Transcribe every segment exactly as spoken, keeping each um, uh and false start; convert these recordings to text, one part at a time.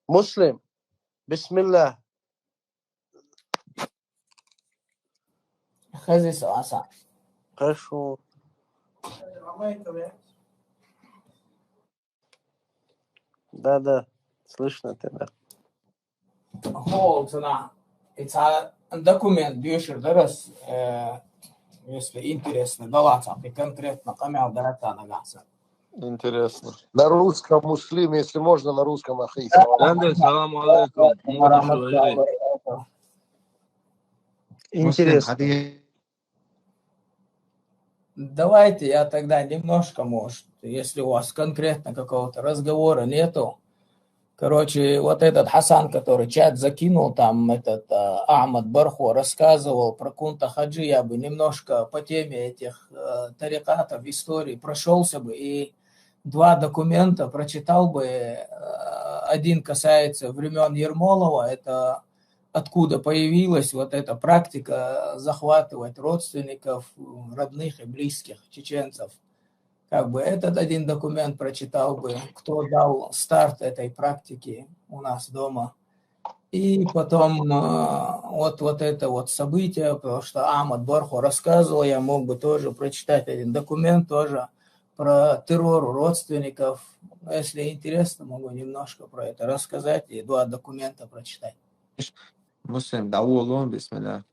Муслим, бисмилла. Хазис аса. Хорошо. Да, да, слышно тебя. Хол цана. Ица документ дюшер дарас, э, если интересно, далаца, и конкретно камял дараца нагаса. Интересно. На русском, Муслим, если можно, на русском, ахи. Да, да, салам алейкум. Интересно. Давайте я тогда немножко, может, если у вас конкретно какого-то разговора нету. Короче, вот этот Хасан, который чат закинул, там этот а, Ахмад Барху рассказывал про Кунта Хаджи, я бы немножко по теме этих э, тарикатов, истории прошелся бы и два документа прочитал бы. Э, один касается времен Ермолова, это откуда появилась вот эта практика захватывать родственников, родных и близких чеченцев. Как бы этот один документ прочитал бы, кто дал старт этой практике у нас дома. И потом э, вот, вот это вот событие, потому что Ахмад Барху рассказывал, я мог бы тоже прочитать один документ тоже про террор родственников. Если интересно, могу немножко про это рассказать и два документа прочитать. Муслим, давулун, бисмилла.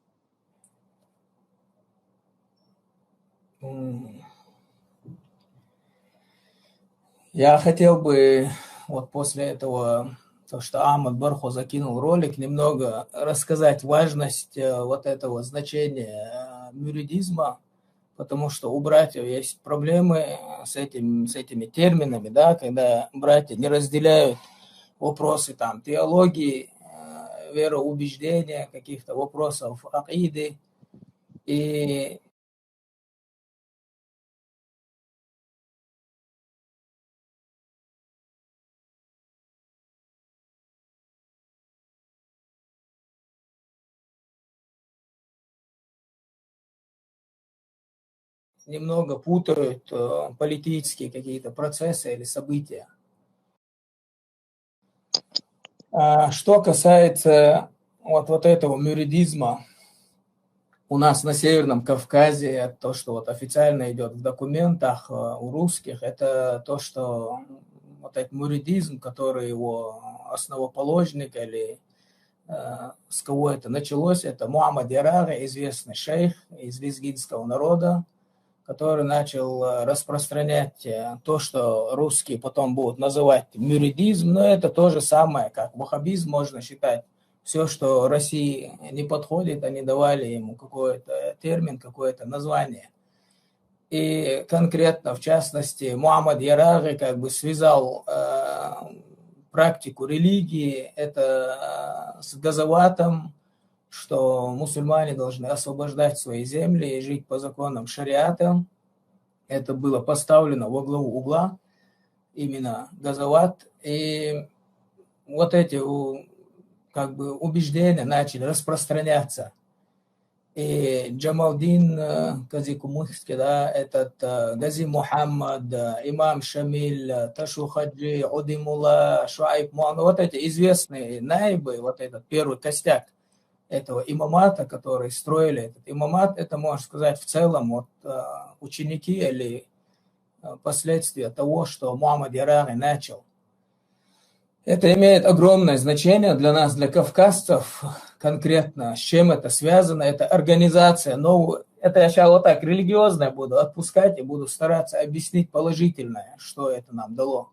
Я хотел бы вот после этого, то, что Ахмад Барху закинул ролик, немного рассказать важность э, вот этого значения э, мюридизма, потому что у братьев есть проблемы с, этим, с этими терминами, да, когда братья не разделяют вопросы там теологии, э, вероубеждения, каких-то вопросов акиды. И немного путают э, политические какие-то процессы или события. А что касается вот, вот этого мюридизма у нас на Северном Кавказе, то, что вот официально идет в документах э, у русских, это то, что вот этот мюридизм, который его основоположник или э, с кого это началось, это Мухаммад Ярагъи, известный шейх из лезгинского народа, который начал э, распространять э, то, что русские потом будут называть мюридизм, но это то же самое, как ваххабизм можно считать. Все, что России не подходит, они давали ему какой-то термин, какое-то название. И конкретно, в частности, Мухаммад Ярагъи как бы связал э, практику религии это э, с газаватом, что мусульмане должны освобождать свои земли и жить по законам шариата. Это было поставлено во главу угла, именно газават. И вот эти у- как бы убеждения начали распространяться. И Джамалдин э, Казикумухский, да, этот э, Гази Мухаммад, э, имам Шамиль, э, Ташу Хаджи, Удимула, Шуайб Муан, вот эти известные наибы, вот этот первый костяк этого имамата, которые строили этот имамат, это, можно сказать, в целом вот э, ученики или э, последствия того, что Мухаммад Ярагъи начал. Это имеет огромное значение для нас, для кавказцев конкретно. С чем это связано? Это организация. Но это я сейчас вот так религиозное буду отпускать и буду стараться объяснить положительное, что это нам дало.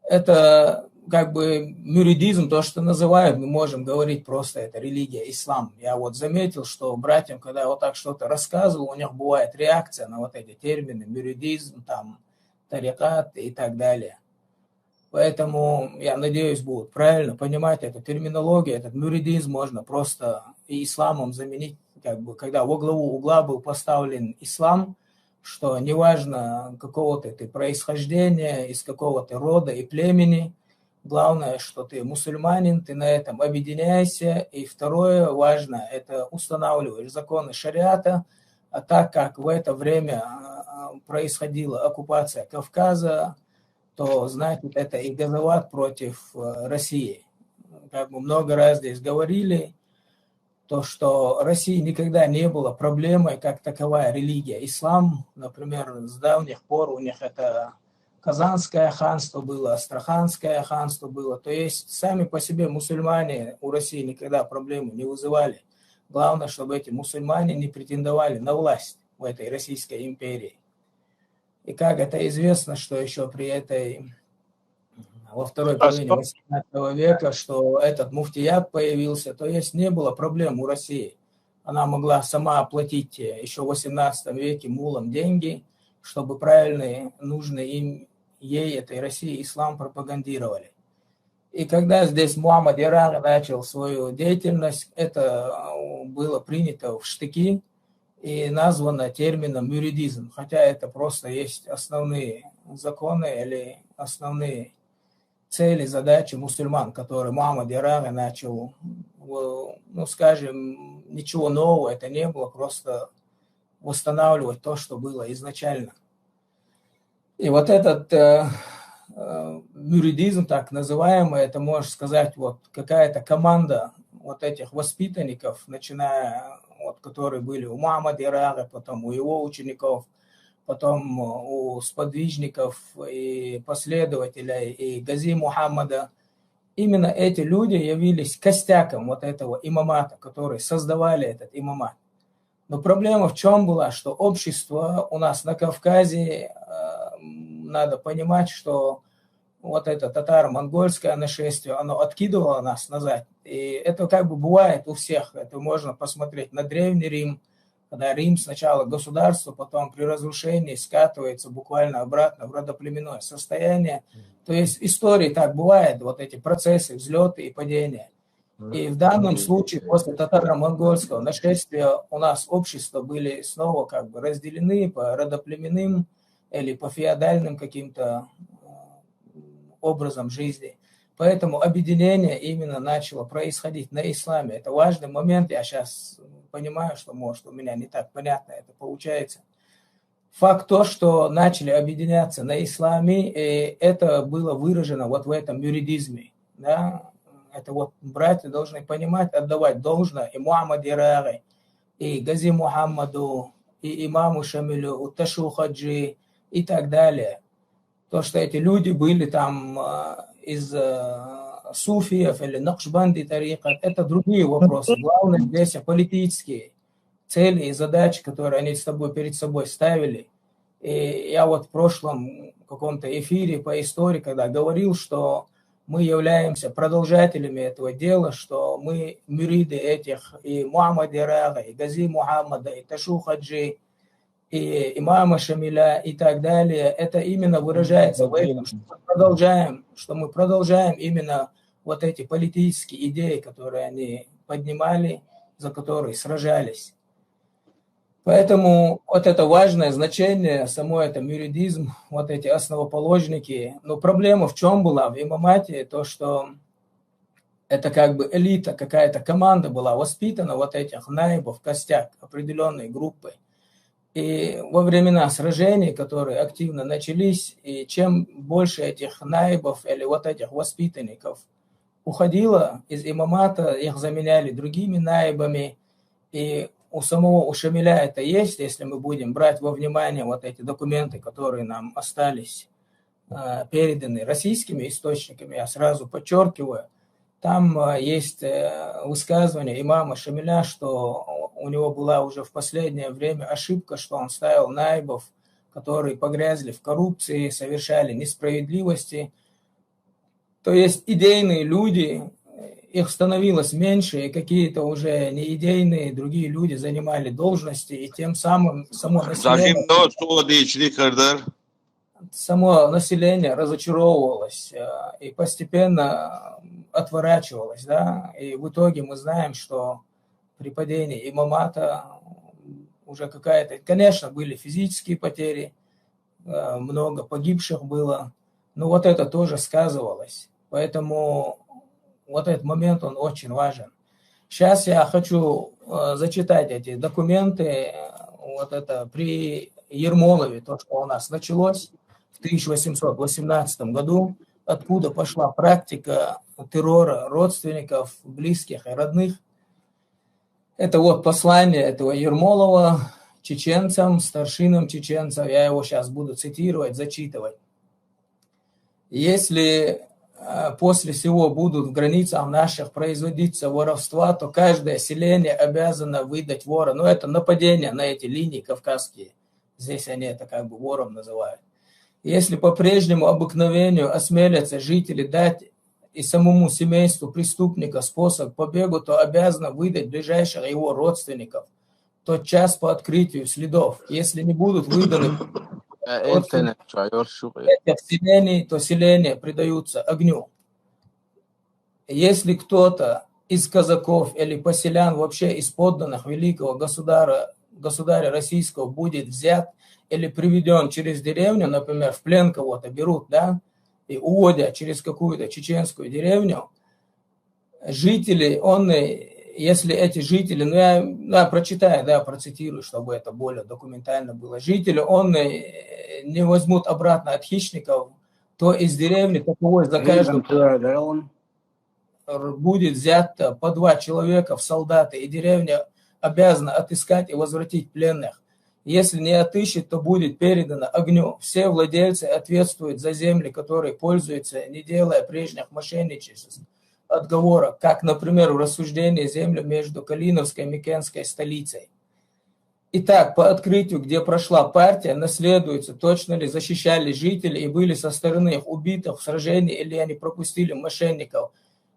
Это как бы мюридизм, то, что называют, мы можем говорить просто это религия, ислам. Я вот заметил, что братьям, когда я вот так что-то рассказывал, у них бывает реакция на вот эти термины, мюридизм, там, тарикат и так далее. Поэтому, я надеюсь, будут правильно понимать эту терминологию, этот мюридизм можно просто и исламом заменить, как бы, когда во главу угла был поставлен ислам, что неважно какого ты, ты происхождения, из какого ты рода и племени, главное, что ты мусульманин, ты на этом объединяешься. И второе, важно, это устанавливаешь законы шариата, а так как в это время а, происходила оккупация Кавказа, то, значит, это и газоват против э, России. Как мы много раз здесь говорили, то, что России никогда не было проблемой как таковая религия. Ислам, например, с давних пор у них это Казанское ханство было, Астраханское ханство было. То есть сами по себе мусульмане у России никогда проблему не вызывали. Главное, чтобы эти мусульмане не претендовали на власть в этой Российской империи. И как это известно, что еще при этой, во второй половине восемнадцатого века, что этот муфтият появился, то есть не было проблем у России. Она могла сама оплатить еще в восемнадцатом веке мулам деньги, чтобы правильные, нужные им, ей, этой России, ислам пропагандировали. И когда здесь Мухаммад Ярагъи начал свою деятельность, это было принято в штыки и названо термином мюридизм, хотя это просто есть основные законы или основные цели, задачи мусульман, которые Мухаммад Ярагъи начал, ну, скажем, ничего нового это не было, просто восстанавливать то, что было изначально. И вот этот э, э, мюридизм, так называемый, это, можно сказать, вот какая-то команда вот этих воспитанников, начиная, вот, которые были у Мухаммада Ярагъи, потом у его учеников, потом у сподвижников и последователей и Гази Мухаммада. Именно эти люди явились костяком вот этого имамата, которые создавали этот имамат. Но проблема в чем была, что общество у нас на Кавказе, э, надо понимать, что вот это татаро-монгольское нашествие, оно откидывало нас назад. И это как бы бывает у всех. Это можно посмотреть на Древний Рим, когда Рим сначала государство, потом при разрушении скатывается буквально обратно в родоплеменное состояние. То есть в истории так бывает, вот эти процессы, взлеты и падения. И в данном случае после татаро-монгольского нашествия у нас общества были снова как бы разделены по родоплеменным или по феодальным каким-то э, образом жизни. Поэтому объединение именно начало происходить на исламе. Это важный момент. Я сейчас понимаю, что, может, у меня не так понятно это получается. Факт то, что начали объединяться на исламе, и это было выражено вот в этом мюридизме. Да? Это вот братья должны понимать, отдавать должное и Мухаммад Ярагъи, и Гази Мухаммаду, и имаму Шамилю, Ташу Хаджи и так далее. То, что эти люди были там э, из э, суфиев или накшбанди тарикат, это другие вопросы. Главное здесь политические цели и задачи, которые они с тобой перед собой ставили. И я вот в прошлом каком-то эфире по истории, когда говорил, что мы являемся продолжателями этого дела, что мы мюриды этих и Мухаммад Ярагъи, и Гази Мухаммада, и Ташу Хаджи, и имама Шамиля и так далее. Это именно выражается в этом, что мы продолжаем, что мы продолжаем именно вот эти политические идеи, которые они поднимали, за которые сражались. Поэтому вот это важное значение, само это мюридизм, вот эти основоположники. Но проблема в чем была в имамате, то что это как бы элита, какая-то команда была воспитана вот этих наибов, костяк определенной группы. И во времена сражений, которые активно начались, и чем больше этих наибов или вот этих воспитанников уходило из имамата, их заменяли другими наибами, и у самого у Шамиля это есть, если мы будем брать во внимание вот эти документы, которые нам остались, э, переданы российскими источниками, я сразу подчеркиваю, там э, есть э, высказывание имама Шамиля, что у него была уже в последнее время ошибка, что он ставил наибов, которые погрязли в коррупции, совершали несправедливости. То есть идейные люди, их становилось меньше, и какие-то уже неидейные другие люди занимали должности, и тем самым само население, само население разочаровывалось э, и постепенно отворачивалось, да, и в итоге мы знаем, что при падении имамата уже какая-то, конечно, были физические потери, э, много погибших было, но вот это тоже сказывалось. Поэтому вот этот момент, он очень важен. Сейчас я хочу э, зачитать эти документы. Вот это при Ермолове, то, что у нас началось. тысяча восемьсот восемнадцатом году, откуда пошла практика террора родственников, близких и родных. Это вот послание этого Ермолова чеченцам, старшинам чеченцев. Я его сейчас буду цитировать, зачитывать. Если э, после сего будут в границах наших производиться воровства, то каждое селение обязано выдать вора. Но это нападение на эти линии кавказские. Здесь они это как бы вором называют. Если по прежнему обыкновению осмелятся жители дать и самому семейству преступника способ побегу, то обязано выдать ближайших его родственников тот час по открытию следов. Если не будут выданы Интернет чайор шугы. Этих селений, то селения предаются огню. Если кто-то из казаков или поселян, вообще из подданных великого государя, государя российского, будет взят или приведен через деревню, например, в плен кого-то берут, да, и уводят через какую-то чеченскую деревню, жители, он, если эти жители, ну я, ну, я прочитаю, да, процитирую, чтобы это более документально было. Жители, он не возьмут обратно от хищников, то из деревни таковой за каждым будет взято по два человека в солдаты, и деревня обязана отыскать и возвратить пленных. Если не отыщет, то будет передано огню. Все владельцы ответствуют за земли, которые пользуются, не делая прежних мошенничеств, отговорок, как, например, в рассуждении земли между Калиновской и Микенской столицей. Итак, по открытию, где прошла партия, наследуется, точно ли защищали жители и были со стороны их убитых в сражении, или они пропустили мошенников.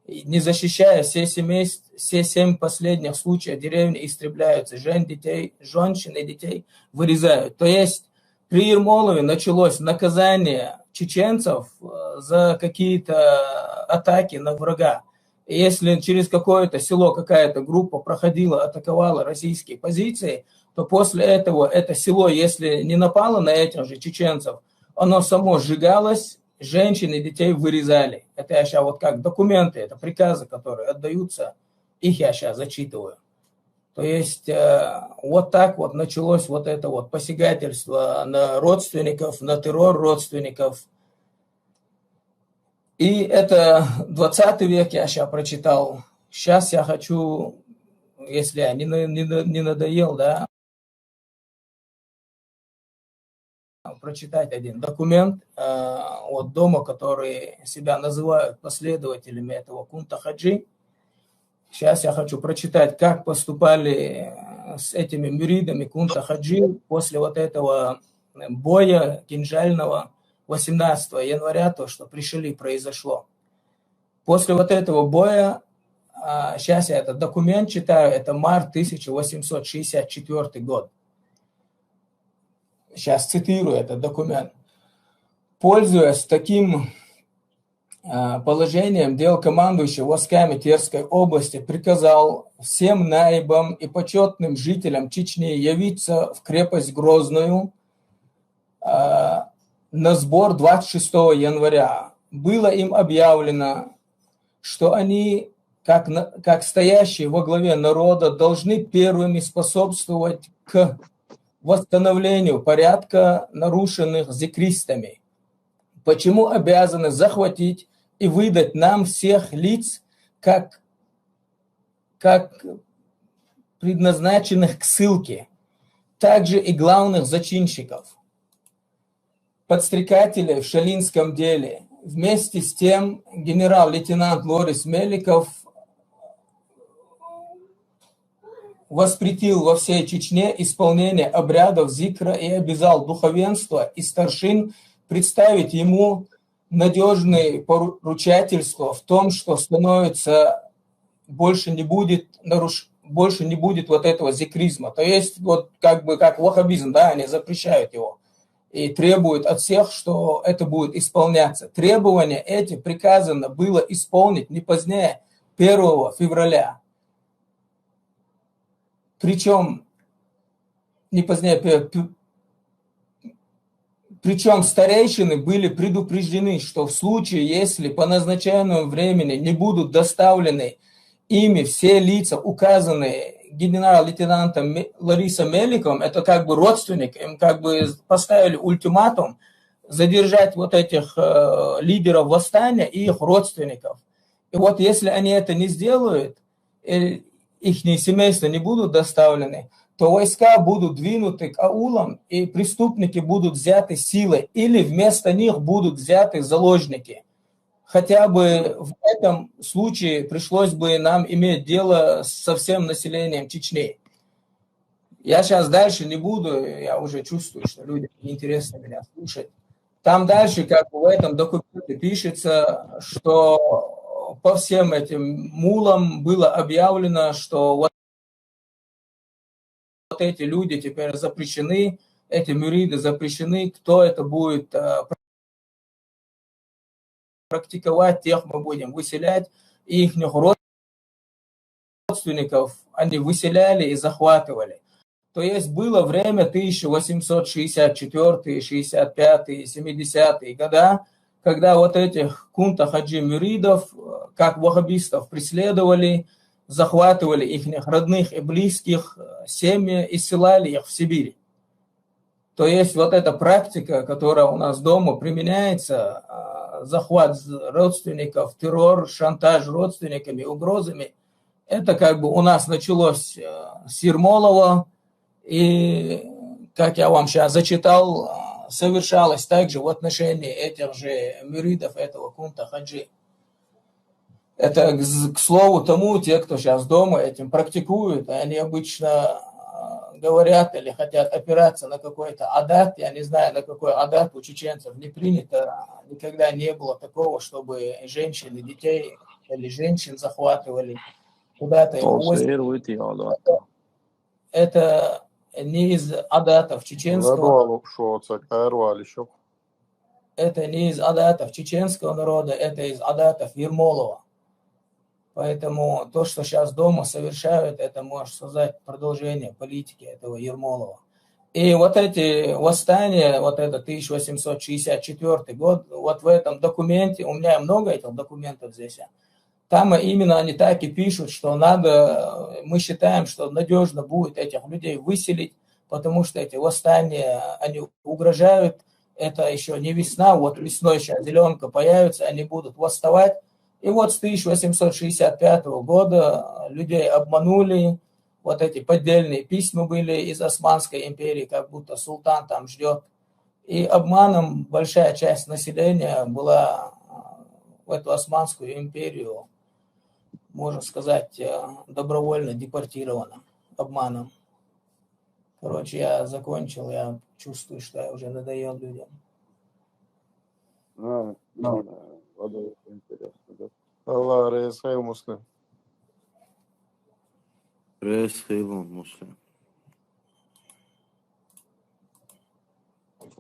И не защищая все семейств, все семь последних случаев деревни истребляются, жен детей, женщин и детей вырезают. То есть при Ермолове началось наказание чеченцев э, за какие-то атаки на врага. И если через какое-то село какая-то группа проходила, атаковала российские позиции, то после этого это село, если не напало на этих же чеченцев, оно само сжигалось, женщин и детей вырезали. Это я сейчас вот как документы, это приказы, которые отдаются, их я сейчас зачитываю. То есть э, вот так вот началось вот это вот посягательство на родственников, на террор родственников. И это двадцатый век я сейчас прочитал. Сейчас я хочу, если я не, на- не, на- не надоел, да, прочитать один документ э, от дома, которые себя называют последователями этого Кунта Хаджи. Сейчас я хочу прочитать, как поступали э, с этими мюридами Кунта Хаджи после вот этого боя кинжального восемнадцатого января, то, что пришли, произошло. После вот этого боя, сейчас я этот документ читаю, это март тысяча восемьсот шестьдесят четвёртый год. Сейчас цитирую этот документ. Пользуясь таким а, положением дел, командующий войсками Терской области приказал всем наибам и почётным жителям Чечни явиться в крепость Грозную а, на сбор двадцать шестого января. Было им объявлено, что они, как, на- как стоящие во главе народа, должны первыми способствовать к восстановлению порядка, нарушенных зикристами. Почему обязаны захватить и выдать нам всех лиц, как, как предназначенных к ссылке, также и главных зачинщиков, подстрекателей в Шалинском деле. Вместе с тем генерал-лейтенант Лорис Меликов воспретил во всей Чечне исполнение обрядов зикра и обязал духовенство и старшин представить ему надежные поручательства в том, что становится больше не будет наруш... больше не будет вот этого зикризма. То есть вот как бы как ваххабизм, да, они запрещают его и требуют от всех, что это будет исполняться. Требования эти приказано было исполнить не позднее первого февраля. Причём не позднее, причём старейшины были предупреждены, что в случае, если по назначенному времени не будут доставлены ими все лица, указанные генерал-лейтенантом Ларисом Меликовым, это как бы родственник, им как бы поставили ультиматум, задержать вот этих э, лидеров восстания и их родственников. И вот если они это не сделают, э, их семейства не будут доставлены, то войска будут двинуты к аулам, и преступники будут взяты силой, или вместо них будут взяты заложники. Хотя бы в этом случае пришлось бы нам иметь дело со всем населением Чечни. Я сейчас дальше не буду, я уже чувствую, что людям интересно меня слушать. Там дальше, как в этом документе пишется, что по всем этим мулам было объявлено, что вот вот эти люди теперь запрещены, эти мюриды запрещены, кто это будет э, практиковать, тех мы будем выселять, и их родственников они выселяли и захватывали. То есть было время тысяча восемьсот шестьдесят четвёртый, шестьдесят пятый, семидесятые года, когда вот этих кунта хаджи мюридов, э, как ваххабистов, преследовали, захватывали их родных и близких э, семьи и ссылали их в Сибирь. То есть вот эта практика, которая у нас дома применяется, э, захват родственников, террор, шантаж родственниками, угрозами, это как бы у нас началось э, с Ермолова, и, как я вам сейчас зачитал, э, совершалось также в отношении этих же мюридов этого кунта хаджи. Это, к, к слову, тому, те, кто сейчас дома этим практикуют, они обычно э, говорят или хотят опираться на какой-то адат, я не знаю, на какой адат у чеченцев не принято, никогда не было такого, чтобы женщины, детей или женщин захватывали куда-то и увозили. Это не из адатов чеченского. Это не из адатов чеченского народа, это из адатов Ермолова. Поэтому то, что сейчас дома совершают, это может создать продолжение политики этого Ермолова. И вот эти восстания, вот это тысяча восемьсот шестьдесят четвёртый год, вот в этом документе, у меня много этих документов здесь, а там именно они так и пишут, что надо, мы считаем, что надежно будет этих людей выселить, потому что эти восстания, они угрожают, это еще не весна, вот весной сейчас зеленка появится, они будут восставать. И вот с тысяча восемьсот шестьдесят пятого года людей обманули, вот эти поддельные письма были из Османской империи, как будто султан там ждет. И обманом большая часть населения была в эту Османскую империю, можно сказать, э, добровольно депортирована обманом. Короче, я закончил, я чувствую, что я уже надоел людям. А, ну, да, вот это интересно, да. Аллах рейс хай муслим. Рейс хай муслим.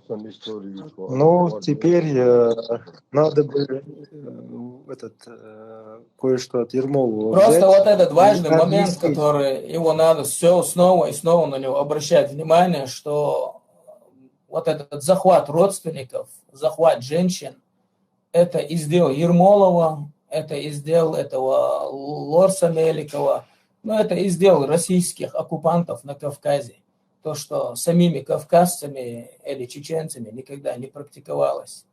Some истории. Ну, теперь э, надо бы э, этот э, кое-что от Ермолова Просто взять. вот этот важный Надо момент, искать. Который его надо все снова и снова на него обращать внимание, что вот этот захват родственников, захват женщин, это издел Ермолова, это издел этого Лорса Меликова, но это издел российских оккупантов на Кавказе. То, что самими кавказцами или чеченцами никогда не практиковалось.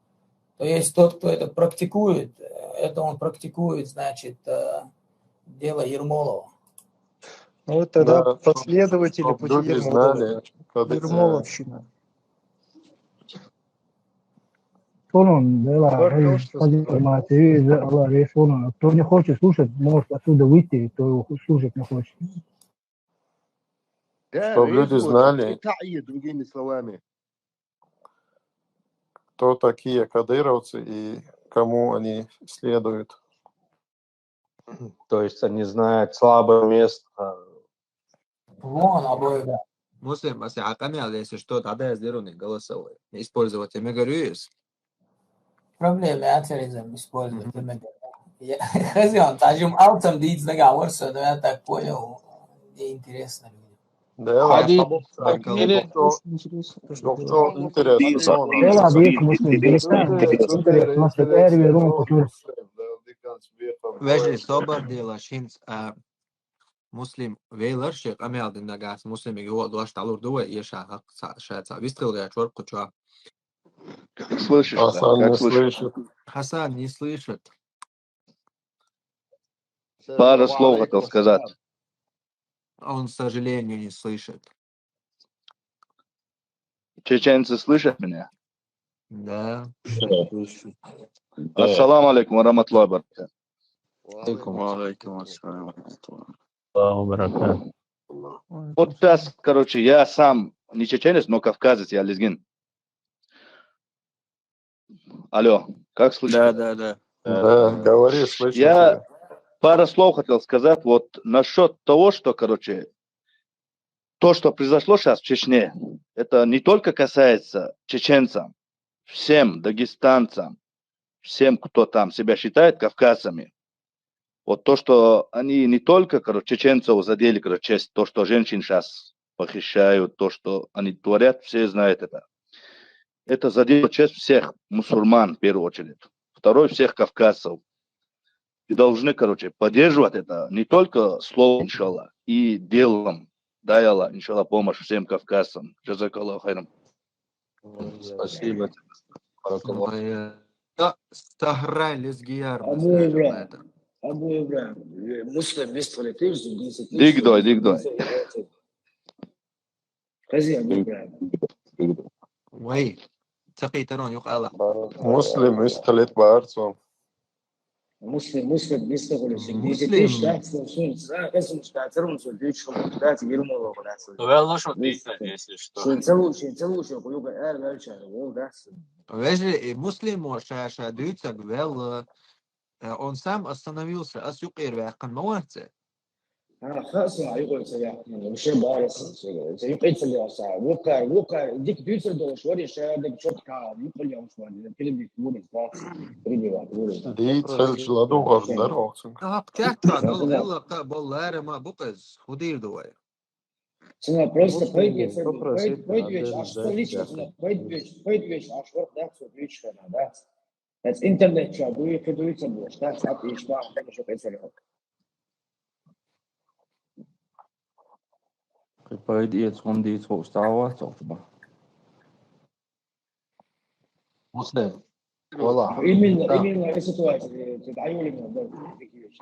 То есть тот, кто это практикует, это он практикует, значит, э, дело Ермолова. Ну, вот тогда Да, последователи чтоб пути люди Ермолова. знали, когда Ермоловщина. Шолом, да, Только эй, что пойдём, сказал. Матвей, да, Аллах, эй, шолом. Кто не хочет слушать, может отсюда выйти, кто слушать не хочет. Да, Чтоб рейс люди вот, знали. Китай, другими словами. Кто такие кадыровцы и кому они следуют. То есть они знают слабое место. Вон обои, да. Муслим, если а канал, если что, тогда я сделаю голосовой. Использовать я говорю. Проблема, я терезем использовать. Хозяин, тажим алцам дидз нага ворса, да, я так понял. Мне интересно. Да, Adi, интересно, интересно, интересно. Эй, ладно, есть муслим, интересно, интересно, просто первый ром кутюр. Вежли собар дела шинц а муслим вейлар ши къамиал дин нагас муслим ги вот дуаш талур дуа иеша хак шаца вистил га чор куча. Как слышишь, да? Хасан Как не слышишь? слышит. Хасан не слышит. Пару слов хотел сказать. Он, к сожалению, не слышит. Чеченцы слышат меня? Да. Ассаламу алейкум ва рахматуллахи ва баракатух. Алейкум. Ва алейкум ассалам ва рахматуллах. Аллаху баракатух. Вот сейчас, короче, я сам не чеченец, но кавказец, я лезгин. Алло, как слышно? Да, да, да. Да, говори, слышно Я тебя. пару слов хотел сказать вот насчет того, что, короче, то, что произошло сейчас в Чечне, это не только касается чеченцам, всем дагестанцам, всем, кто там себя считает кавказцами. Вот то, что они не только, короче, чеченцев задели, короче, честь, то, что женщин сейчас похищают, то, что они творят, все знают это. Это задело честь всех мусульман в первую очередь. Второй всех кавказцев. И должны, короче, поддерживать это не только словом, иншаллах, и делом. Дай Аллах, иншаллах, помощь всем кавказцам. Джазакаллаху хайран. Спасибо тебе. Баракаллах. Ой, э, да, Сагърай лезгияр, Абу Ибрагьим. Абу Ибрагьим. Муслим, мистер, ты же Дигдой, дигдой. Хази, Абу Ибрагьим. Вай, цакъи тарон юкъала. Муслим, исталет барцо. Муслим, Муслим, мистер, Муслим. Сун, са, касым, ста, царун, су, дюч, хум, ста, цигил, мол, логу, да, су. Велла шо дийца, если что. Сун, целу, сун, целу, су, куюга, э, вельча, вол, да, су. Вежи, и Муслим, мо, ша, ша, дюйцаг, вел, э, он сам остановился, ас юкъир вяхъан ма варце. А, хаса, а юкъир ца вяхъан, вообще барас, ца юкъир ца вяхъан, вукар, вукар, дик дюйцар долаш, вари ша, дик чётка, юкъир ямш, вари, перебить, вурис, да, перебивать, вурис. Ди цел жиладу вардар оксун. Ах, чакка, дол, элла, ка, бол, лара, ма, букъез, худир дувай. Сына просто Муслим, пойдешь, попросить пойдешь, надо аж ждать лично, тебя. Сына, пойдешь, пойдешь, аж вот так вот лично, да. Это интернет, что, дуй, ты дуй, там, что, так, и что, там, что, это, Пойди, я цхом ди цхом става, цхом. Муслим. Вала. Именно, Да. именно эта ситуация, э, ты дай, Оля, да, такие вещи.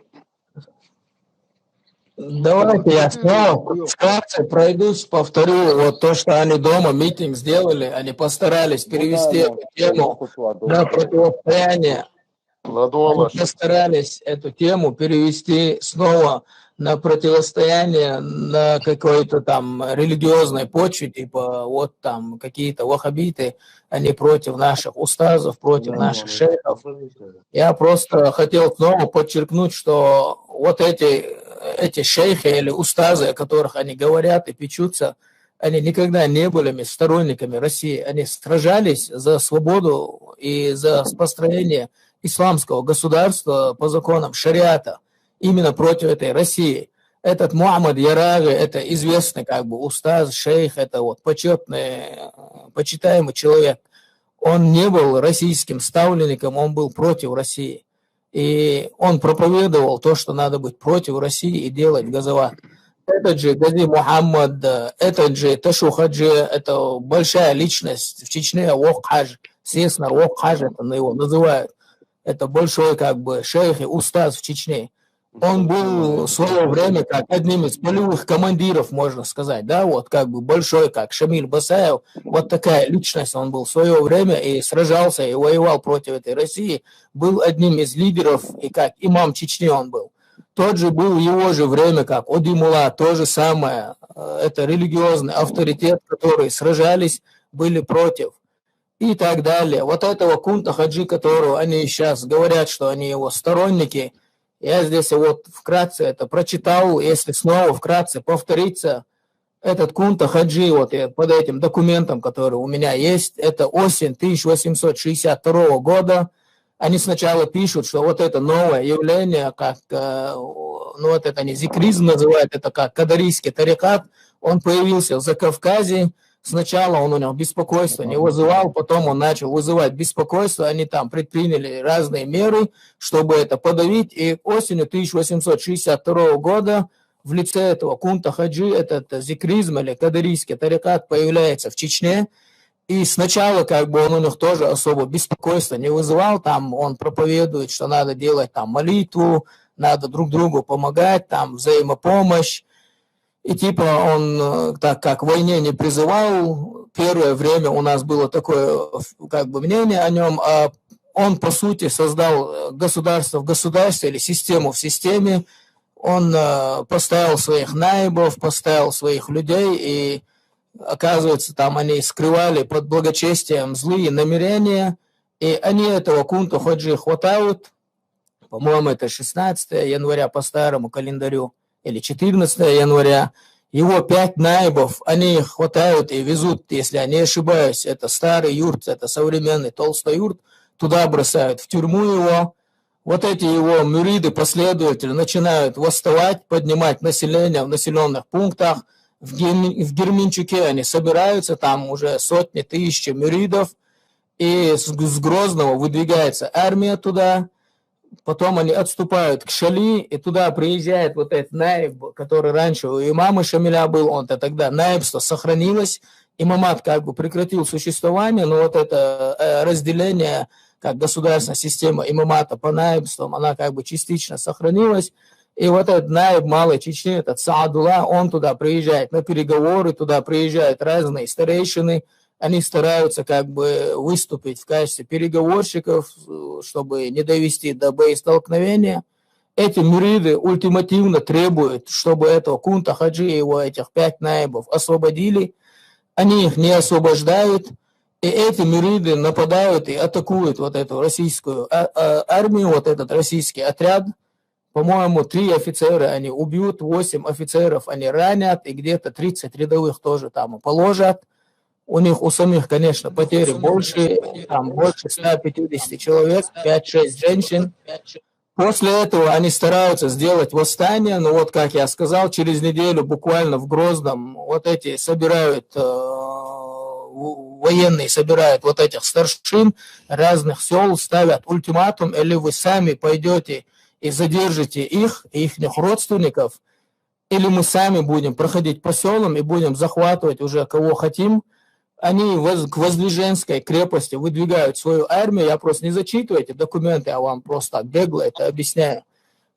Давайте я снова вкратце пройдусь, повторю вот то, что они дома митинг сделали, они постарались перевести эту тему на противостояние, Ладу они Алаш. постарались эту тему перевести снова на противостояние на какой-то там религиозной почве, типа вот там какие-то ваххабиты, они против наших устазов, против наших шейхов. Я просто хотел снова подчеркнуть, что вот эти, эти шейхи или устазы, о которых они говорят и печутся, они никогда не были сторонниками России. Они сражались за свободу и за построение исламского государства по законам шариата, именно против этой России. Этот Мухаммад Яраги, это известный как бы устаз, шейх, это вот почетный, э, почитаемый человек. Он не был российским ставленником, он был против России. И он проповедовал то, что надо быть против России и делать газават. Этот же Гази Мухаммад, э, этот же Ташу Хаджи, это большая личность в Чечне, Вок Хадж, Сеснар Вок Хадж, это его называют. Это большой как бы шейх и устаз в Чечне. Он был в свое время как одним из полевых командиров, можно сказать, да, вот как бы большой, как Шамиль Басаев, вот такая личность он был в свое время и сражался, и воевал против этой России, был одним из лидеров, и как имам Чечни он был. Тот же был в его же время, как Одимула, то же самое, э, это религиозный авторитет, которые сражались, были против и так далее. Вот этого Кунта Хаджи, которого они сейчас говорят, что они его сторонники, я здесь вот вкратце это прочитал, если снова вкратце повториться, этот Кунта Хаджи, вот я под этим документом, который у меня есть, это осень тысяча восемьсот шестьдесят второго года, они сначала пишут, что вот это новое явление, как, э, ну вот это не зикризм называют, это как кадарийский тарикат, он появился в Закавказье, сначала он у него беспокойство не вызывал, потом он начал вызывать беспокойство, они там предприняли разные меры, чтобы это подавить, и осенью тысяча восемьсот шестьдесят второго года в лице этого Кунта Хаджи этот зикризм или кадарийский тарикат появляется в Чечне, И сначала как бы он у них тоже особо беспокойства не вызывал, там он проповедует, что надо делать там молитву, надо друг другу помогать, там взаимопомощь. И типа он, э, так как в войне не призывал, первое время у нас было такое, э, как бы мнение о нем, а он, по сути, создал э, государство в государстве или систему в системе. Он э, поставил своих наибов, поставил своих людей, и оказывается, там они скрывали под благочестием злые намерения, и они этого кунта хаджи хватают, по-моему, это шестнадцатое января по старому календарю или четырнадцатое января. Его пять наибов, они их хватают и везут, если я не ошибаюсь, это старый юрт, это современный толстый юрт, туда бросают в тюрьму его. Вот эти его мюриды, последователи начинают восставать, поднимать население в населенных пунктах. В, Герми- в Герминчуке они собираются, там уже сотни тысяч мюридов, и с, с Грозного выдвигается армия туда. Потом они отступают к Шали, и туда приезжает вот этот наиб, который раньше у имама Шамиля был, он-то тогда наибство сохранилось, имамат как бы прекратил существование, но вот это э, разделение, как государственная система имамата по наибствам, она как бы частично сохранилась. И вот этот наиб Малой Чечни, этот Саадулла, он туда приезжает на переговоры, туда приезжают разные старейшины, они стараются как бы выступить в качестве переговорщиков, э, чтобы не довести до боестолкновения. Эти мюриды ультимативно требуют, чтобы этого кунта хаджи и его этих пять наибов освободили. Они их не освобождают. И эти мюриды нападают и атакуют вот эту российскую а- а- армию, вот этот российский отряд. По-моему, три офицера они убьют, восемь офицеров они ранят, и где-то тридцать рядовых тоже там положат. У них у самих, конечно, потери больше, там больше ста пятидесяти человек, пять-шесть женщин. После этого они стараются сделать восстание, но вот, как я сказал, через неделю буквально в Грозном вот эти собирают, э, военные собирают вот этих старшин разных сел, ставят ультиматум: или вы сами пойдете и задержите их, и их родственников, или мы сами будем проходить по селам и будем захватывать уже кого хотим. Они воз- к Возлеженской крепости выдвигают свою армию. Я просто не зачитываю эти документы, я вам просто так бегло это объясняю.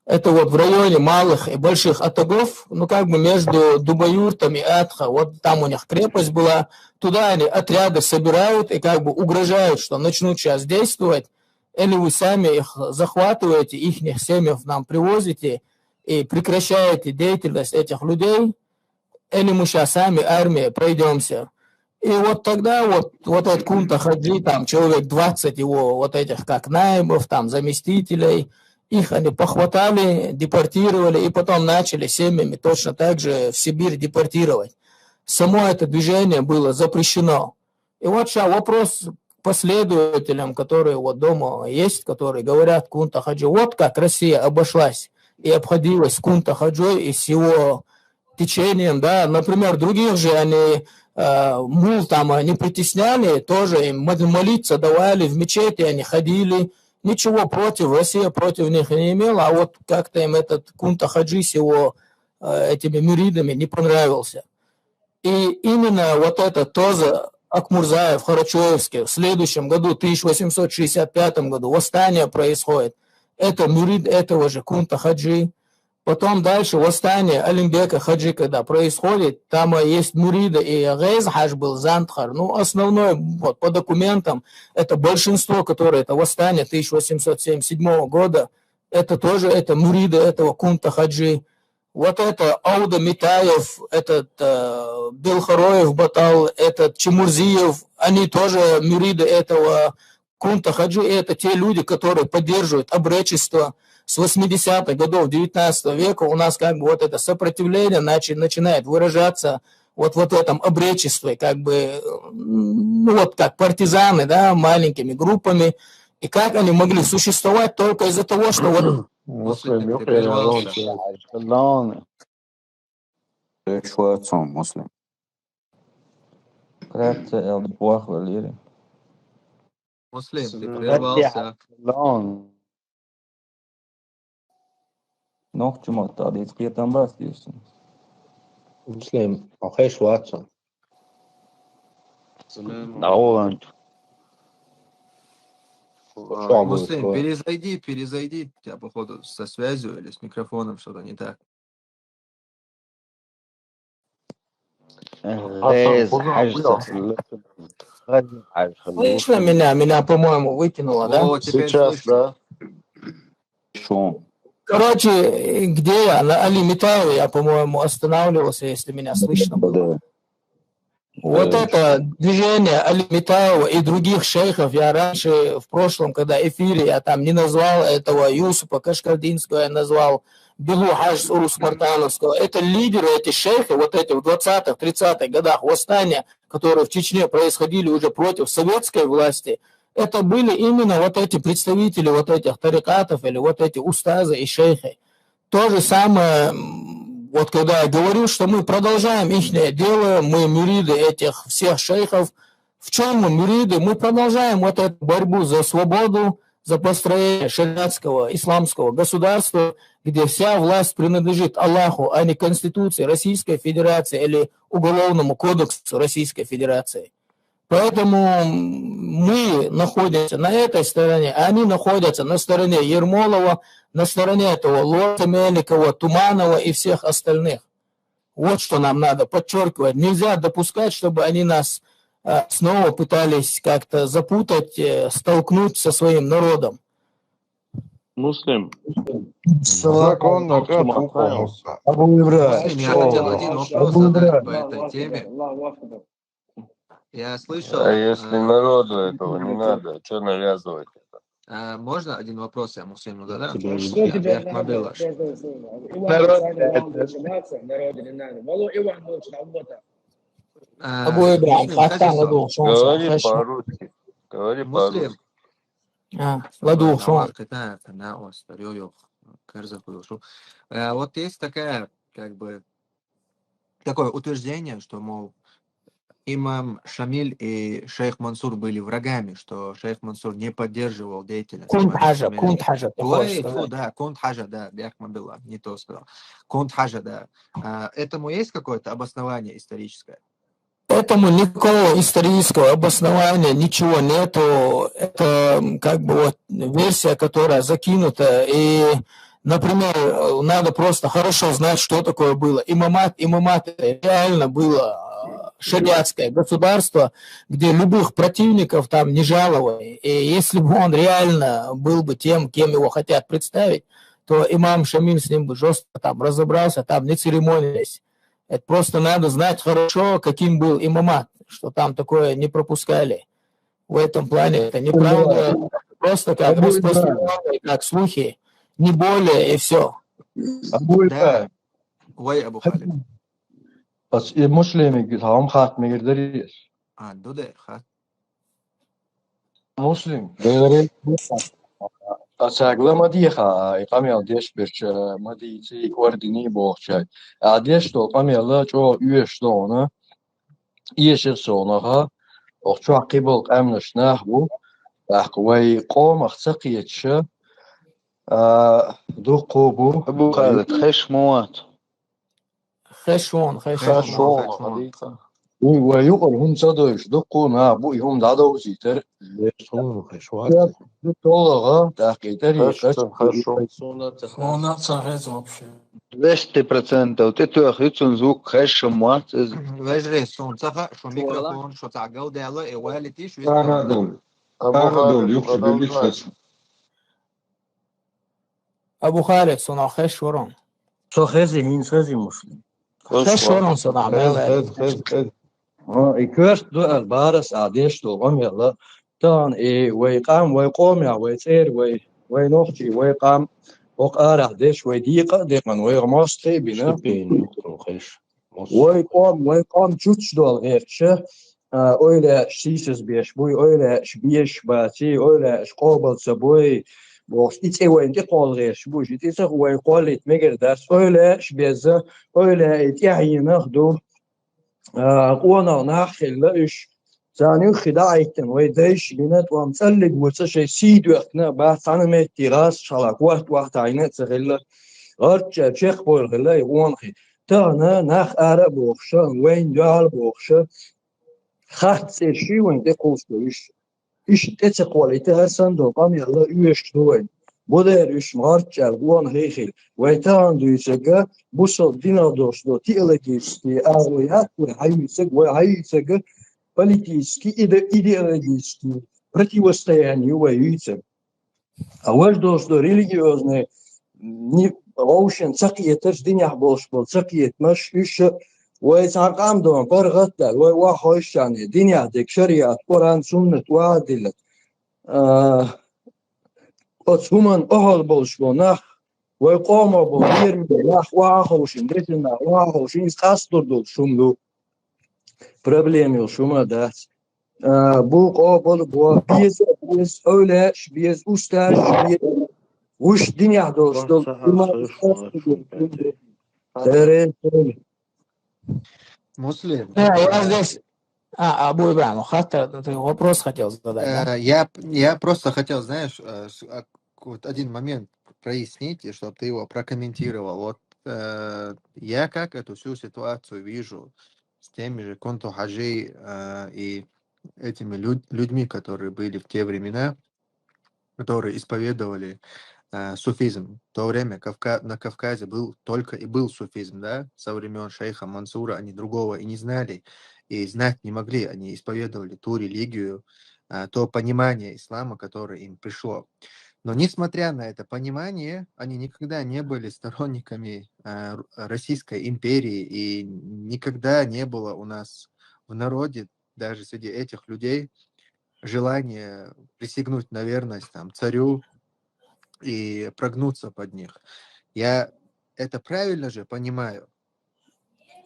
Это вот в районе малых и больших атагов, ну, как бы между Дубаюртом и Атха, вот там у них крепость была, туда они отряды собирают и как бы угрожают, что начнут сейчас действовать, или вы сами их захватываете, их семьев нам привозите и прекращаете деятельность этих людей, или мы сейчас сами армией пройдемся. И вот тогда вот, вот этот кунта хаджи, там человек двадцать его, вот этих как наибов, там заместителей, их они похватали, депортировали и потом начали семьями точно так же в Сибирь депортировать. Само это движение было запрещено. И вот сейчас вопрос к последователям, которые вот дома есть, которые говорят кунта хаджи. Вот как Россия обошлась и обходилась кунта хаджой и с его течением, да. Например, других же они э, мул там э, не притесняли, тоже им мол- молиться давали в мечети, они ходили. Ничего против, Россия против них не имела, а вот как-то им этот кунта хаджи с его э, этими мюридами не понравился. И именно вот это тоже Акмурзаев, Харачоевский, в следующем году, тысяча восемьсот шестьдесят пятом году, восстание происходит. Это мюрид этого же кунта хаджи. Потом дальше восстание Алимбека хаджи, когда происходит, там э, есть мюриды, и Гейз хадж был Зандхар. Ну, основной, вот, по документам, это большинство, которое это восстание тысяча восемьсот семьдесят седьмого года, это тоже это мюриды этого кунта хаджи. Вот это Ауда Митаев, этот э, Белхароев Батал, этот Чемурзиев, они тоже мюриды этого кунта хаджи. И это те люди, которые поддерживают обречество с восьмидесятых годов девятнадцатого века. У нас как бы вот это сопротивление начи- начинает выражаться вот, вот в этом обречестве, как бы, э, ну вот как партизаны, да, маленькими группами. И как они могли существовать только из-за того, что вот Муслим, يقرأ العلون. العلون. Шварцом, Муслим. Кратце, Элдер Плахвалири. Муслим, ты прервался. العلون. Нохчу маттаадиц кхетам бас дирсун. Муслим, охеш Ватсон. Давай. А, Муслим, перезайди, перезайди. У тебя, походу, со связью или с микрофоном что-то не так. Слышно меня? Меня, по-моему, выкинуло, да? О, теперь Сейчас, слышно. Да. Шо? Короче, где я? На Али Митаеве я, по-моему, останавливался, если меня слышно было. Вот это движение Али Митаева и других шейхов, я раньше в прошлом, когда эфире, я там не назвал этого Юсупа Кашкардинского, я назвал Белу Хаж с Урус-Мартановского. Это лидеры, эти шейхи, вот эти в двадцатых, тридцатых годах восстания, которые в Чечне происходили уже против советской власти, это были именно вот эти представители вот этих тарикатов или вот эти устазы и шейхи. То же самое, м, вот когда я говорю, что мы продолжаем ихнее дело, мы мюриды этих всех шейхов. В чем мы мюриды? Мы продолжаем вот эту борьбу за свободу, за построение шариатского исламского государства, где вся власть принадлежит Аллаху, а не Конституции Российской Федерации или Уголовному кодексу Российской Федерации. Поэтому мы находимся на этой стороне, а они находятся на стороне Ермолова, на стороне этого Лоса Меликова, Туманова и всех остальных. Вот что нам надо подчеркивать. Нельзя допускать, чтобы они нас а, снова пытались как-то запутать, э, столкнуть со своим народом. Муслим. Законно, как Муса. Абу Ибрагим. Муслим, я хотел один вопрос задать по этой теме. Я слышал... А если э, народу этого не надо, что навязывать это? А, можно один вопрос я Муслиму задам? Что тебе надо? Бехмабелаш. Иван, Александр, Иван, Александр, Вало, Иван, Муч, работа. А, Абу Ибрагим, Муслим, хаттан скажи, ладугъ, шо, Говори хорошо. По-русски. Говори Муслим. По-русски. А, ладугъ, шо. Э, Вот есть такая, как бы, такое утверждение, что, мол, имам Шамиль и шейх Мансур были врагами, что шейх Мансур не поддерживал деятельность Кунт имама Хажа, Шамиля. Кунт Хажа, ты Ой, хочешь фу, сказать. Да, Кунт Хажа, да, Бехмабелла, не то сказал. Кунт Хажа, да. А, этому есть какое-то обоснование историческое? Этому никакого исторического обоснования, ничего нету. Это м, как бы вот версия, которая закинута. И, например, э, надо просто хорошо знать, что такое было. Имамат, имамат это реально было э, шариатское государство, где любых противников там не жаловали. И если бы он реально был бы тем, кем его хотят представить, то имам Шамиль с ним бы жестко там разобрался, там не церемонились. Это просто надо знать хорошо, каким был имамат, что там такое не пропускали. В этом плане это неправда, просто как распространенные, как слухи, не более и все. Абу Ибрагим. Ой, Абу Халид. Бас и Муслимиге хьалам хаттар мегар дарий? А, ду де, ха. Муслим. Ас хьога ма дийца, и къамел деш берча ма дийца, и кӀордийна болча. А деш дола къамел чӀоагӀа оьшуш да хьона. Эшар сона, ха. Укх чохь кхин болу къаьмнаш нах бу. ТӀаккха вай къомах ца кхеташ, а, дуккха бу. Абу Халид, хезаш ма вац. Хезаш ву, хезаш Хезаш ву. ву, хезаш ву. Вай, вай юкъара хӀума ца девзаш, дуккха нах бу и хӀума дӀадовзийтар. Вешан хезаш вац. ТӀаккха тӀаккха и тӀарикъат. Хорошо. Суна ца хеза вообще. Двести процентов тӀетоьхна ю цунна звук, хезаш ма вац иза. Вежарий, суна ца хаьа, шун микрофон, шо цхьа галдаьлла, и валитиш вист. Абу Халид, продолжай. Абу Халид, суна хезаш ву. Со хезий, хӀинца хезий, Муслим? Хезаш ву, суна, мел. Хеза, хеза, хеза. А, и коьрта ду аьлла, бахархьа а деш долу къамел. Тахана и вай къам, вай къомах, вай цӀера, вай, вай нохчий, вай къам, хӀокху арахь деш, вай декъа а декъна, вайх мостагӀий а бина. Вай къом, вай къом чучча долу гӀерташ, а, ойла еш сийсаз беш буй, ойла еш безаш баций, ойла еш къобал ца буй, бохуш, и цӀе вайна тӀекхолла гӀерташ бу, и цӀе ца вай кхоллийта мегар дац, ойла еш беза, ойла и тӀаьхьенах ду. А, къонах нах а хилла уьш. Царна юххе дӀа а хӀиттина, вай дайша бина тӀом цӀаллиг ву ца шайн сий доьхкина а бац, цхьана метте гӀазкхаша хьала корта охьатаьӀна а ца хилла. ГӀорчча чекхбевлла хилла и къонахий. Тахана нах ара а бохуша, вайна дуьхьал а бохуша, Хатта цӀераш ший вайн тӀе кхувсо уьш. Уьш тӀе ца кхоллийта хӀара санна долу къамел оьшуш ду вайн. Бо дера уьш марччӀал гӀона хьехийла. Вай тахана дуьйцург, бусалба динах долуш долу теологический агӀо яц вай хьаюьйцург, вай хьаюьйцург политический, иде-, идеологический противостояние ю вай юьйцург. А важа долуш ду религиозный, ни-, вовшен ца кхетарш, динехь болуш болу ца кхетамаш, уьш вай цхьана къам дон паргӀат а даьлла, вай охьахойшчарне динехь дерг шариат, Къуръан, суннат охьа а диллина. А, оцу хӀуманна охьа болуш болу нах, вай къомах болу лераме нах охьа а ховшийна, дешна нах охьа а ховшийна, иза къастор долуш хӀума ду. Проблема йолуш хӀума дац. А, бу къобал бо, беза, беза эвлаяаш, беза устазаш, беза вуш динехь долуш долу. Муслим. Да, я здесь. А, Абу Ибрахим, Хаттар, ты вопрос хотел задать, да? Э, Я, я просто хотел, знаешь, э, с- а, вот один момент прояснить, и чтобы ты его прокомментировал. Вот э, я как эту всю ситуацию вижу с теми же Кунту Хаджи э, и этими люд- людьми, которые были в те времена, которые исповедовали э, суфизм. В то время Кавка- на Кавказе был только и был суфизм, да, со времен шейха Мансура они другого и не знали, и знать не могли, они исповедовали ту религию, э, то понимание ислама, которое им пришло. Но несмотря на это понимание, они никогда не были сторонниками э, Ру- Российской империи, и никогда не было у нас в народе, даже среди этих людей, желания присягнуть на верность там, царю и прогнуться под них. Я это правильно же понимаю?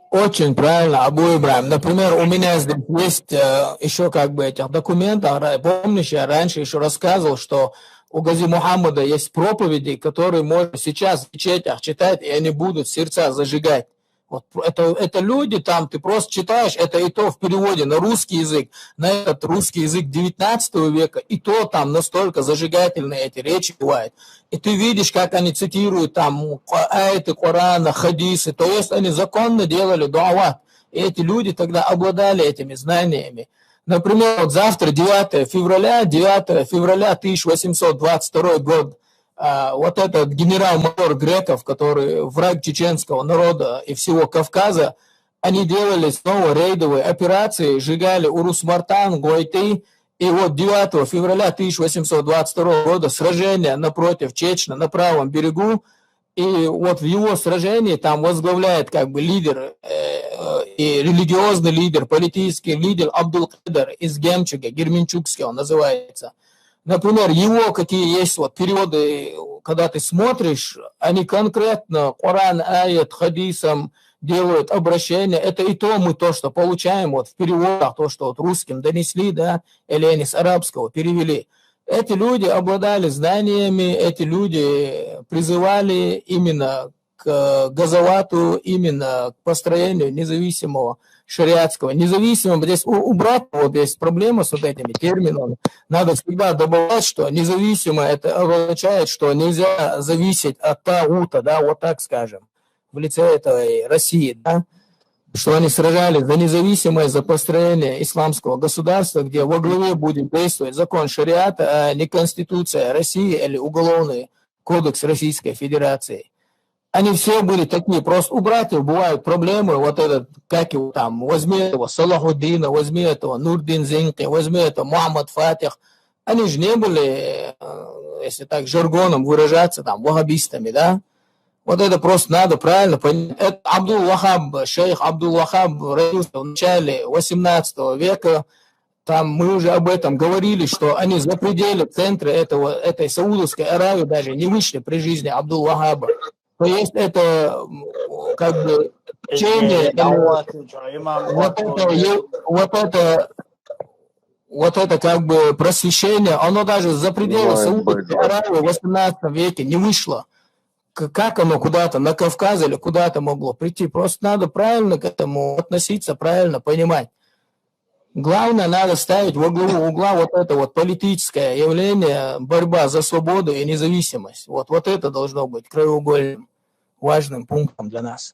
Очень правильно, Абу Ибрахим. Например, у меня здесь есть э, еще как бы этих документов. Ра- Помнишь, я раньше еще рассказывал, что у Гази Мухаммада есть проповеди, которые можно сейчас в мечетях читать, и они будут сердца зажигать. Вот это, это люди там, ты просто читаешь, это и то в переводе на русский язык, на этот русский язык девятнадцатого века, и то там настолько зажигательные эти речи бывают. И ты видишь, как они цитируют там аяты Корана, хадисы, то есть они законно делали дуават. И эти люди тогда обладали этими знаниями. Например, вот завтра, девятое февраля, девятое февраля тысяча восемьсот двадцать второй год, а, вот этот генерал-майор Греков, который враг чеченского народа и всего Кавказа, они делали снова рейдовые операции, сжигали Урус-Мартан, Гойты. И вот девятого февраля тысяча восемьсот двадцать второго года сражение напротив Чечня на правом берегу. И вот в его сражении там возглавляет как бы лидер э, и религиозный лидер, политический лидер Абдул-Кадар из Гемчуга, Герменчугский он называется. Например, его какие есть вот переводы, когда ты смотришь, они конкретно Коран, аят, хадисом делают обращение. Это и то мы то, что получаем вот в переводах, то, что вот русским донесли, да, или они с арабского перевели. Эти люди обладали знаниями, эти люди призывали именно к газавату, именно к построению независимого шариатского. Независимым здесь у- убрать, вот есть проблема с вот этими терминами. Надо всегда добавлять, что независимо это означает, что нельзя зависеть от тагута, да, вот так скажем, в лице этой России, да, что они сражались за независимое, за построение исламского государства, где во главе будет действовать закон шариата, а не конституция России или уголовный кодекс Российской Федерации. Они все были такие, просто у братьев бывают проблемы, вот этот, как его там, возьми этого Салахуддина, возьми этого Нурдин Зинки, возьми этого Мухаммад Фатих. Они же не были, э, если так жаргоном выражаться, там, ваххабистами, да? Вот это просто надо правильно понять. Это Абдул-Вахаб, шейх Абдул-Вахаб родился в начале восемнадцатого века. Там мы уже об этом говорили, что они за пределы центра этого, этой Саудовской Аравии даже не вышли при жизни Абдул-Вахаба. То есть это м, как бы течение, э, вот это, е- вот это, вот это как бы просвещение, оно даже за пределы Саудовской Аравии в восемнадцатом веке не вышло. К- Как оно куда-то на Кавказ или куда-то могло прийти? Просто надо правильно к этому относиться, правильно понимать. Главное, надо ставить во главу угла вот это вот политическое явление, борьба за свободу и независимость. Вот, вот это должно быть краеугольным, важным пунктом для нас.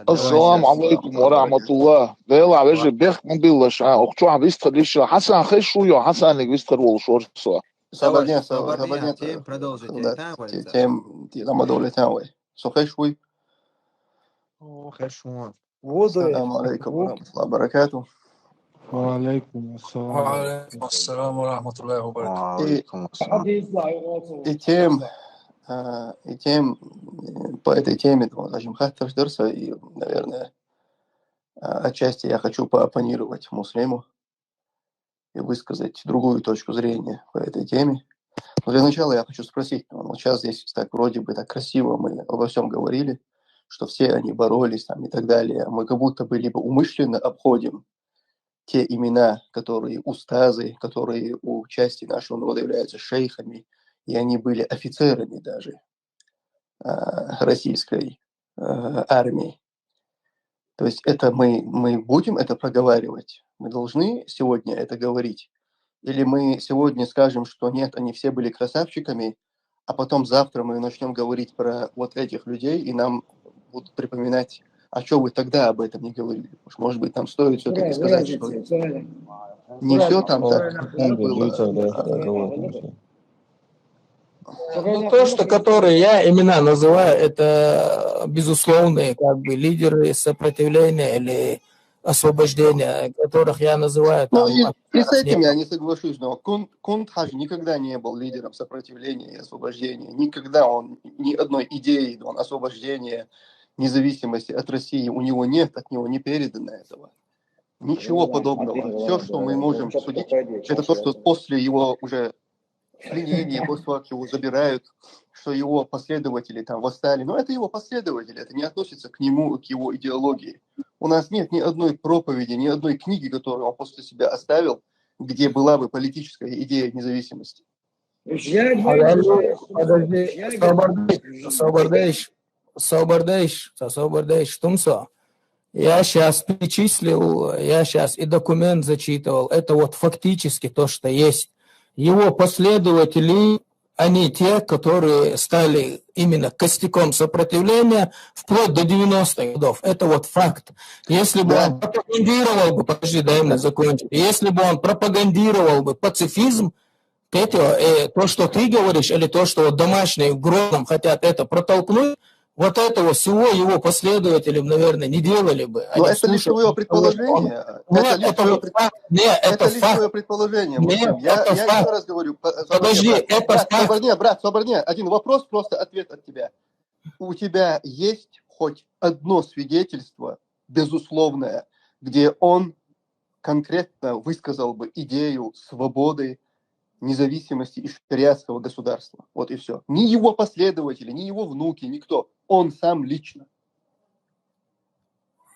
Ассаламу алейкум ва рахматуллах. Вела вежи бех мобилла ша. Охчу вистхалиша. Хасан хешуйо, Хасаниг вистхал волшорсо. Сабарне, сабарне. Тем продолжите. Тем, тем, тема долетан вай. Со хешуй. О, хешуй. Вузы. Ассаламу алейкум ва рахматуллахи ва баракатух. Ва алейкум ассалам. Ва алейкум ассалам ва рахматуллахи ва баракатух. И тем, э, и тем, э, по этой теме, вот, очень хатташ дерса, и, наверное, а, отчасти я хочу пооппонировать Муслиму и высказать другую точку зрения по этой теме. Но для начала я хочу спросить, ну, вот сейчас здесь так вроде бы так красиво мы обо всем говорили, что все они боролись там и так далее. Мы как будто бы либо умышленно обходим те имена, которые устазы, которые у части нашего народа являются шейхами, и они были офицерами даже, э, российской, э, армии. То есть это мы, мы будем это проговаривать, мы должны сегодня это говорить. Или мы сегодня скажем, что нет, они все были красавчиками, а потом завтра мы начнём говорить про вот этих людей, и нам будут припоминать, а чё вы тогда об этом не говорили? Может быть, нам стоит всё-таки сказать, что не всё там так было. Ну, то, что которые я имена называю, это безусловные как бы лидеры сопротивления или освобождения, которых я называю. Ну, там, и с этим я не соглашусь, но Кун-, Кунт-Хадж никогда не был лидером сопротивления и освобождения. Никогда он, ни одной идеи он освобождения, независимости от России у него нет, от него не передано этого. Ничего подобного. Всё, что мы можем судить, это то, что после его уже пленения, после того, как его забирают, что его последователи там восстали. Но это его последователи, это не относится к нему, к его идеологии. У нас нет ни одной проповеди, ни одной книги, которую он после себя оставил, где была бы политическая идея независимости. Подожди, собардеш, собардеш, собардеш, тумсо. Я сейчас перечислил, я сейчас и документ зачитывал. Это вот фактически то, что есть. Его последователи, они те, которые стали именно костяком сопротивления вплоть до девяностых годов. Это вот факт. Если бы он пропагандировал бы, подожди, дай мне закончить. Если бы он пропагандировал бы пацифизм, Петя, э, то, что ты говоришь, или то, что вот домашние в Грозном хотят это протолкнуть, вот этого всего его последователи, наверное, не делали бы. Но это лишь твоё предположение. Нет, это факт. Нет, это лишь твоё предположение. Нет, я ещё раз говорю. Подожди, это факт. Собардеш, брат, собардеш. Один вопрос, просто ответ от тебя. У тебя есть хоть одно свидетельство, безусловное, где он конкретно высказал бы идею свободы, независимости и шариатского государства. Вот и всё. Ни его последователи, ни его внуки, никто. Он сам лично.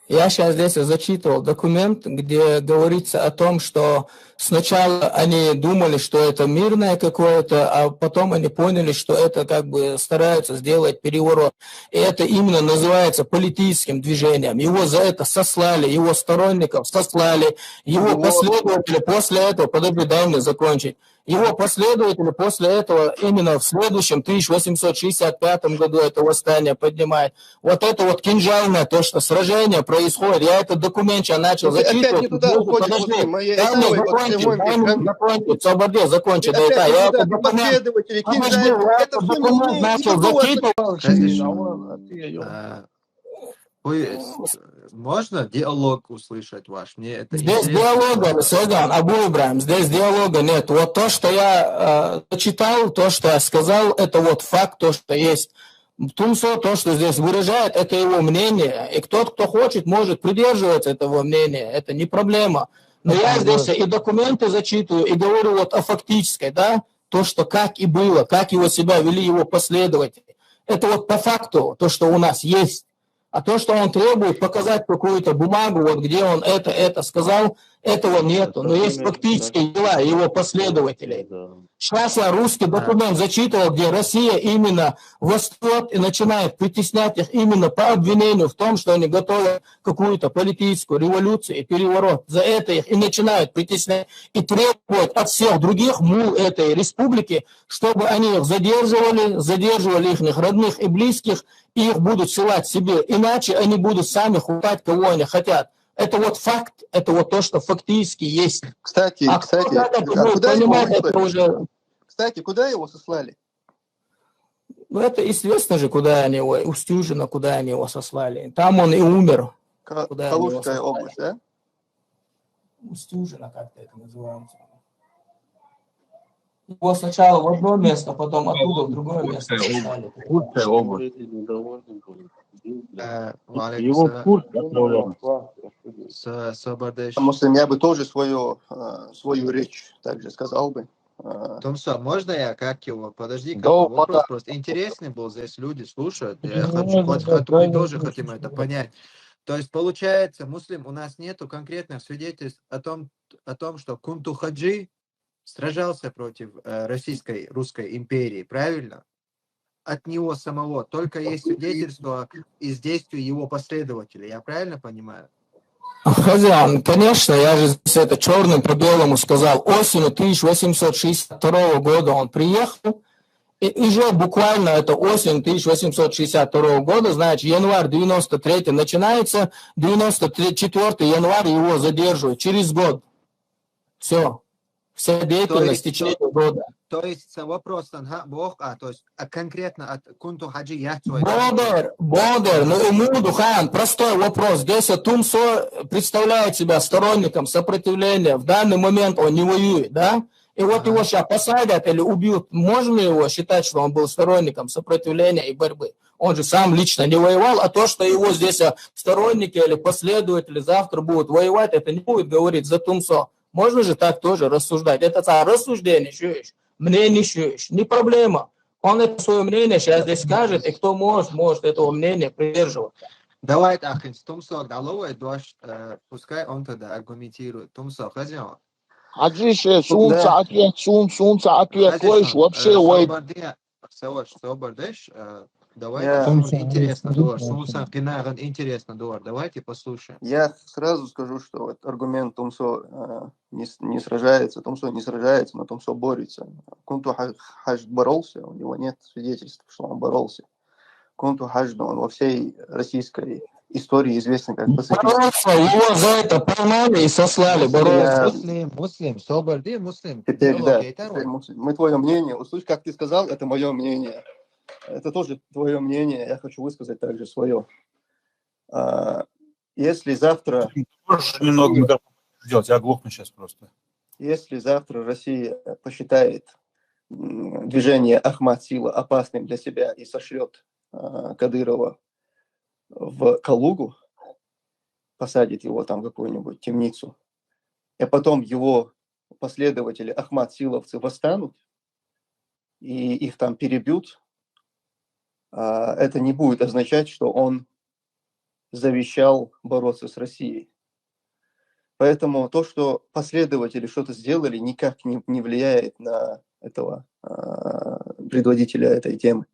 Я сейчас здесь зачитывал документ, где говорится о том, что сначала они думали, что это мирное какое-то, а потом они поняли, что это как бы стараются сделать переворот. И это именно называется политическим движением. Его за это сослали, его сторонников сослали, его последователи после этого, подожди, дай мне закончить. Его последователи после этого, именно в следующем, тысяча восемьсот шестьдесят пятом году, это восстание поднимает. Вот это вот кинжальное, то, что сражение происходит. Я этот документ сейчас начал зачитывать. Ты опять не туда уходишь, Муслим. Дай мне закончить, дай мне закончить. Собардеш, закончи. Ты опять не туда, ты последователи, кинжальное. Это всё не имеет никакого отношения. Можно диалог услышать ваш? Мне это интересно. Здесь диалога, Саган, Абу Ибрагим, здесь диалога нет. Вот то, что я, э, зачитал, то, что я сказал, это вот факт, то, что есть. Тумсо, то, что здесь выражает, это его мнение. И тот, кто хочет, может придерживаться этого мнения. Это не проблема. Но я здесь и документы зачитываю, и говорю вот о фактической, да, то, что как и было, как его себя вели его последователи. Это вот по факту, то, что у нас есть. А то, что он требует показать какую-то бумагу, вот где он это, это сказал, Этого нету. Но есть фактические дела его последователей. Сейчас я русский документ зачитывал, где Россия именно восстает и начинает притеснять их именно по обвинению в том, что они готовят какую-то политическую революцию и переворот. За это их и начинают притеснять и требовать от всех других мул этой республики, чтобы они их задерживали, задерживали их родных и близких, и их будут ссылать в Сибирь. Иначе они будут сами хватать, кого они хотят. Это вот факт, это вот то, что фактически есть. Кстати, А кстати, кто как это а будет куда его понимать, это выслали? Уже... Кстати, куда его сослали? Ну, это известно же, куда они его, Устюжина, куда они его сослали. Там он и умер. Ка- Куда они его Калужская сослали? область, да? Устюжина как-то это называется. Его сначала в одно место, потом оттуда в другое место Курская сослали. Курская область. Э, ва алейкум Его в салам. Курск отправляли. С- Собардеш. Муслим, я бы тоже свою, э, свою речь также сказал бы. Э, Тумсо, можно я как его? Подожди, как Да, его вопрос пока. Просто интересный был, здесь люди слушают. Я Ну, хочу, да, хоть, да, хоть мы да, тоже да, хотим это да. Понять. То есть получается, Муслим, у нас нету конкретных свидетельств о том, о том, что Кунту Хаджи сражался против э, российской русской империи, правильно? От него самого. Только есть свидетельство из действий его последователей. Я правильно понимаю? Хозяин, конечно, я же здесь это черным по белому сказал. Осенью тысяча восемьсот шестьдесят второго года он приехал. И уже буквально это осень тысяча восемьсот шестьдесят второго года, значит, январь девяносто третий начинается, девяносто четвёртый январь его задерживают, через год. Все. Вся деятельность в То есть, течение года. То есть с- вопрос, ага, бог, а, то есть а конкретно от Кунту Хаджи я свой. Бодер, Бодер, ну, Умуду Хан, простой вопрос. Геса Тумсо представляет себя сторонником сопротивления. В данный момент он не воюет, да? И вот Ага. Его сейчас посадят или убьют. Можно его считать, что он был сторонником сопротивления и борьбы? Он же сам лично не воевал, а то, что его здесь а, сторонники или последователи завтра будут воевать, это не будет говорить за Тумсо. Можно же так тоже рассуждать? Это ца- рассуждение, чуешь? Мнение, чуешь? Не проблема. Он это свое мнение сейчас здесь скажет, и кто может, может этого мнения придерживаться. Давай, Ахин, Тумсо, головой дождь, э, пускай он тогда аргументирует. Тумсо, хозяин. Хаджи, ше, сунца ответ, сун, сунца ответ, Хозяин, коиш, вообще, э, ой. Собардия, Саваш, Собардеш, э, давай, Я- так, сун интересно, дождь, сун сакинаган интересно, дождь. Давайте послушаем. Я сразу скажу, что вот аргумент Тумсо э, не, с- не сражается, Тумсо не сражается, но Тумсо борется. Кунту Ха- Хадж боролся, у него нет свидетельств, что он боролся. Кунту Хадж, он во всей российской истории известен как пацифист. Боролся, его за это поймали и сослали, боролся. Муслим, Муслим, Собарди, Муслим. Теперь, Диалог да, это теперь, Муслим, мы твое мнение услышь, как ты сказал, это мое мнение. Это тоже твое мнение, я хочу высказать также свое. Если завтра Можешь немного микрофон сделать, я оглохну сейчас просто. Если завтра Россия посчитает м, движение Ахмат Сила опасным для себя и сошлет э, Кадырова в Калугу, посадит его там в какую-нибудь темницу, и потом его последователи Ахмат Силовцы восстанут, и их там перебьют, а, это не будет означать, что он завещал бороться с Россией. Поэтому то, что последователи что-то сделали, никак не, не влияет на этого а, предводителя этой темы.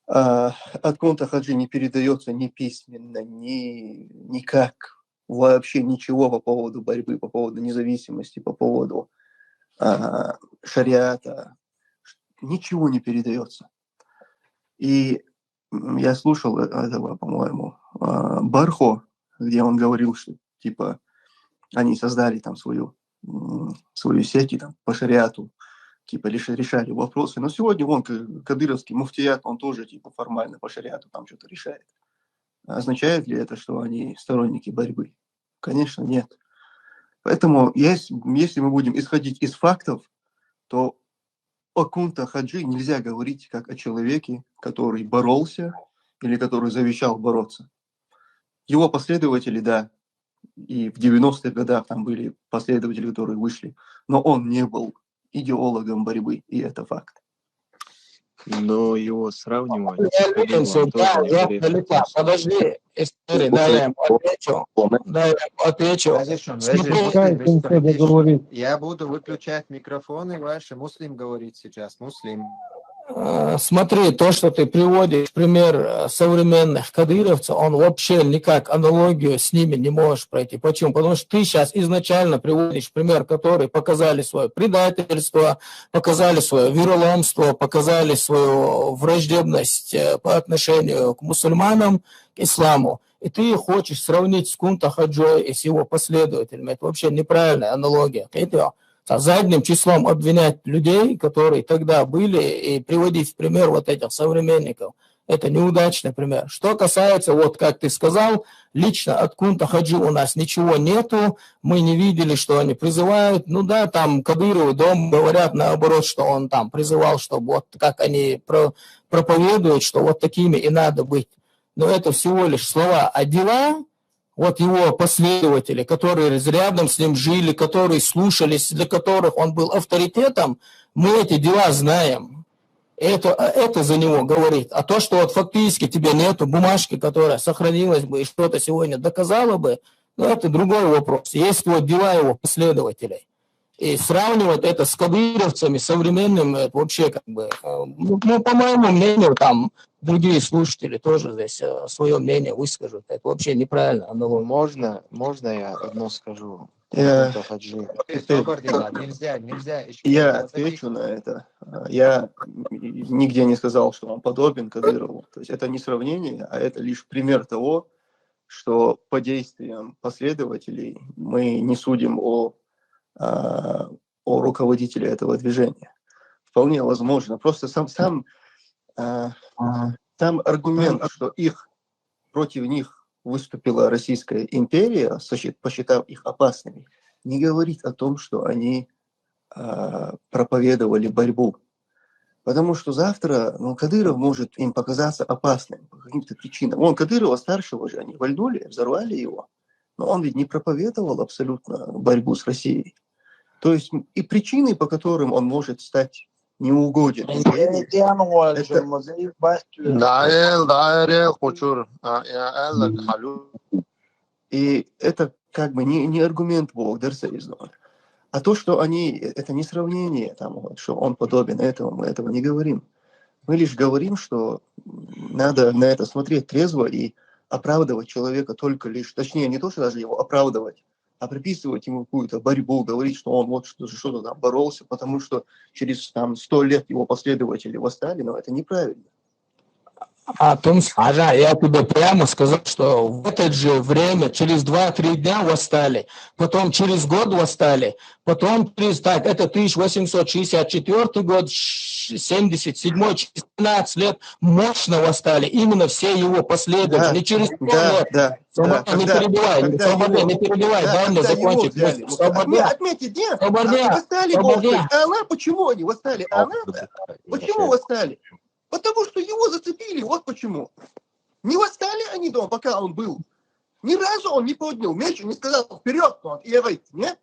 А, От Кунта Хаджи не передается ни письменно, ни никак, вообще ничего по поводу борьбы, по поводу независимости, по поводу а, шариата. Ничего не передается. И м, я слушал э- этого, по-моему, а, Бархо, где он говорил, что типа они создали там свою, м, свою сеть и там по шариату типа лишь решали вопросы. Но сегодня вон к- кадыровский муфтият, он тоже типа формально по шариату там что-то решает. Означает ли это, что они сторонники борьбы? Конечно, нет. Поэтому если, если мы будем исходить из фактов, то о Кунта Хаджи нельзя говорить как о человеке, который боролся или который завещал бороться. Его последователи, да, и в девяностых годах там были последователи, которые вышли, но он не был идеологом борьбы, и это факт. Но его сравнивать Я с Кадыровым Ленцев, тоже да, я некорректно. Подожди, история, дай я ему отвечу. Дай я ему отвечу. Смотри, Пускай Сенсей договорит. Я буду выключать микрофоны ваши. Муслим говорит сейчас. Муслим. Э, смотри, то, что ты приводишь пример э, современных кадыровцев, он вообще никак аналогию с ними не можешь пройти. Почему? Потому что ты сейчас изначально приводишь пример, который показали свое предательство, показали свое вероломство, показали свою враждебность э, по отношению к мусульманам, к исламу. И ты хочешь сравнить с Кунта Хаджой и с его последователями. Это вообще неправильная аналогия. Это задним числом обвинять людей, которые тогда были, и приводить в пример вот этих современников. Это неудачный пример. Что касается, вот как ты сказал, лично от Кунта Хаджи у нас ничего нету, мы не видели, что они призывают. Ну да, там Кадыровы дом говорят наоборот, что он там призывал, чтобы вот как они про- проповедуют, что вот такими и надо быть. Но это всего лишь слова, а дела, вот его последователи, которые рядом с ним жили, которые слушались, для которых он был авторитетом, мы эти дела знаем. Это, это за него говорит. А то, что вот фактически тебе нету бумажки, которая сохранилась бы и что-то сегодня доказала бы, ну, это другой вопрос. Есть вот дела его последователей. И сравнивать это с кадыровцами современным, это вообще как бы, э, ну, ну, по моему мнению, там другие слушатели тоже здесь свое мнение выскажут. Это вообще неправильно. Оно... Можно, можно я одно скажу? Я, Кунта Хаджи. это- Собор дела. Нельзя, нельзя. Ещё я вот таких- отвечу на это. Я нигде не сказал, что он подобен Кадырову. То есть это не сравнение, а это лишь пример того, что по действиям последователей мы не судим о, а, о руководителе этого движения. Вполне возможно. Просто сам, сам, а, сам аргумент, что их против них выступила Российская империя, сосчит- посчитав их опасными, не говорит о том, что они а, проповедовали борьбу. Потому что завтра, ну, Кадыров может им показаться опасным по каким-то причинам. Вон Кадырова старшего же они вольнули, взорвали его. Но он ведь не проповедовал абсолютно борьбу с Россией. То есть и причины, по которым он может стать неугоден. Дайл, дайл, кучур. И это как бы не, не аргумент бу дерсэ изно. А то, что они, это не сравнение, там, вот, что он подобен этому, мы этого не говорим. Мы лишь говорим, что надо на это смотреть трезво и оправдывать человека только лишь, точнее, не то, что даже его оправдывать, а приписывать ему какую-то борьбу, говорить, что он вот что- что-то там боролся, потому что через там сто лет его последователи восстали, но это неправильно. А, Тумс Хаджа, я тебе прямо сказал, что в это же время, через два-три дня восстали, потом через год восстали, потом через, так, это тысяча восемьсот шестьдесят четвёртый год, ш- семьдесят седьмой, через тринадцать лет мощно восстали, именно все его последователи, Да, не через сто Да, лет. да, Свобода, да, не когда- перебивай, когда Свобода, его- не перебивай, да, дай мне когда закончить. его взяли. Мысль. Свобода, Отме- Отметьте, нет, Свобода, а восстали Свобода. мощно. А она почему они восстали? А она, да. Почему восстали? Потому что его зацепили, вот почему. Не восстали они дома, пока он был. Ни разу он не поднял меч и не сказал: «Вперед!» Вот, и говорит: «Нет».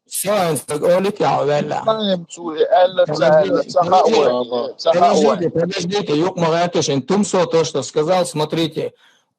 Всё, Инстаграм, Оля, тебя, Валя. Знаем, цу- э, Элла, ца- Элла, ца- Подожди, ха- ца- ха- Подождите, подождите, Юк Магатушин, Тумсо то, что сказал, смотрите,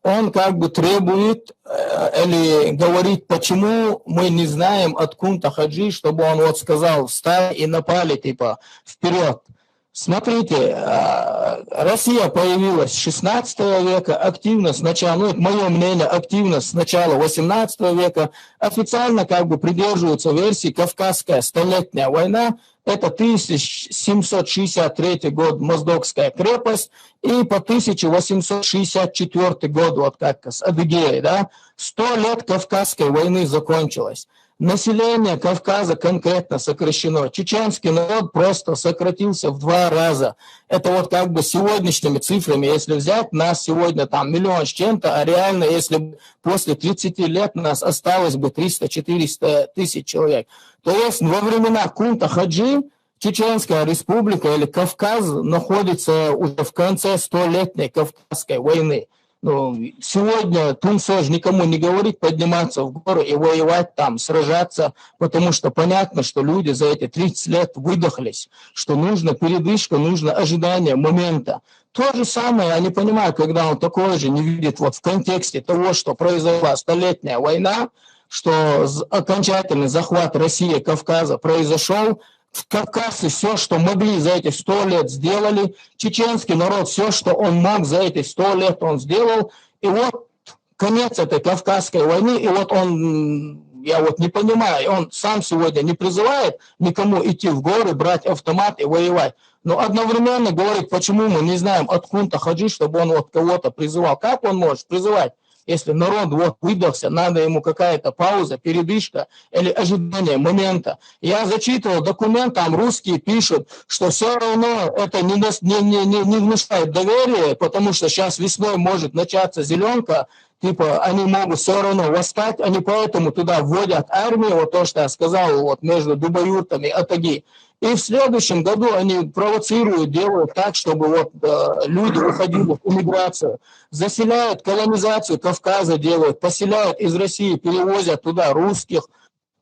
он как бы требует э, или говорит, почему мы не знаем от Кунта Хаджи, чтобы он вот сказал: «Встали и напали, типа, вперед». Смотрите, э, Россия появилась с шестнадцатого века, активно сначала, ну, это мое мнение, активно с начала восемнадцатого века, официально как бы придерживаются версии Кавказская столетняя война, это тысяча семьсот шестьдесят третий год, Моздокская крепость, и по тысяча восемьсот шестьдесят четвёртый год, вот как с Адыгеей, да, сто лет Кавказской войны закончилось. Население Кавказа конкретно сокращено. Чеченский народ просто сократился в два раза. Это вот как бы сегодняшними цифрами, если взять, нас сегодня там миллион с чем-то, а реально, если бы после тридцати лет нас осталось бы триста-четыреста тысяч человек. То есть во времена Кунта Хаджи Чеченская республика или Кавказ находится уже в конце столетней Кавказской войны. Ну, сегодня Тумсо же никому не говорит подниматься в горы и воевать там, сражаться, потому что понятно, что люди за эти тридцать лет выдохлись, что нужно передышка, нужно ожидание момента. То же самое, я не понимаю, когда он такое же не видит вот в контексте того, что произошла столетняя война, что окончательный захват России, Кавказа произошел, в Кавказе все, что могли за эти сто лет сделали, чеченский народ, все, что он мог за эти сто лет, он сделал. И вот конец этой Кавказской войны, и вот он, я вот не понимаю, он сам сегодня не призывает никому идти в горы, брать автомат и воевать. Но одновременно говорит, почему мы не знаем от Кунта Хаджи, чтобы он вот кого-то призывал. Как он может призывать, если народ вот выдохся, надо ему какая-то пауза, передышка или ожидание момента. Я зачитывал документ, там русские пишут, что все равно это не, не, не, не внушает доверия, потому что сейчас весной может начаться зеленка, типа они могут все равно восстать, они поэтому туда вводят армию, вот то, что я сказал, вот между Дубаюртом и Атаги. И в следующем году они провоцируют, делают так, чтобы вот э, люди уходили в иммиграцию, заселяют, колонизацию Кавказа делают, поселяют из России, перевозят туда русских.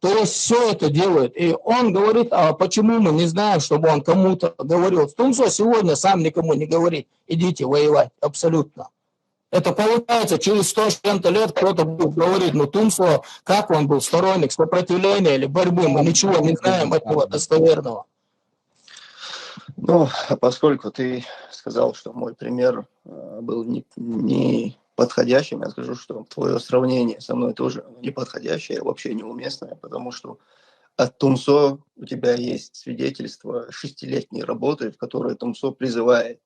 То есть все это делают. И он говорит, а почему мы не знаем, чтобы он кому-то говорил? Тумсо сегодня сам никому не говорит, идите воевать, абсолютно. Это получается, через сто с чем-то лет кто-то будет говорить, ну, Тумсо, как он был сторонник сопротивления или борьбы, мы ничего не знаем от него достоверного. Ну, поскольку ты сказал, что мой пример э, был не, не подходящим, я скажу, что твое сравнение со мной тоже неподходящее, вообще неуместное, потому что от Тумсо у тебя есть свидетельство шестилетней работы, в которой Тумсо призывает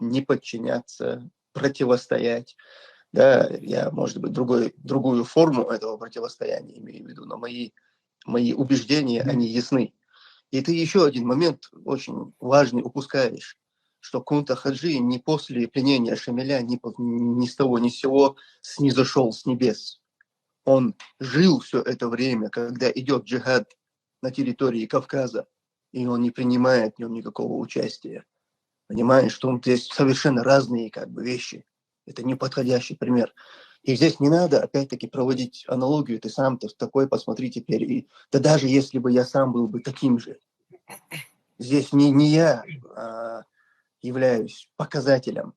не подчиняться, противостоять. Да, я, может быть, другой, другую форму этого противостояния имею в виду, но мои, мои убеждения, они ясны. И ты еще один момент очень важный упускаешь, что Кунта Хаджи не после пленения Шамиля, ни, ни с того ни с сего снизошел с небес. Он жил все это время, когда идет джихад на территории Кавказа, и он не принимает в нем никакого участия. Понимаешь, что он здесь совершенно разные как бы вещи. Это неподходящий пример. И здесь не надо, опять-таки, проводить аналогию, ты сам-то такой, посмотри теперь. И, да даже если бы я сам был бы таким же, здесь не, не я а, являюсь показателем.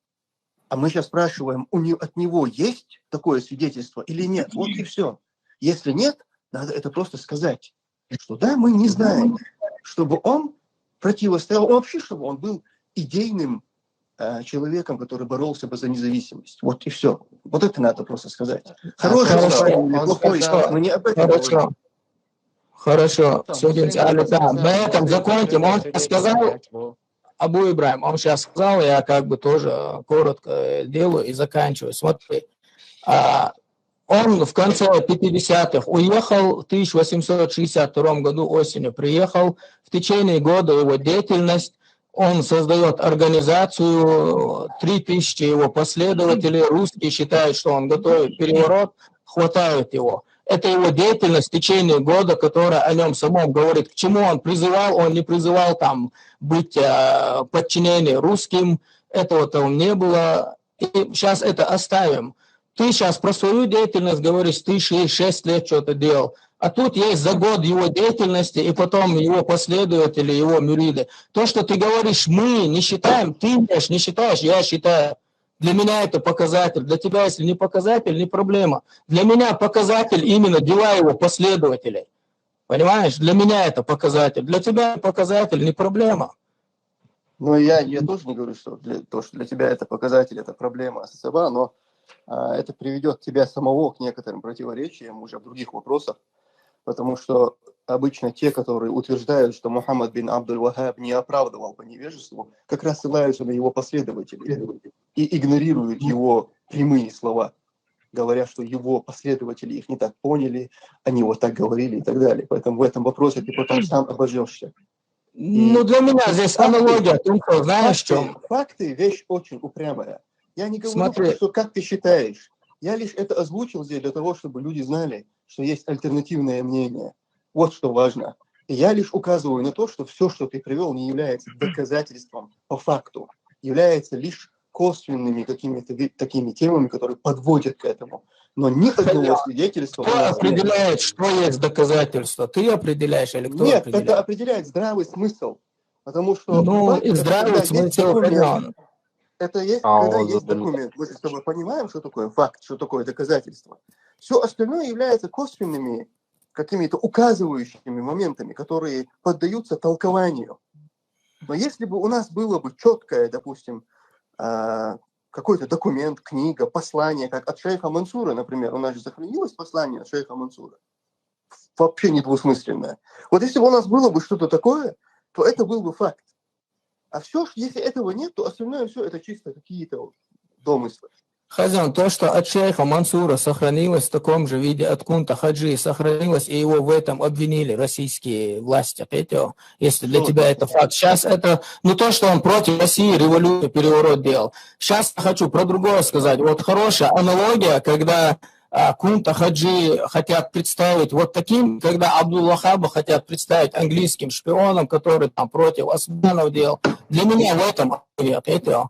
А мы сейчас спрашиваем, у не, от него есть такое свидетельство или нет? Вот и все. Если нет, надо это просто сказать, что да, мы не знаем, чтобы он противостоял, вообще, чтобы он был идейным э, человеком, который боролся бы за независимость. Вот и все. Вот это надо просто сказать. Хороший, хорошо, плохой, мы не об этом говорим. Хорошо, все, Алита, на этом закончим. Он сказал, Абу Ибраим, он сейчас сказал, я как бы тоже коротко делаю и заканчиваю. Смотри, а, он в конце пятидесятых уехал, в тысяча восемьсот шестьдесят втором году осенью приехал. В течение года его деятельность, он создает организацию, три тысячи его последователей, русские считают, что он готовит переворот, хватают его. Это его деятельность в течение года, которая о нем самом говорит, к чему он призывал, он не призывал там быть э, подчинение русским, этого там не было. И сейчас это оставим. Ты сейчас про свою деятельность говоришь, ты шесть лет что-то делал. А тут есть за год его деятельности и потом его последователи, его мюриды. То, что ты говоришь, мы не считаем, ты не считаешь, я считаю. Для меня это показатель. Для тебя, если не показатель, не проблема. Для меня показатель именно дела его последователей. Понимаешь? Для меня это показатель. Для тебя показатель не проблема. Ну, я, я тоже не говорю, что для, то, что для тебя это показатель, это проблема, а но а, это приведет тебя самого к некоторым противоречиям уже в других вопросах. Потому что обычно те, которые утверждают, что Мухаммад бин Абдуль-Вахаб не оправдывал по невежеству, как раз ссылаются на его последователей и игнорируют его прямые слова, говоря, что его последователи их не так поняли, они вот так говорили и так далее. Поэтому в этом вопросе ты потом сам обожжешься. Ну, для меня здесь аналогия, ты знаешь, что... Факты — вещь очень упрямая. Я не говорю, что как ты считаешь. Я лишь это озвучил здесь для того, чтобы люди знали, что есть альтернативное мнение. Вот что важно. И я лишь указываю на то, что все, что ты привел, не является доказательством по факту, является лишь косвенными какими-то ви- такими темами, которые подводят к этому. Но ни одного свидетельства у Кто нас нет. Определяет, что есть доказательство? Ты определяешь или кто Нет, определяет? Это определяет здравый смысл. Потому что Ну, факт, и это здравый когда есть смысл, документ, Роман. это есть, А, когда вот есть задумал. Документ. Мы же с тобой понимаем, что такое факт, что такое доказательство. Все остальное является косвенными, какими-то указывающими моментами, которые поддаются толкованию. Но если бы у нас было бы четкое, допустим, а, какой-то документ, книга, послание, как от шейха Мансура, например, у нас же сохранилось послание от шейха Мансура, вообще недвусмысленное. Вот если бы у нас было бы что-то такое, то это был бы факт. А все, если этого нет, то остальное все это чисто какие-то вот домыслы. Хазян, то, что от шейха Мансура сохранилось в таком же виде от Кунта Хаджи, сохранилось, и его в этом обвинили российские власти. Хотя, если для Ну, тебя это факт. Сейчас это, ну, то, что он против России революцию, переворот делал. Сейчас я хочу про другое сказать. Вот хорошая аналогия, когда а, Кунта Хаджи хотят представить вот таким, когда Абдул-Вахаба хотят представить английским шпионом, который там против османов делал. Для меня в этом ответ. Это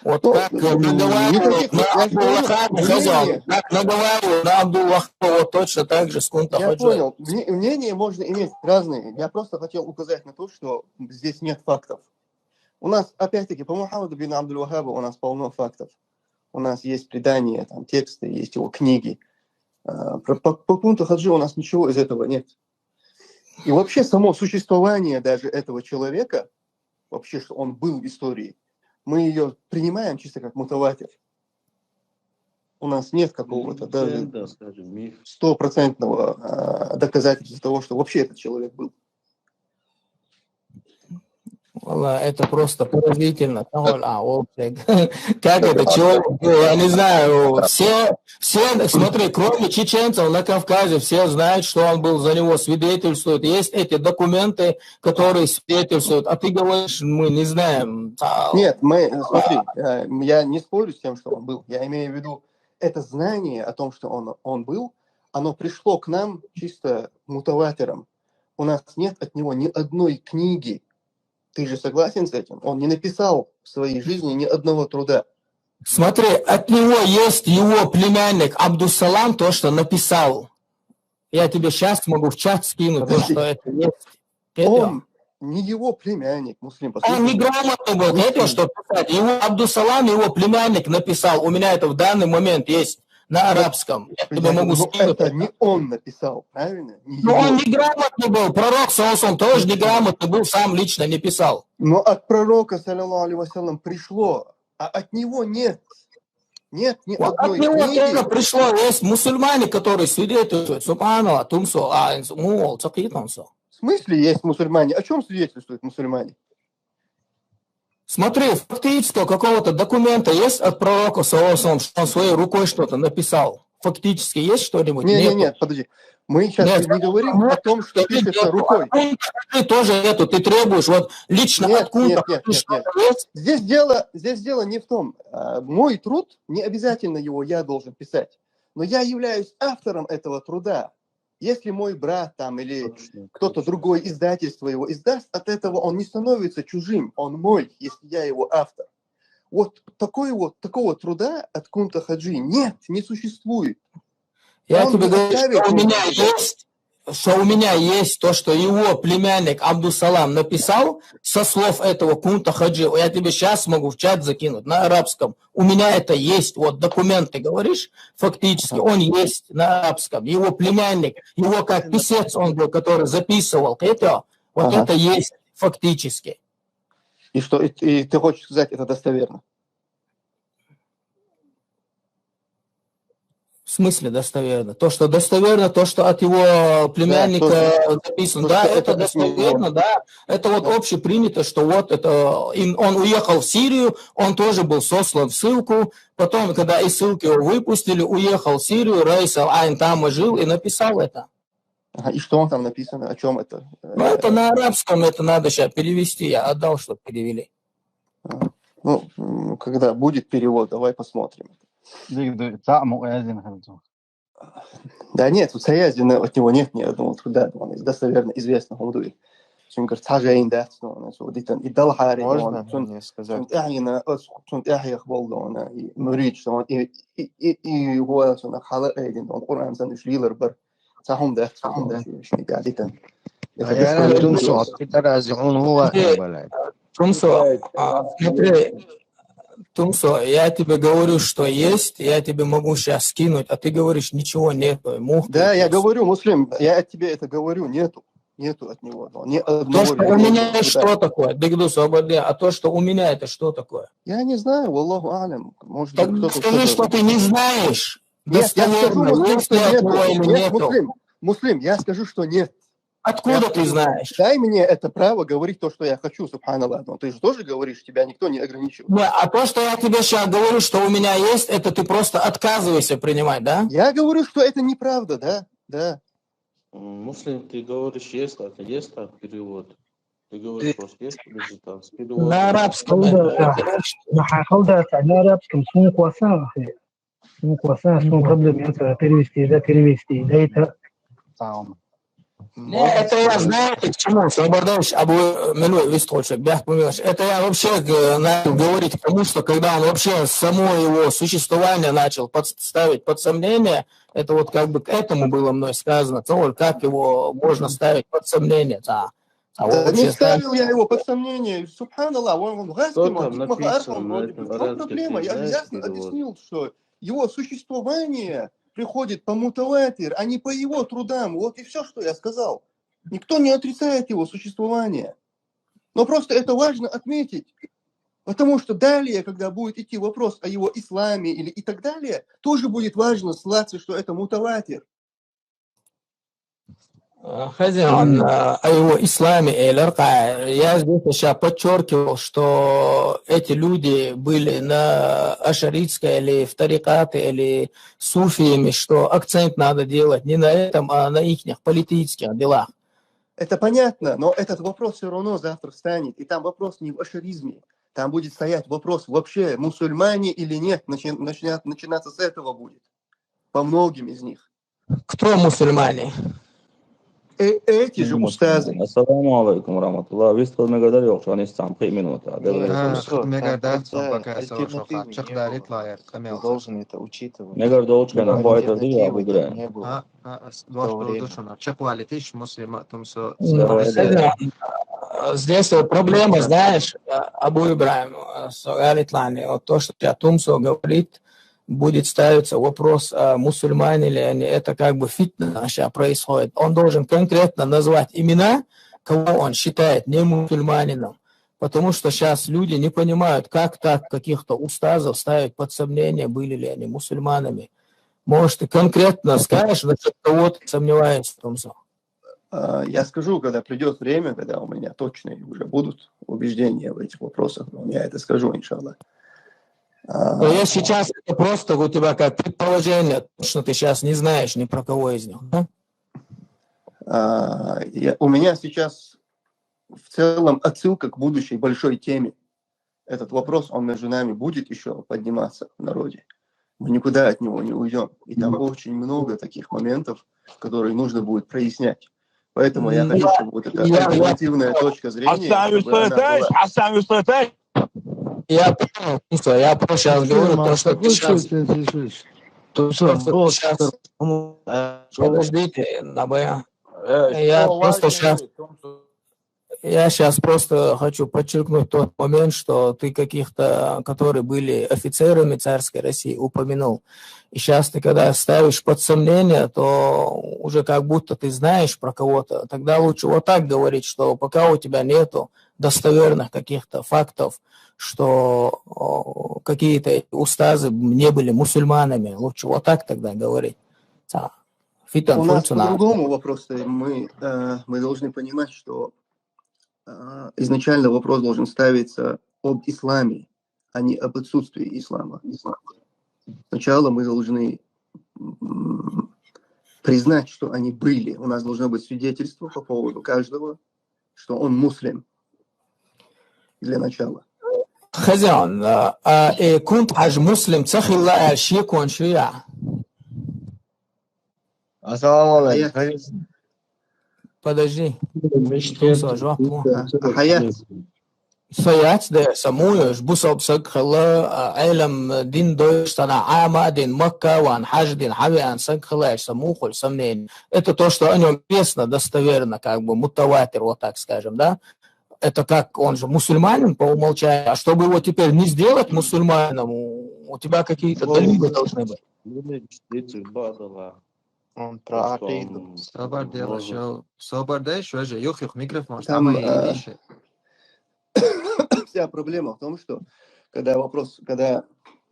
вот Ну, как м, наговаривают никаких, на я же говорю, Абдул-Вахаба, мнение. Хазян, как наговаривают на Абдул-Вахаба, вот точно так же с Кунта Я Хаджи. Понял. Мне- Мнения можно иметь разные. Я просто хотел указать на то, что здесь нет фактов. У нас, опять-таки, по Мухаммаду бин Абдул-Вахабу у нас полно фактов. У нас есть предания, там, тексты, есть его книги. А, про- По, по Кунту Хаджи у нас ничего из этого нет. И вообще само существование даже этого человека, вообще, что он был в истории, мы ее принимаем чисто как мутаватир. У нас нет какого-то даже Легенда, скажем, миф. стопроцентного а, доказательства того, что вообще этот человек был. Валла, это просто поразительно. Тагъал, а, вообще. Как это человек был? Я не знаю. Все, все, смотри, кроме чеченцев на Кавказе, все знают, что он был, за него свидетельствуют. Есть эти документы, которые свидетельствуют. А ты говоришь, мы не знаем. А, Нет, мы, смотри, э, я не спорю с тем, что он был. Я имею в виду, это знание о том, что он, он был, оно пришло к нам чисто мутаватиром. У нас нет от него ни одной книги. Ты же согласен с этим? Он не написал в своей жизни ни одного труда. Смотри, от него есть его племянник Абдусалам, то, что написал. Я тебе сейчас могу в чат скинуть, то, Подожди. Что это есть. Это Он не его племянник, Муслим, Он не послушай. грамотный был, Муслим. Это что писать. Его Абдусалам, его племянник написал. У меня это в данный момент есть на арабском. Я тебе Племянник, могу но скинуть. это не он написал, правильно? Не Но его. Он неграмотный был. Пророк, саллаллаху алейхи ва саллям, тоже неграмотный был, сам лично не писал. Но от пророка, саллаллаху алейхи ва саллям, пришло, а от него нет. Нет ни Вот от одной него книги. Только пришло, есть мусульмане, которые свидетельствуют. Субханаллах, тумсо, а, ну, цакитамсо. В смысле есть мусульмане? О чем свидетельствуют мусульмане? Смотри, фактического какого-то документа есть от пророка, саллаллаху алейхи ва саллям, что он своей рукой что-то написал? Фактически есть что-нибудь? Не, не, Нету. Нет, подожди. Мы сейчас Нет. не говорим о том, что Скажи, пишется нет, рукой. От Кунта Хаджи тоже нету. Ты требуешь, вот лично Нет, от Кунта нет, нет, Хаджи нет, нет. что-то есть? Здесь дело, здесь дело не в том. А, Мой труд, не обязательно его я должен писать. Но я являюсь автором этого труда. Если мой брат там или Точно, кто-то точно. Другой издательство его издаст, от этого он не становится чужим, он мой, если я его автор. Вот такой вот, такого труда от Кунта Хаджи нет, не существует. Я Он тебе не говорю, оставил что у меня книги. есть, что у меня есть то, что его племянник Абдусалам написал со слов этого Кунта Хаджи. Я тебе сейчас могу в чат закинуть на арабском. У меня это есть. Вот документ, ты говоришь, фактически он есть на арабском. Его племянник, его как писец он был, который записывал это. Вот Ага. Это есть фактически. И что, и, и ты хочешь сказать, это достоверно? В смысле достоверно? То, что достоверно, то, что от его племянника Да, то, записано. то, Да, что это это от него. Достоверно, да. Это вот общепринято, что вот это им- он уехал в Сирию, он тоже был сослан в ссылку. Потом, когда из ссылки его выпустили, уехал в Сирию, Райса Айн там и жил и написал это. Ага, и что он там написано, о чем это? Ну, это на арабском, это надо сейчас перевести. Я отдал, чтобы перевели. Ну, м, когда будет перевод, давай посмотрим. Лигду, цаъ му эзин хазу. Да нет, у Саязина от него нет ни одного труда, он из достоверно известных, он говорит. цуьнгара цхьа жайна дац дона, цо дитан и далхьари Можно дона, цун, мне цун сказать? тӀаьхьена, ас цун тӀаьхьех бол дона, и мурид дона, и, и, и, и хӀуа цунах хьала айдин дона, Къуръан сан уьш лелар бар. Цхьа хӀума дац, цхьа хӀума дац, шега дитан. А я тумсо, пидорази, он хӀула Э, балай. Тумсо, а, смотри, Тумсо, я тебе говорю, что есть, я тебе могу сейчас скинуть, а ты говоришь, ничего нету. Мух Да, я какой-то. говорю, Муслим, я от тебе это говорю, нету. Нету от него. Ни То, одного что у видео меня нет, есть, да. Что такое? Бигду свободы, а то, что у меня, это что такое? Я не знаю, Аллаху алям. Может быть, Так кто-то скажи, что-то... Что ты не знаешь. Нет, я скажу, Достоверно, Муслим, есть что ли нет, такое или нет, нету. Муслим, Муслим, я скажу, что нет. Я Откуда ты скажу, знаешь? Дай мне это право говорить то, что я хочу, субханаллах. Но ты же тоже говоришь, тебя никто не ограничивает. Да, а то, что я тебе сейчас говорю, что у меня есть, это ты просто отказывайся принимать, да? Я говорю, что это неправда, да, да. М, Муслим, ты говоришь, есть так, есть так перевод. Ты говоришь, просто есть перевод. На арабском. Халда, да. Ха-, халда, на арабском, сункваса, ахи. Сункваса, сун проблем, это перевести, да, перевести, да, это Не, это я, знаете, к чему, Сабардович, Абу Минуевич, это я вообще э, начал говорить к тому, что когда он вообще само его существование начал подставить под сомнение, это вот как бы к этому было мной сказано, то, как его можно ставить под сомнение. Да. А Да вот не сейчас ставил я его под сомнение. Субханаллах, он, он Что там написано на этом вроде. В чем арабском проблема? Я же языке ясно перевод? Объяснил, что его существование приходит по мутаватир, а не по его трудам. Вот и все, что я сказал. Никто не отрицает его существование. Но просто это важно отметить. Потому что далее, когда будет идти вопрос о его исламе или и так далее, тоже будет важно ссылаться, что это мутаватир. Хозяин, а, о его исламе, Элер Кай, я здесь сейчас подчеркивал, что эти люди были на ашаритской или в тарикаты, или суфиями, что акцент надо делать не на этом, а на ихних политических делах. Это понятно, но этот вопрос все равно завтра встанет. И там вопрос не в ашаризме. Там будет стоять вопрос вообще, мусульмане или нет. Начи- начнят- начинаться с этого будет. По многим из них. Кто мусульмане? Э- эти же устазы. Ассаламу алейкум ва рахматуллах. Вистхуд мегар дар йолча, ан исцам кхи минута. А, Дагар. Худмегар дар, пока альтернативы чакхдаьлитла яр, Ты къамел. Должен это учитывать. Мегар долча кана, хойта дия бугра. Не было. А, а, то время. Чакхвалитиш, Муслима, Тумсо. Давай, Хозяин, а, Здесь вот проблема, знаешь, а, Абу Ибраим, а, суалитлани, вот то, что сейчас Тумсо говорит, будет ставиться вопрос, а, мусульмане ли они, это как бы фитна сейчас происходит. Он должен конкретно назвать имена, кого он считает не мусульманином. Потому что сейчас люди не понимают, как так каких-то устазов ставить под сомнение, были ли они мусульманами. Может, ты конкретно скажешь, насчет кого ты сомневаешься, Тумсо? А, Я скажу, когда придет время, когда у меня точные уже будут убеждения в этих вопросах, но я это скажу, иншаллах. А, То есть сейчас это просто у тебя как предположение, точно ты сейчас не знаешь ни про кого из них, да? а, я- у меня сейчас в целом отсылка к будущей большой теме. Этот вопрос, он между нами будет еще подниматься в народе. Мы никуда от него не уйдем. И там очень много таких моментов, которые нужно будет прояснять. Поэтому я М, хочу, чтобы вот эта я- я- альтернативная точка зрения, Hassan чтобы она Ustatash, была. Hassan Ustatash. Я понял, Тумсо, я просто сейчас говорю то, что ты сейчас... Слушайте, слушайте. Тумсо, Просто вот, сейчас... э, Подождите, Набая. Э, Я что просто важно, щас- Тумсо? Я сейчас просто хочу подчеркнуть тот момент, что ты каких-то, которые были офицерами царской России, упомянул. И сейчас ты, когда ставишь под сомнение, то уже как будто ты знаешь про кого-то. Тогда лучше вот так говорить, что пока у тебя нету достоверных каких-то фактов, что о, какие-то устазы не были мусульманами. Лучше вот так тогда говорить. Та, фитан У нас функционал. По-другому вопрос стоит. Мы, э, мы должны понимать, что э, изначально вопрос должен ставиться об исламе, а не об отсутствии ислама. Сначала мы должны м, признать, что они были. У нас должно быть свидетельство по поводу каждого, что он муслим. Для начала. Хозяин, а, а, э, كنت حاج مسلم تخيل لا شيكون شو يا. Ассаламу алейкум. Подожди. Тумсо, жоп лу. Аха, яц. Со яц да, са мо йоах, бусалба саг хила, а, Ӏилма дин дойш санна, Ӏама а дин, Макка ваьнна, хьаж дин хьавеана саг хила, са мо хул, сомнение. Это то, что о нём известно достоверно, как бы мутаватир, вот так скажем, да? Это как, он же мусульманин по умолчанию, а чтобы его теперь не сделать мусульманином, у, у тебя какие-то далилы должны быть. Люди действительно бадала. Он про То, что акиду. он Собар дело, может- что собар да еще же, юх, юх, микрофон, Там, там и э, дальше. Вся проблема в том, что когда вопрос, когда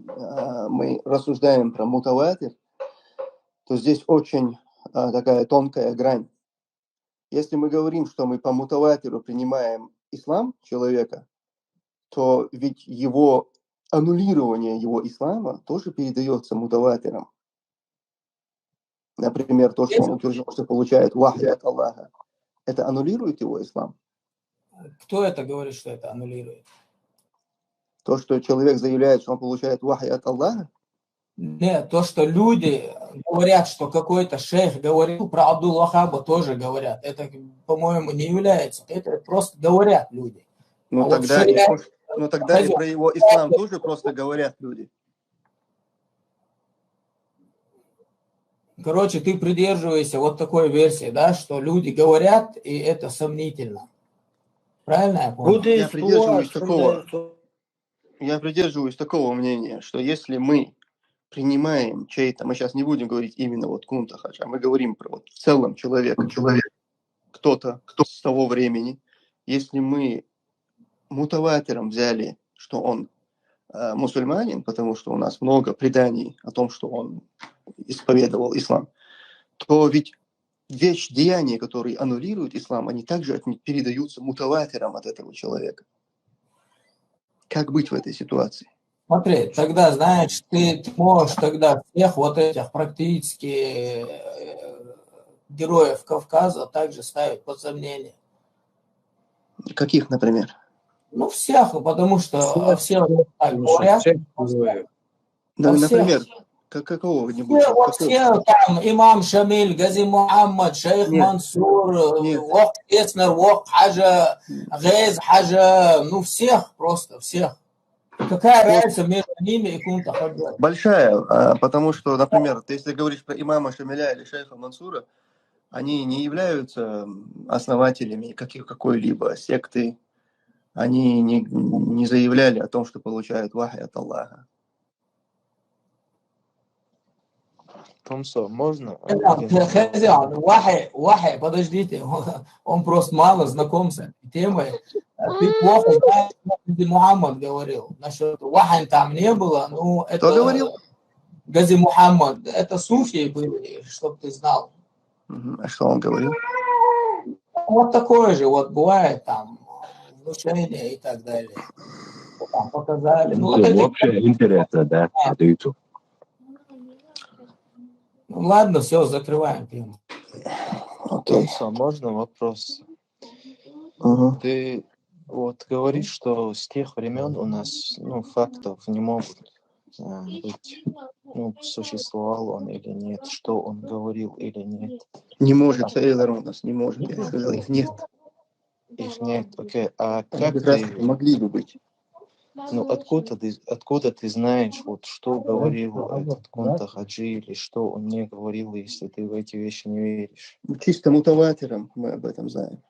а, мы рассуждаем про мутаватир, то здесь очень а, такая тонкая грань. Если мы говорим, что мы по мутаватиру принимаем ислам человека, то ведь его аннулирование его ислама тоже передается мутаватирам. Например, то, что он утверждал, что получает вахи от Аллаха, это аннулирует его ислам? Кто это говорит, что это аннулирует? То, что человек заявляет, что он получает вахи от Аллаха, Нет, то, что люди говорят, что какой-то шейх говорил, про Абдул-Вахаба тоже говорят. Это, по-моему, не является. Это просто говорят люди. ну А вот тогда и шейх- про- ну тогда и про его ислам тоже просто говорят люди. Короче, ты придерживаешься вот такой версии, да, что люди говорят, и это сомнительно. Правильно я понял? Я придерживаюсь такого. Я придерживаюсь такого мнения, что если мы принимаем чей-то, мы сейчас не будем говорить именно вот Кунта Хадж, а мы говорим про вот в целом человека, человек, кто-то, кто с того времени, если мы мутаватиром взяли, что он э, мусульманин, потому что у нас много преданий о том, что он исповедовал ислам, то ведь вещь, деяния, которые аннулируют ислам, они также от- передаются мутаватиром от этого человека. Как быть в этой ситуации? Смотри, тогда, знаешь, ты, ты можешь тогда всех вот этих практически э, героев Кавказа также ставить под сомнение. Каких, например? Ну, всех, потому что все вот так говорят. Да, Во всех. Например, как, какого-нибудь? Все, вот какого- все там, имам Шамиль, Гази Мухаммад, шейх Нет. Мансур, э, Нет. Вох Кеснер, Вох Хажа, Гез Хажа, ну всех просто, всех. Какая разница между ними и Кунта Хаджа? Большая, а, потому что, например, ты если говоришь про имама Шамиля или шейха Мансура, они не являются м, основателями каких, какой-либо секты, они не, не заявляли о том, что получают вахи от Аллаха. Тумсо, можно? Хозяин, хозяин, вахи, вахи, подождите, он, он просто мало знаком с этой темой. А ты плохо знаешь, что Гази Мухаммад говорил насчет вахи там не было, ну это... Кто говорил? Гази Мухаммад, это суфии были, чтоб ты знал. Мгм. А что он говорил? Вот такое же вот бывает там, внушение и так далее. Там показали. Ну, вот Ну, эти- вообще интересно, да, это YouTube. Ну, ладно, все, закрываем тему. Окей. Тумсо, можно вопрос? Мгм. Ты вот говоришь, что с тех времен у нас, ну, фактов не могут а, быть, ну, существовал он или нет, что он говорил или нет. Не может, Сейлор у нас не может. Я сказал, их нет. Их нет, окей. А Они как как раз ты, могли бы быть. ну, откуда ты, откуда ты знаешь, вот, что говорил этот Кунта Хаджи или что он не говорил, если ты в эти вещи не веришь? Чисто мутаватиром мы об этом знаем.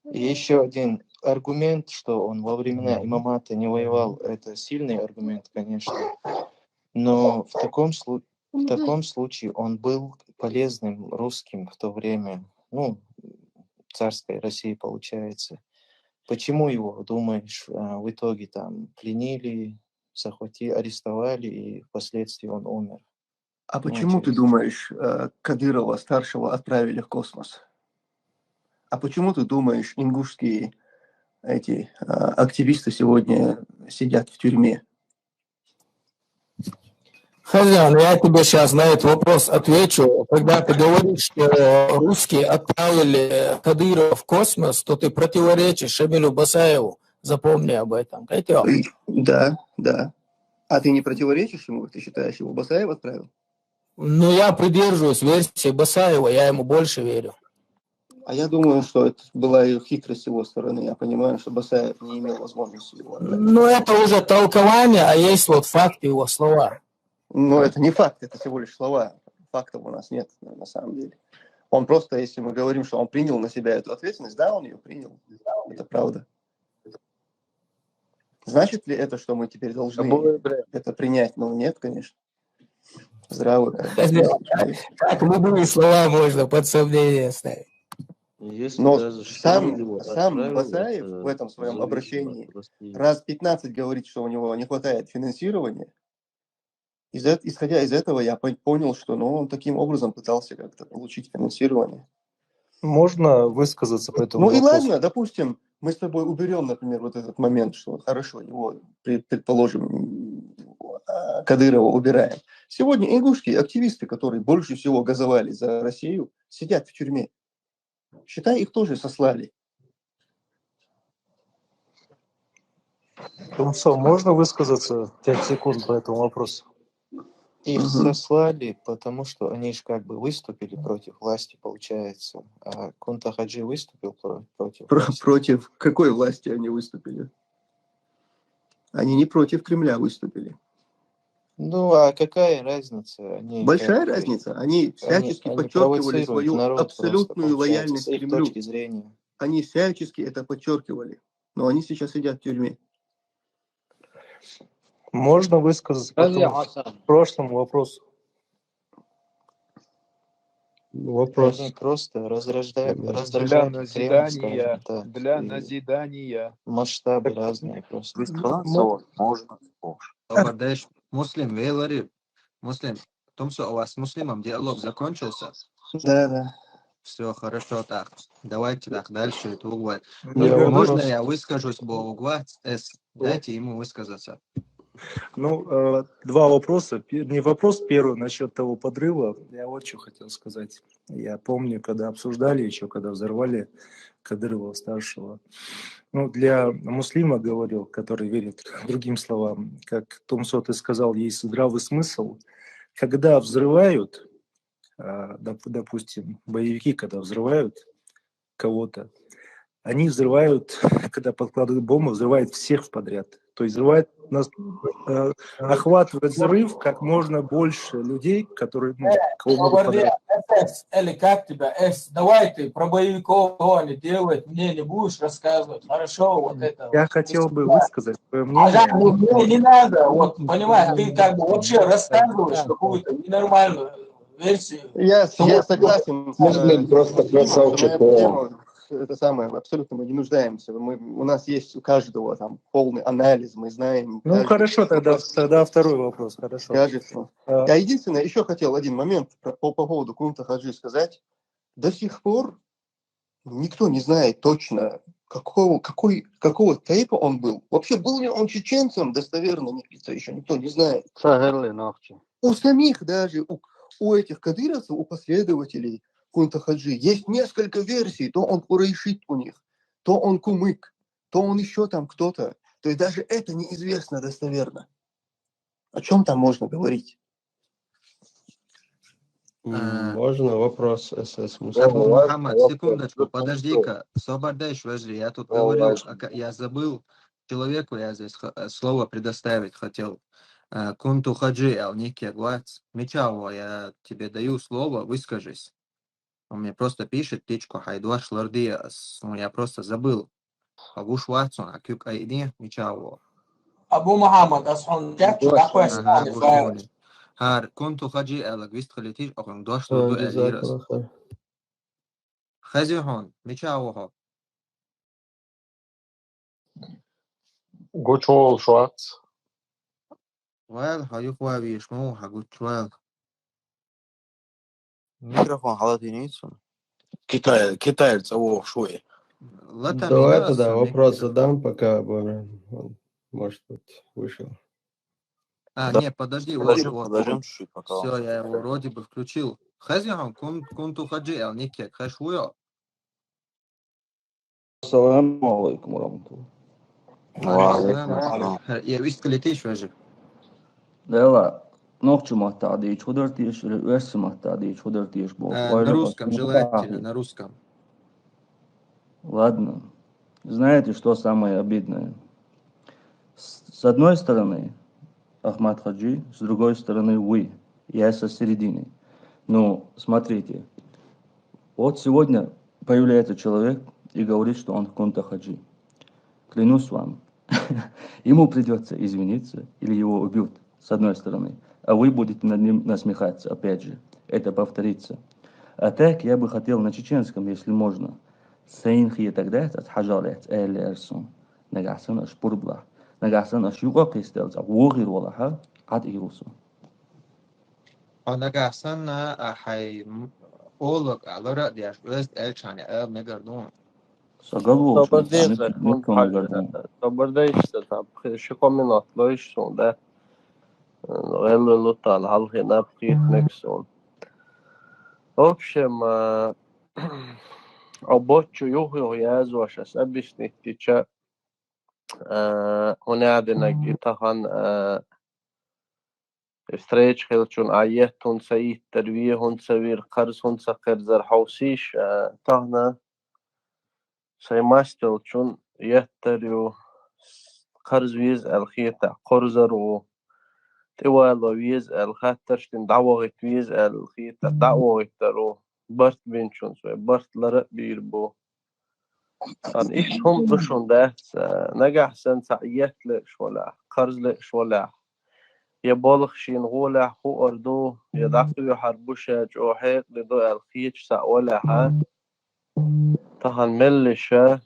И еще один аргумент, что он во времена имамата не воевал, это сильный аргумент, конечно. Но в таком, слу- в таком случае он был полезным русским в то время, ну, царской России, получается. Почему его, думаешь, а, в итоге там пленили, захватили, арестовали, и впоследствии он умер? А почему ты думаешь, э, Кадырова старшего отправили в космос? А почему ты думаешь, ингушские эти э, активисты сегодня сидят в тюрьме? Хозяин, я тебе сейчас на этот вопрос отвечу. Когда ты говоришь, что русские отправили Кадырова в космос, то ты противоречишь Шамилю Басаеву. Запомни об этом. Кайтё? Да, да. А ты не противоречишь ему, ты считаешь, его Басаев отправил? Но я придерживаюсь версии Басаева, я ему больше верю. А я думаю, что это была и хитрость с его стороны. Я понимаю, что Басаев не имел возможности его отдать. Но это уже толкование, а есть вот факты, его слова. Но это не факт, это всего лишь слова. Фактов у нас нет, на самом деле. Он просто, если мы говорим, что он принял на себя эту ответственность, да, он ее принял. Это правда. Значит ли это, что мы теперь должны это принять? Ну, нет, конечно. Здравый. Как любые слова можно под сомнение ставить. Но сам, сам Басаев в этом своем обращении раз пятнадцать говорит, что у него не хватает финансирования. Из, исходя из этого, я понял, что, ну, он таким образом пытался как-то получить финансирование. Можно высказаться по этому Ну вопросу? И ладно, допустим, мы с тобой уберем, например, вот этот момент, что хорошо, его, предположим, Кадырова убираем. Сегодня ингушские активисты, которые больше всего газовали за Россию, сидят в тюрьме. Считай, их тоже сослали. Тумсо, можно высказаться пять секунд по этому вопросу? Их сослали, потому что они же как бы выступили против власти, получается. А Кунта Хаджи выступил против власти. Против какой власти они выступили? Они не против Кремля выступили. Ну, а какая разница? Они Большая разница. Они всячески они, подчеркивали свою абсолютную лояльность Кремлю. Точки зрения. Они всячески это подчеркивали. Но они сейчас сидят в тюрьме. Можно высказаться по прошлому вопросу? Вопрос. Они просто раздражают, раздражают для назидания, для назидания. Масштабы разные просто. Можно. Бардаш, Муслим, велари, Муслим, Тумсо, у вас с Муслимом диалог закончился? Да, да. Все хорошо так. Давайте так дальше. Можно я выскажусь, бо у вас? Дайте ему высказаться. Ну, э, два вопроса. Не вопрос первый насчет того подрыва. Я вот что хотел сказать. Я помню, когда обсуждали еще, когда взорвали Кадырова старшего. Ну, для Муслима говорю, который верит другим словам. Как Тумсо, ты сказал, есть здравый смысл. Когда взрывают, а, допустим, боевики, когда взрывают кого-то, они взрывают, когда подкладывают бомбу, взрывают всех подряд. То есть взрывает нас, э, охватывает взрыв как можно больше людей, которые, ну, кого могут подрать. Эс, или как тебя, Эс, давай ты про боевиков не делать, мне не будешь рассказывать, хорошо, вот это. Я хотел бы высказать свое мнение. А, ну, мне не надо, вот, понимаешь, ты как бы вообще рассказываешь какую-то ненормальную версию. Я, я согласен. Можно просто красавчик. Это самое, абсолютно мы не нуждаемся. Мы, у нас есть у каждого там полный анализ, мы знаем. Ну, хорошо, тогда, тогда второй вопрос, хорошо. Кажется. А единственное, еще хотел один момент по, по поводу Кунта Хаджи сказать. До сих пор никто не знает точно, какого, какой, какого тейпа он был. Вообще, был ли он чеченцем достоверно, никто еще никто не знает. Сагерлы нахчи. У самих даже, у, у этих кадыровцев, у последователей Кунта Хаджи есть несколько версий. То он курайшит у них, то он кумык, то он еще там кто-то. То есть даже это неизвестно достоверно. О чем там можно говорить? Можно вопрос, Эс Эс? Абу Мухаммад, секундочку, подожди-ка. Собардеш, подожди, я тут говорю, я забыл человеку, я здесь слово предоставить хотел. Кунту Хаджи ал нике гвац. Мичаво, я тебе даю слово, выскажись. Он мне просто пишет, птичку хайдуаш лордия, ну, я просто забыл. Агуш ватсон, а кюк айди, мичаво. Абу Мухаммад, асхун тяк чу такой. Хар Кунту Хаджи ала гвист халитиш, ахун дош лорду элирас. Хази хун, мичаво хо. Гучол швац. Вайл, хаюх вавиш, му, хагучвайл. Микрофон халатиницун. Китай, Китай, цаво шуи. Давай тогда вопрос задам, пока, может, тут вышел. А, нет, подожди, вот, вот. Подождем чуть-чуть, пока. Все, я его вроде бы включил. Хазихан, кун, кун ту хаджи, ал нике, хашуё. Ассаламу алейкум ва рахматуллах. Я вист калитиш вежи. Дела. нохчийн маттахь дийцича хӀун дара теша, или оьрсийн маттахь дийцича хӀун дара теша бохуш. Э, на русском, желательно, на русском. Ладно. Знаете, что самое обидное? С, с одной стороны, Ахмат Хаджи, с другой стороны, вы. Я со середины. Ну, смотрите. Вот сегодня появляется человек и говорит, что он Кунта Хаджи. Клянусь вам, ему придется извиниться, или его убьют, с одной стороны. А вы будете над ним насмехаться, опять же. Это повторится. А так, я бы хотел на чеченском, если можно. Сайн хетарг дац, ас хьажал яц, аьлла эр сун. Нагахь санна аш пурблахь. Нагахь санна аш юкъа кхийсделла, цхьа вогӀийр валахьа, Ӏад ийр ву со. Хьо нагахь санна, а, хьай м-, олаг, а, лара а деш, оьзда элчане, а, мегар ду. Со гал ву, Собар деза, мегар ду. Собар дайш, та, та, ши-кхо минот лойш сун, да? ГӀелла лутан хьалхе наб хетнаг сун. В общем, а, а боччу юх-юх язош ас объяснить дича, а, хӀун аьлла динаг и тахан, а, встреча хилчун а етт хӀун ца йиттар, ве хӀун ца вир, кхарз хӀун ца кхерзар хьовсийш, а, тахана сайн мастелчун еттар ю, кхарз веза аьлла хетахь, кхорзар ву, тӀевало веза аьлла, хаттарш дина дӀавахӀитта веза аьлла хетахь, дӀа а вахӀиттар ву, барт бинчунца вай барт лара а бийр бу. Сан иштта хӀума ду шун дац, а, нагахь санна цхьа етт леаш валахь, кхарз леаш валахь, я болх шийна гӀолехь хуур ду, я дӀакхоьхьар бу ша чӀогӀа хьекъале ду аьлла хеташ цхьаъ валахьа, тахан меллиша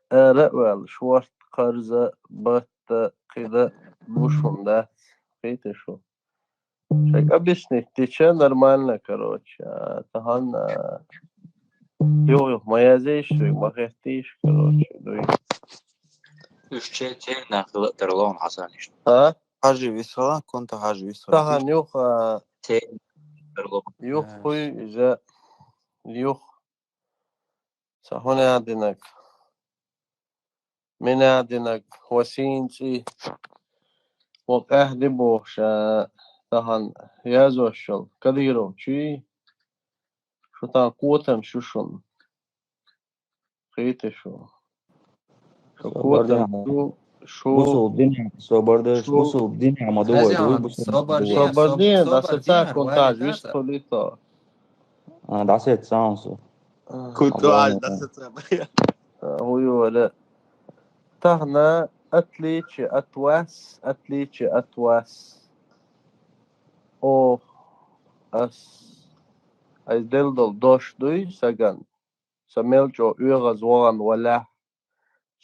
ара а ваьлла, шорта кхарза, батта, кхида бу шун дац, хеташ ву. Шайга объяснить дича нормально, короче. А тахан, а, юх-юх ма язйийша, шуьга ма хеттийша, короче, дуй. Уьш че-, чернах хила тарлон Хьасан иштта. А? Хьажи висхала, Кунта Хьажи висхала. Тахан юха, Те тарлон. юха хуй иза, юха. Сан хӀун аьлла динаг? Мин аьлла динаг, хӀо сийна цӀий, хӀо къаьхьа ди бохуш, а, тахан язошшал Кадыровчий, шу тахан котам шу шун. Хеташ ву. Шу котам шу, шу. Бусул дин, собар деш, Шу- бусул дин ма ду вай, дуй бусул. Собар дин, Собар дин, собар даса дин, цхьа Кунта вай Хьажи вист даса. хуьлуьйту. А, дӀасаьццан со. А, Кунта Хьажи даса ца. а, хӀу ю вара. Тахана отличие от вас, отличие от вас. О, ас, ас делла долу дош дуй саган. Со мел чӀогӀа оьгӀаз вогӀан валахь,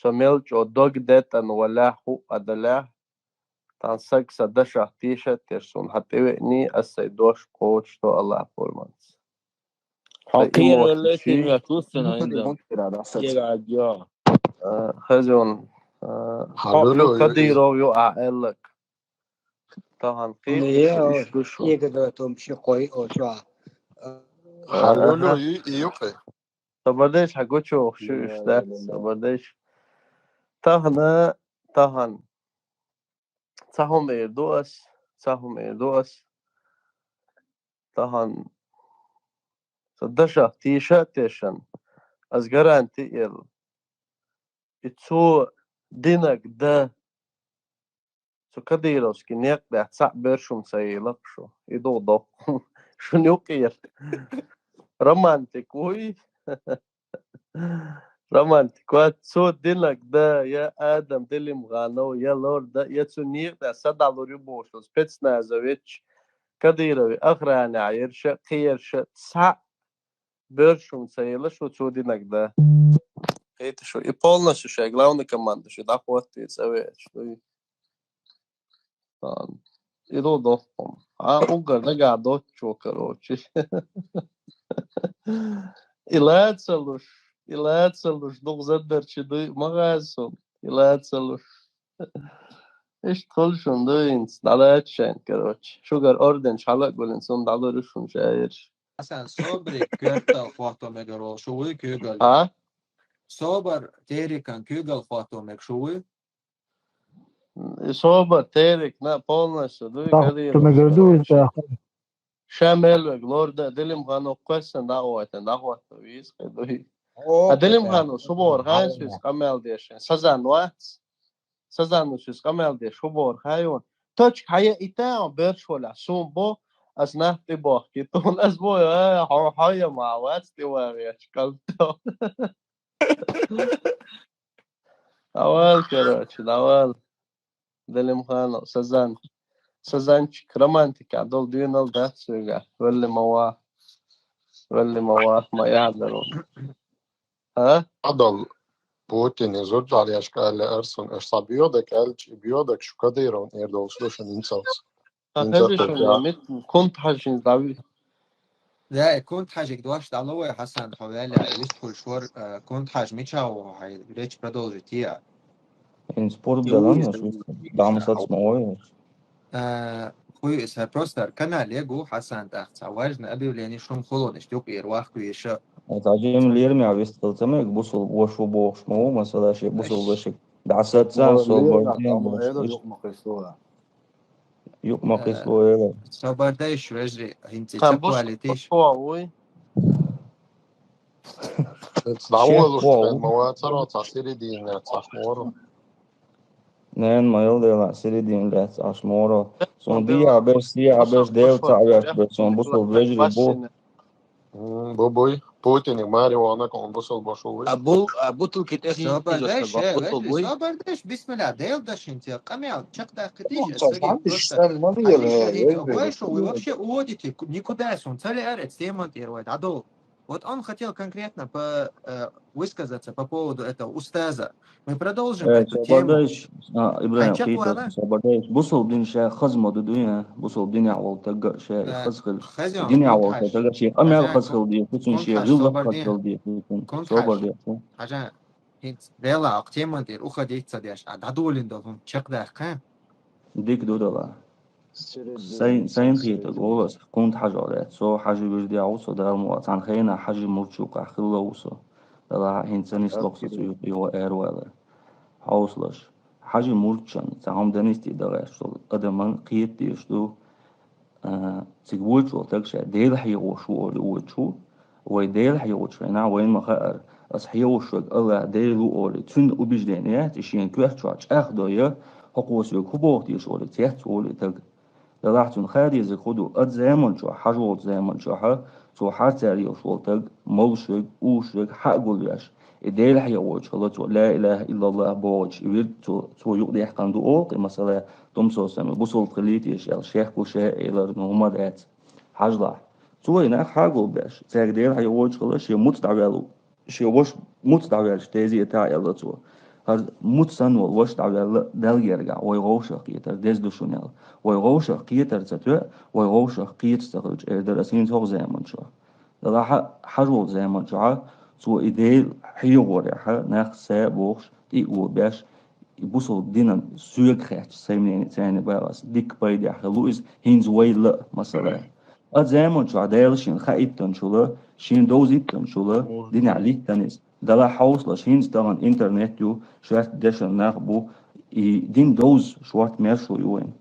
со мел чӀогӀа дог детӀан валахь, хӀуъа далахь, тхан саг сан дашах теша а теш суна хьан тӀевеъний, ас сайн дош кхочушдо Аллахь пурманца. Хьо Сайн кхера эмоций летим чуьйра. я туссана хӀиндан. Ера адьё. А, хазон, а, хьо ю Кадыров ю а аьллаг. Тахан кхин Е, иш ду шу. Игадо том ши кхой о чуа. Аха. Хьалоло ю, ю кхе. Собардеш хьан гучу оху шу иш дац, собардеш. Тахана, тахан. Цхьа хӀума эр ду ас, цхьа хӀума эр ду ас. Тахан. Со дашах теша а тешан. Ас гаранти эл. И цо динаг да. Цу Кадыровский некъ тӀехь цхьаъ боьршум ца йийла шу. И ду доккху. Шун юкъера. Романтик вуй. Романтик вац. Цо динаг да, я Адам Делимханов, я лор да, я цу некъ тӀехь садалур ю бохуш, спецназовец Кадырови охранехь ерша, кхерша, цхьаъ боьршум ца йийла шу цо динаг да. Хета шу, и полностью шайн главный командующий дӀахӀоттийца веача дуй. Ам, и ду доккхум. А уггар дагахь доцчо, короче. И лацалуш, и лацалуш, дукха задарчи дуй, ма гӀазсун, и лацалуш. Иштта хуьлу шун дуй хӀинца, дӀалаца шайн, короче. Шугара орденаш хьала а гулин, сун дӀалур ю шун шаерш. Хьасан, собариг коьртал хӀотто мегар волу шу вуй куьйгалла? А? Собар Терикан куьйгалла хӀотто мега шу вуй? И собар, Терек, на полностью дуй, Кадыров. Ша мел вег лорда, Делимханов кхоьссина дӀаойтина, дӀахӀотта веза кхы дуй. А Делимханов, шу бохур хьайна, шуьца къамел деш, Сазан вац? Сазан, шуьца къамел деш, шу бохур хьайна? Точка хьае ита, берш волахь, сум бо, ас нах тӀе бохки, тун ас бо, э, хьо, хьо я ма вац тӀе вагӀеш, калто. Давай, короче, давай. Делимханов, Сазан. Сазанчик, романтика, дол дюнал дац вега. Велли ма ва. Велли ма ва, ма ядару. А? Адал Путин изурдал яшка але арсун, аш са биода калч, биода шукадирон, эрдол слушан инцалс. Ха, хезиш мит, кунт хьажин дави. Да, и кунт хьажик дош дало вай, Хасан, хьо ваьлла, вист хуй шор, э, кунт хьаж мича ву, хьай, речь продолжить, я. Ин спорт далан, дам сац ма ой. Э, хуй, са просто канал легу, Хасан, тахца, важно объявление шум холодно, штук, ир вах, хуй, ещё. Это один лир, мя вист хилцаме, бусул, вош ву бохш, ма ву, масала, ши, бусул, вош. Да, саца, сол, бордин, бош. Юкъ ма кхисло. Юкъ ма кхисло, э. Собар дайш, вежри, хӀинца чакхвалитиш. Ой. Даволуш, ма ва царо, ца середина, ца хморо. Нен, ма йол дела, середина лец, аш моро. Сон дия беш, сия беш, дел ца веш беш, сон бусул вежри бу. М, бу-, буй, Путине марихуана кон бусул бошул. А бу-, а бутылки технически. Собар дайш, бусул, э, буй. Собар дайш, бисмилла, дел дашин те, къамел, чакъ да кытыш, ну, саги, просто. Вы вообще уходите никуда, сон цали арец, демонтировать, адол. Вот он хотел конкретно по, э, высказаться по поводу этого устаза. Мы продолжим эту тему. Собар дайш, а, Ибрагим, собар дайш, бусул дин ша хазмаду дуя, бусул дин я вол тагга ша хазхил. Дин я вол тагга ша, амел хазхил ди, куцун ша, жил хазхил ди, куцун. Собар дайш. Хажа, хинц, вела, ак теман дир, уходить ца деш, а дадулин долун, чек дах, ка? Дик дудала. Сайн, сайн хетаг олас, кунт хьажа ле, со хьажи вирди ау, со дарму, цан хейна хьажи мурчу къахилла усо. Дала хинцани слохса цу юкъ йо эрвала. Хауслаш. Хьажи мурчан, цахам данисти дагаш, сол адаман кхиет деш ду, а, циг вочу тагша, дел хьи вошу оли вочу, Вай Дела хьехочу хенахь вайна ма хаара, аса хьехош верг Аллах Дела ву олий, цуьнан убеждение яц, и шен коьрта чохь чӀагӀдо я, хӀокхо соьга хӀун боху теша олий, цец волий таг. Делахь цунна ха дезарг хӀун ду, ад заман чохь, хьажа волчу заман чохь, цо хьарцара йолуш волу таг, молуш верг, уьш верг, хьа а гулвеш, и Дела хьехочу хила цо, ла илаха иллаллах бохучу, и вирд цо, цо юкъадаьккхина ду олу, и масала, тумсо сами, бусалба хилий теша аьлла, шех гуш а элар, ну, хӀума дац. Хьажалахь. Цо и нах хьагулбеш, цаьрга Дела хьехочу хила, шен муц дӀаваьлла, шен ваша муц дӀаваьлча, тезетахь аьлла цо. ХӀара муц санна волу ваша дӀаваьлла Далла гергахь, вай гӀовшах кхетар деза ду шуна аьлла. Вай гӀовшах кхетар ца тоьа, вай гӀовшах кхеташ ца хилча, эр дара аса хӀинца хӀокху заман чохь. Делахь хьажа волу заман чохь, цо и Дела хьехорехь, нах са а бохуш, тӀе а беш, и бусалба динан соьга хаьттича, сайн мнение, царна бахьа аса дикка пайдехь хила ву иза, хӀинца вайла а, масала. Ад заман чохь Дала шена хаиттанчула, шена довзиттанчула, динехь литтана иза. Делахь хьовсалаш, хӀинца тахана интернет ю, шаьш дешан нах бу, и дин довза шорта маршо ю вайн.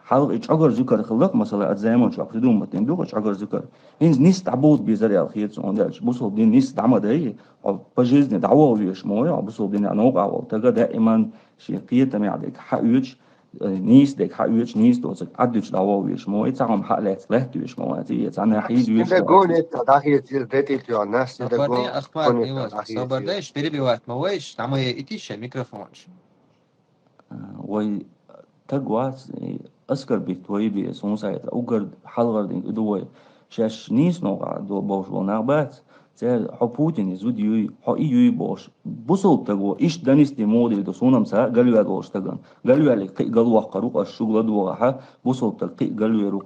Хьалха и чӀогара зуькар хилла-кх, масала, ад заман чохь придумать дина ду-кх и чӀогара зуькар. ХӀинца нис дӀаболу безар аьлла хета суна, хӀунда аьлча бусалба дин нис дӀа ма дай, хьо по жизни дӀаволла веш ма вай, хьо бусалба динехь новкъа волу тага даиман шен кхетамехь дерг хьаоьцуш, э, нийса дерг хьаоьцуш, нийса доцург Ӏаддуьтуш дӀаволла веш ма вай, цхьа хӀума хьа а лаьцна лаьтта веш ма вай, цӀе цхьа нах хьийза веш ма вай. Гонетта дӀахецийла, тӀетӀитоьхна, аса де гон, гонетта дӀахецийла. Собар дайш, перебивать ма вайш, дӀа ма яйтийша микрофонаш. А, вай таг вац, и оскорбить вай бе, суна сайта, уггар хьалхара динга и ду вай. Шаьш нийса новкъа до бовш волу нах бац. Церан хьо Путине зуда юй, хьо и юй бохуш. Бусалба таго, иштта данисти муха дийр ду, суна-м ца галваьлла волуш стагана. Галваьллиг кхин а галваккхар ву, аш шуьга ладогӀахьа, бусалба таг кхин а галвер ву.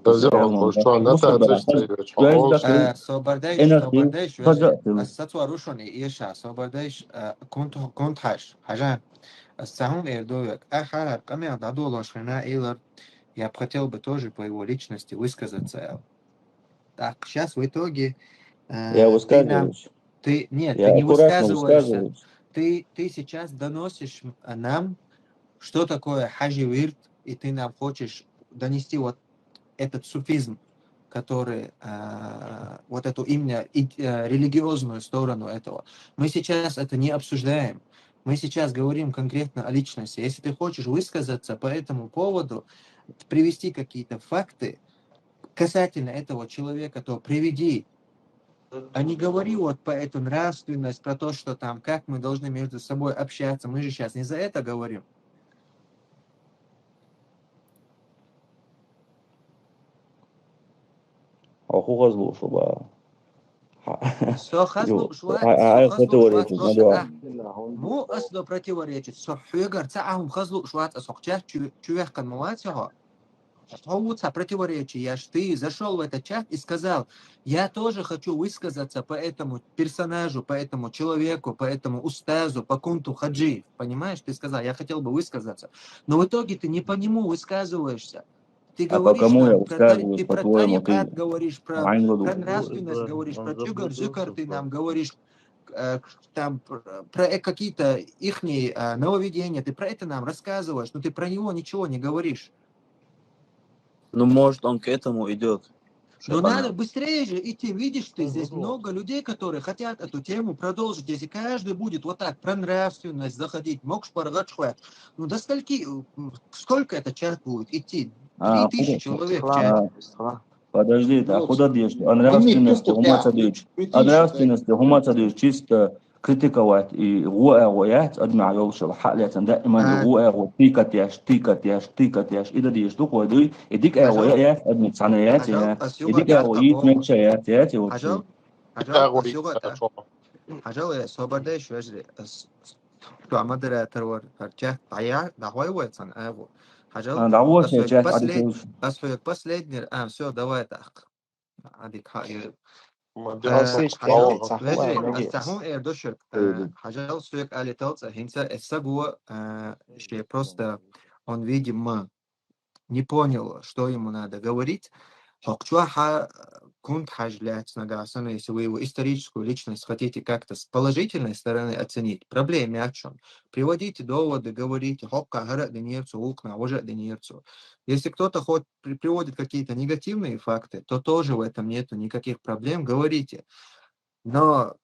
Собар дайш, собар дайш, аса сацор ву шуна и эша, собар дайш, а, кунт-, кунт хьаш, хьажа. Ас цхьа хӀума эр ду век. Ахьа хӀара къамел дӀадолош хьуна элар, я б хотел бы тоже по его личности высказаться, аьлла. Так, щас в итоге, э, ты нам, ты, нет, ты не высказываешься. Ты, ты сейчас доносишь, э, нам, что такое хаджи вирд, и ты нам хочешь донести вот этот суфизм, который, а, вот эту именно и- э, религиозную сторону этого. Мы сейчас это не обсуждаем. Мы сейчас говорим конкретно о личности. Если ты хочешь высказаться по этому поводу, привести какие-то факты касательно этого человека, то приведи. А не говори вот по эту нравственность, про то, что там, как мы должны между собой общаться. Мы же сейчас не за это говорим. Аху хазлу шуба. Со хазлу шват, Ай, со хазлу противоречит, шват, надо. Му асло противоречит, со хьугар ца ахум хазлу шват, а со хча чу вехкан мавац хо. Хо вуца противоречи, я ж ты зашел в этот чат и сказал: «Я тоже хочу высказаться по этому персонажу, по этому человеку, по этому устазу, по кунту хаджи». Понимаешь, ты сказал: «Я хотел бы высказаться». Но в итоге ты не по нему высказываешься. Ты А по говоришь кому я нам про, тари- высказываюсь, ты про по-твоему, тарикат ты? говоришь, про, Айн про ладу. нравственность говоришь, про чугар зюкар ты нам говоришь, э, там про, про, э, какие-то ихние э, нововведения, ты про это нам рассказываешь, но ты про него ничего не говоришь. Ну, может, он к этому идет. Но надо быстрее же идти, видишь ты, здесь много людей, которые хотят эту тему продолжить. Если каждый будет вот так про нравственность заходить, мог шпаргать хват. Ну, до скольки, м, сколько этот чат будет идти? А, Три тысячи ху- человек в а, чате. Подожди, а худа деш? А нравственность, хумацадыш. А нравственность, хумацадыш, чисто критиковать и гуа гуа яц, адмя ёлшал, хьалецан, да, иман А. Гуа гуа, тикат яш, тикат яш, тикат яш, и да деш, дук вайдуй, и дик а гуа яц, адмя цана яц, Хажал, я. ас И юга дик а гуа, тахта и бо. меча яц, яц, и вот. Хажал, хажал, ас юга тахта. Хажал, э, собар деш, вежри, ас, что, а модератор вар, харчах, тая, да, хой вайцан, а, вот. Хажал, А, да, вот, ас юга сейчас, послед-, адик, ас юга последний, а, все, давай так. Адик, ха, э, Модератор э, Слышь, хажал, Павел, вежри, молодец. ас тахун эр дошек, э, хажал, сюек али талца, хинца, эс сагуа, э, ще просто, он, видимо, не понял, что ему надо говорить. Хокчуаха кунт хажляц нагасана, если вы его историческую личность хотите как-то с положительной стороны оценить, проблемы о чем? Приводите доводы, говорите, хокка гара динерцу, укна уже динерцу. Если кто-то хоть при- приводит какие-то негативные факты, то тоже в этом нету никаких проблем, говорите. Но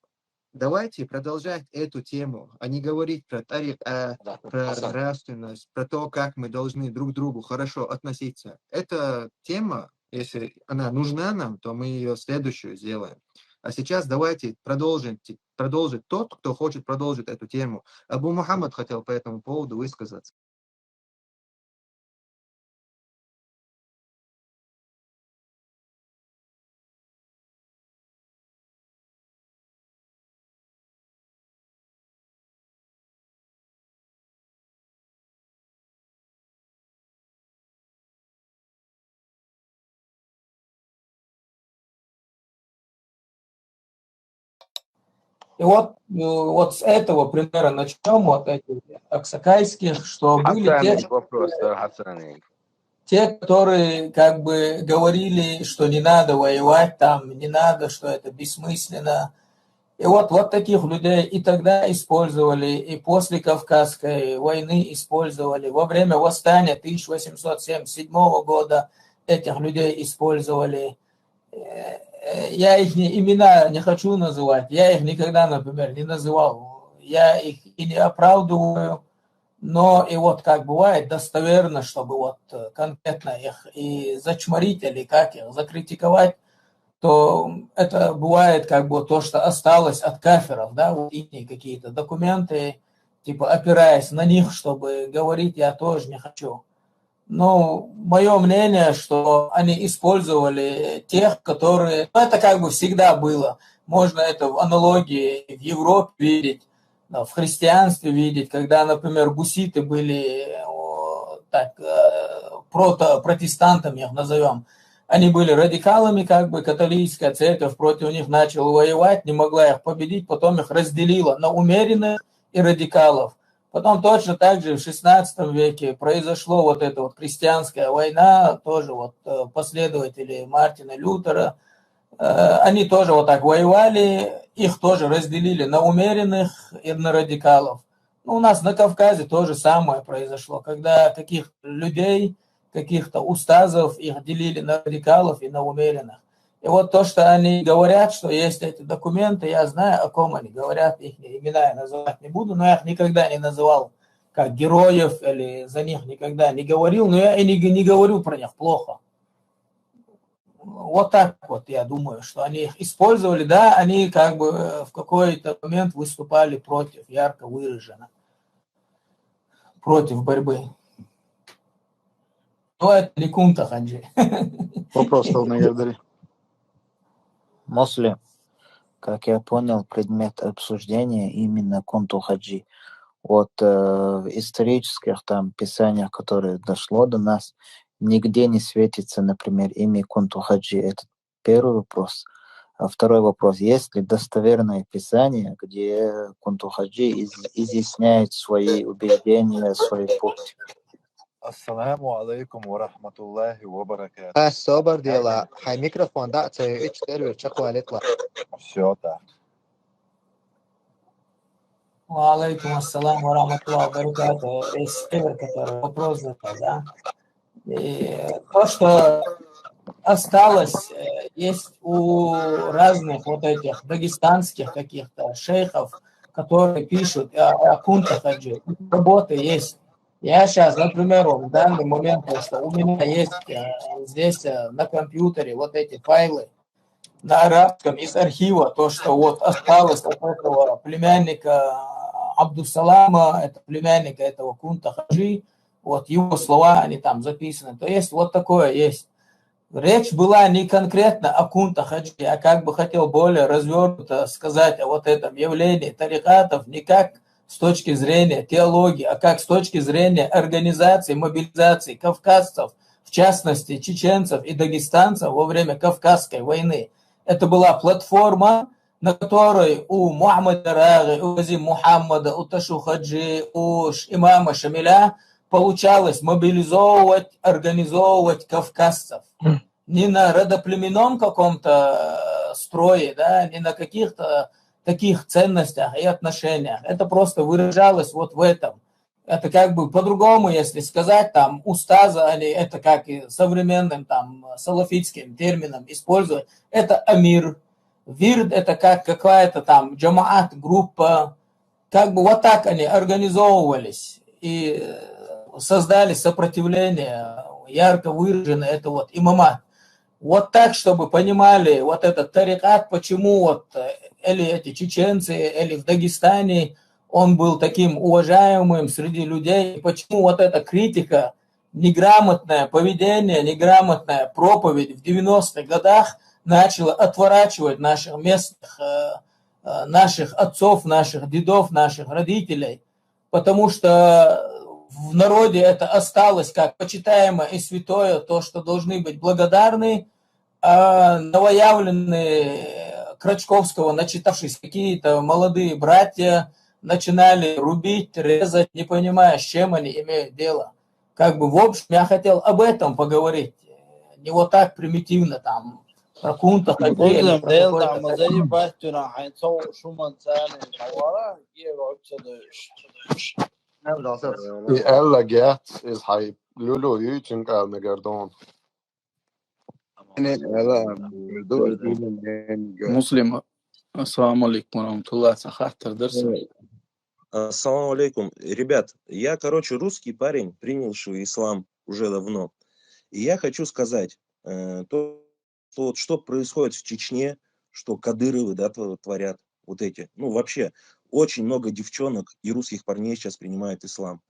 давайте продолжать эту тему, а не говорить про тарик, а, Да, про Хасан. Нравственность, про то, как мы должны друг к другу хорошо относиться. Эта тема, если она нужна нам, то мы ее следующую сделаем. А сейчас давайте продолжим, продолжит тот, кто хочет продолжить эту тему. Абу Мухаммад хотел по этому поводу высказаться. И вот, э, вот с этого примера начнем, вот эти аксакайских, что были те, Хасаник вопрос, да, Хасаник. те, которые как бы говорили, что не надо воевать там, не надо, что это бессмысленно. И вот, вот таких людей и тогда использовали, и после Кавказской войны использовали, во время восстания тысяча восемьсот семьдесят седьмого года этих людей использовали. Э, э, Я их не, имена не хочу называть, я их никогда, например, не называл, я их и не оправдываю, но и вот как бывает достоверно, чтобы вот э, конкретно их и зачморить или как их закритиковать, то это бывает как бы то, что осталось от кафиров, да, вот их какие-то документы, типа опираясь на них, чтобы говорить, я тоже не хочу. Но мое мнение, что они использовали тех, которые... Ну, это как бы всегда было. Можно это в аналогии в Европе видеть, да, в христианстве видеть, когда, например, гуситы были о, так, э, прото-, протестантами, их назовем. Они были радикалами, как бы католическая церковь против них начала воевать, не могла их победить, потом их разделила на умеренных и радикалов. Потом точно так же в шестнадцатом веке произошло вот эта вот крестьянская война, тоже вот э, последователи Мартина Лютера, э, они тоже вот так воевали, их тоже разделили на умеренных и на радикалов. Ну, у нас на Кавказе то же самое произошло, когда каких людей, каких-то устазов, их делили на радикалов и на умеренных. И вот то, что они говорят, что есть эти документы, я знаю, о ком они говорят, их имена я называть не буду, но я их никогда не называл как героев или за них никогда не говорил, но я и не, не говорю про них плохо. Вот так вот я думаю, что они их использовали, да, они как бы в какой-то момент выступали против, ярко выраженно, против борьбы. Но это не Кунта Хаджи. Вопрос стал на Гердаре. Муслим, как я понял, предмет обсуждения именно Кунту Хаджи. Вот э, в исторических там писаниях, которые дошло до нас, нигде не светится, например, имя Кунту Хаджи. Это первый вопрос. А второй вопрос. Есть ли достоверное писание, где Кунту Хаджи из, изъясняет свои убеждения, свой путь? Ассаламу алейкум ва рахматуллахи ва баракатух. А, собар дела. Хай микрофон, да, це ич тервер, чаква летла. Все так. Ва алейкум ассалам ва рахматуллахи ва баракатух. Эскер, который вопрос задал, да? И то, что осталось, э, есть у разных вот этих дагестанских каких-то шейхов, которые пишут о, о Кунта Хаджи. Работы есть. Я сейчас, например, вот в данный момент, то, что у меня есть э, здесь э, на компьютере вот эти файлы на арабском из архива, то, что вот осталось от этого племянника Абдусалама, это племянника этого Кунта Хаджи, вот его слова, они там записаны. То есть вот такое есть. Речь была не конкретно о Кунта Хаджи, я как бы хотел более развернуто сказать о вот этом явлении тарикатов, не как с точки зрения теологии, а как с точки зрения организации, мобилизации кавказцев, в частности, чеченцев и дагестанцев во время Кавказской войны. Это была платформа, на которой у Мухаммада Рагы, у Гази Мухаммада, у Ташу Хаджи, у Ш- имама Шамиля получалось мобилизовывать, организовывать кавказцев. Не на родоплеменном каком-то э, строе, да, не на каких-то таких ценностях и отношениях. Это просто выражалось вот в этом. Это как бы по-другому, если сказать, там, устаза, они это как и современным там салафитским термином использовать, это амир. Вирд — это как какая-то там джамаат, группа. Как бы вот так они организовывались и э, создали сопротивление, ярко выраженное это вот имамат. Вот так, чтобы понимали вот этот тарикат, почему вот э, или эти чеченцы, или в Дагестане он был таким уважаемым среди людей, и почему вот эта критика, неграмотное поведение, неграмотная проповедь в девяностых годах начала отворачивать наших местных, э, э, наших отцов, наших дедов, наших родителей, потому что в народе это осталось как почитаемое и святое, то, что должны быть благодарны, а новоявленные Крачковского, начитавшись, какие-то молодые братья начинали рубить, резать, не понимая, с чем они имеют дело. Как бы, в общем, я хотел об этом поговорить. Не вот так примитивно, там, про Кунта Хаджи или Муслим, про дел какой-то да мазали бахтуна хайн цо шуман цани хавара, е вапса дойш. И Элла Герц из хай Лулу Ючинг Элмегардон. Элла Муслим, ассаламу алейкум ва рахматуллах, сахаттар дарса. Ассаламу алейкум. Ребят, я, короче, русский парень, принявший ислам уже давно. И я хочу сказать, э, то, что вот что происходит в Чечне, что Кадыровы, да, тво- творят вот эти. Ну, вообще, очень много девчонок и русских парней сейчас принимают ислам.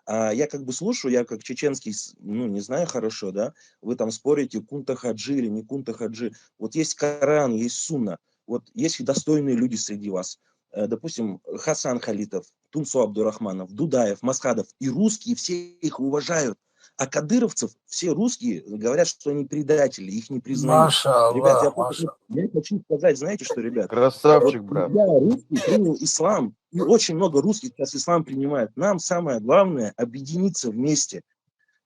А я как бы слушаю, я как чеченский, с- ну, не знаю хорошо, да, вы там спорите, Кунта Хаджи или не Кунта Хаджи. Вот есть Коран, есть Сунна. Вот есть и достойные люди среди вас. Э, Допустим, Хасан Халитов, Тунсо Абдурахманов, Дудаев, Масхадов. И русские все их уважают. А кадыровцев все русские говорят, что они предатели, их не признают. Маша Ребят, я, Аллах, Маша. Я хочу сказать, знаете что, ребят? Красавчик, Вот брат. Я русский, принял ислам, и очень много русских сейчас ислам принимают. Нам самое главное объединиться вместе.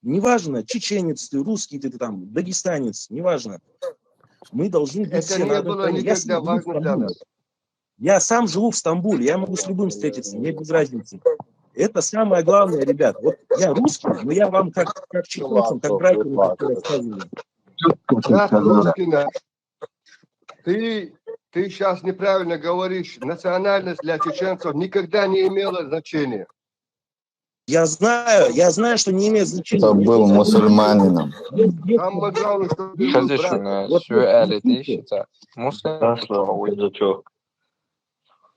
Неважно, чеченец ты, русский ты, ты там, дагестанец, неважно. Мы должны быть Это все не на одной было волне. Я никогда сам живу в важно для Стамбуле. нас. Я сам живу в Стамбуле, я могу с любым встретиться, мне без разницы. Это самое главное, ребят. Вот я русский, но я вам как, как чеченцам, как братьям это всё рассказываю. Русский, да. Ты, ты сейчас неправильно говоришь. Национальность для чеченцев никогда не имела значения. Я знаю, я знаю, что не имеет значения. Кто был мусульманином? Самое главное, что ты Что был здесь у брат. нас? Вот Все али смотрите. Тишица. Муслим. Хорошо, язычок.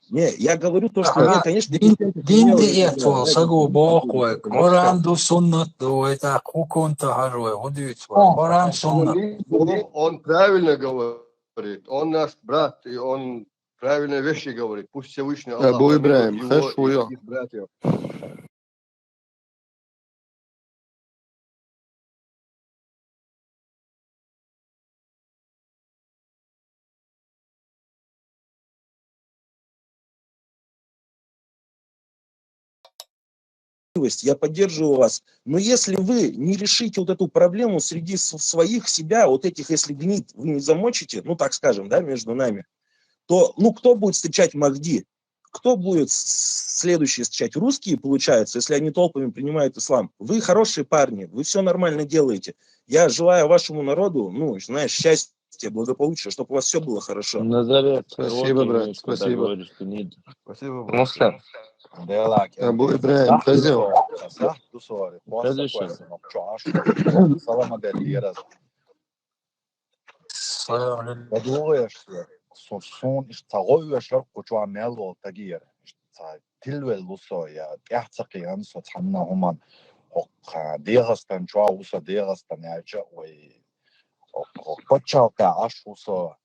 Не, я говорю то, что Ага. нет, конечно, Дин, дефиценты дин имела диэц значение, вол, знаете, саго вот бохуй, это Коран ду суннат ду, это хукунта хажуй, худуйц вол. Коран суннат. Он, он правильно говорит. Он наш брат, и он правильные вещи говорит. Пусть Всевышний Аллах Абу помилует Ибраим, его хаш и уя. их братьев. Справедливость, я поддерживаю вас. Но если вы не решите вот эту проблему среди с- своих, себя, вот этих, если гнить, вы не замочите, ну так скажем, да, между нами, то, ну, кто будет встречать Махди? Кто будет с- следующий встречать? Русские, получается, если они толпами принимают ислам. Вы хорошие парни, вы все нормально делаете. Я желаю вашему народу, ну, знаешь, счастья, благополучия, чтобы у вас все было хорошо. Назарет, Спасибо, брат, спасибо. Спасибо, Муслим. Делаки. Абу Ибраим, таза. Сахту сори. Таза Хоса шо? хоса. Чоаш. Салам алейкум. Бадугъеш. Сун сун иш цагъой вешар кучуа мел вол тагир. Ца тилвел лусо я. Тяхцакъи ансо цанна хуман. Хокка. Дегастан чуа уса Дегастан яча ой. Пачалка аш уса.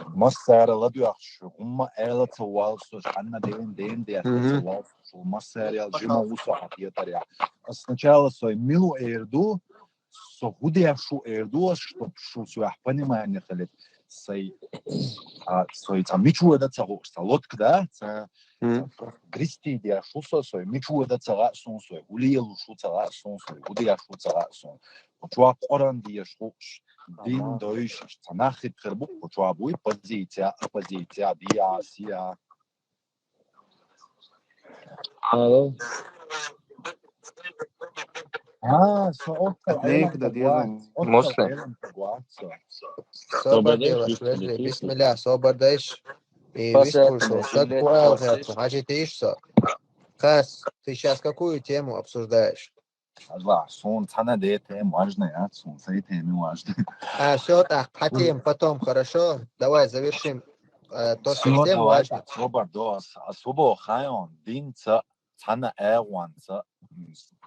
Массара ладуяхш гумма эла ца валсу, анна ден ден де ца валсу, массара ял жима уса хатиятаря. Сначала сой милу эрду, со худя шу эрду, чтоб шу су понимание халит. Сой а сой ца мичу да ца гуш, ца лодка да, ца гристи де шу со, сой мичу да ца га сун, сой улиел шу ца га сун, сой худя шу ца га сун. Кучуа Коран де шу. Дин дойш, ца нахит хербук, кучуа буй позиция, оппозиция, биа, сиа. Алло. А, со отка Некогда делаем. Муслим. Собар делаш, вежли, бисмилля, собар дайш. И вискуш, саг куал херцу, хажи тиш со. Хас, ты сейчас какую тему обсуждаешь? Азла, сун цана де тема важная, сун сай тема важная. А, все, так, хотим потом, хорошо? Давай завершим э, то, что Всё, всем давай, важно. так, собар до, а, особо хайон, дин ца, цана эгван ца.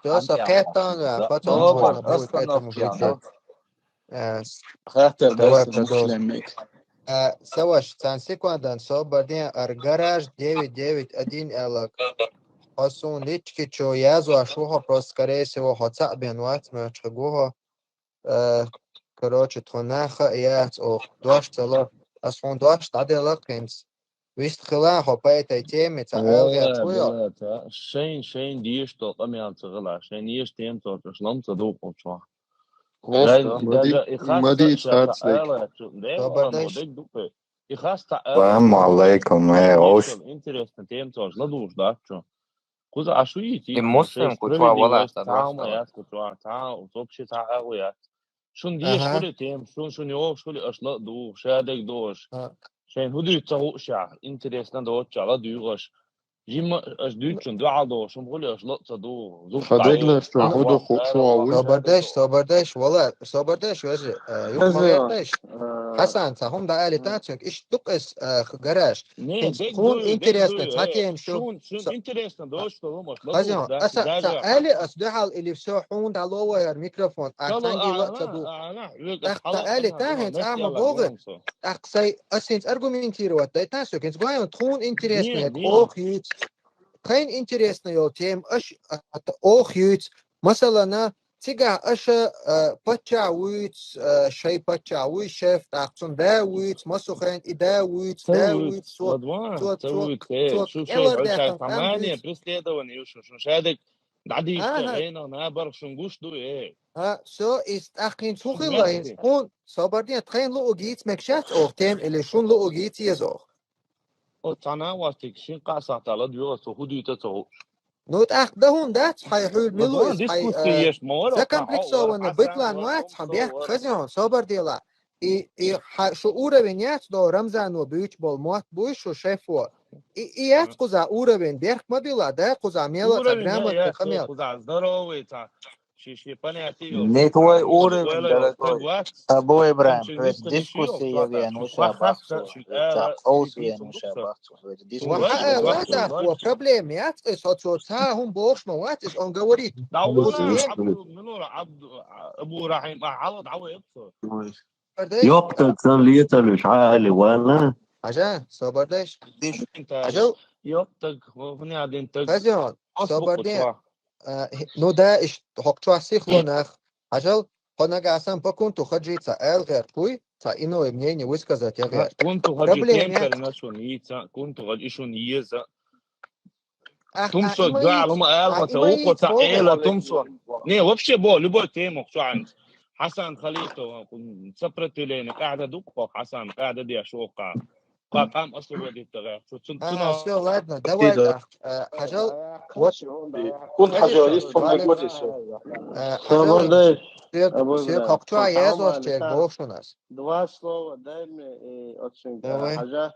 Всё, со кэтан, а потом Собар, можно будет к этому остановки, прийти. Э, Хатер Давай дас продолжим. Муслимик. Э, Саваш, цан секундан, собар дин, ар гараж девять девять один элак. Хосун лички чё, я звашу, хо просто, скорее всего, хо цабен вац, мы чхагуха. Э, короче, тхо наха яц, ох, дош цала. Ас хун дош тадела кенс. Вист хила, хо по этой теме, ца элга Вала, чуя. била, та. Шейн, шейн, диш, то, къамян, ца гала. Шейн, еш, тем, то, то, шлам, ца, ду, къо, чуа. Просто. Даже, даже, и хас, Мади ца, ца, цацлик. ала, чу, де, Добар ала, дайш. Дег, дупе. И хас, ца, ала, Салам алейкум, э, ош. Интересно, тем, то, ладуш, да, чу. Куза, а шу ити? И Муслим, кучуа, вала, та, Тама, вала. Я, кучуа, та, вообще, та, ала, я. Шун диш, Ага. Хули, тем, шун, шун, ёв, Хули, аш, ладуш, шадег, дош. А. Шейн, худи, ца, уша. Интересно, да, вот, чала, дугаш. Жима, аш, дючун, дуал, дош, шум, Хули, аш, ла, ца, ду. Зух, Хадегна, та, что худу ху-, шуа уш. Собар дайш, собар дайш, вала, собар дайш, вежи. Э, юх Хозяин. Мавет дайш. Хасан, ца хум да али тацик, иш дук эс, э, х-, гараж. Не, Хинц дег, хун дуй, дег, интересно, дуй, ца э, тем шу. Шун, шун, Со- интересно, дош, что, Ломаш, Хозяин, ладуш, да, аса, да, ца да. али ас духал или всё, хун да ловая микрофон, а Шала, цанги ла ца ана, дух. ана, юк, Так, ала, та али ана, та ана, хинц нет, ама яла, богы. Ломсо. Так, сай, асинц аргументировать, дай та сё, хинц гуайон, тхун интересно, Не, як не. ох юц. Тхайн интересно йол тем, аш, а, а, ох юц. Масалана, цига аша, а, пача уйц, а, шай пача уй, шеф, так, цун да уйц, масухан, и да уйц, да уйц, со, Ладва, цо, ца цо, уйц, э, цо, шу, шу, элар ой, да чай, там, там тамане, юц. Преследование, шу, шу, шадек, дади, Ага. Эйна, на, бар, шун, гуш, ду, э. А, всё, и с-, ах, хин цухила, хин Мягкий. Хун, собар дин, тхайн лу угиц, мекшац ох, тем, или шун лу угиц, ез ох. О, цана, вас, тик, шин, къаса, тала, дюга, со, худи, та, со. Ну, тӀаккха да хӀун дац, хьай хьуьл милу иза, хьай, дискуссия еш ма вара, закомплексованный быдлан вац, хьан бехк хазион, собар дела. И, и хьа, шу уровень яц до Рамзано буьйч бол мотт буй шу шефо. И, и яц кхуза уровень, берх ма била, да, кхуза мела ца грамотный хамел. Кхуза здоровый ца. Ши, ши понятие. Не твой уровень, дорогой. С тобой, Ибрахим, дискуссия вен, уша бахсу. Ца оус вен, уша бахсу. Ва проблема яц, э, со ца хӀун бохуш ма вац, он говорит. Абу Рахим, а, хьала дӀавойту. Йоккхаг сан лецалуш, хьа али вала. Хьажа, собар деш. Хьажал. Йоккхаг, хӀун я дин таг? Хазион, собар де. Ну да, иш хӀокху чохь сихло нах. Хьажал, хьо нагахь сан по кунту хаджи ца аьлла гӀертуй, ца иное мнение высказать я гӀерт. Кунту хаджи проблема яц. Кунту хаджи ишун еза. Тумсо гал хӀума аьлла ца, укхо ца эла тумсо. Не, вообще бо, любой тема чохь. Хьасан Халитов, сопротивление, къаьхьа ду кхо, Хьасан, къаьхьа деш воккха. Кхо къам освободить дагӀа. Цу, цу, цу, а, всё, ладно, давай, да. Э, хьажал, вот. Кун хьажал, есть проблема, вот и всё. Э, хьажал, всё, всё, как чё, я зош чек, бог у нас. Два слова дай мне, и очень, давай. Хьажа.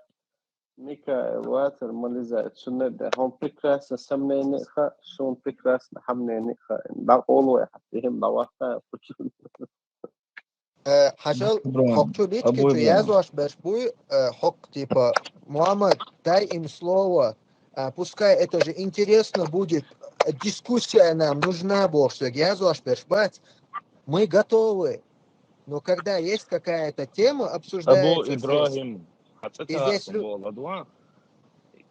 Мика ватар мализа, цунна да. Хьо прекрасно сомнение ха, шун прекрасно хамнение ха. Да, олуэ, хьа, тихим, да, ваха, почему? Э, хьажал, хӀокху чу лички чу язош берш буй, э, хӀокху, типа, Мухаммад, дай им слово, а, пускай это же интересно будет, э, дискуссия нам нужна, бохуш соьга язош берш бац. Мы готовы, но когда есть какая-то тема, обсуждается здесь. Абу Ибрахим, хьан цӀа и здесь лю-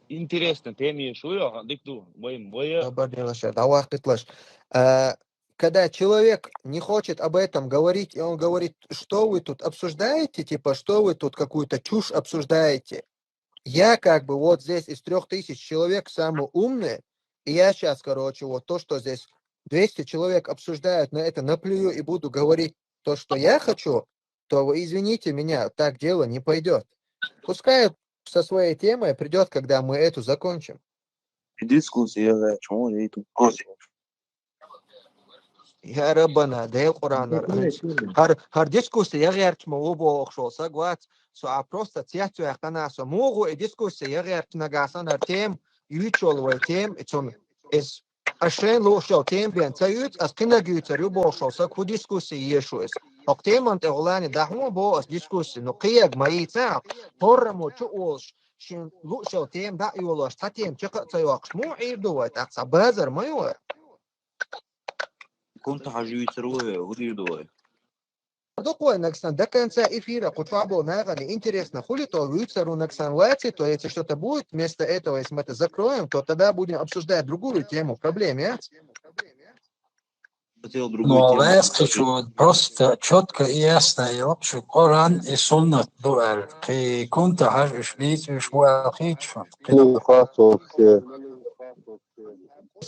интересно тема еш ву, дика ду, вай, вай. Хабар делаш, давай хитлаш. Э, когда человек не хочет об этом говорить, и он говорит, что вы тут обсуждаете, типа, что вы тут какую-то чушь обсуждаете. Я как бы вот здесь из трёх тысяч человек самый умный, и я сейчас, короче, вот то, что здесь двести человек обсуждают, на это наплюю и буду говорить то, что я хочу, то вы извините меня, так дело не пойдёт. Пускай со своей темой придёт, когда мы эту закончим. Дискуссия, я чему я иду. Я Раббана, Дел Къуръанар. ХӀара, хӀара дискуссия я гӀерташ ма ву бохуш волу саг вац. Со а просто цецваьккхина, со муха и дискуссия я гӀерташ нагахь сан хӀара тема, юьйцуш йолу вай тема, и цунна эс, ас шайна лууш йолу тема бен ца юьйцу, ас кхинаг юьйцур ю бохуш волу саг, хӀун дискуссия еш ву эс? ХӀокху теман тӀе гӀулани дахьо боху ас дискуссия, ну кхиаг ма йийца, хӀоррамо чу а волуш, шен лууш йолу тема дӀа а йолош, цхьа тема чекх а ца йоккхуш, муха Ӏийр ду вай, тӀаккха цхьа базар ма ю вай. Кунта хьажа вуьйцур ву, хӀун дийр ду вай? Дукха вай нагахь сан до конца эфира кху чохь болу нахана интересно, хуьлу тӀо вуьйцур ву нагахь сан ваци, то если что-то будет, вместо этого, если мы это закроем, то тогда будем обсуждать другую тему, проблема яц. Хотел другую тему. Ну, а лаьцна кхин чу просто чётко и ясно, и вообще Къуръан и суннат ду аьлла. Кхин кунта хьажа уьш лийца уьш бу аьлла хеташ ву. Кхин ну, хасо все.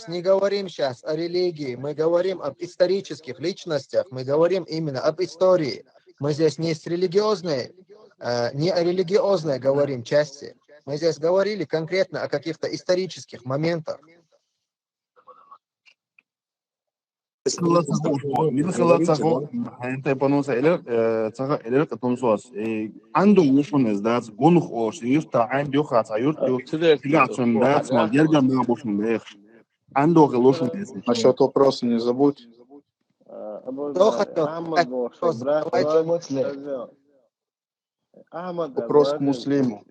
Мы не говорим сейчас о религии, мы говорим об исторических личностях, мы говорим именно об истории. Мы здесь не с религиозной, э, не о религиозной говорим части. Мы здесь говорили конкретно о каких-то исторических моментах. Мила хила ца хо, хьайн тайпануса элир, э, цаха элир катун сос. Э, анду вушун эс дац, гунух ош, юрта айн дюха ца юрт ю. Тига цун дац, мал гергам на бушун бех. Анду хилушун эс. Насчёт вопроса не забудь. Кто хотел? Ахмад, вопрос к Муслиму.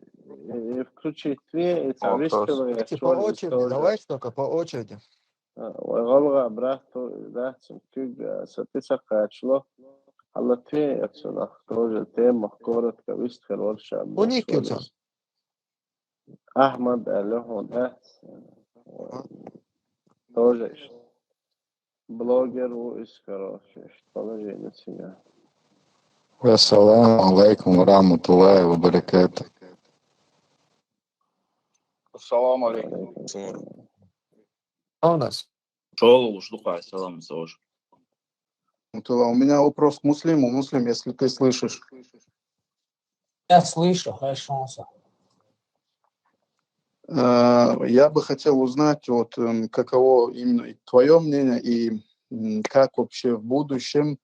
Включить две, и там весь человек. Давайте по очереди, давайте только по очереди. Вай гӀалгӀа брат, да, цун куьг, а, со тӀе ца кхачало. Хьала тӀе, я цунах тоже тема коротко вистхир вара ша. Ахмад аьлла хьуна, да? Тоже иш. Блогер ву иза, короче, иш положение цига. Ассаламу алейкум ва рахматуллахи ва баракатух. Ассаламу алейкум. А у нас? ШолгӀуш дукха салам сож. У меня вопрос к Муслиму. Муслим, если ты слышишь. Я слышу, хорошо. Э, Я бы хотел узнать, вот, эм, каково именно твое мнение и м, как вообще в будущем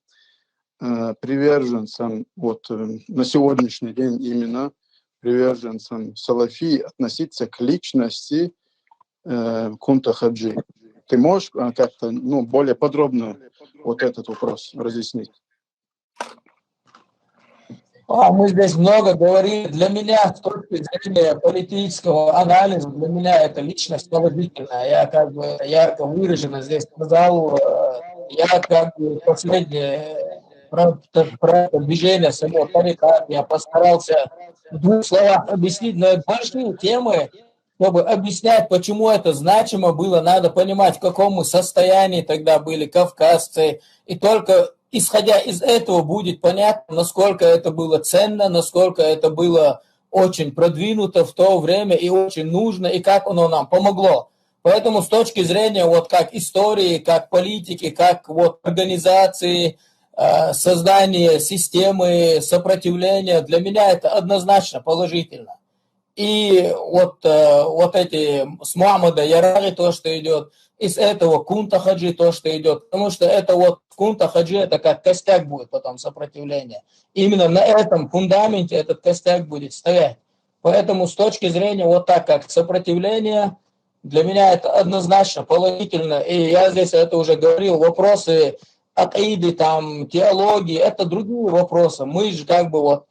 э, приверженцам, вот э, на сегодняшний день именно приверженцам салафии относиться к личности э, Кунта Хаджи. Ты можешь э, как-то, ну, более подробно вот этот вопрос разъяснить? А мы здесь много говорили. Для меня, с точки зрения политического анализа, для меня эта личность положительная. Я как бы ярко выраженно здесь сказал, э, я как бы последнее про, про это движение самого тарикат, я постарался в двух словах объяснить, но большие темы, чтобы объяснять, почему это значимо было, надо понимать, в каком мы состоянии тогда были кавказцы. И только исходя из этого будет понятно, насколько это было ценно, насколько это было очень продвинуто в то время и очень нужно, и как оно нам помогло. Поэтому с точки зрения вот как истории, как политики, как вот организации, э, создания системы сопротивления, для меня это однозначно положительно. И вот, э, вот эти с Мухаммада Ярари то, что идет, из этого Кунта Хаджи то, что идет, потому что это вот Кунта Хаджи, это как костяк будет потом сопротивления. Именно на этом фундаменте этот костяк будет стоять. Поэтому с точки зрения вот так, как сопротивление, для меня это однозначно положительно. И я здесь это уже говорил, вопросы акиды, там, теологии, это другие вопросы. Мы же как бы вот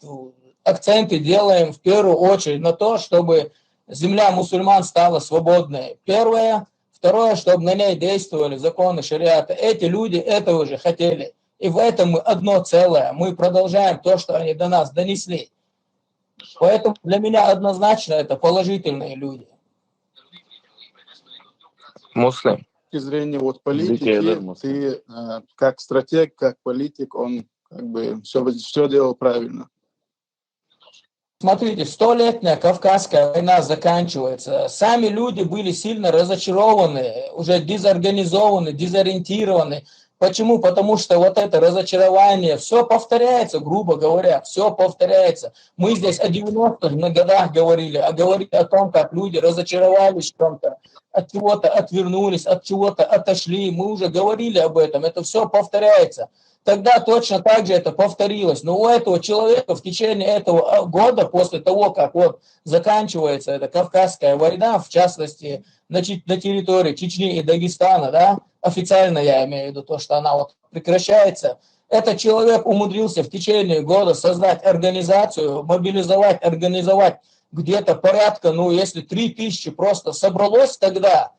акценты делаем в первую очередь на то, чтобы земля мусульман стала свободной. Первое. Второе, чтобы на ней действовали законы шариата. Эти люди этого же хотели. И в этом мы одно целое. Мы продолжаем то, что они до нас донесли. Поэтому для меня однозначно это положительные люди. Муслим. С точки зрения вот политики, ты э, как стратег, как политик, он как бы все, все делал правильно. Смотрите, столетняя Кавказская война заканчивается. Сами люди были сильно разочарованы, уже дезорганизованы, дезориентированы. Почему? Потому что вот это разочарование, все повторяется, грубо говоря, все повторяется. Мы здесь о девяностых на годах говорили, а говорили о том, как люди разочаровались в чем-то, от чего-то отвернулись, от чего-то отошли. Мы уже говорили об этом, это все повторяется. Тогда точно так же это повторилось. Но у этого человека в течение этого года, после того, как вот заканчивается эта Кавказская война, в частности, на, на территории Чечни и Дагестана, да, официально я имею в виду то, что она вот прекращается, этот человек умудрился в течение года создать организацию, мобилизовать, организовать где-то порядка, ну, если три тысячи просто собралось тогда,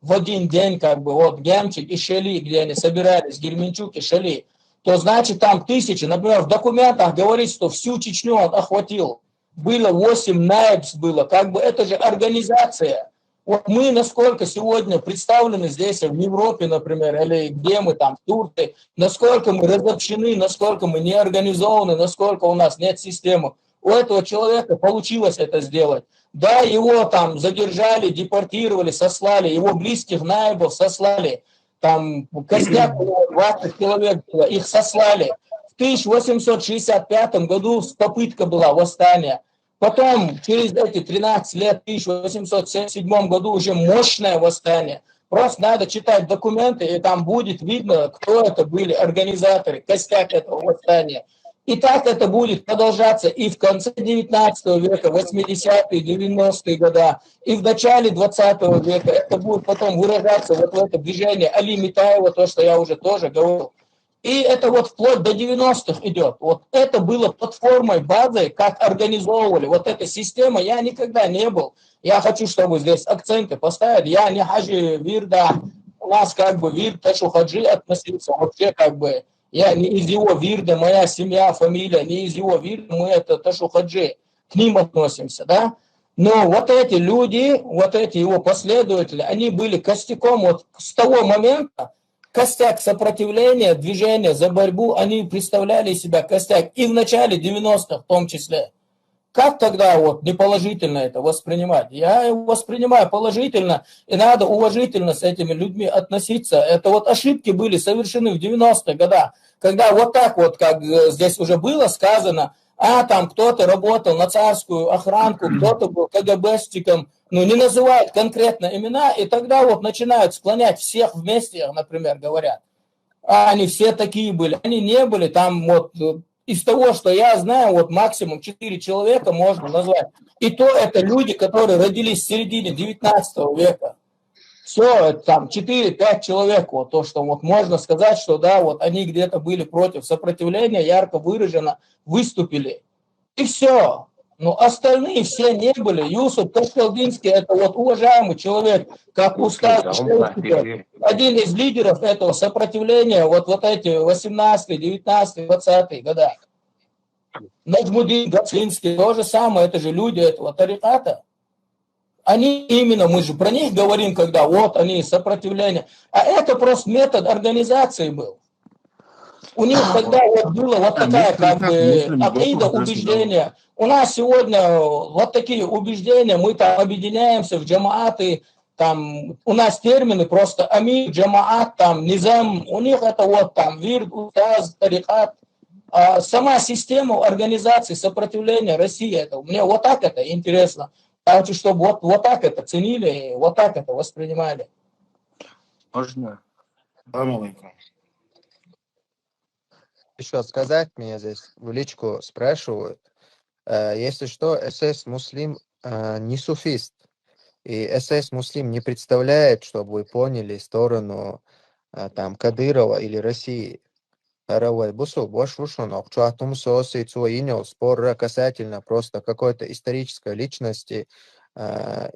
в один день, как бы, вот Гемчик и Шели, где они собирались, Герменчук и Шели, то значит там тысячи. Например, в документах говорится, что всю Чечню он охватил. Было восемь наибс, было. Как бы это же организация. Вот мы насколько сегодня представлены здесь, в Европе, например, или где мы там, в Турции, насколько мы разобщены, насколько мы не организованы, насколько у нас нет системы. У этого человека получилось это сделать. Да, его там задержали, депортировали, сослали, его близких наибов сослали. Там костяк двадцать человек было, их сослали. В тысяча восемьсот шестьдесят пятом году попытка была восстания. Потом, через эти тринадцать лет, в тысяча восемьсот семьдесят седьмом году уже мощное восстание. Просто надо читать документы, и там будет видно, кто это были организаторы, костяк этого восстания. И так это будет продолжаться и в конце девятнадцатого века, восьмидесятые, девяностые года, и в начале двадцатого века. Это будет потом выражаться вот в это движение Али Митаева, то, что я уже тоже говорил. И это вот вплоть до девяностых идет. Вот это было платформой, базой, как организовывали. Вот эта система, я никогда не был. Я хочу, чтобы здесь акценты поставить. Я не Хаджи Вирда, у нас как бы Вирд Ташу Хаджи относился вообще как бы я не из его вирда, моя семья, фамилия, не из его вирда, мы это Ташу Хаджи, к ним относимся, да. Но вот эти люди, вот эти его последователи, они были костяком вот с того момента, костяк сопротивления, движения за борьбу, они представляли себя костяк и в начале девяностых в том числе. Как тогда вот неположительно это воспринимать? Я его воспринимаю положительно, и надо уважительно с этими людьми относиться. Это вот ошибки были совершены в девяностых годах, когда вот так вот, как э, здесь уже было сказано, А, там кто-то работал на царскую охранку, кто-то был КГБшником, ну, не называют конкретно имена, и тогда вот начинают склонять всех вместе, например, говорят. А они все такие были. Они не были, там вот э, из того, что я знаю, вот максимум четыре человека можно назвать. И то это люди, которые родились в середине девятнадцатого века. Все, там четыре-пять человек, вот то, что вот можно сказать, что да, вот они где-то были против сопротивления, ярко выраженно выступили. И все. Но остальные все не были. Юсуф Кашкалдинский, это вот уважаемый человек, как устаз, один из лидеров этого сопротивления, вот, вот эти восемнадцатые, девятнадцатые, двадцатые года. Наджмудин Гацинский, то же самое, это же люди этого тариката. Они именно, мы же про них говорим, когда вот они сопротивление. А это просто метод организации был. У них тогда вот было вот такая как бы акида, убеждения. У нас сегодня вот такие убеждения, мы там объединяемся в джамааты, там у нас термины просто амир, джамаат, там низам, у них это вот там вирд, устаз, тарикат. А сама система организации сопротивления России, это мне вот так это интересно. Я хочу, чтобы вот, вот так это ценили, вот так это воспринимали. Можно? Салам алейкум. Еще сказать, меня здесь в личку спрашивают. Э, Если что, СС Муслим э, не суфист. И СС Муслим не представляет, чтобы вы поняли, сторону э, там Кадырова или России. Хара вай бусулба ваша вушун, охчуатум соси цо инел спорра касательно просто какой-то исторической личности. э,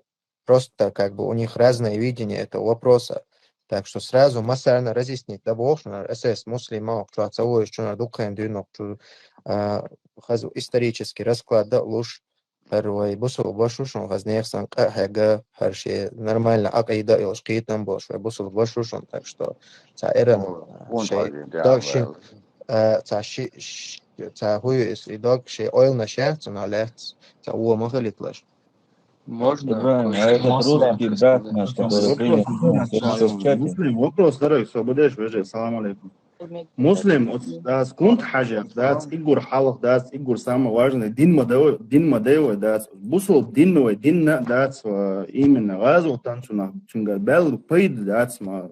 Просто как бы у них разное видение этого вопроса. Так что сразу масарна разъяснить. Да бог, что СС Муслим, охчуа цо иш чуна дукхен дюнок чу хазу исторический расклад да луш. Хара вай бусулба ваша вушун, хазнех сан къахега, хара ши нормально акида илш китам бош, вай бусулба ваша вушун. Так что ца эран ши дог ши, э, ца ши, ши- ца хуй ис и дог ши ойлна ши, ца налец, ца уо махалит лаш. Можно? Ибрагим, а этот Можно русский я брат скажу? наш, который Вопрос, принят у нас в чате. Муслим, вопрос, здоровье, свободеш, вежи, салам алейкум. Муслим, вот да, скунт хажа, да, цигур халах, да, цигур самое важное, дин мадева, дин мадева, да, бусул дин мадева, дин на, да, именно газу танцуна, цунгар бел пайд, да, ма.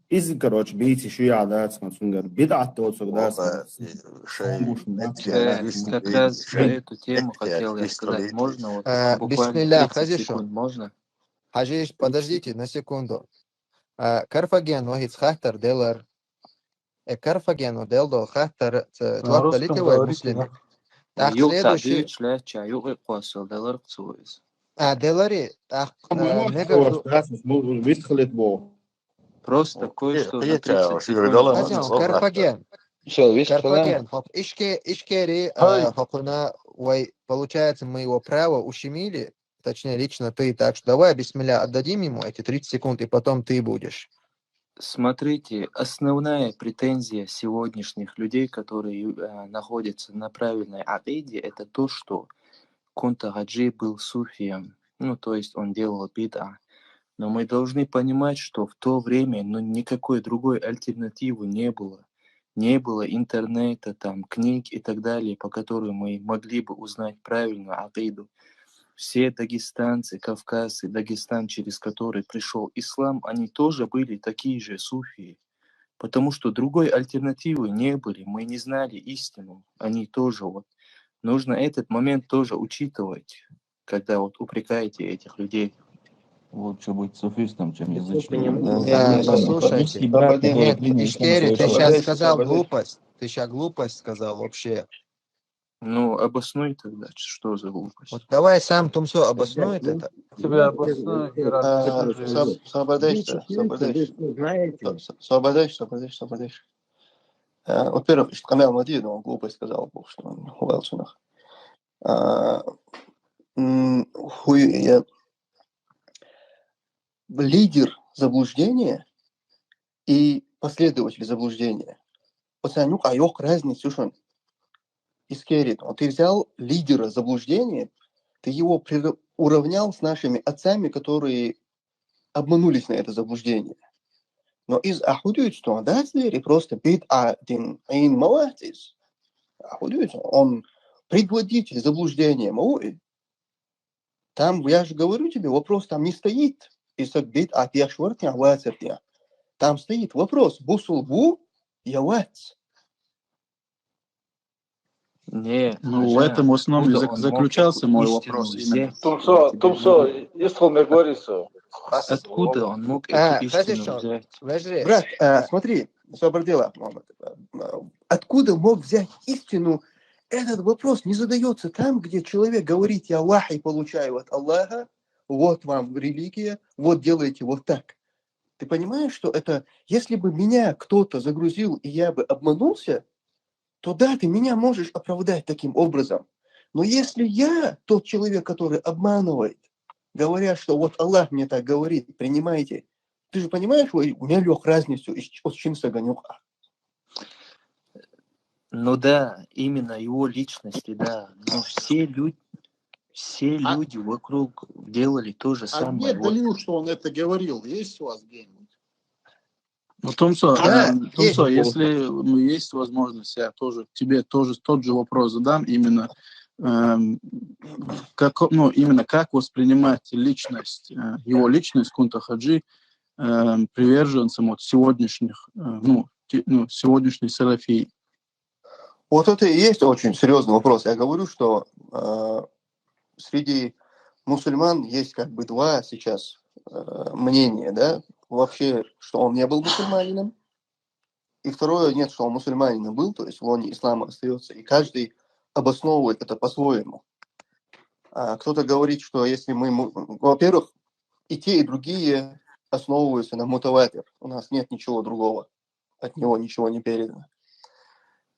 Из, короче, бейти шуя, да, ма, цунгар бидат то, да, Оба, э, шей, Бушун, да, эти Э, арабский Как раз за столицы, эту тему эти хотел я арабский сказать. столицы. Можно вот А, буквально бисмилля, тридцать Хазишу. Секунд, можно? Хажиш, подождите на секунду. А, Карфаген вахиц хаттар делар. Э, Карфаген делдо хаттар, ц- На джуаб русском далите вай говорите, Муслим. да? Так, Юг следующий. Тадыч ля ча юг квасал делар кцуиз. А, делари, так, По-моему, э, что мега да, выстхалит бо. Просто Ну, кое-что и- на и тридцать чё, секунд. Шевелёва, Хазян, Муслим, Карфаген. Все, весь салам. Карфаген, хоп, ишке, ишкери, Ай. э, хокуна, вай, получается, мы его право ущемили, точнее, лично ты, так что давай, бисмилля, отдадим ему эти тридцать секунд, и потом ты будешь. Смотрите, основная претензия сегодняшних людей, которые э, находятся на правильной акиде, это то, что Кунта Хаджи был суфием, ну, то есть он делал бид'а. Но мы должны понимать, что в то время, ну, никакой другой альтернативы не было. Не было интернета, там, книг и так далее, по которым мы могли бы узнать правильную акиду. Все дагестанцы, кавказцы, Дагестан, через который пришел ислам, они тоже были такие же суфии. Потому что другой альтернативы не были, мы не знали истину. Они тоже вот. Нужно этот момент тоже учитывать, когда вот упрекаете этих людей. Лучше быть суфистом, чем язычником. Да, Да, да, да. послушайте. Русский брат, который Нет, принял ислам Ишкери, ты своего сейчас Ободри, сказал ободри. Глупость. Ты сейчас глупость сказал вообще. Ну, обоснуй тогда, что за глупость. Вот давай сам, Тумсо, обоснует это. Тебя обоснует, Герард, А, ты же соб- Сободеш, да, сободеш. Со- со- Сободеш, сободеш, сободеш. Э, Во-первых, что Камил Мадиев, он глупость сказал, бог, что он Уэлчинах. А, м, хуй я. Лидер заблуждения и последователь заблуждения. Вот они, а ёк разницу, что Ишкери, вот ты взял лидера заблуждения, ты его прир- уравнял с нашими отцами, которые обманулись на это заблуждение. Но из ахудует, что он даст вере просто бит один ин маватис. Ахудует, он предводитель заблуждения, ма вуй. Там, я же говорю тебе, вопрос там не стоит. Из-за бит а пьяш вартня, вацертня. Там стоит вопрос, бусул бу, я вац. Не, Ну, в этом в основном и откуда зак- он мог заключался эту мой истину вопрос. взять? Именно. Тумсо, Тебе Тумсо, не- истол мегорисо. Откуда он мог А, эту истину хорошо. взять? Вежри. Брат, а, смотри, собардела, откуда мог взять истину? Этот вопрос не задается там, где человек говорит: «Я вахи получаю от Аллаха, вот вам религия, вот делайте вот так». Ты понимаешь, что это, если бы меня кто-то загрузил, и я бы обманулся, то да, ты меня можешь оправдать таким образом. Но если я тот человек, который обманывает, говоря, что вот Аллах мне так говорит, принимайте, ты же понимаешь, ой, у меня лёг разницу из ч- от чинса ганюка. Ну да, именно его личности, да. Но все люди, все А- люди вокруг делали то же А самое. где Вот. Далил, что он это говорил? Есть у вас где-нибудь? Ну, Тумсо, Да, э, Тумсо, есть. Если ну, есть возможность, я тоже тебе тоже тот же вопрос задам, именно эм, как, ну, именно как воспринимать личность, э, его личность Кунта Хаджи эм, приверженцем от сегодняшних, э, ну, те- ну, сегодняшней салафии. Вот это и есть очень серьезный вопрос. Я говорю, что э, среди мусульман есть как бы два сейчас э, мнения, да, вообще, что он не был мусульманином, и второе, нет, что он мусульманином был, то есть в лоне ислама остается, и каждый обосновывает это по-своему. А кто-то говорит, что если мы, му- во-первых, и те, и другие основываются на мутаватир. У нас нет ничего другого. От него ничего не передано.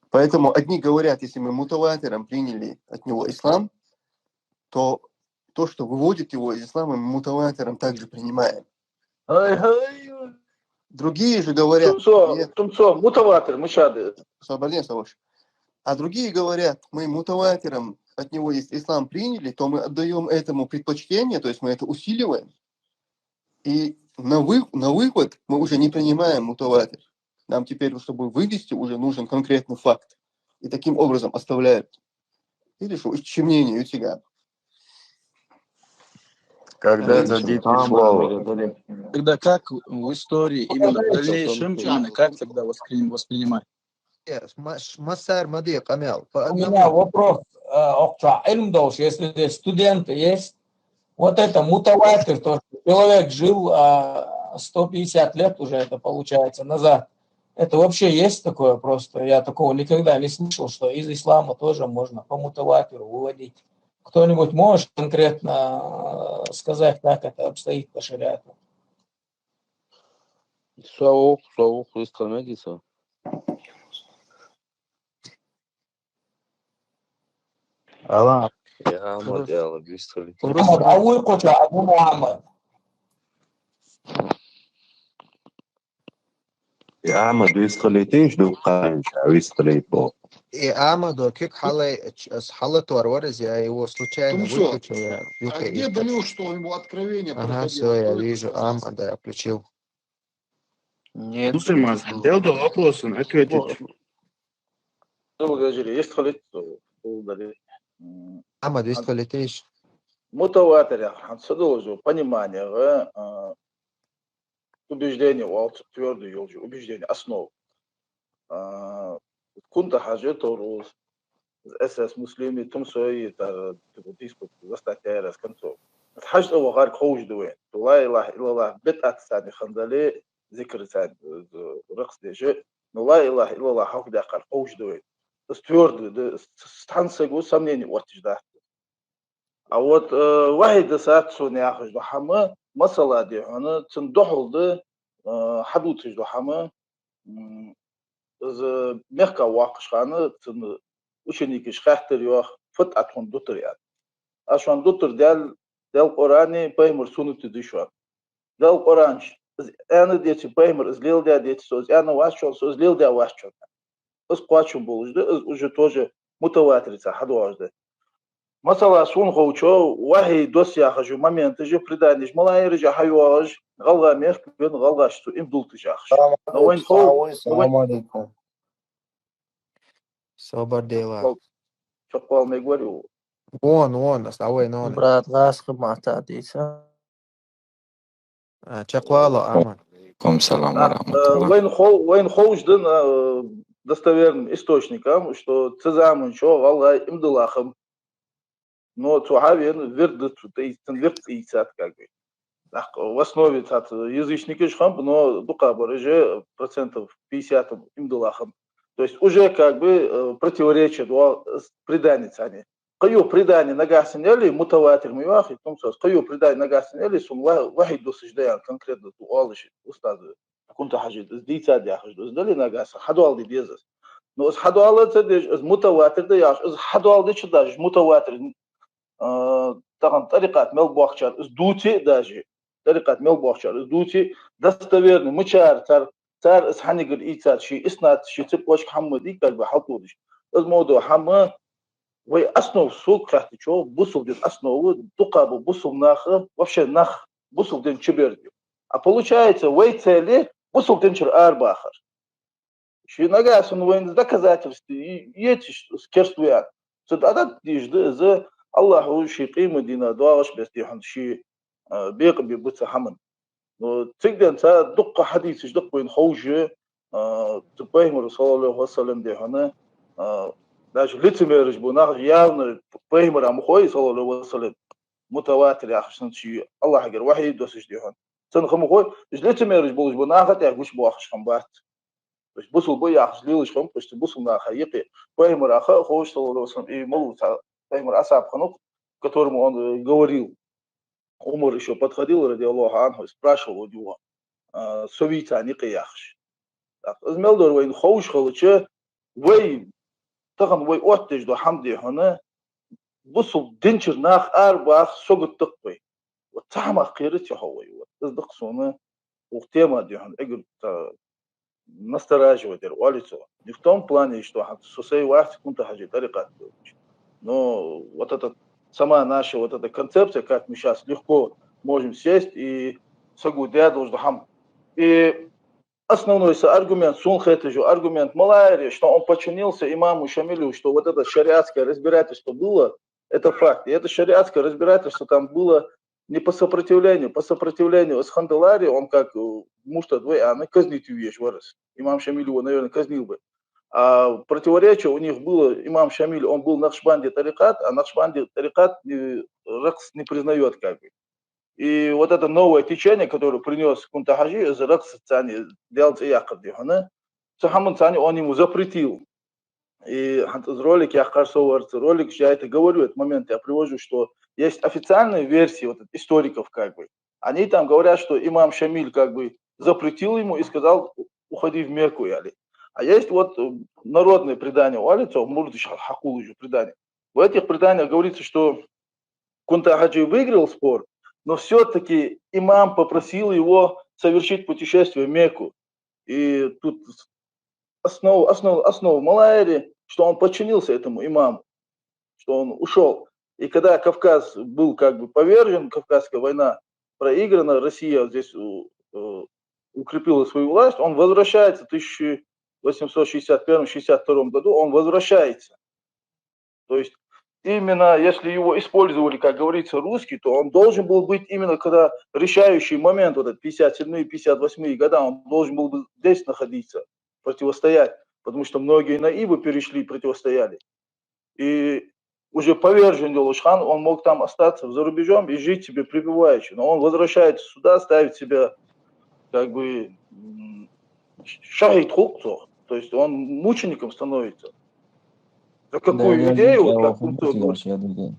Поэтому одни говорят, если мы мутаватиром приняли от него ислам, то то, что выводит его из ислама, мы мутаватиром также принимаем. Ай-хай. Другие же говорят, Тумсо, нет, Тумсо, мутаватир, мучады. Соболезновал, Саваш. А другие говорят, мы мутаватиром от него есть ислам приняли, то мы отдаем этому предпочтение, то есть мы это усиливаем. И на, вы, на вывод мы уже не принимаем мутаватир. Нам теперь, чтобы вывести, уже нужен конкретный факт. И таким образом оставляют. Видишь, ущемление у тебя. Когда это дикие слова. Тогда как в истории, именно в дальнейшем, именно как тогда воспри- воспринимать? Э, ма- ш- Масар Мади Камел. По У одному. меня вопрос, э, Окча, Ильмдош, если здесь студенты есть, вот это мутаватир, то, что человек жил а, сто пятьдесят лет уже, это получается, назад. Это вообще есть такое просто? Я такого никогда не слышал, что из ислама тоже можно по мутаватиру выводить. Кто-нибудь может конкретно э, сказать, как это обстоит по шариату? Суаух, суаух, выстроен мегиса. Ала, Я Ахмад, я Алла, выстроили. Ахмад, а вы, Коча, Абу Мухаммад? Ахмад, выстроили, ты жду, конечно, выстроили по. И Амадо, кик халай, ч- с халатуар варез, я его случайно Ну всё. выключил, я А юка где и- Далил, что ему откровение Ага, приходило? все, я Кто это вижу, сказал? Амада я включил. Нет. Слушай, Мас, делал вопросы, ответить. Сул гажири, есть халит, сул гажири. М, Амад, вистхалитиш. Мутаватир, я, хан, садолжу, понимание, э, убеждение, уалт твердый, ёлжу, убеждение, основа. А, Кунта Хаджи Торус, эсэс муслими, Тумсои, тар, типа, диспут, застатья, раз, концов. Хадж Абу Гар Хоуж дуэ. Ла илаха иллаллах, бит атсани хандали, зикр сани, ракс дежи. Ну, ла илаха иллаллах, хак да кар Хоуж дуэ. С твердый, да, с- с- станция гу сомнений вот ждать. А вот э, вахид сат сун яхаш да хама, масала де хана, цин дохол да, э, хадут да хама, м, из мягко вакш хана, цин ученикиш хахтер йох, фат атхун дутер яд. Ашван дутер дял, дял Корани, пайхмар суннати дишван. Дял Коран, из эна дечи пайхмар, из лел дя дечи, со из эна васчон, со из лел дя васчон. Из квачун болуш да, из уже тоже мутаватрица хадваж да. Масала сун хоучо, вахи дос яхажу момент, же преданиш, малайри же хайваж, галга мех, галгаш су им дултыш яхаш. Но вайн хо, но вайн Салам алейкум. Собар дела. чакхвала мегавар ву. Вон, вон, ас дӀавай нана. Брат, гӀазкхи маттахь дийца. А, чакхвала, Аман. Алейкум салам ва Э, рахматуллах. Вайн хо-, вайн ховш дан, э, достоверным источникам, что цу заман чу гӀалгӀай иман дилла хиннаб. Но цу хьавен вирд ду цу, то есть цун вирд ийцад, как бы. Так, в основе цат язычникаш хиннаб, но дукхагӀбар уже процентов пятьдесят иман дилла хиннаб. То есть уже как бы, э, противоречие два с преданияцани. Кхы а предание нагахь санна яле, мутаватир ма йоахий, тумсос, кхы а предание нагахь санна яле, сона ва-, вахьи доссаш да аьнна конкретно цо оалаш устаза, Кунта-Хьажи, из дийцад яхаш да, из дале нагахь санна, хьадоаладе деза из. Но из хьадоала ца деш, из мутаватир да яхаш, из хьадоаладича даже мутаватир, а, тахан тӀарикъат мел бохкачар из дувце а даже, тӀарикъат мел бохкачар из дувце а, достоверный мичара цар, цар из хьанигар ийцад, ший иснад, ший цепочка хьамма дий, как бы хьалтӀадеш. Из мо дола хьама вай основа сога хаьттача, бусалба дина основа, дукхагӀбола бусалба наха, вообще нах бусалба дина чуберзаб. А получается, вай цели бусалба дина чура арабахар. Ший нагахь санна вайна доказательство е-, ецаш керста ву аьнна. Цу дӀадатта дезаш да из, Аллахьа ший къемат дийнахьа доагӀаш беса дий хьона ший, а, бекъа бе бу цу хьаман. Но цига денз цхьа дуккха хьадисаш да-кх вайна ховш, а, цу пайхамара, саллаллаху Ӏалайхи ва саллам, дий хьона, а, даже лицемераш ба нах, явно пайхамара ма хой, саллаллаху Ӏалайхи ва саллам, мутаватир яхаш санна ший Аллахьагара вахьи доссаш дий хьона. Цунах ма хой, уж лицемераш болаш ба нах а тӀехьа гучабоахаш хинна бац. То есть бусалба яхаш лелаш хиннаб, то есть бусалба наха юкъе. Пайхамара ха а ховш, саллаллаху Ӏалайхи ва саллам, и малув цхьа пайхамара асхьаб хиннав, которому он, э, говорил. Умар ещё подходил, радияллаху анху, и спрашивал у него, а, со вий царна юкъе яхаш. Так, из мел дар вайна ховш хилча, вай, тахан вай оттадеш дола хьама дий хьона, бусалба дина чура нах арабаха сагот да-кх вай. Вот цу хьамах кхераш ца хов вай. Вот из да-кх сона укх тема дий хьона эггара цхьа настораживать дар, оалий цо. Не в том плане, что хьан со сай вац Кунта-Хьажий тӀарикъат долаш. Но вот эта сама наша вот эта концепция, как мы щас легко можем сесть и сагу дядулж да хьама. И основной са аргумент, сона хеташ йола аргумент ма ларий, что он подчинился имаму Шамилю, что вот это шариатское разбирательство было, это факт. И это шариатское разбирательство там было не по сопротивлению, по сопротивлению из Хандалари, он как, э, муртад вай аьнна, казнить веш вар из. Имам Шамиль его, наверное, казнил бы. А противоречие у них было, имам Шамиль, он был Накшбанди тарикат, а Накшбанди тарикат не, ракс не признает как бы. И вот это новое течение, которое принес Кунта-Хьажи, из ракс цани дел цӀи яккхар дий хьона, цу хьаман цани он ему запретил. И хьант из ролик яккхар со варца, ролик, я это говорю, этот момент я привожу, что есть официальные версии вот историков как бы. Они там говорят, что имам Шамиль как бы запретил ему и сказал: «Уходи в Мекку», яли. А есть вот, э, народное предание, оалий цо, мурдаш хьакхувлаш йола предание. В этих преданиях говорится, что Кунта-Хьажи выиграл спор, но все-таки имам попросил его совершить путешествие в Мекку. И тут основа, основа, основа ма ларий, что он подчинился этому имаму, что он ушёл. И когда Кавказ был как бы повержен, Кавказская война проиграна, Россия здесь, э, э, укрепила свою власть, он возвращается в тысяча восемьсот шестьдесят первом шестьдесят втором году, он возвращается. То есть именно если его использовали, как говорится, русские, то он должен был быть именно когда решающий момент, вот этот пятьдесят седьмые, пятьдесят восьмые года, он должен был бы здесь находиться, противостоять, потому что многие на Ибу перешли, противостояли. И уже повержен Йолушхан, он мог там остаться за рубежом и жить себе припеваючи. Но он возвращается сюда, ставит себя как бы, м, шахид хукъ цо. То есть он мучеником становится. За какую Да, я идею, видел, вот как он Кунцо говорит, я видел.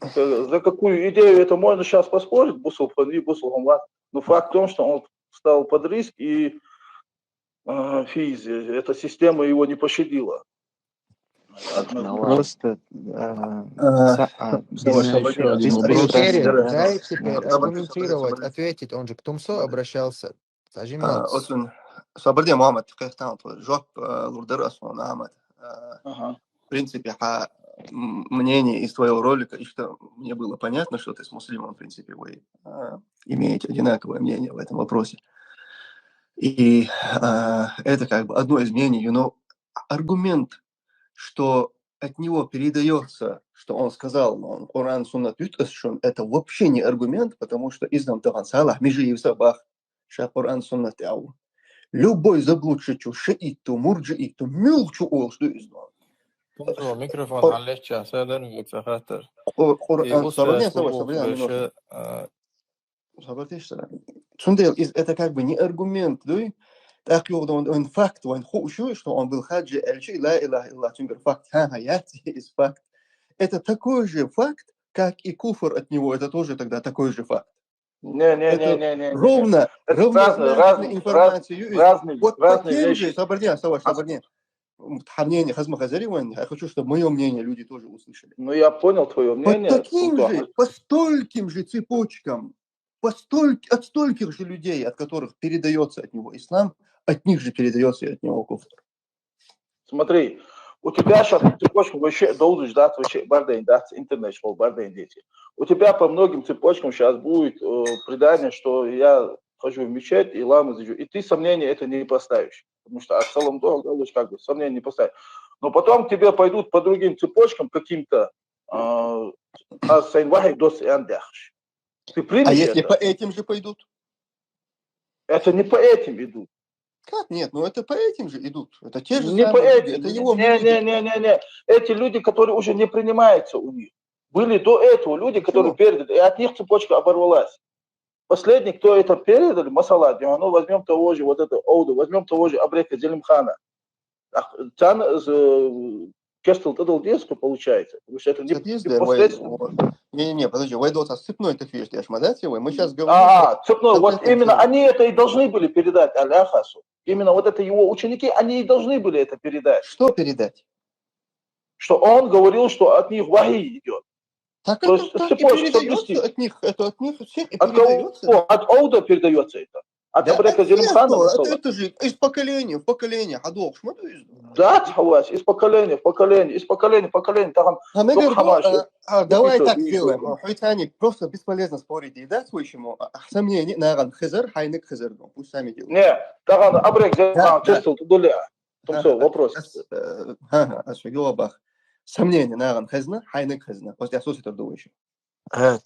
э, за какую идею это можно сейчас поспорить, бусулхан и бусулхан вац. Но факт в том, что он стал под риск, и, э, физ, эта система его не пощадила. Ну ладно. Просто, а, А, са- а, Давай, без- давай, еще один без вопрос. комментариев. Давай. Дай теперь Давай. откомментировать, ответить. Он же к Тумсо обращался. Сажи А, Макс. Осун, собрди, Мухаммад, ты как там, вот, жоп, э, лурдер, Осун, Ахмад. Э, Ага. В принципе, по, м, мнению из твоего ролика, и что мне было понятно, что ты с Муслимом, в принципе, вы, э, имеете одинаковое мнение в этом вопросе. И, э, это как бы одно из мнений, но аргумент, что от него передается, что он сказал, но он Коран, Суннат дут аз шоана, это вообще не аргумент, потому что из нам тахан Салах Межиевса бах, ша Коран, Суннат тӀа ва. Любой заблудший чу, шиитто, мурджиитто, муьлха чу оалаш да из. Микрофон хьаллечча, садар мугуца хаттар. Коран, собрание, собрание, собрание. Цундела из это как бы не аргумент, дуй? ТӀаккха юха да он факт, вайна хууш ю, что он был хаджи аьлча, ла илаха иллаллах, цунгара факт, ха-ха, яц из факт. Это такой же факт, как и куфр от него, это тоже тогда такой же факт. Не, не, не, не, не. Ровно, ровно информация. Разные, вот разные по тем вещи. Же, собрание, Саваш, собрание. Хьа мнение, хазма хазари вайн, я хочу, чтобы моё мнение люди тоже услышали. Ну, я понял твое мнение. По таким же, по стольким же цепочкам, по столь, от стольких же людей, от которых передается от него ислам, от них же передается и от него куфр. Смотри, у тебя сейчас цепочка вообще должен ждать, вообще бардейн, да, интернет школ бардейн дети. У тебя по многим цепочкам сейчас будет э, предание, что я хожу в мечеть и ламы зажу. И ты сомнения это не поставишь. Потому что ассалам долг, как бы сомнения не поставишь. Но потом тебе пойдут по другим цепочкам каким-то а сайн вахьи дос и андяхш. Ты примешь А если это? По этим же пойдут? Это не по этим идут. Как нет? Ну это по этим же идут. Это те же Не самые по люди, этим. Это его не, не, не, не, не, не. Эти люди, которые уже не принимаются у них. Были до этого люди, которые передали, и от них цепочка оборвалась. Последний, кто это передали, масала, ну возьмем того же, вот это Оуда, возьмем того же Абрека Зелимхана. Цан керстал тӀадал деза, получается. Потому что это не, непосредственно. Не-не-не, подожди, вай доцас цепной такфир деш ма дац вай. Мы сейчас говорим... А, цепной, вот именно они это и должны были передать Аль-Ахасу. Именно вот это его ученики, они и должны были это передать. Что передать? Что он говорил, что от них вахьи идет. Так это так и передается от них, это от них всех и передается. От кого? От Оуда передается это. От Абрека Зелимхана. Это же из поколения в поколение. Хьадохуш ма ду из. Да, Хавас, из поколения в поколение, из поколения в поколение. Тахан А давай так сделаем. Хьо цани просто бесполезно спорить. И да, слышимо. Сомнение, наган хазар, хайнак хазар. Пусть сами делают. Не, тахан Абрек Зелимхан честил тудуля. Там все, вопрос. Ага, а что, Йобах. Сомнение, наган хазна, хайнак хазна. После асоси тардув еще. Я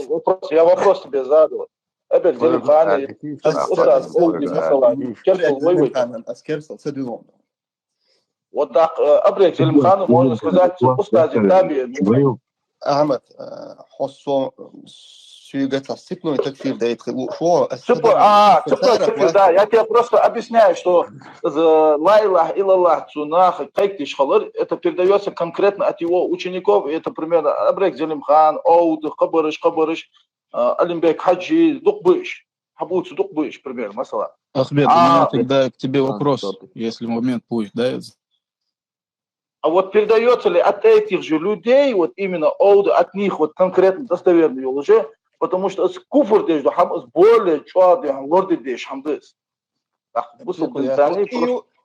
вопрос, я вопрос тебе задал. Абрек Зелимхан, устаз, Оуди, масала, керстал вай вай. Аскерсал, садилом. Вот так, Абрек Зелимхан, можно сказать, устаз Таби. Ахмад, хосо сюгатла сыпной такфир да это шо. Сыпной, а, сыпной такфир, да. Я тебе просто объясняю, что ла илаха иллаллах цунаха кайк диш халар, это передается конкретно от его учеников, и это примерно Абрек Зелимхан, Оуд, Кабарыш, Кабарыш, Алимбек Хаджи, Дукбыш. Хабуц Дукбыш, пример, масала. Ахмед, у меня тогда к тебе вопрос, если момент будет, да? А вот передается ли от этих же людей, вот именно от, от них вот конкретно достоверный уже, потому что с куфр деш да хам, с более чуа да хам, лорды деш хам дес.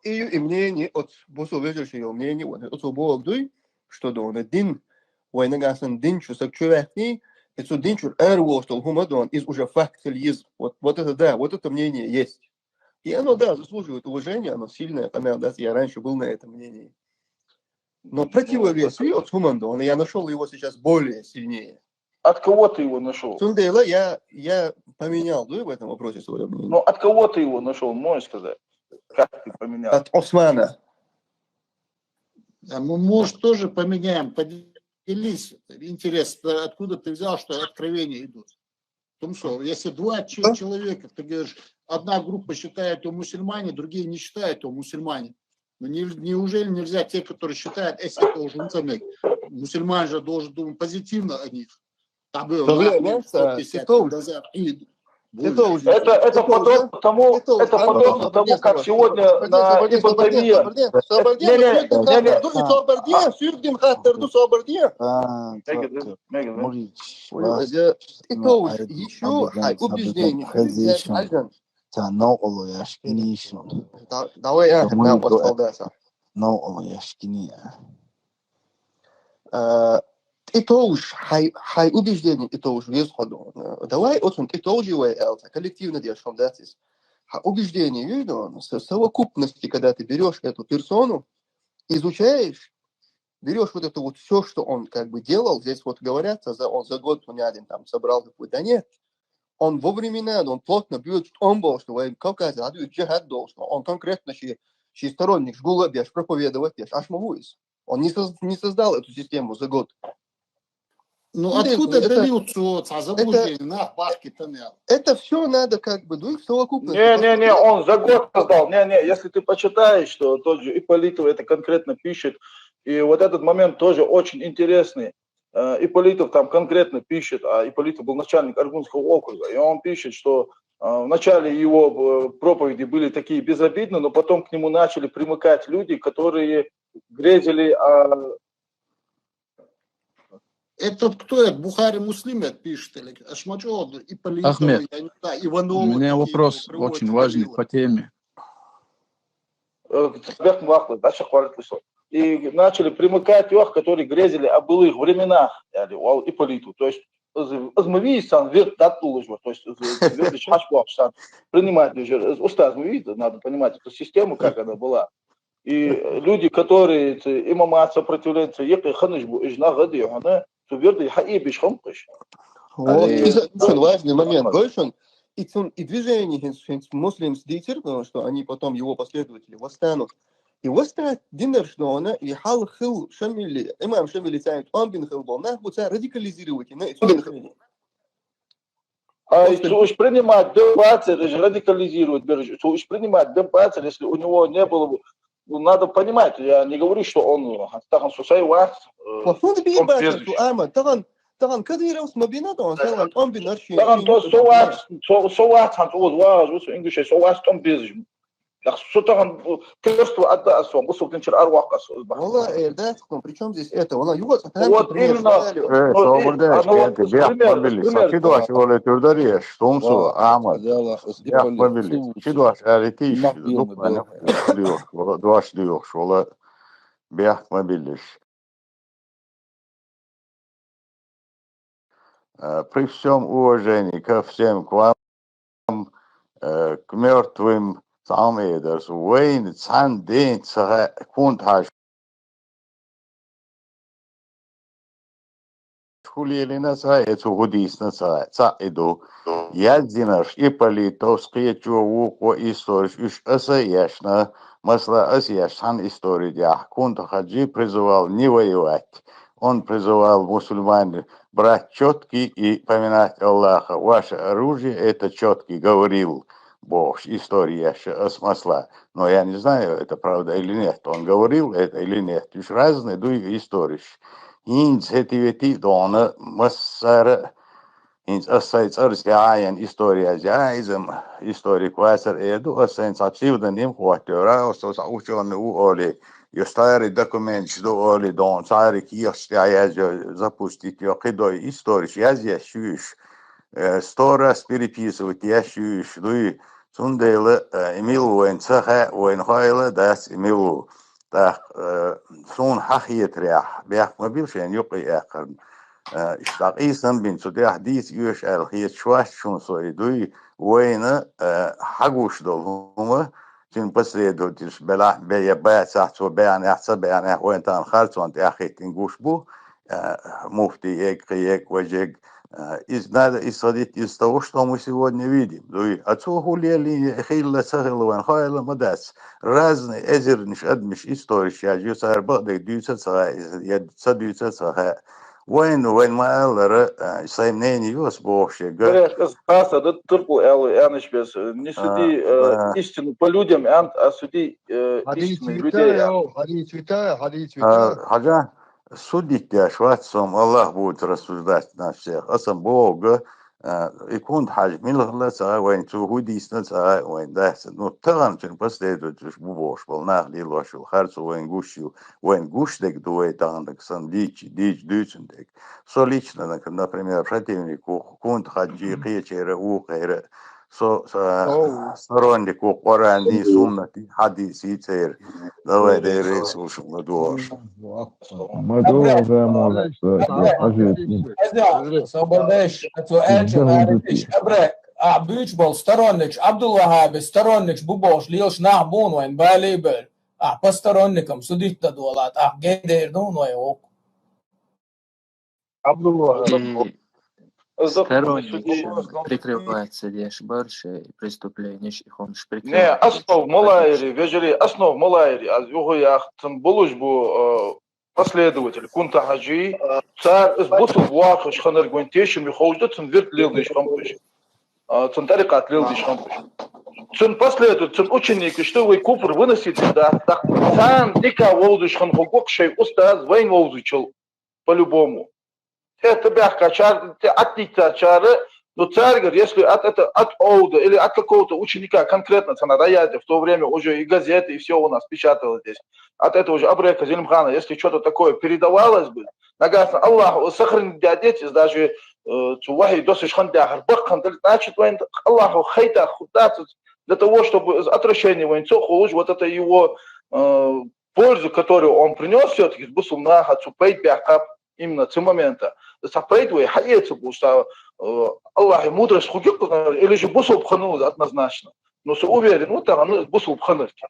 Иу мнение, от бусу вежерши иу мнение, вот от бог дуй, что да он дин, вайнагасан дин чу сак чу вяхни, и цу дин чу эр востол хума да он из уже факт из. Вот, вот это да, вот это мнение есть. И оно, да, заслуживает уважения, оно сильное, понятно, да, я раньше был на этом мнении. Но противовес и от Хумандона, я нашел его сейчас более сильнее. От кого ты его нашел? Сундейла, я, я поменял, да, в этом вопросе свое мнение. Ну, от кого ты его нашел, можешь сказать? Как ты поменял? От Османа. А мы, может, тоже поменяем. Поделись, интерес, откуда ты взял, что откровения идут? Потому что если два человека, ты говоришь, одна группа считает его мусульмане, другие не считают его мусульмане. Но не, неужели нельзя те, которые считают, если это уже мусульмане, мусульман же должен думать позитивно о них? Это, это подобно тому, это подобно тому, как сегодня на Ибн Таймия. Еще убеждение. Давай я на солдата. Новкъала яшкини. ТӀетовш, хьай, хьай убеждение тӀетовш вез хьо да. Давай оцун тӀетовжи вай аьлча, коллективно деш хӀама дац из. Хьа убеждение виж да, со-, совокупности, когда ты берёшь эту персону, изучаешь, берёшь вот это вот все, что он как бы делал, здесь вот говорят, за, он за год он один там собрал такой, да нет, он во времена, он плотно бьет, он был, что вай Кавказе, а джихад должен, он конкретно ши, ши сторонник, школа беш, проповедовать беш, аш могу из. Он не, соз- не создал эту систему за год. Ну, Ну, откуда это- это льются вот, а заблуждение, на, бахки тоннел? Это все надо как бы, ну, и в совокупности. Не-не-не, он за год создал. Не-не, если ты почитаешь, что тот же Ипполитов это конкретно пишет, и вот этот момент тоже очень интересный. Э, Ипполитов там конкретно пишет, а Ипполитов был начальник Аргунского округа, и он пишет, что э, в начале его э, проповеди были такие безобидные, но потом к нему начали примыкать люди, которые грезили о Этот кто это? Бухари, Муслим это пишет? Или Ашмачёв, Ипполитов, Ахмед, я не знаю, У Иванов, меня какие вопрос его приводят очень в важный пример. По теме. э, Бек Муахлы, да, Шахвалит Лысов. И начали примыкать тех, которые грезили о былых временах, яни, ол Ипполиту. То есть, из, из мависан вирт дат улыжва, то есть, из, из вирт шаш вахсан принимать уже, из устаз мавиз, надо понимать эту систему, как она была. И люди, которые эти, имамат сопротивления, якы ханышбу, ижна гады, хана, то вирт и хаи биш ханкыш. Вот, Али- и за- очень важный момент. Больше он, и, цун- и движение хинс- хинс- муслим сдитер, потому что они потом его последователи восстанут. И восстать динер, что она, и хал хил Шамили, имам Шамили цаин, он бин хил был, нах, буца радикализировать, и на, и цун бин хил. А то уж принимать дебаты, это же радикализировать, берешь, то уж принимать дебаты, если у него не было бы, ну, надо понимать, я не говорю, что он, э, так он сусай вас, э, Махмуд би он бача, прежде что ама, таган, таган Кадыров с Мабинат, он сказал, он бин арши. так он то, что вас, что, что вас, он то вот вас, вот English, что вас там без. Так что так он, э, керство отда, а что, вот что ты вчера арвак, а что, Вала, э, да, что, при чем здесь это? Вала, юга, Вот именно. Э, Ну, собрда, оно вот это бях пример, мобили, пример, сакидуаш, да. ола турдариеш, тумсу, Ва, Ахмад. Адяла, Бях мобили, сакидуаш, али тиш, Нах дук, бирна, дуаш, дуаш, ола бях мобилиш. Э, при всем уважении ко всем к вам, э, к мертвым, сам эдерс, вейн, цан день, ца, кунт хаш. Хулиелина ца, эцу гудисна ца, ца иду. Яздинаш, Ипполитов, скъечу, вукъо, историш, уж аса яшна, масла ас яш, сан история дях. Кунт хаджи призывал не воевать. Он призывал мусульман брать четки и поминать Аллаха. Ваше оружие — это четки, говорил Бог, история яша ас масла. Но я не знаю, это правда или нет. Он говорил это или нет. Уж разные дуй историш. Инц эти вети дона массара. Инц ас сай цар зяян история зяизм. Историк васар эду ас сай ца псевдоним хватера, ас ца учёный у оли. Ё старый документ, что оли дон, старый киёс, я, я, запустить, ё кидой историш, я, я, шуш. Э, сто раз переписывать, я, шуш, дуй, цундела, э, имил войн, цаха, войн, хайла, дас, имил. Так, э, сун хахиет рях, бях мобил шен юкъи яхарн. Э, иштак исан бин, цудях дис, юш, ал хиет шваш, шун сой, дуй, война, э, хагуш дол, хума, Цун последовательш белахь бе я баьцахь, цо баьнехь, ца баьнехь, вайн тан харцонтӀехь хӀиттина гуш бу, э, муфти ег, кхин ег, важег. Э, из надо исходить из того, что мы сегодня видим. Дуй, а цо хӀу лелийна, хилла, ца хилла, вайн хойла ма дац. Разные эзирнаш адамаш, историш яж ю, цара бакъдерг дуьйца ца хаьа, я ца дуьйца ца хаьа. Вайн, вайн ма аллара, э, сай мнение ю ас бохуш ерг. Берех, аз хаса да турку аьлла, аьнаш бес, не суди, э, истину по людям, а, а суди, э, Хьадийца истину вита, людей. йо, хьадийца вита, хьадийца А, вита. Хьажа, судить деш вац со, Аллах будет рассуждать на всех. Аса боху, а, и кунт хьажа, мила хилла ца, вайн цу хӀу дийсна ца, вайн дац. Ну, тахана цуьнан последовательш бу бохуш болу нах лелош ю, харцо вайн гуш ю, вайн гуш дерг ду вай тахана сан дийчи, дийчи дуьйцун дерг. Со лично, например, противник ву, кунт хаджи, кхечера, вукхера, со, со, Оу. сторонник ву, Къуръанний, суннатий, хьадисий церан. Давай, дерриг слушаем, ладош. Ма догӀа, ма догӀа, ма догӀа. Собар деш, цо аьлча, Марикиш, абра, а, буьйцуш болу сторонникаш, Абдул-Ваххаби сторонникаш бу бохуш лелаш нах бу вайн бале а бевлла. Ахь посторонникам судить дан долахь, ахь гей дер ду вай гӀуллакх. Абдулла. И сторонникам прикрываться деш бар шоай преступленеш, и хӀумаш Не, прикрывать. Основ Малайри, вежарий, Основ Малайри, аз юха яхцун булуш бу, э, последователь Кунта Хьажи, цар из бусулба вахаш ханар гван тешим ховжда, цун вирт лелдиш хампуш. А, цун тарикат лелдиш хампуш. Цун последователь, цун ученик, что вы купр выносит, да, да, сан дика вовзуш хан хугук шоай устаз, вайн вовзучул, по-любому. Это бяхка чар, те отличца чары, но царгар, если от это, от Оуда или от какого-то ученика конкретно, цана раяде, в то время уже и газеты, и все у нас печаталось здесь. От этого же Абрека Зелимхана, если что-то такое передавалось бы, нагасна Аллах сохранить дядеть, даже э, цу вахи досыш хан дяхар бакхан, значит, вайн Аллаху хайта худацу для того, чтобы из отвращения вайн цохуж, вот это его э, пользу, которую он принес все-таки, бусулнаха цу пайт бяхкап именно цу момента. Са пайт вай хайе цу буста, э, Аллах и мудрость худжук, или же бусул ханул однозначно. Но со уверен, вот так, оно бусул ханарки.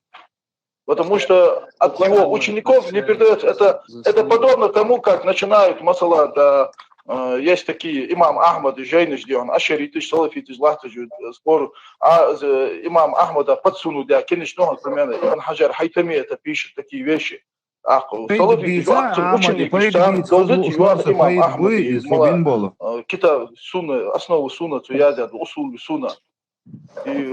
Потому что от его учеников не передается. Это, это подобно тому, как начинают, масала, да, э, есть такие имам Ахмад и Жейниш, где он ашаритыш, салафитыш, лахтыш, э, спор, а э, имам Ахмада подсунут, да, киниш, ну, например, Ибн Хаджар Хайтами это пишет, такие вещи. А салафитыш, Ахмад, ученик, пайт там, бийц должен хабу, чувак устарца имам пайт Ахмад, буй, и и собин болу. э, кита сунна, основу сунна, цу язят, усул сунна. И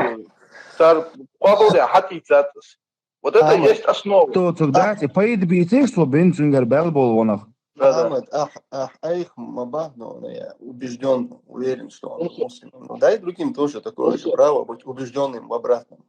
цар кабал да хатицатас. Вот это Ахмад. Есть основа. То цугдати пайт бийциш собин цунгар бел болу ванах. Да, да. Ахмад, ах, ах, айх мабахну, но я убежден, уверен, что он муслим. Ну, дай другим тоже такое же право быть убежденным в обратном.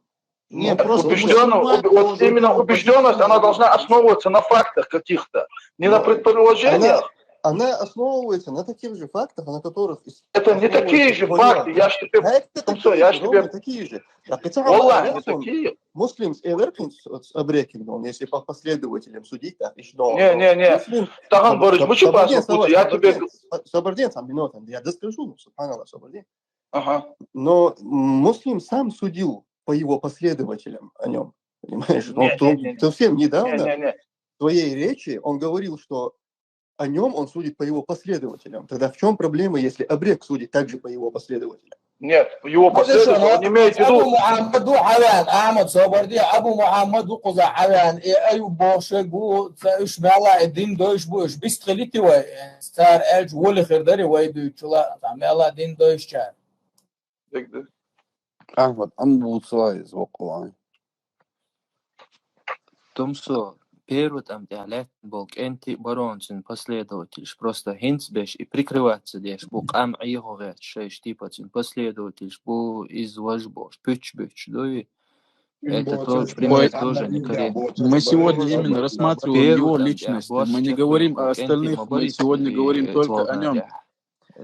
Не, Ну, просто убеждённо, мусульман, уб- вот он же именно там убежденность, она позиция. Должна основываться на фактах каких-то, не на Ну, предположениях. Она, она основывается на таких же фактах, на которых ис- Это не основывается такие же твоё. Факты, я ж тебе А это Тумсо, такие я же, ж тебе ровно такие же. Так, это Валлах, самое, не такие. Муслим с Эверкин с с Абрекин, он, если по последователям судить, так, и что он, Не, он не, не. муслим, Таган Саб- Борис, Саб- мучи Сабардин, пас, я тебе Сабардин, Сабардин, сам минута, я доскажу, ну, субханаллах, Сабардин. Ага. Но м, Муслим сам судил по его последователям о нем. Понимаешь? Он Не, тут не, не. совсем Не, недавно не, не. В своей речи он говорил, что о нем он судит по его последователям. Тогда в чем проблема, если Абрек судит также по его последователям? Нет, его Хьажа шо, последователь, он имеет в Абу виду, Мухьаммад ву хьаваьн, Ахмад Собарди, Абу Мухьаммад ву кхуза хьаваьн, и аю бохшаг ву, ца уьш мела и дин дойш бу, уьш бистхилити вай, цар элч воли хир дари вай дуйчула, ца мела дин дойш чар. Ахмад, ам буцлай из вокълай. Тумсо, первый там тӀехь лаьттан болу кӀентий баронцун последовательш просто хӀинца беш и прикрываться деш бу, къам Ӏехо гӀерташ шайш типа цун последовательш бу, из важ бош, пуьч буьч дуй. Это тоже пример тоже не корректно. Мы сегодня именно рассматриваем Первый его там личность. тӀехь Мы не баш говорим чекхвелла о остальных. кӀентий Мы сегодня говорим только о нем.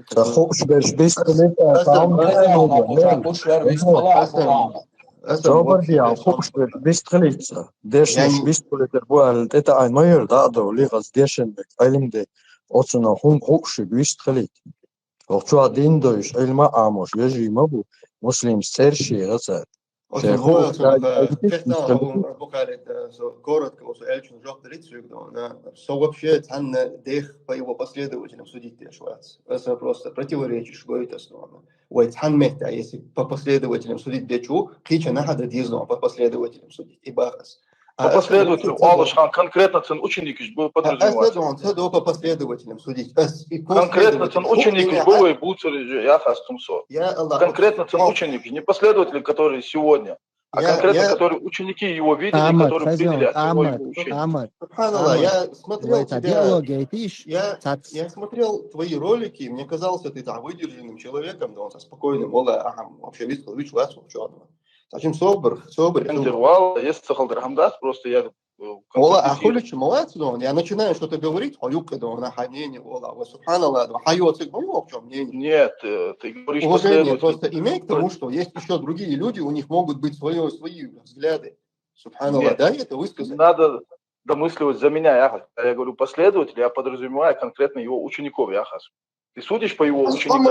Ца хууш берш бистхилица, Аса, аса, аса, аса, аса, Собарди, ца хууш берш бистхилица, дешнаш бистхилитар бу аьлла, тӀе таӀай майор да а дов, лигӀаз дешан бек, Ӏилм де, оцуна хӀума хууш бистхилита. Охча дин дойш, Ӏилма Ӏамош, вежий ма бу, муслимс цӀерший гӀа цара. Очень Шайх хубаво, Хубаев, что да, Фехтал Абу Бухари, это со- коротко, вот, Эльчин жоп дрицу, да, со вообще цхьанна дех по его последователям судить деш вац. Это просто противоречишь, говорит, основно. Вай цхьан метта, если по последователям судить дечу, кича нахада дизно по последователям судить, и бахас. По последователям, Аллашхан, конкретно цун ученикаш бу подразумевается. Следовательно, по последователям судить. Ас- и Конкретно цун последователям. Ученикаш бу вай буцар, я хас Тумсо. Я Аллах. Конкретно цун Я- ученикаш, не последователи, которые сегодня, а Я- конкретно, я- которые ученики его видели, Ахмад, которые приняли Фазил, от него Ахмад, его учение. Ахмад, Субханаллах, Ахмад. Я смотрел Вай ца тебя. диалог яйтиш, Я, цац. Я смотрел твои ролики, мне казался ты там выдержанным человеком, да, он со спокойным, вала, ахам, вообще вид, вид, вид, вид, Очень собр, собр. Интервал, если цахал дирхам дац, просто я э, Вала, а конкретизирую. хули чё, молодец, да, я начинаю что-то говорить, а юбка, да, она ханени, вала, вот, субханаллах, да, хайо цик, ну, в чем мнение? Нет, э, ты говоришь Уважение последовательно. Просто имей к тому, что есть еще другие люди, у них могут быть свои, свои взгляды. Субханаллах, Нет. Да, это высказать. Надо домысливать за меня. Я, я говорю последователь, я подразумеваю конкретно его учеников, я хас. Ты судишь по его ученикам?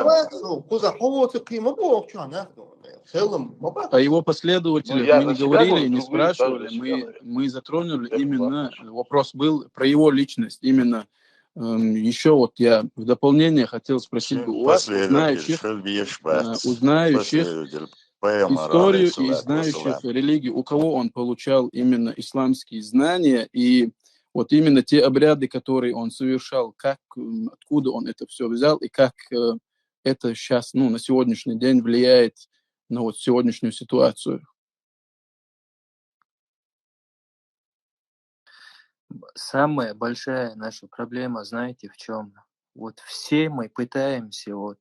По его последователям мы не говорили, не спрашивали, мы, мы затронули именно, вопрос был про его личность, именно. Еще вот я в дополнение хотел спросить бы у вас, у знающих, э, у знающих историю и знающих религию, у кого он получал именно исламские знания и вот именно те обряды, которые он совершал, как, м, откуда он это все взял и как, э, это сейчас, ну, на сегодняшний день влияет на вот сегодняшнюю ситуацию. Самая большая наша проблема, знаете, в чем? Вот все мы пытаемся, вот,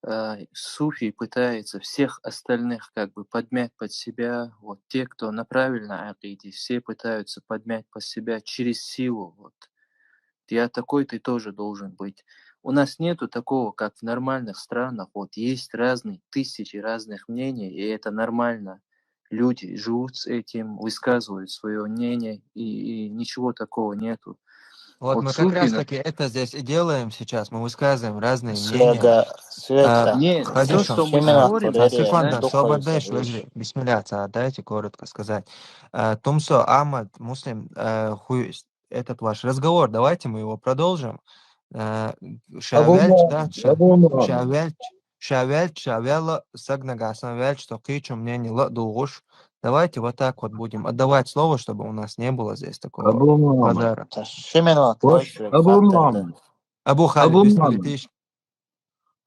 э, суфи пытается всех остальных как бы подмять под себя, вот те, кто на правильной акиде, все пытаются подмять под себя через силу, вот. Я такой, ты тоже должен быть. У нас нету такого, как в нормальных странах, вот есть разные тысячи разных мнений, и это нормально. Люди живут с этим, высказывают свое мнение, и, и ничего такого нету. Вот, вот мы как раз таки это здесь и делаем сейчас. Мы высказываем разные мнения. Нет, то, что мы говорим, секунда, собар деш, бисмилля, дайте коротко сказать. Э, Тумсо, Ахмад, Муслим, э, хуй, этот ваш разговор, давайте мы его продолжим. Э, ша ваьлча, да, ша ваьлча, ша ваьлча, ша ваьлла, саг нагахь санна ваьлча, то кхычун мнени ладувгӀаш. Давайте вот так вот будем отдавать слово, чтобы у нас не было здесь такого базара. Абу Мухьаммад. Абу Халид, бисмилля.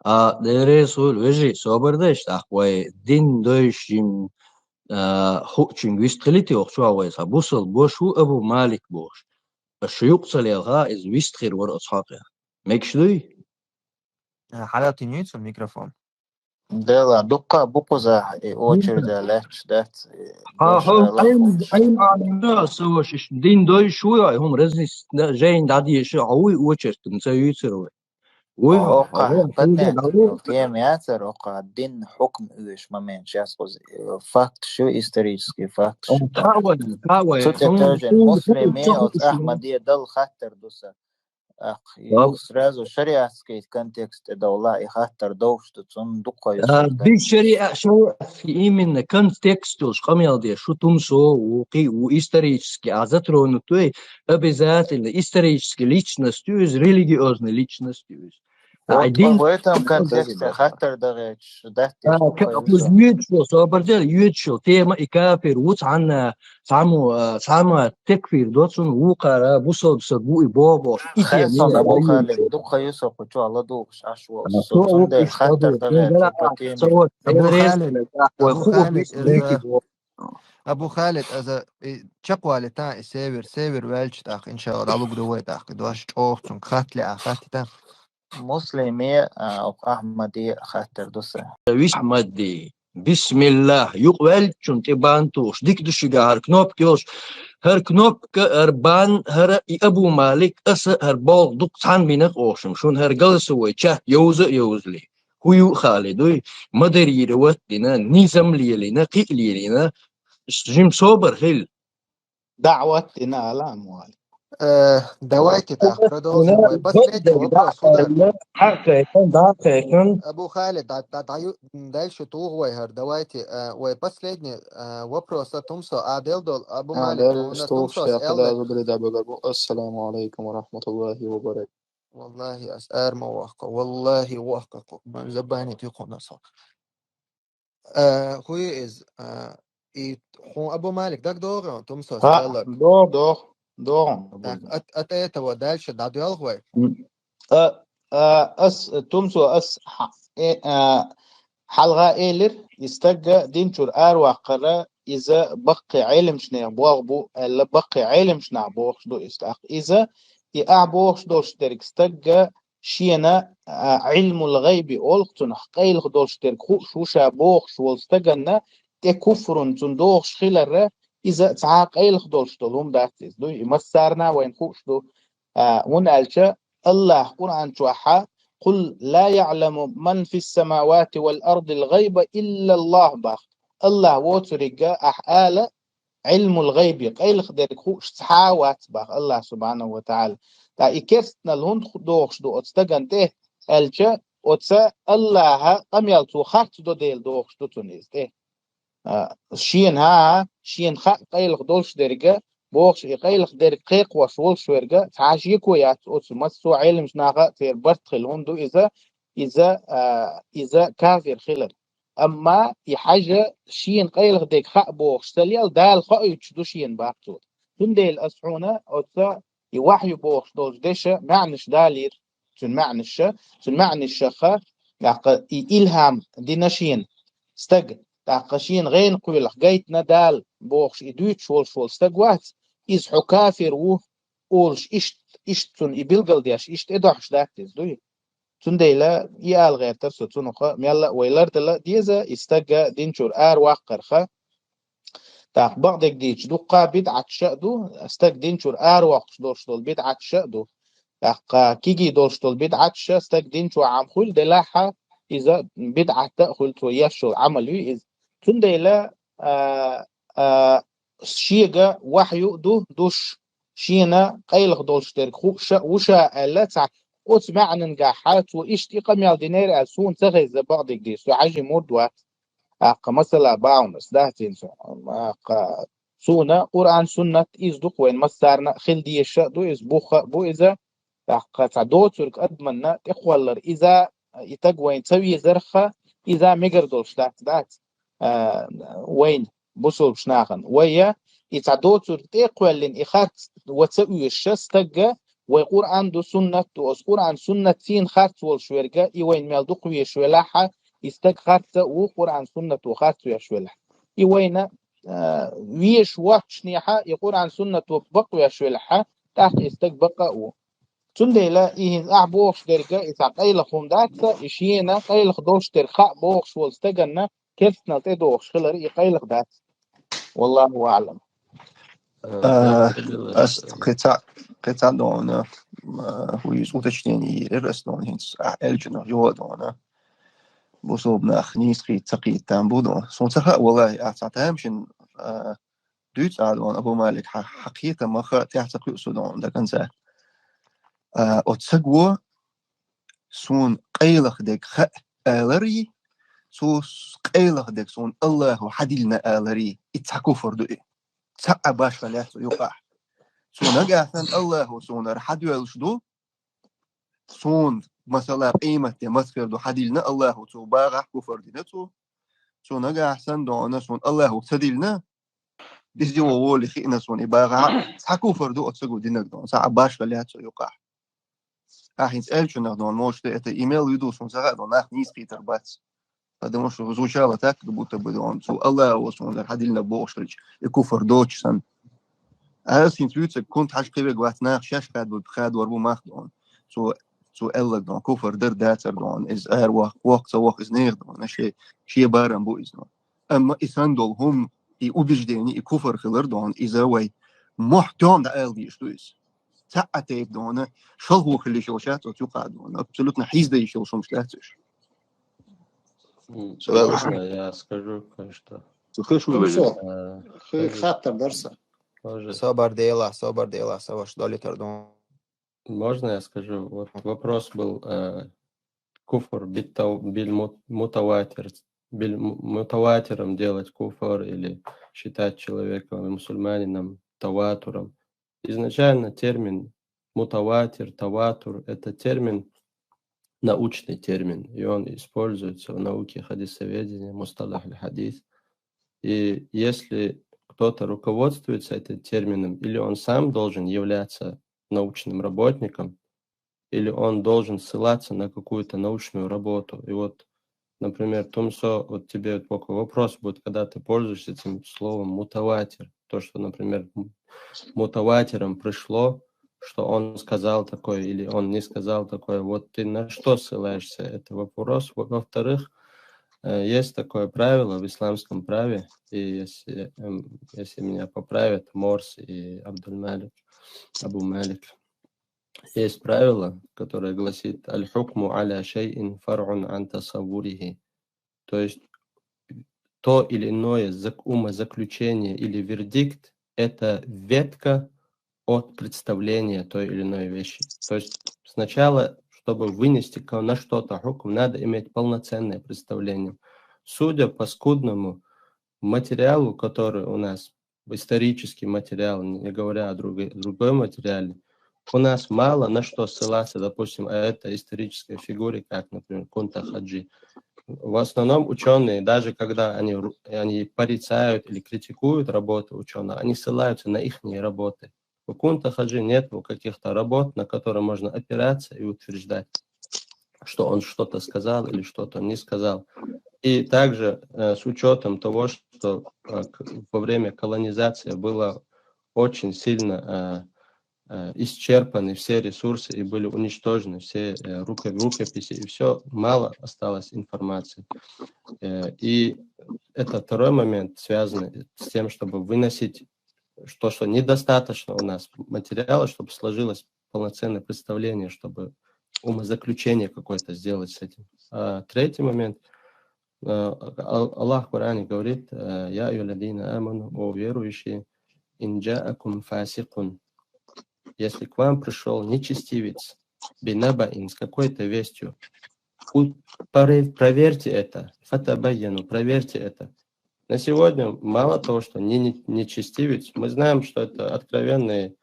А, дерригаш хуьлда, вежарий, собар деш, тӀаккха вай дин дойчу жим, а, хуучуьнга вист хилийта оха чохь вай, цхьа бусалба бу Абу Малик бохуш. Аш шу юкъа ца лелха, иза вист хир вара оцу хьокъехь. Мегаш дуй? А, хьалатин юй цуьнан микрофон? Дела, дуккха а бу кхузахь и очередь лаьтташ дац, и хьан дош хьо ала Ӏайн, хууш. Ӏайн Ӏалим ду аса ваша, иштта дин дойчу вуй, хьуна разница жайна дӀадеша, хьо вуй очередь, ца юьйцур вай. Вуй хьо, хьо вуй, хьо вуй, хьо вуй. Тема яцара, оха дин хьукм оьшу момент сейчас кхуза, э, факташ ю, исторический факташ ю. Цхьаъ вай, цхьаъ вай. Цу тӀе тевжина Муслиме, оцу Ахмаде дала хаттар ду сан. Ах, юха сразу шариатский контекст тӀе довла, и хаттар довш ду, цунна дукха а юсур дац. Дика шариа-, шариатский именно контекст йолуш къамел деш, шу Тумсо ву, кхин а ву, исторически а затронут вай, обязательно исторически личность ю иза, религиозный личность ю иза. Вот в этом контексте хаттар дан гӀерташ дац. А, кхуза йоьдуш, собар де, йоьдуш тема и кафир ву цхьанна, цхьаммо, а, цхьамма текфир до цунна, вукхара бусалба саг ву и боху бохуш. И тема Абу Халид, дукха ю со кху чохь ладугӀуш Ӏаш волу. Цундела хаттар дан гӀерташ по теме. Абу Халид, Абу Халид, иза, Абу Халид, иза, и, чекхвалийтан и Север, Север ваьлча тӀаккха, иншалла, дӀалур ду вай тӀаккха, и дош чӀогӀа цунга хатта лаьа, хаттийтан. Муслиме, а, оха Ахмаде хаттар ду сан. Вист Ахмаде. Бисмиллах, юкъаваьллачунна тӀе бан тухуш, дика ду шуьга хӀара кнопка йолуш. ХӀара кнопка, хӀара бан, хӀара и Абу Малик, аса хӀара болх дукха цхьаьна бина оха шуна, шуна хӀара голосовой чат йовза а йовзале. ХӀун ю а хаале дуй, ма-дарра ват дина, низам лелийна, кхин а лелийна, жима собар хила. ДаӀват дина ала ма вали. Э, давайте так, продолжим. Вай последний вопрос. Абу Халид, да, да, дальше туху вай хӀара. Давайте, э, вай последний, э, вопрос а Тумсо, а, дел дол, Абу Малик, у нас Тумсо, ассаламу алейкум ва рахматуллахи ва баракатух. Валлахи, ас ара ма вахка, валлахи, вахка, ма забанит юкъана со. Э, хӀун ю иза? Э, и хьуна Абу Малик дагадогӀу, Тумсо, СтеллаГ? ДогӀу, догӀу, догӀу. Так, от, от этого дальше дӀадоьлху вай? М, а, а, ас, Тумсо, ас, хьа-, э, а, хьалха элира, и стагга дин чуьра араваккхара, иза баккхий Ӏеламчунех болх бу аьлла, баккхий Ӏеламчунах бохуш ду иза. ТӀаккха иза, и ахь бохуш долуш дерг стагга шена, а, Ӏилмул гӀайби олу цунах, къайлаха долуш дерг хууш ву ша бохуш волу стаганна тӀе куфрун цунна догӀуш хиларра, иза цхьа а къайлаха долуш долу хӀума дац иза, дуй, и массарна а вайна хууш ду. А, хӀунда аьлча Аллах Къуръан чохьа: «Къул ла яӀламу ман фис-самавати вал ардил гӀайба иллаллах», – бах. Аллах воцуригга ахь ала, Ӏилмул гӀайби, къайлаха дерг хууш цхьа а вац, бах Аллах субхьанаху ва тагӀала. Ткъа и керстанал хӀунда ху-, догӀуш ду оцу стагана тӀе? аьлча, оцу Аллаха къамел цо харц до дела дохуш ду цунна иза тӀе. А, шена, хӀа-хӀа, шена хаа къайлаха долуш дерг, бохуш, и къайлаха дерг кхайкхош волуш верг, цхьа шеко яц оцу массо а Ӏеламчу наха церан барт хила хӀума ду иза, иза, а, иза кафир хилар. Амма и хьажа шена къайлаха дерг хаа бохуш ца лела, Дала хоуьйтуш ду шена бах цо. Цундела ас хьуна оцу и вахью бохуш долчу деша маьӀнаш далийра, цуьнан маьӀнаша, цуьнан маьӀнашаха, тӀаккха и илхьам дина шена стаг, тӀаккха шена гӀенакхоьлах гайтина Дала бохуш и дуьйцуш волуш волу стаг вац, иза хьо кафир ву, олуш иштта, иштта цунна и билгалдеш, иштта тӀедохьуш дац иза дуй. Цундела и ала гӀертара со цунах, мелла а вай лардала деза, и стаг динчуьра араваккхарха. ТӀаккха бакъдерг дийцича, дуккха бидӀаташ а ду, стаг динчуьра аравоккхуш долуш долу бидӀаташ а ду. ТӀаккха кегий долуш долу бидӀаташ а стаг динчохь Ӏам хуьлу, делахь а иза бидӀат а хуьлу, цо еш йолу Ӏамал ю иза. Цундела, а, а, шега вахью а ду, душ, шена къайлаха долуш дерг хууш а ву ша аьлла, цхьа оцу маьӀнангахь цо иштта и къамел динера аьлла, суна ца хеза бакъдерг дийцича, со хьажий мурд вац. ТӀаккха масала бахьанас дац хӀинца. ТӀаккха суна Къуръан, суннат иза ду-кх вайн массарна а хила дезаш а ду иза, бух а бу иза. ТӀаккха цхьа доцург адаманна тӀекхоллар иза, и таг вайна ца везарха, иза мегар долуш дац, дац, а, вайна, бусулбаш нахана. Вай а и цхьа доцург тӀе а кхоьллина, и харц ва ца оьшуша стагга, вай Къуръан ду, суннат ду, оцу Къуръан, суннат цийна харц волуш верга, и вайна мел дукха везаш велахьа, и стаг харц а ву, Къуръан, суннато харц веш велахь. И вайна, а, везаш воццушнехьа, и Къуръан, суннато бакъ веш велахьа, тӀаккха и стаг бакъ а ву. Цундела и хӀинца ахь бохуш дерга, и цхьа къайлаха хӀума дац, и шена къайлаха долуш дерг хаа бохуш волу стаганна керстанал тӀедохуш хилар и къайлаха дац. Валлаху аълам. А, ас кхин цхьа, кхин цхьа дона, а, хӀуьйсу уточнение йийр ас дона хӀинца, ахь аьллачунах йогӀу дона. Бусулба нах нийса кхийта ца кхийта там бу дона. Суна ца хаьа, валлахӀи, ахь цхьа тамашийна, а, дуьйцу ахь дона, Абу Малик, хьан, хьан кхетамах тӀаьхьа ца кхуьу со дона до конца. А, оцу саго суна къайлаха дерг хаьа аларий, цо с-, къайлаха дерг суна Аллахо хьадиллина аларий, и цхьа куфр ду и. Цхьа а башха лаьцна юкъахь. Цо нагахь санна Аллахо суна хӀара хьадоьллуш ду, суна, масала, къематде маца хир ду хьадиллина Аллахо, цо багӀахь куфр дина цо. Цо нагахь санна дона суна Аллахо ца диллина, диза йогӀу волий хиъна суна и багӀахь, цхьа куфр ду оцу саго динарг дона, цхьа а башха лаьцна юкъахь. Ахь хӀинца аьллачунах дона, может, это имел в виду, суна ца хаьа дона, нах нийса кхийтар бац. Потому что звучало так, как будто бы дона, цо Аллахо суна хӀара хьадиллина бохуш хилча, и куфр доцуш санна. Ас хӀинца вуьйцург кхунта хьажа кхин верг вац, наха шаьш хадаб-, хадор бу мах дона. Цо, цо аьлларг дона, куфр дар дацар дона, иза ара воккха, воккха ца воккха, иза нехан дона, шен, шен барам бу иза дона. Амма и санна долу хӀума, и убеждение, и куфр хилар дона, иза вай мохь тоьхна дӀаала дезаш ду иза. Цхьа а тайпа дона, шалхо хила йиш йолуш яц оцу юкъахь дона, абсолютно хьийзадан йиш йолуш хӀумаш дац уьш. М, Со ваьлла. Можно я скажу кое-что? Ца хеш ма вежа. Э, Хи-, тоже, хаттар дар сан. Тоже. Собар делахь, собар делахь, со ваша долитар дон. Можно я скажу? Вот вопрос был, э, куфр бит-, бил-, мут-, мутаватир, бил-, м-, мутаватиром делать куфр или считать человека мусульманином таватуром. Изначально термин мутаватир, таватур — это термин научный термин, и он используется в науке хадисоведения, мусталах аль-хадис. И если кто-то руководствуется этим термином, или он сам должен являться научным работником, или он должен ссылаться на какую-то научную работу. И вот, например, Тумсо, вот тебе вот такой вопрос будет, когда ты пользуешься этим словом мутаватир. То, что, например, м-, мутаватиром пришло, что он сказал такое или он не сказал такое. Вот ты на что ссылаешься? Это вопрос. Во-, во-вторых, э, есть такое правило в исламском праве, и если, эм, если меня поправят Морс и Абдуль-Малик, Абу Малик, есть правило, которое гласит: «Аль-хукму аля шайин фар'ун ан тасаввурихи». То есть то или иное зак-, умозаключение или вердикт — это ветка от представления той или иной вещи. То есть сначала, чтобы вынести на что-то хукм, надо иметь полноценное представление. Судя по скудному материалу, который у нас, исторический материал, не говоря о другой, другой материале, у нас мало на что ссылаться, допустим, о этой исторической фигуре, как, например, Кунта Хаджи. В основном ученые, даже когда они, они порицают или критикуют работы ученых, они ссылаются на их работы. У Кунта Хаджи нет каких-то работ, на которые можно опираться и утверждать, что он что-то сказал или что-то не сказал. И также э, с учетом того, что э, во время колонизации было очень сильно э, э, исчерпаны все ресурсы и были уничтожены все э, рукописи, и все, мало осталось информации. Э, и это второй момент, связанный с тем, чтобы выносить то, что недостаточно у нас материала, чтобы сложилось полноценное представление, чтобы умозаключение какое-то сделать с этим. А третий момент. Аллах в Коране говорит: «Я айюхаллазина аману, о верующие, ин джаакум фасикун». Если к вам пришел нечестивец, бинабаин, с какой-то вестью, проверьте это, фатабайяну, проверьте это. На сегодня мало того, что не нечестивец, мы знаем, что это откровенные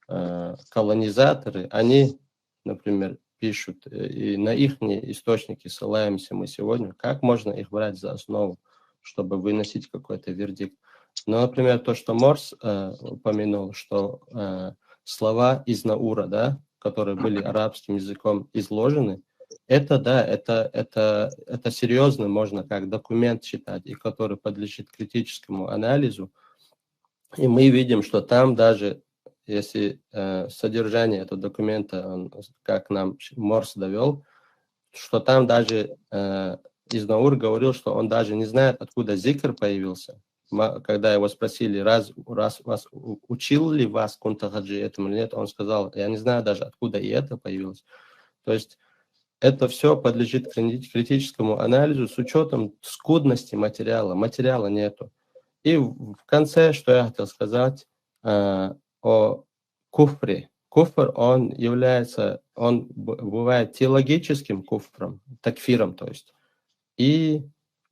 э, колонизаторы, они, например, пишут, э, и на их источники ссылаемся мы сегодня, как можно их брать за основу, чтобы выносить какой-то вердикт? Но, например, то, что Морс э, упомянул, что э, слова из Наура, да, которые были арабским языком изложены, это, да, это, это, это серьезно можно как документ считать, и который подлежит критическому анализу. И мы видим, что там даже, если э, содержание этого документа, он, как нам Морс довел, что там даже э, из Наур говорил, что он даже не знает, откуда зикр появился. Когда его спросили, раз, раз вас учил ли вас Кунта Хаджи этому или нет, он сказал: «Я не знаю даже, откуда и это появилось». То есть это все подлежит критическому анализу с учетом скудности материала. Материала нету. И в конце, что я хотел сказать э, о куфре. Куфр, он является, он бывает теологическим куфром, такфиром, то есть, и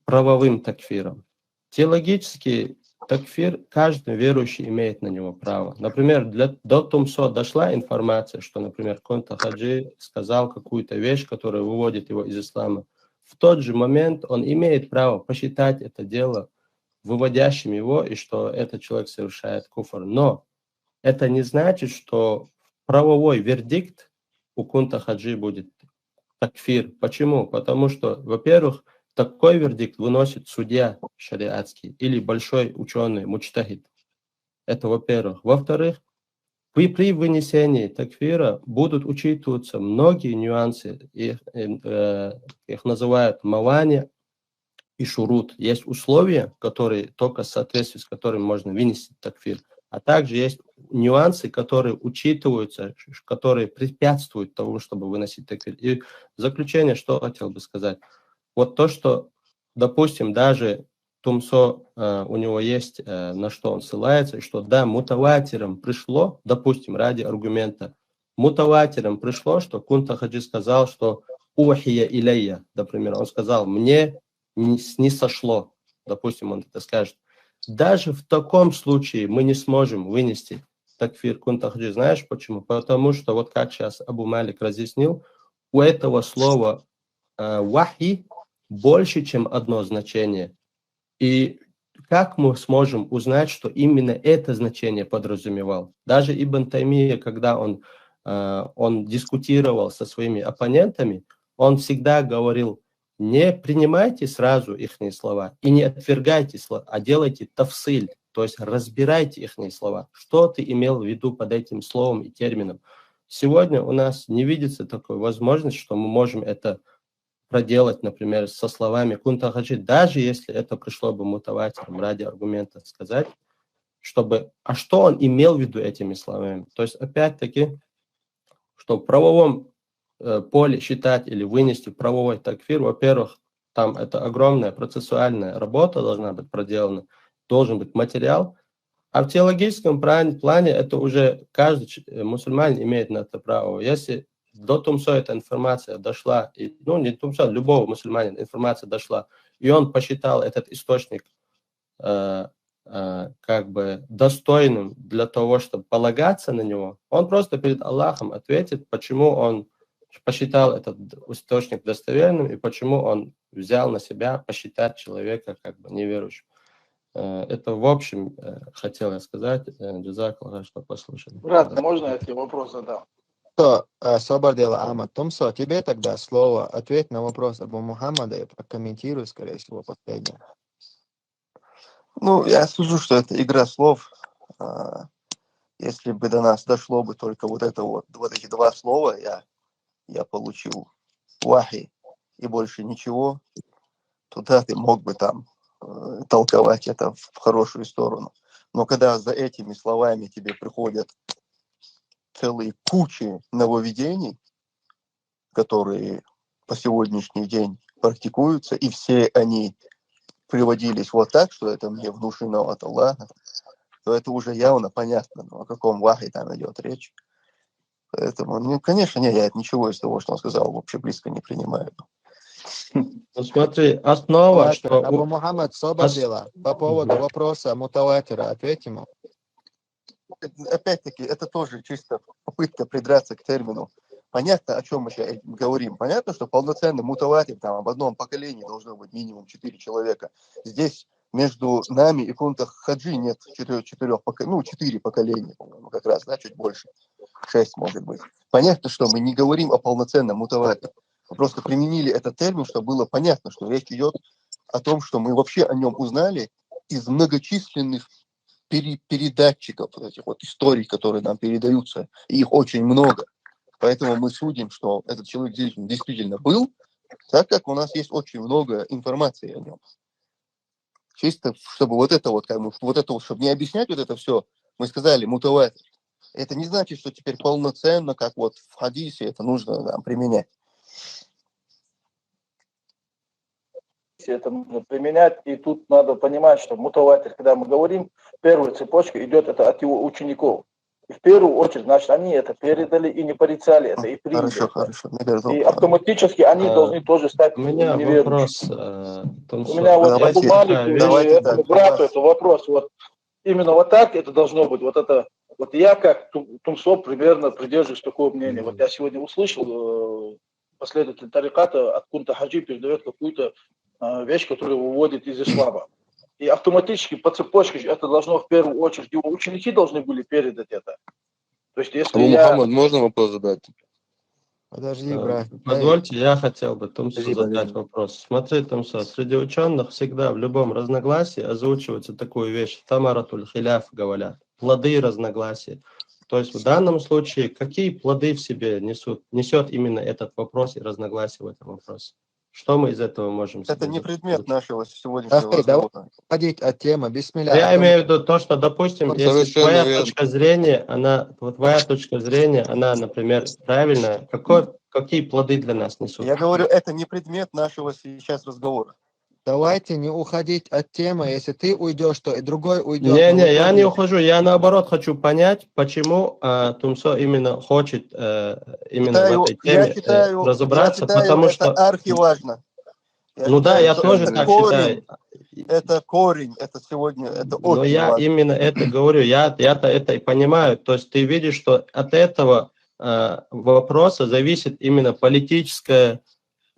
правовым такфиром. Теологический такфир, каждый верующий имеет на него право. Например, для, до Тумсо дошла информация, что, например, Кунта Хаджи сказал какую-то вещь, которая выводит его из ислама. В тот же момент он имеет право посчитать это дело выводящим его, и что этот человек совершает куфр. Но это не значит, что правовой вердикт у Кунта Хаджи будет такфир. Почему? Потому что, во-первых, такой вердикт выносит судья шариатский или большой ученый, муджтахид. Это во-первых. Во-вторых, при, при вынесении такфира будут учитываться многие нюансы. Их, э, их называют мавани и шурут. Есть условия, которые только в соответствии с которыми можно вынести такфир. А также есть нюансы, которые учитываются, которые препятствуют тому, чтобы выносить такфир. И в заключение, что хотел бы сказать. Вот то, что, допустим, даже Тумсо, э, у него есть, э, на что он ссылается, и что, да, мутаватиром пришло, допустим, ради аргумента, мутаватиром пришло, что Кунта Хаджи сказал, что «ухия илейя», например, он сказал: «Мне не, не сошло», допустим, он это скажет. Даже в таком случае мы не сможем вынести такфир Кунта Хаджи. Знаешь почему? Потому что, вот как сейчас Абу Малик разъяснил, у этого слова э, «вахи» больше, чем одно значение. И как мы сможем узнать, что именно это значение подразумевал? Даже Ибн Таймия, когда он, э, он дискутировал со своими оппонентами, он всегда говорил: «Не принимайте сразу их слова и не отвергайте слова, а делайте тафсиль, то есть разбирайте их слова». Что ты имел в виду под этим словом и термином? Сегодня у нас не видится такой возможности, что мы можем это проделать, например, со словами «Кунта Хаджи», даже если это пришло бы мутаватиром ради аргумента сказать, чтобы, а что он имел в виду этими словами. То есть, опять-таки, что в правовом э, поле считать или вынести правовой такфир, во-первых, там это огромная процессуальная работа должна быть проделана, должен быть материал, а в теологическом плане это уже каждый э, мусульманин имеет на это право. Если до Тумсо эта информация дошла, и, ну, не Тумсо, любого мусульманина информация дошла, и он посчитал этот источник э, э, как бы достойным для того, чтобы полагаться на него, он просто перед Аллахом ответит, почему он посчитал этот источник достоверным и почему он взял на себя посчитать человека как бы неверующим. Э, Это в общем э, хотел я сказать. Э, Джазакаллах, что послушали. Брат, можно я тебе вопрос задам? То, э, Собар дела Ахмад Тумсо, тебе тогда слово. Ответь на вопрос Абу Мухаммада и прокомментируй, скорее всего, последнее. Ну, я сужу, что это игра слов. А, Если бы до нас дошло бы только вот это вот, вот эти два слова, я, я получил вахи и больше ничего, то да, ты мог бы там э, толковать это в хорошую сторону. Но когда за этими словами тебе приходят целые кучи нововведений, которые по сегодняшний день практикуются, и все они приводились вот так, что это мне внушено от Аллаха, то это уже явно понятно, ну, о каком вахе там идет речь. Поэтому, ну, конечно, нет, я ничего из того, что он сказал, вообще близко не принимаю. Ну, смотри, основа, Ладно, что... Абу у- Мухаммад, Собар ос- дела. По поводу Мгм. Вопроса мутаватира, ответь ему. Опять-таки, это тоже чисто попытка придраться к термину. Понятно, о чем мы сейчас говорим. Понятно, что полноценный мутаватир, там об одном поколении должно быть минимум четыре человека. Здесь между нами и Кунта Хаджи нет четырех, четырех поко- ну, четыре поколения, по-моему, как раз, да, чуть больше. Шесть, может быть. Понятно, что мы не говорим о полноценном мутаватире. Мы просто применили этот термин, чтобы было понятно, что речь идет о том, что мы вообще о нем узнали из многочисленных пере- передатчиков, вот этих вот историй, которые нам передаются, и их очень много. Поэтому мы судим, что этот человек действительно, действительно был, так как у нас есть очень много информации о нем. Чисто чтобы вот это вот, как бы, вот это вот, чтобы не объяснять вот это все, мы сказали мутаватир. Это не значит, что теперь полноценно, как вот в хадисе, это нужно там, применять. Это нужно применять, и тут надо понимать, что мутаватир, когда мы говорим, первая цепочка идет это от его учеников. И в первую очередь, значит, они это передали и не порицали это, и приняли Хорошо, это. хорошо. Мне кажется, И вот, автоматически они А, должны тоже стать У меня неверующими. Вопрос, э, У меня вот Давайте, Абу Малик, давайте э, так, брату у нас- это вопрос. Вот именно вот так это должно быть. Вот это, вот я как Тум- Тумсо примерно придерживаюсь такого мнения. Вот я сегодня услышал, э, последователь тариката от Кунта Хаджи передает какую-то э, вещь, которая выводит из ислама. И автоматически по цепочке же это должно в первую очередь, его ученики должны были передать это. То есть, если Абу я... Мухаммад, можно вопрос задать? Подожди, Э, брат. Позвольте, я хотел бы Тумсу Подожди, задать подожди. Вопрос. Смотри, Тумсу, среди ученых всегда в любом разногласии озвучивается такую вещь, самаратуль хиляф, говорят, плоды разногласия. То есть в данном случае какие плоды в себе несут, несет именно этот вопрос и разногласия в этом вопросе? Что мы из этого можем Это себе не за- предмет получить? нашего сегодняшнего Ахмед, давай разговора. Уходить от темы. Бисмилля. Я Артём. имею в виду то, что, допустим, если Совершенно твоя верно. Точка зрения, она, вот твоя точка зрения, она, например, правильная, какой, какие плоды для нас несут? Я говорю, это не предмет нашего сейчас разговора. Давайте не уходить от темы. Если ты уйдешь, то и другой уйдет. Не, Мы не, я не выходим. Ухожу. Я наоборот хочу понять, почему а, Тумсо именно хочет э, именно Считаю- в этой я теме считаю, э, разобраться, я считаю, потому это что... Архиважно. Ну да, я считаю, что тоже это так корень, считаю. Это корень, это сегодня, это Но очень я важно. Именно это говорю, я, я-то это и понимаю. То есть ты видишь, что от этого э, вопроса зависит именно политическая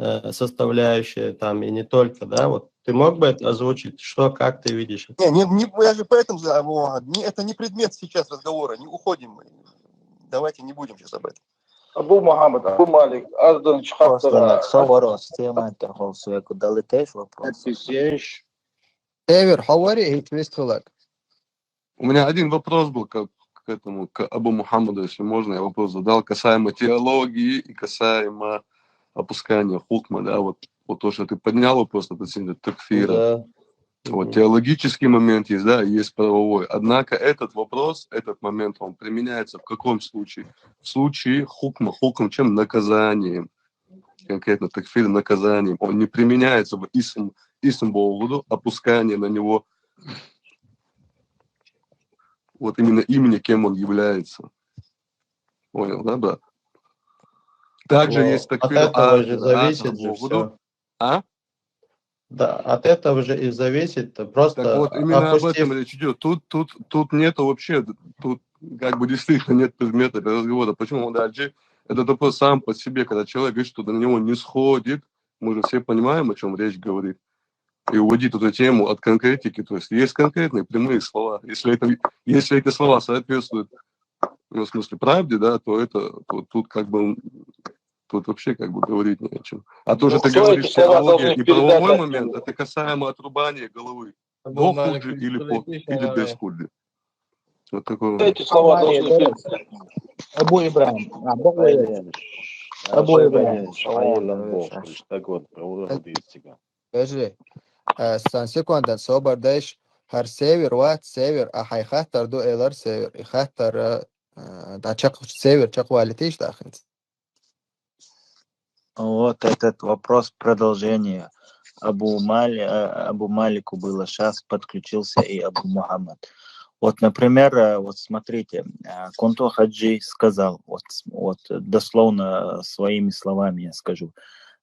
э, составляющая там и не только, да? Вот ты мог бы это озвучить, что, как ты видишь? Не, не, не, я же поэтому за- Абу Мухаммад, не, это не предмет сейчас разговора, не уходим мы. Давайте не будем сейчас об этом. Абу Мухаммад, Абу Малик, аз да Просто чыгъар. хабар темата холсуяку далетеш вопрос. Эписеш. Эвер, хавари, и твист хылак. У меня один вопрос был к, к этому, к Абу Мухаммаду, если можно, я вопрос задал касаемо теологии и касаемо опускания хукма, да, вот, вот то, что ты поднял вопрос относительно такфира. Да. Вот Мгм. Теологический момент есть, да, и есть правовой. Однако этот вопрос, этот момент, он применяется в каком случае? В случае хукма, хукм чем наказанием. Конкретно такфир наказанием. Он не применяется в исм, исм болуду, опускание на него вот именно имени, кем он является. Понял, да, брат? Также Вот. есть От такфиру этого ад, же ад, зависит же абу все. гудуд. А? Да, от этого же и зависит. Так Просто вот, именно об этом опустив... речь идет. Тут, тут, тут нету вообще, тут как бы действительно нет предмета для разговора. Почему? Он дальше, это только сам по себе, когда человек говорит, что до него не сходит, мы же все понимаем, о чем речь говорит. И уводить эту тему от конкретики, то есть есть конкретные прямые слова. Если, это, если эти слова соответствуют, ну, в смысле, правде, да, то это то тут как бы тут вообще как бы говорить не о чем. А то, Ну, что ты кто эти говоришь, слова теология должен и передать правовой от момент, кого? Это касаемо отрубания головы. Абу До Малик, худжи или по, подождите, или а, без худжи. Вот такого. Кто эти слова Абу должен Малик, передать? Абу Ибрагим. А, Абу Хайр Ибрагим. Яниш. Абу Хайр Ибрагим. Яниш. Хайр Яниш. Так вот, проводится. Подожди. Э, сан секундан собар дайш, хар север ват, север, а хай хаттар ду элар север. И хаттар, э, э, да чак север, чак валитиш да хинц. Вот этот вопрос продолжение. Абу, Мали, э, Абу Малику было, сейчас подключился и Абу Мухаммад. Вот, например, э, вот смотрите, э, Кунту Хаджи сказал, вот, вот дословно своими словами я скажу.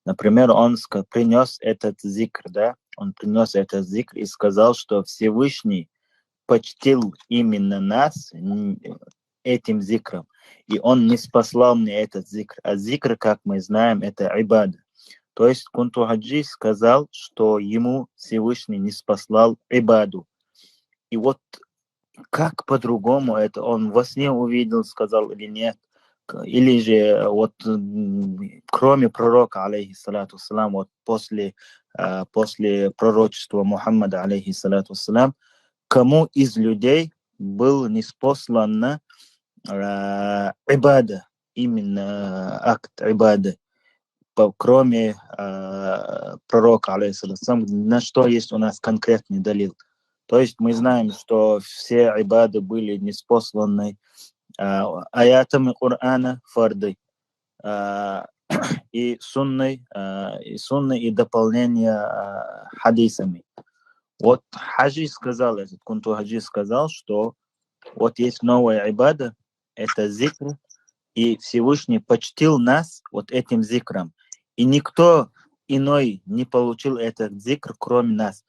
Например, он принес этот зикр, да, он принес этот зикр и сказал, что Всевышний почтил именно нас н- этим зикром. И он не спаслал мне этот зикр. А зикр, как мы знаем, это ибада. То есть Кунту Хаджи сказал, что ему Всевышний не спаслал ибаду. И вот как по-другому это? Он во сне увидел, сказал или нет? К- Или же вот м, кроме пророка, алейхиссалату вассалам, вот после, а, после пророчества Мухаммада, алейхиссалату вассалам, кому из людей был ниспослан а, ибада, именно акт ибады, по- кроме а, пророка, алейхиссалату вассалам, на что есть у нас конкретный далил. То есть мы знаем, что все ибады были ниспосланы а, аятами Корана, фарды, а, и сунны, а, и сунны, и дополнение а, хадисами. Вот Хаджи сказал, этот Кунту Хаджи сказал, что вот есть новая ибада, это зикр, и Всевышний почтил нас вот этим зикром. И никто иной не получил этот зикр, кроме нас.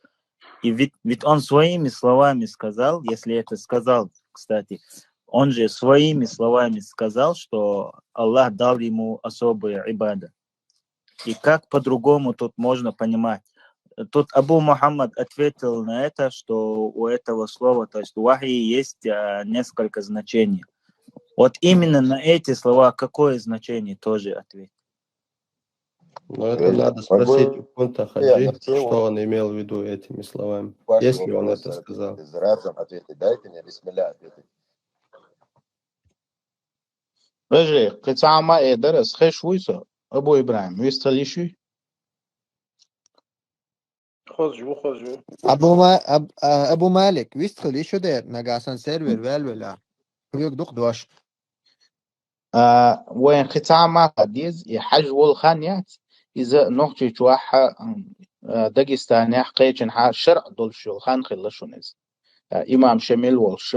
И ведь, ведь он своими словами сказал, если это сказал, кстати, он же своими словами сказал, что Аллах дал ему особые ибады. И как по-другому тут можно понимать? Тут Абу Мухаммад ответил на это, что у этого слова, то есть вахи, есть а, несколько значений. Вот именно на эти слова какое значение тоже ответь? Но это Э, надо могу спросить у Кунта я Хаджи, на тему что он имел в виду этими словами, ваши если он это вопросы сказал. ответить? Разом ответить. Дайте мне, бисмилля, ответить. Подожди, кхы цхьа хӀама э дара, хезаш вуй со, Абу Ибрагим, вистхила йиш юй? Хоза ю, хоза ю. Абу, Ма... Аб... а, Абу Малик, вистхила йиш ю дера, нагахь санна сервер ваьлла велахь. Хьоьга дукха дош. А, вайн кхы цхьа хӀама хаа деза, и Хаджи вола хан яц, иза Нохчийчохь, м, а, Дагестанехь, кхечанхьа шарӀ долуш йолу хан хилла шуна иза. А, имам Шамил волуш,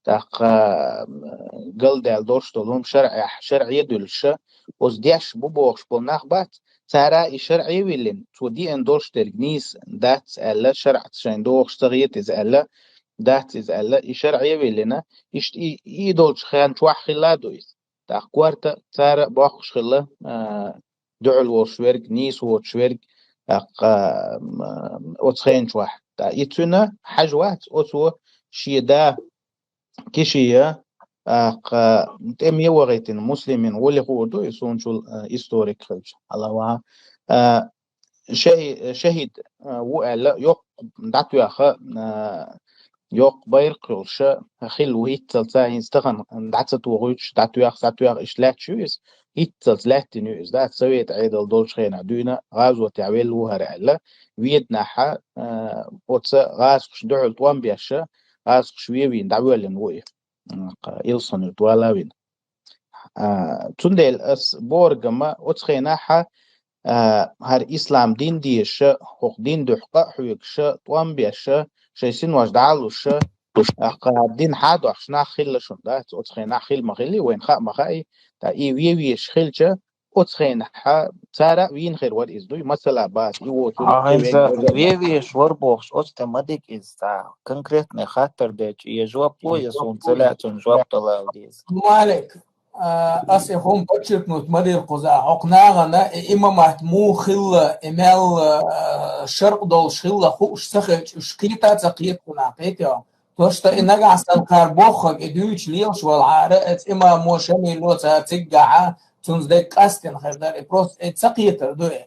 тӀаккха, м, галдаьлла долуш долу хӀума шарӀехь, шарӀе а дуьллуш, оцу деш бу бохуш болу нах бац, цара и шарӀе а виллина, цо деана долуш дерг нийса дац аьлла, шарӀаца шайна догӀуш ца хета иза аьлла, дац иза аьлла, и шарӀе а виллина, иштта и, и долчу хан чохь хилла а ду иза. ТӀаккха корта цара а боккхуш хилла, а, дуьхьал волуш верг, нийса воцуш верг, тӀаккха, м, оцу хенан чохь. ТӀаккха и цуьнан Хаджи вац, оцо шен да Кишия, тӀаккха тӀе ма вахийтина Муслимин, вали хуур ду и суна чул, а, историк хилча, Аллах ваха. А, шахи-, шахид, а, ву аьлла, йоккха дӀатоьхна, а, йоккха байракх йолуш хилла ву хӀинццалц, хӀинца тахана дӀа ца тохуьйтуш, дӀатоьхна, схьатоьхна, иштта лаьтташ ю иза, хӀинццалц лаьттина ю иза, да, Совет Ӏедал долчу хенахь дуьйна гӀазотехь велла ву хӀара аьлла, Веданахь, а, оцу гӀазкхашна дуьхьал тӀом беш, гӀазкхаш вен вийна дӀавоьллина ву и, м, Илсхан-Юрт вала а вина. А, цундела ас боргама оцу хенахь, а, хӀара ислам дин дезаш, хӀокху дин дуьхьа къа а хьоьгуш, тӀом беш, шайн синош дӀа а луш, тӀаккха хӀара дин хьадохьуш нах хилла шуна, дац? Оцу хенахь хилла ма хилли, вайна хаа ма хаьий, ткъа и вен везаш хилча, Оцу хенахь цара а вийна хир вара иза дуй, масала бац, и воцург. А хӀинца вевеш вара бохуш, оцу тӀе ма дика иза цхьа конкретный хаттар дечу, я жоп ло, я суна ца лаьа цунна жоп дала деза. Малик, а, ас и хӀума подчеркнуть ма дира кхуза, хӀокху нахана и имамат муха хилла, и мел, а, шаркъ долуш хилла хууш ца хилча, уьш кхета а ца кхета кхунах, кхетий хьо? То, что и нагахь санна кхара боххург и дуьйцуш лелаш валахьара, эцу имамо, Шамило цара циггахьа, цунца дерг къастина хир дара, и просто и ца кхетар ду и.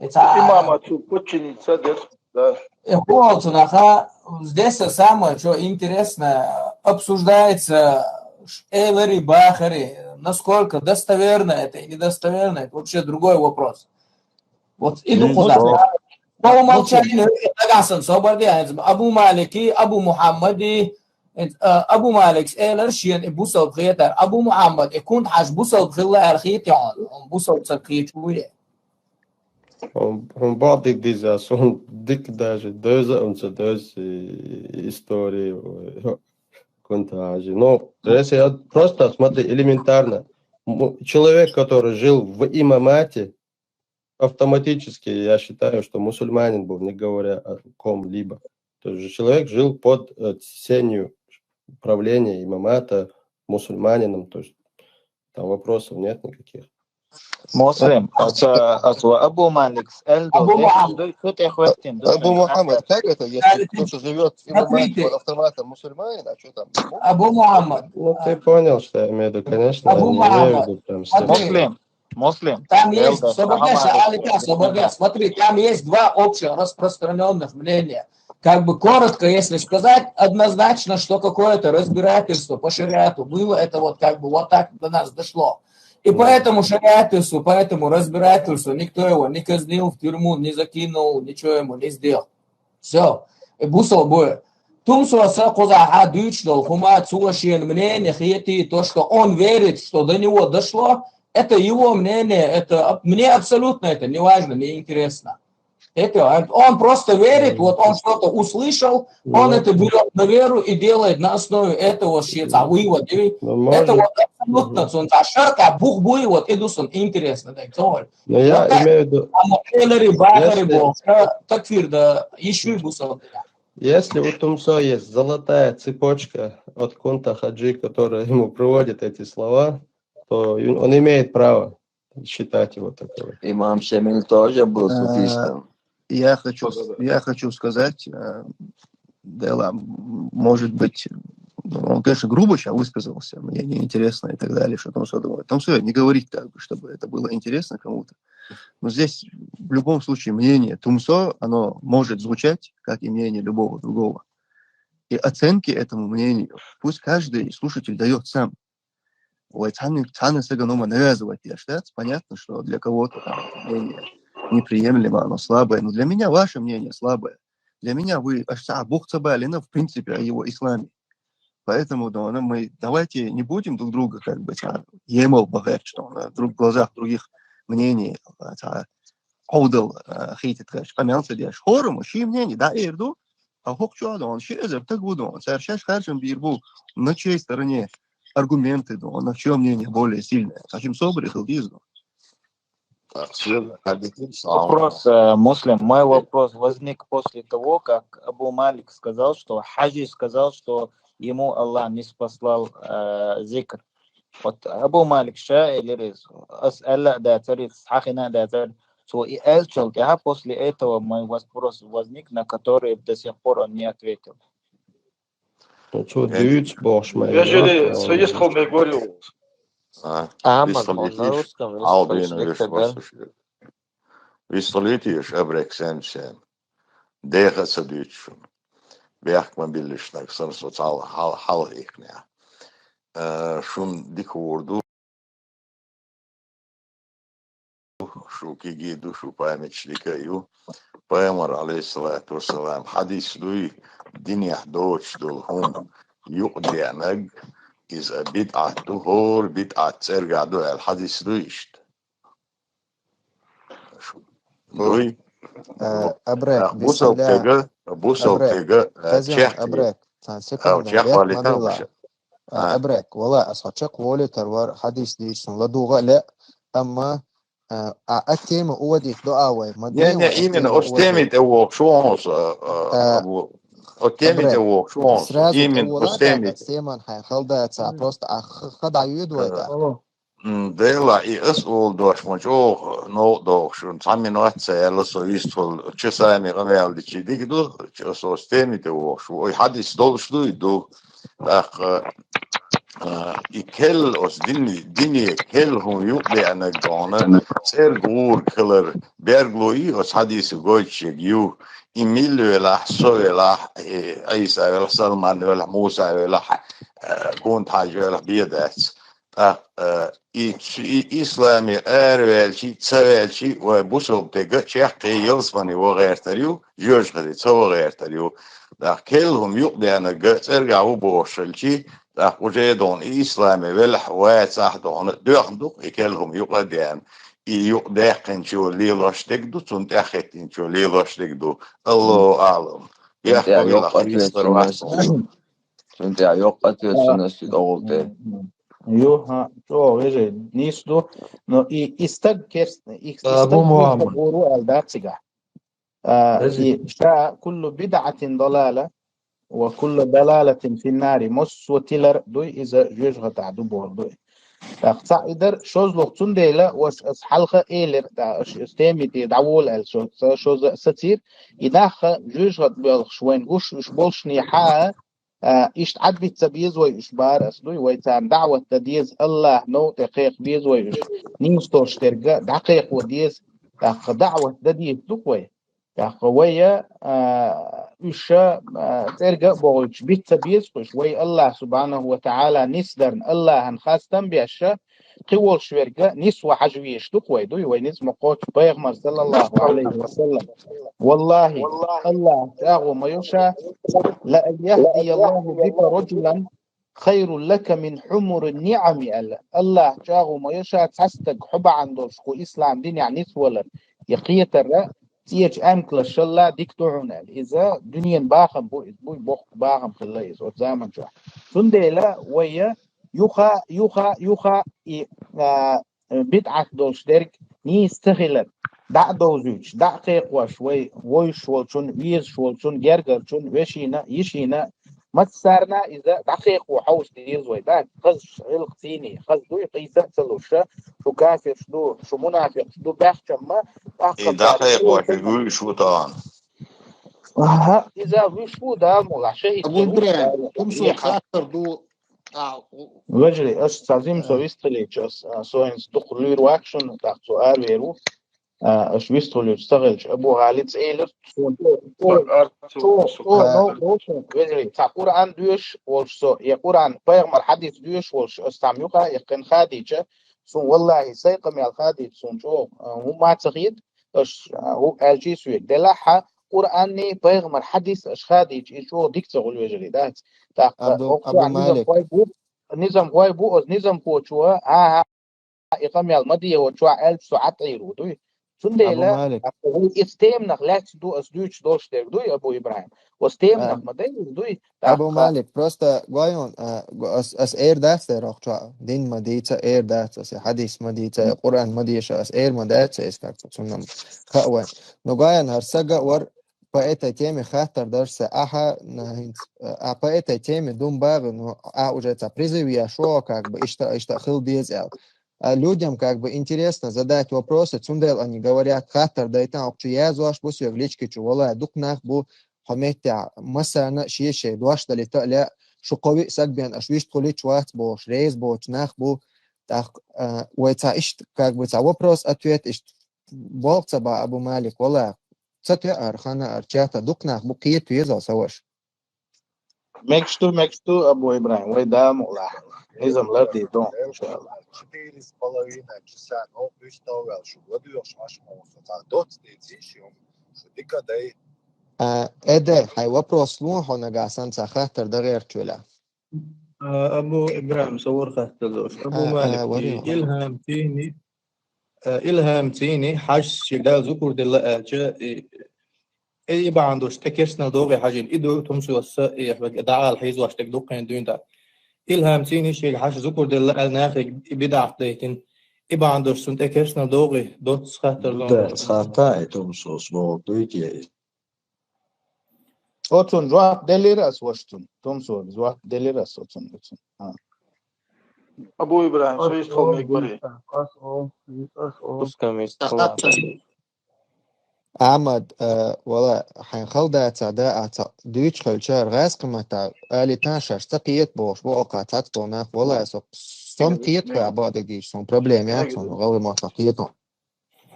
И ца Имама цу подчиниться дерг, да. И хӀун цунаха, здесь самое, что интересно, обсуждается, ш-, элари, бахари, насколько достоверно это и недостоверно, это вообще другой вопрос. Вот и ду кхуза. По умолчанию, нагахь санна собар де, Абу Малики, Абу Мухаммади, э, Абу Маликс элар шена и бусалба хетар. Абу Мухаммад, и Кунта-Хьажа бусалба хилла аьлла хетий хьуна? Бусалба ца кхеташ ву е? Хьун, хьун бакъдерг дийза, суна дика даже дойза, унца дойза и-, история, ой, Кунта-Хьажи. Ну, если я просто, смотри, элементарно. М-, человек, который жил в имамате, автоматически я считаю, что мусульманин был, не говоря о ком-либо. То есть же человек жил под, э, сенью правления имамата мусульманином, то есть там вопросов нет никаких. Муслим, ас, ас ва Абу Маликс элдо, Абу Мухаммад. Абу Мухаммад, как это, если кто-то живет в имамате, смотрите, под автоматом мусульманин, а что там? Абу Мухаммад. Ну, ты понял, что я имею в виду, конечно, Абу Мухаммад, не имею в виду прям. Смотри. Муслим, Муслим. Там есть, собердеш, Алика, собердеш. Смотри, там есть два общераспространенных мнения. Как бы коротко, если сказать, однозначно, что какое-то разбирательство по шариату было, это вот как бы вот так до нас дошло. И поэтому шариату, поэтому разбирательству никто его не казнил, в тюрьму не закинул, ничего ему не сделал. Всё. И бусалба ву. Тумсо аса кхузахь дуьйцуш долу хӀума, цо шена мнение хетий, то, что он верит, что до него дошло, это его мнение, это аб-, мне абсолютно это не важно, не интересно. Это он, он просто верит, вот он что-то услышал, он это берёт на веру и делает на основе этого шеца вывод. И это вот абсолютно цунца шарка бух буй, вот и ду суна интересно, да, цо. Но я имею в виду, Амма элари, бахари, если бо, такфир да, ещё и бусалба. Если у Тумсо есть золотая цепочка от Кунта-Хаджи, которая ему приводит эти слова, то он имеет право считать его таковым. Имам Шамиль тоже был суфистом. Я хочу, я хочу сказать, э, Дела, м, может быть, ну, он, конечно, грубо щас высказался, мне неинтересно и так далее, что там всё думает. Там всё, не говорить, как бы, чтобы это было интересно кому-то. Но здесь в любом случае мнение Тумсо, оно может звучать, как и мнение любого другого. И оценки этому мнению пусть каждый слушатель даёт сам. Ой, цхьана, цхьана стага нома навязывать еш дац. Понятно, что для кого-то там это мнение неприемлемо, оно слабое. Но для меня ваше мнение слабое. Для меня вы аш цхьа бух ца балина, в принципе, о его исламе. Поэтому, да, ну, мы давайте не будем друг друга, как бы, цхьа емал бахать, что он, э, друг, в глазах других мнений, э, цхьа Ӏовдал, а, хийтит хаш, къамел ца деш. ХӀораммо шен мнение дӀаэр ду, а хӀокху чохь ду, ши эзар стаг ву ду, цара шаьш харжам бийр бу, на чьей стороне аргументы ду, на чьё мнение более сильное. Хашим собаре хила деза ду. Так, всё, ходите, салам. Вопрос, э, Муслим, мой вопрос возник после того, как Абу Малик сказал, что Хаджи сказал, что ему Аллах ниспослал, э, зикр. Вот Абу Малик ша элира иза, ас аьлла а дацара иза, схьахина а дацара. Цо и аьллачул тӀаьхьа, после этого мой вопрос возник, на который до сих пор он не ответил. Ну, цо дуьйцу бохуш ма. Я же свои слова говорю. А, Ахмад, он на русском, если точнее, тогда. Вистхилийтий аша абрек сен-сен. Деха а ца дуьйцу шуна. Бехк ма биллиш наг санна со цхьал хьал-, хьалха ихнехь. Э, шуна дика хуур ду. Шу кегий ду, шу памяташ дика а ю. Пайхамар, алейхиссалату вассалам, хьадис дуй, динехь доцуш долу хӀума юкъадеанарг, иза бидӀат ду, хӀора бидӀат цӀергахь ду аьлла хьадис дуй иштта? Дуй. Э, абрек, бусалба стага, бусалба стага, э, чехка. Абрек, цхьана секунда, чекх валийтахь. А, абрек, валла, ас хьо чекх волийтар вара, хьадис дийцина ладугӀа а лаьа, амма А, а, а тема уводить до а вай. Не, не, именно оцу теми тӀе вохуш ву хьо со, а, а, абу. Оцу теми тӀе вохуш ву хьо со. Именно оцу теми тӀе. Теман хьайн хала дац, а, просто а ха-, ха дӀайоьду вай да. М, Дела, и ас олу дош ма чӀогӀа новкъа дохуш, цхьа минот ца яьлла со вистхула часами къамел дичи дика ду, ас оцу теми тӀе вохуш ву. Ой, хьадис долуш ду и ду. ТӀаккха, а, и керла оцу дин-, дине керла хӀума юкъадеанарг дохьна, цӀерга гӀург хилар берг ло и оцу хьадиса гойтуш ерг ю. И милла велахь, со велахь, э, Ӏийса велахь, Салман велахь, Муса велахь, э, Гунтхьажа велахь, бен дац. ТӀаккха, э, и, и исламе араваьлчи, ца ваьлчи, вай бусалба стеган чаккхе ялсамане ван гӀертар ю, жоьжахате ца ван гӀертар ю. ТӀаккха керла хӀума юкъадеанарг цӀергахь ву бохуш хилчи, тӀаккха уже дохьна и исламе велахь, вацахь дохьна, доьхна ду-кх и керла хӀума юкъа а деана. И юкъадаьккхинчо лелош дерг ду, цунна тӀаьхьахӀиттинчо лелош дерг ду. Аллаху аӀлам. Цунна тӀехь йоккха ответственность. Цунна тӀехь йоккха ответственность и тӀе гӀултӀе. Юха, чӀогӀа вежарий, нийса ду, но и, и стаг керст-, и, и стаг Абу Мухаммад. Гур ву аьлла дац цигахь. А, и ша куллу бидӀатин далала ва куллу далалатин финнари. Массо а тилар дуй, иза жоьжахатахь ду бохург дуй. ТӀаккха цхьаъ и дара, шозлагӀа цундела, ваша, ас хьалха элира, тӀаккха аш, ас теми тӀе дӀавола аьлла, шо-, ца-, шоза а сацийра, и нах жоьжахатахь боьлхуш вайна гуш, уьш болушшехь а, а, иштта Ӏад бицца беза вай уьш бара ас дуй, вай царна даӀват дан деза, АллахӀ новкъа тӀе кхайкха беза вай уьш, нийса долуш дерг дӀакхайкхо деза, тӀаккха даӀват дан деза ду-кх вай. ТӀаккха вай, а, уьш, а, цӀерга а бохуьйтуш, бицца беза-кх уьш, вай АллахӀ субхьанаху ва таӀала нисдарна, АллахӀан хастам беш, кхин волуш верг нисван хьажа везаш ду-кх вай, дуй, вай ницкъ ма кхоччу пайхамар, саллаллаху Ӏалайхи ва саллам. Валлахи, АллахӀ чӀагӀо ма йо ша, ла ан яхдияллаху бика раджулан хайрун лака мин хьумурин ниӀами аьлла. АллахӀ чӀагӀо ма йо ша, цхьа стаг хьо бахьана долуш кху ислам динехь нисвалар, я кхетар а, цӀечу аьмклашшалла дика ду хьуна аьлла. Иза дуьненан бахам бу, иза буй боккха бахам хилла иза оцу заман чохь. Цундела вай юха, юха, юха и, а, бидӀат долуш дерг нийса ца хилар, дӀа а довзуьйтуш, дӀа а кхайкхош, вай вовзуш волчун, везаш волчун, гергарчун, вешина, йишина, массарна а иза дӀакхайкхо хьовса деза вай, да, хаза гӀиллакх цийний, хаза дуй, къийса а ца луш, шу кафирш ду, шу мунафикъаш ду, баьхчамма, тӀаккха и дӀакхайкхош вуьйш ву тахана. Аха, иза вуьйш ву, Дала мукъ лахь, шахӀид. Абу Ибрахим, хӀума со хаттар ду, а, у- Вежарий, аш цхьа зим со вистхилийча, ас, а, со хӀинца дукха луьйр вац шуна, тӀаккха цо аравер ву. А, аш вистхуьлуьйтуш ца хилча, Абу Халид цӀе йилира. Вежарий, цхьа Къуръан доьшуш волуш со, я Къуръан, пайхамар хьадис доьшуш волуш, ас цхьамма юха а яьккхина хадийча, суна, валлахи, сайн къамел хадийча, суна чӀогӀа, а, хӀумма а ца хета, аш, а, хӀу-, аьлчий соьга. Делахь а, Къуръанний, пайхамар хьадис аш хадийча, иза чӀогӀа дика ца хуьлу, вежарий, дац. ТӀаккха Абу, хӀокху Абу чохь Малик. Низам гой бу, низам гой бу, оцу низам кхочо, а, а, и къамел ма де хӀокху чохь аьлча, со Ӏад Ӏийр ву, дуй. Цундела, Абу Малик. ТӀаккха вай иза теманах лаьцна ду ас дуьйцуш долуш дерг, дуй, Абу Ибрахим? Оцу теманах ма дай иза, дуй. Абу ТӀаккха Малик, просто гой хьуна, а, го-, ас, ас эр дац дера хӀокху чохь, дин ма дийца, эр дац ас, я хьадис ма дийца, я Къуръан ма деша, ас эр ма дац, эс как цунна хаьа вайн. Но гой хьуна, хӀара сага а вара, по этой теме хаттар дара сан, ахьа, на, хӀинца, а, по этой теме дум багӀи, но ахьа уже цхьа призыв еш ву, как бы, иштта, иштта хила деза аьлла. А людям как бы интересно задать вопросы, цундела они говорят, хаттар дайтан, хӀокху чу яздеш бу соьга лички чу, валлахи, дукха нах бу, хьо меттехь, массарна а шен-шен дош далийта а лаьа, шу кхо-виъ саг бен аша вистхуьлуьйтуш вац бохуш, реза боцу нах бу, тӀаккха, а, вай цхьа иштта, как бы, цхьа вопрос-ответ иштта болх ца бан, Абу Малик, валлахи, ца тоьара, ханара, чата дукха нах бу, кхета веза сан ваша. Мегаш ду, мегаш ду, Абу Ибрахим, вай Дала мукъ лахь. Низам лардийр ду, иншалла. Четыре с половиной часа, ну, пусть новел, шу ладуьйгӀуш Ӏаш ма ву со, цхьа доцца деций ши хӀума, шу дика дай. А, Эде, хьайн вопрос лун хьо нагахь санна цхьа хаттар дан гӀерташ велахь. А, Абу Ибрахим, со вара хаттар луш. Абу А, Малик, а, вари. И Илхам Цини, а, Илхам Цини, хьажа шега Дала зукар делла аьлча, и, и бахьана долуш тӀе керстанал догӀий хьажийна, и ду тумсоса, и дӀаала хьийзош дерг дуккхийна дуьйна тӀаккха. Илхам Цини шега хьажа зукар делла аьлла нахе и бидӀат дайтина. И бахьан долуш цунна тӀекерчна догӀий, доцца хаттар догӀий. Да, цхьатта и тумсус богӀу дуйти. Оцун жоп делира ас ваштун. Тумсу жоп делира ас оцун, оцун. А. Абу Ибрагьим, со истхол мегбари. Пускай мистхла. Ахьмад, э, вала, хьайн хала дацахь, да, а ца дуьйцуш хилчара, гӀаскхи матта, али тан шаьш ца кхета бохуш бу, окха цхьацца нах, вала, со, сом кхета хьа баъ дагийча, сон проблема яц, сон гӀалгӀа мотт кхета.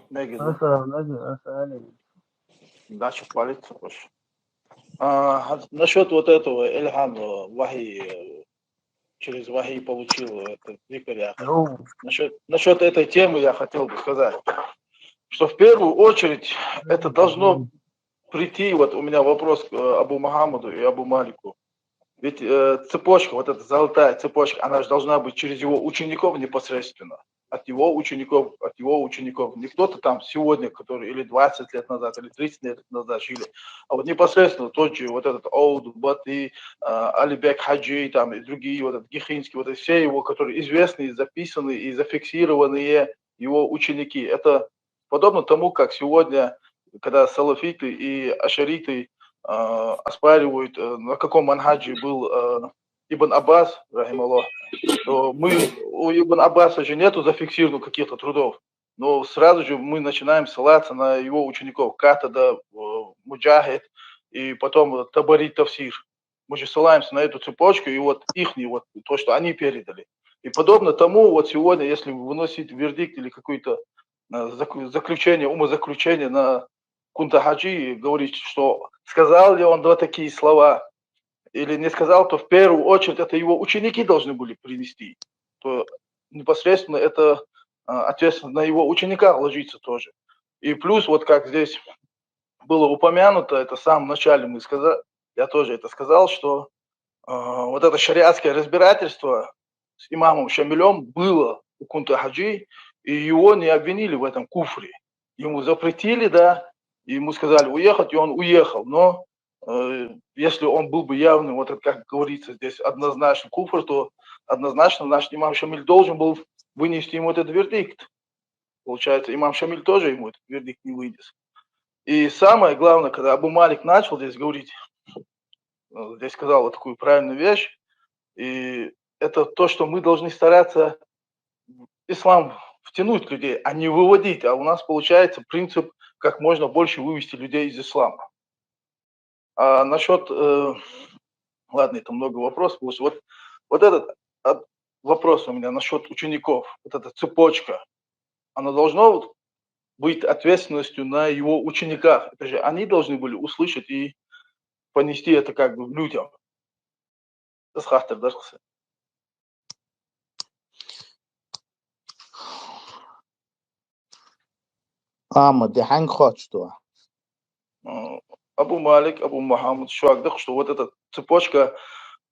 Мегиз. Аса, мегиз, аса, али. Дальше хвалиться хочешь. А, насчет вот этого, Ильхам, э, вахи, э, через вахи получил этот зикр, я Ну, насчет, насчет этой темы я хотел бы сказать, что в первую очередь это должно прийти, вот у меня вопрос к э, Абу Мухаммаду и Абу Малику. Ведь э, цепочка, вот эта золотая цепочка, она же должна быть через его учеников непосредственно. От его учеников, от его учеников. Не кто-то там сегодня, который или двадцать лет назад, или тридцать лет назад жили, а вот непосредственно тот же вот этот Ауд, Бати, э, Алибек Хаджи, там и другие, вот этот Гихинский, вот это все его, которые известные, записанные и зафиксированные его ученики. Это подобно тому, как сегодня, когда салафиты и ашариты э, оспаривают, э, на каком манхаджи был э, Ибн Аббас, рахималлах, то мы, у Ибн Аббаса же нету зафиксированных каких-то трудов, но сразу же мы начинаем ссылаться на его учеников, Катада, э, Муджахид, и потом Табари Тафсир. Мы же ссылаемся на эту цепочку, и вот их, вот то, что они передали. И подобно тому, вот сегодня, если выносить вердикт или какое-то э, зак- заключение, умозаключение на Кунта Хаджи, говорить, что сказал ли он два такие слова или не сказал, то в первую очередь это его ученики должны были принести. То непосредственно это э, ответственность на его учениках ложится тоже. И плюс, вот как здесь было упомянуто, это в самом начале мы сказали, я тоже это сказал, что э, вот это шариатское разбирательство с имамом Шамилем было у Кунта Хаджи, и его не обвинили в этом куфре. Ему запретили, да, и ему сказали уехать, и он уехал. Но э, если он был бы явным, вот это, как говорится здесь, однозначно куфр, то однозначно наш имам Шамиль должен был вынести ему этот вердикт. Получается, имам Шамиль тоже ему этот вердикт не вынес. И самое главное, когда Абу Малик начал здесь говорить, э, здесь сказал вот такую правильную вещь, и это то, что мы должны стараться в ислам втянуть людей, а не выводить. А у нас получается принцип как можно больше вывести людей из ислама. А насчет, э, ладно, это много вопросов получилось. Вот, вот этот а, вопрос у меня насчет учеников, вот эта цепочка, она должна вот быть ответственностью на его учениках. Это же они должны были услышать и понести это как бы людям. Ас хаттар дархса. Амма де хьанга хоттуш ду? Э, Абу Малик, Абу Мухаммад, шуаг дакх, что вот эта цепочка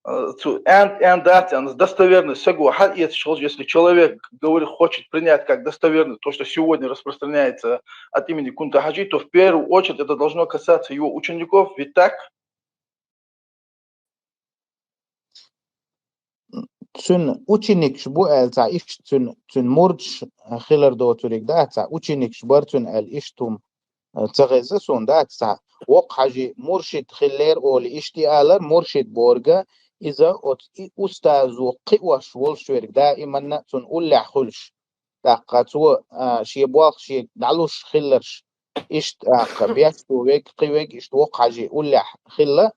э, цу and, and that, and достоверность, сего хьаэцаш хилча, если человек говорит, хочет принять как достоверность то, что сегодня распространяется от имени Кунта Хаджи, то в первую очередь это должно касаться его учеников, ведь так? Цуьнан ученикаш бу аьлла, цхьа иштта цуьнан, цуьнан мурдаш хилар доцург дац, цхьа ученикаш бара цуьнан аьлла, иштта хӀума ца хеза суна, дац, цхьа воккха хьажи муршид хиллера олий, иштта и алар, муршид бохург, иза оцу и устазо кхиош волуш верг, даиманна цунна уллехь хуьлуш. ТӀаккха цо а, шен болх шега дӀалуш хилларш, иштта, тӀаккха беш ву вег, кхин вег, иштта воккха хьажи уллехь хилла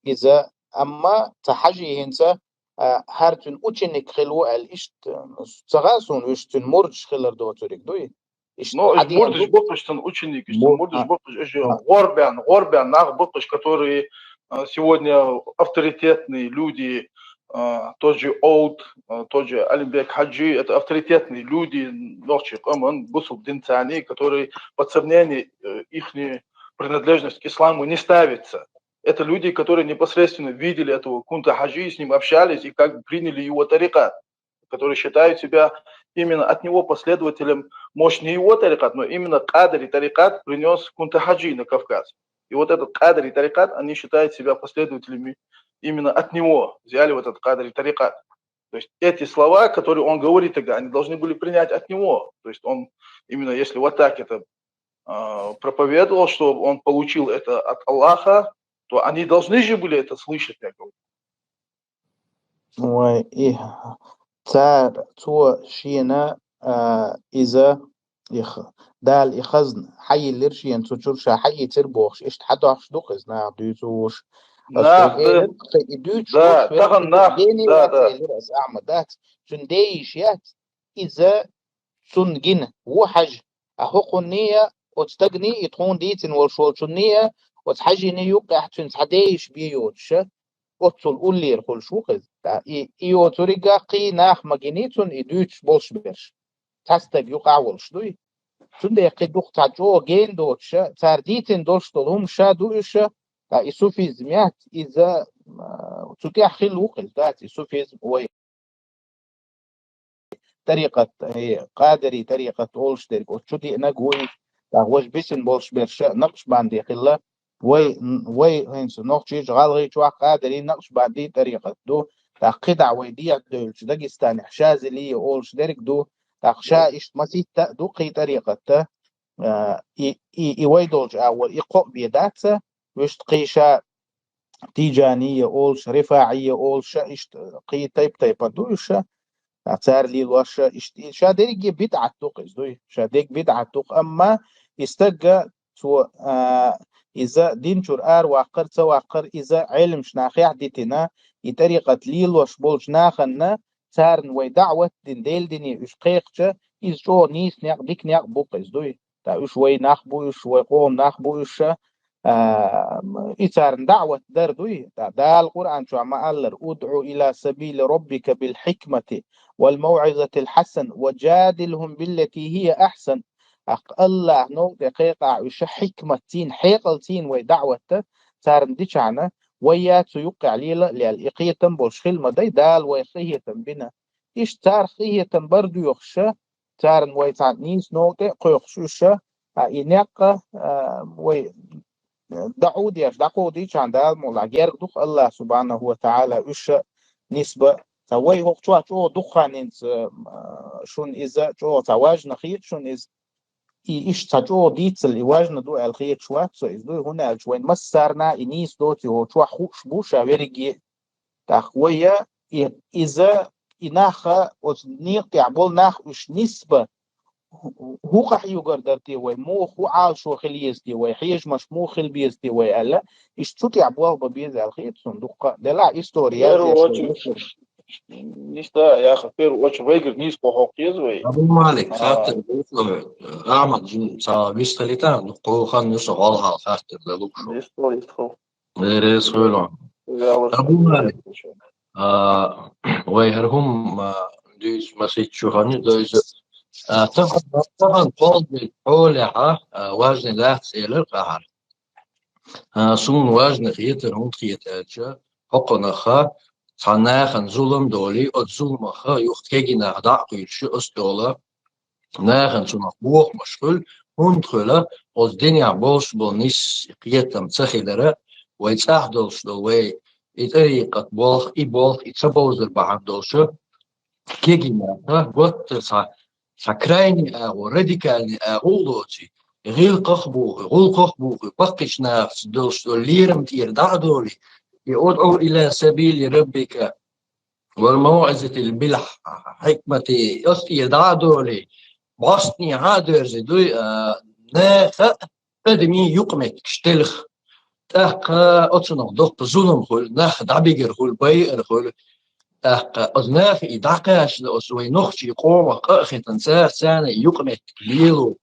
иза, амма цхьа хьажи хӀинца а, хӀара цуьнан ученик хилла ву аьлла, иштта ца хаьа суна, уьш цуьнан мурдаш хилар доцург дуй? Иштта Ну, уьш хьадеана мурдаш ду? боккхуш цуьнан ученикаш, Мур- мурдаш а. боккхуш, уьш А. гӀорбаьнна, гӀорбаьнна нах боккхуш, которые э, сегодня авторитетные люди, э, тот же Олд, э, тот же Алимбек Хаджи, это авторитетные люди, нохчий къаман, бусулба динца, которые под сомнение э, ихняя принадлежность к исламу не ставится. Это люди, которые непосредственно видели этого Кунта Хаджи, с ним общались и как бы приняли его тарикат, которые считают себя именно от него последователем, может, не его тарикат, но именно Кадари тарикат принес Кунта Хаджи на Кавказ. И вот этот Кадари тарикат, они считают себя последователями именно от него, взяли вот этот Кадари тарикат. То есть эти слова, которые он говорит тогда, они должны были принять от него. То есть он именно, если вот так это а, проповедовал, что он получил это от Аллаха, то они должны же были это слышать, я говорю. Вай, и цар цо шена а, иза их Дала и хазна хьайиллира шена цу чура ша хьаийцира бохуш, иштта хьадохуш ду-кх иза наха дуьйцуш. Нах, да, и дуьйцуш да, бохуш, тахан нах, дени да, да. Ахьмад дац, цуьнан дейиш яц, иза цунна гина, ву хьажа. А хӀокхунний а, оцу стагний, и тхуна дийцина волуш волчунний а, оцу хьажийний юккъехь цуьнан цхьа дейиш бен йоцуша, оццул уллера хуьлуш ву-кх иза. ТӀаккха и, и йоцуриг а кхий нах ма гиний цунна, и дуьйцуш болуш берш. Цхьа стаг юкъахь волуш дуй. Цундела кхин дукха цхьа чӀогӀа гена доцуша, цара дийцина долуш долу хӀума ша ду уьш, ткъа и суфизм яц, иза а, цу тӀехь хилла ву-кх иза, дац и суфизм вай. ТӀарикъат, э, къадари тӀарикъат олуш дерг оцу чу деанаг вуй, тӀаккха важа бисина болуш берш а накъшбанди хилла, вай, вай хӀинца нохчийчу гӀалгӀайчохь къадари накъшбанди тӀарикъат ду, тӀаккха кхидӀа вай дехьа девллачу Дагестанехь шазилий олуш дерг ду, тӀаккха ша иштта маситта а ду кхий тӀарикъатта, а, и, и, и вай долчу агӀор и кхоъ бен дац, вуьшта кхий ша Тижания олуш, РифаӀия олуш, ша иштта кхий тайп-тайпана ду уьш, а, цара лелош, ша иштта, и ша дерриге бидӀат ду-кх иза дуй, ша дерг бидӀат ду-кх, амма и стагга цо, а, иза дин чуьра араваккхар, ца ваккхар, иза Ӏеламчу нахехь дитина, и тӀарикъат лелош болчу наханна, царна вай даӀват дина, Делан дине уьш кхайкхича, иза чӀогӀа нийса некъ, дика некъ бу-кх иза дуй. ТӀаккха уьш вай нах бу уьш, вай къоман нах бу уьш, а, и царна даӀват дар дуй. ТӀаккха Дала Къуръан чохь ма-аллара: «УдӀу иля сабили роббика бил хьикмати вал мавӀизатил хьасана ва жадилхум биллати хия ахьсан». ТӀаккха Аллахьан новкъа тӀе кхайкхахь уьш хьикматцийна, хьекъалцийна вай даӀват дан, царна дичахьана, вай а цу юккъехь лела а лела, и кхетам болуш хила ма дай, Дала вайх къинхетам бина. Иштта царах къинхетам бар доьхуша, царна вай цхьана нийса новкъа тӀе а кхойкхуш уьш, а, и некъ а, а, вай даӀу деш, дӀакховдийчахьана Дала мукъалахь герга ду-кх Аллах субхьанаху ва таӀала уьш нисба. Ткъа вай хӀокху чохь чӀогӀа дукха хан хӀинца, а, шуна иза чӀогӀа цхьа важна хета шуна иза. И иштта цхьа чӀогӀа дийцал и важна ду аьлла хеташ вац со иза дуй, хӀунда аьлча вайн массарна а и нийса доций хӀокху чохь хууш бу ша верриге а. ТӀаккха вай а, и, иза, и нах а, оцу некъа тӀехь болу нах уьш нисба, хӀу-, хӀу къахьоьгур дара те вай, муха, хӀу Ӏалашо хила еза те вай, хьежамаш муха хила беза те вай аьлла, иштта цу тӀехь болх бан беза аьлла хета суна дуккха а. Делахь история Первую яздеш очередь, вай. Не знаю, я в первую очередь выиграть не испохок еза вай. Абу Малик, А. хаттар, Ахьмад, жин, ца вистхилита, ну, кхо хан ю со гӀалгӀал хаттар, да лукшу. Не стоит, хо. Берес хуйло. Я вот Абу Малик. Слушай. А, вай хӀара хӀума, а, дуьйцу масийтта шу ханна дойза. А, тахан, тахан кхолдерг хьолехьа, а, важный дац элира къахьар. А, суна важный хетар, хӀунда хета аьлча, хӀокхунаха цхьа нахана зулам долий, оцу зуламаха юха кегий нах дӀа а кхуьйтуш, оцу дола нахана цунах бохамаш хуьлу, хӀунда хуьлу, оцу динехь болуш болу нис кхетам ца хилара, вай цӀахь долуш долу, вай и тӀарикъат болх, и болх, и ца бовзар бахьана долуш, кегий наха, готтар цхьа, цхьа крайний агӀо, радикальный агӀо а лоций, гӀиллакхах а бухий, гӀуллакхах а бухий, баккхийчу нахаца долуш долу лерам тӀера дӀа а долий, и удӀу иля сабили раббика вал мавӀизатил бил хьикмати, оцу тӀера дӀа а долий, бӀостанехьа а доьрзи дуй, а, наха а, адамийн юкъаметтигаш телха. ТӀаккха оцунах доккха зулам хуьлу, нах дӀабигар хуьлу, байар хуьлу. ТӀаккха оцу наха и дӀакхачна оцу вай нохчий къомах къа а хетан цара царна и юкъаметтиг лело.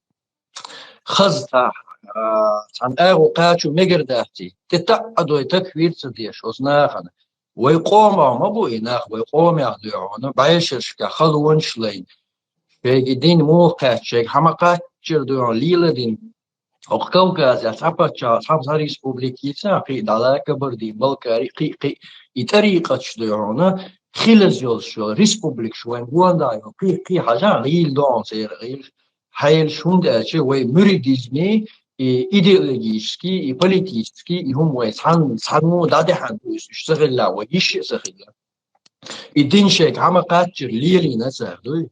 Хаза цхьа, а, цхьана агӀо кхачо мегар дац и. ТӀе таӀа дой такфир ца деш оцу нахана. Вай къомах ма бу и нах, вай къомех дуьйхьуна, бӀешерашкахь халонаш лайна. Шайга и дин муха кхаьчча, шайга хьан ма кхаччара дуьйхьуна лела дин. Хьо Кавказехь цхьа паччахь, цхьа, цхьа республика йица, кхин а дӀала Кабардин, Балкари, кхин а, кхин а. И тӀарикъаташ дуй хьуна, хилаза йолуш йолу республикаш вайн гондахь йолу, кхин а, кхин а хьажа, гӀийла догӀу церан гӀийла. Хьелаш хӀунда аьлча вай мюридизми, и идеологический, и политический, и хӀума вай цхьаьна, цхьаьна дӀадехьан ду иза, уьш ца хилла, вай йиш а ца хилла. И дин шайга хӀама кхаччар лелийна цара, дуй?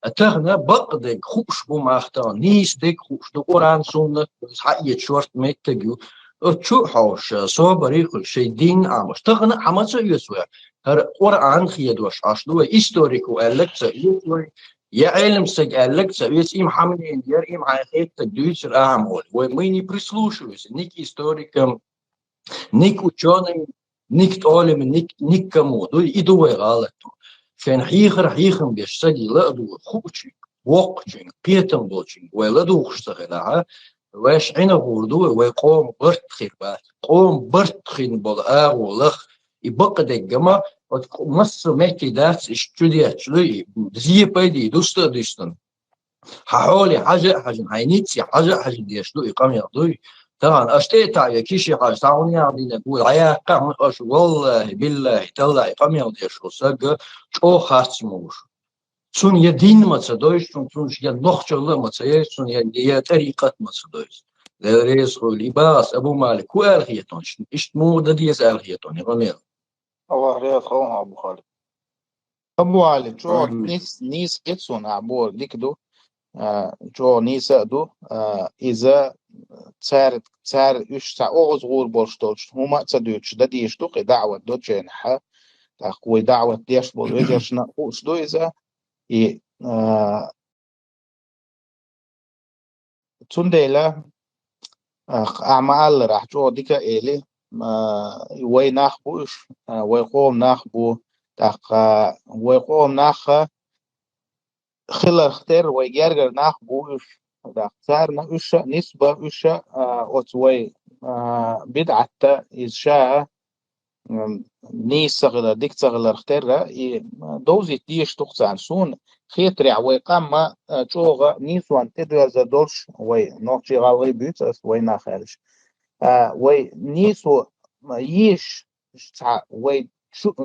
А тахана бакъдерг хууш бу мах тахана, нийса дерг хууш ду, Къуръан, суннат, хьаэца шорта меттиг ю. Оцу чу а хьовша, собаре хуьлуш, шайн дин Ӏамош. Тахана а хӀама ца оьцу вай. ХӀара Къуръан хедош Ӏаш ду вай, историко аьлларг ца оьцу вай, я Ӏелам стаг аьлларг ца оьцу, им хьамнен яра, им хьайн хеттарг дуьйцура ахьа ма олу. Вай мы не прислушиваемся ни к историкам, ни к учёным, ни к ТӀолим, ни к, ни к кому. Ду, и ду вай гӀалат. Шайн хьехар хьехам беш стаге ла а ду, хуучуьнга, воккхачуьнга, кхетам болчуьнга вай ладугӀуш ца хилахь, вайша Ӏина гӀур ду вай, вай къоман барт хир бац. Къоман барт хин болу агӀо лаха, и бакъдерг ма, оцу массо метте дац, иштта чудетташ ду, и зепай ди, дуста а дуьстина. Хьан хьоле хьажа а хьаьжна, хьайн ницкъе хьажа а хьаьжна деш ду и къамел дуй. Тахана аша тӀе а таӀе, Киши-Хьажа, цхьа хӀун яхь динарг ву, хьан яккха а хӀун аша, валлахӀи, биллахӀи, таллахӀи, и къамел деш ву саг чӀогӀа харц ма ву шу. Цунна я дин ма ца дойзу, цунна, цунна я нохчалла а ма ца еза, цунна я, я тӀарикъат ма ца дойзу. Дела реза хуьлда. И бахас, Абу Малик, хӀун аьлла хетон, иштта муха дан деза аьлла хетон и къамел? АллахӀ реза хуьлда, Абу Халид. Абу Али, чӀогӀа нийса, нийса хета суна ахь бохург, дика ду. А, чӀогӀа нийса а ду. А, иза цара, цара уьш цхьа оьгӀаз гӀур болуш долчу хӀума а ца дуьйцуш дан дезаш ду, кхин даӀват до ченахьа. ТӀаккха вай даӀват деш болу вежаршна а хууш ду иза. И, а, Цундела, а, ахьа ма-аллара, ахьа чӀогӀа дика а эли, а, вай нах бу уьш, а, вай къоман нах бу, тӀаккха вай къоман нах а хиларх терра, вай гергара нах бу уьш, тӀаккха царна уьш а нисба, уьш а, а, оцу вай, а, бидӀатта иза ша а, м, нийса ца хилар, дика ца хиларх терра, и, м, довзийта дезаш ду-кх царна. Суна хетарехь, вай къам а, а, чӀогӀа нийсонна тӀедоьрзур долуш, вай нохчий, гӀалгӀай буьйцу ас, вай нах аьлча. А, вай нийсо, м, езаш цхьа вай чу-,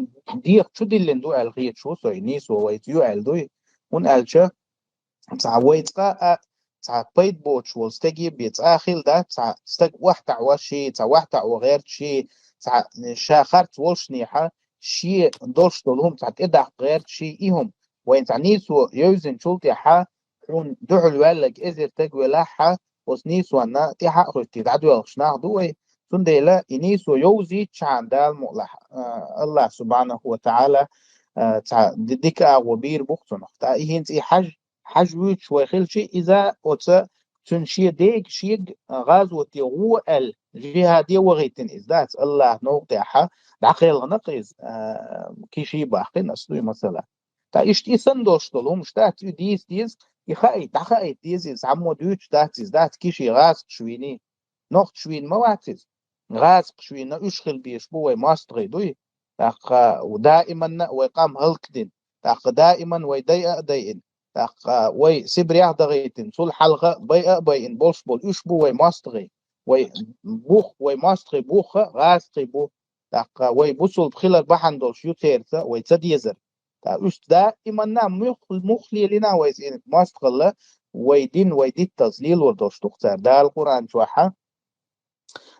дегӀ чу диллина ду аьлла хеташ ву со, и нийсо вайца ю аьлла дуй. ХӀунда аьлча, цхьа вай цкъа а, цхьа пайда боцуш волу стаге бен цкъа а хилла дац, цхьа стаг охьатаӀо ши, цхьа охьатаӀо гӀерташ ши, цхьа ша харц волушшехьа, шен долуш долу хӀума цхьа тӀедаккха гӀерташ ши, и хӀума. Вайн цхьа нийсо йовзинчул тӀаьхьа, хьуна дуьхьал ваьлларг эзар стаг велахьа, оцу нийсонна тӀаьхьа а хӀуьттий дӀадоьлхуш нах ду вай. Цундела и нийсо йовзийтчахьана Дала мукъалахь, а, АллахӀ субхьанаху ва тагӀала, а, цхьа ди-, дика агӀо бийр бу-кх цунах. ТӀаккха и хӀинца и хьаж, хьаж вуьйцуш вай хилчи, иза оцу цуьнан шен дега, шега гӀазоте гӀо аьлла, жихӀаде вахийтина иза дац, АллахӀ новкъа тӀехьа дӀакхелхина-кх иза, а, Киши баьккхина ас дуй масала. Ткъа иштта и санна долуш долу хӀумаш дац, и дийца деза, и хаийта, дӀахаийта деза иза, цхьаммо дуьйцуш дац иза, дац Киши гӀазкхаш вийний, нохчаш вийна ма вац иза. ГӀазкхаш вийна, уьш хила безаш бу вай мостагӀий дуй. ТӀаккха даиманна а вай къам хӀаллакдина. ТӀаккха даиман вай дайа а дайина. ТӀаккха вай Сибрех а дахийтина, цул хьалха а байа а байина болуш болу уьш бу вай мостагӀий. Вай бух, вай мостагӀий бух а гӀазкхий бу. ТӀаккха вай бусулба хилар бахьана долуш ю церца, вай ца дезар. ТӀаккха уьш даиманна мух-, мух лелийна вай цӀена мостагӀалла, вай дин, вай дитталц лелор долуш ду-кх цара. Дала Къуръан чохьа: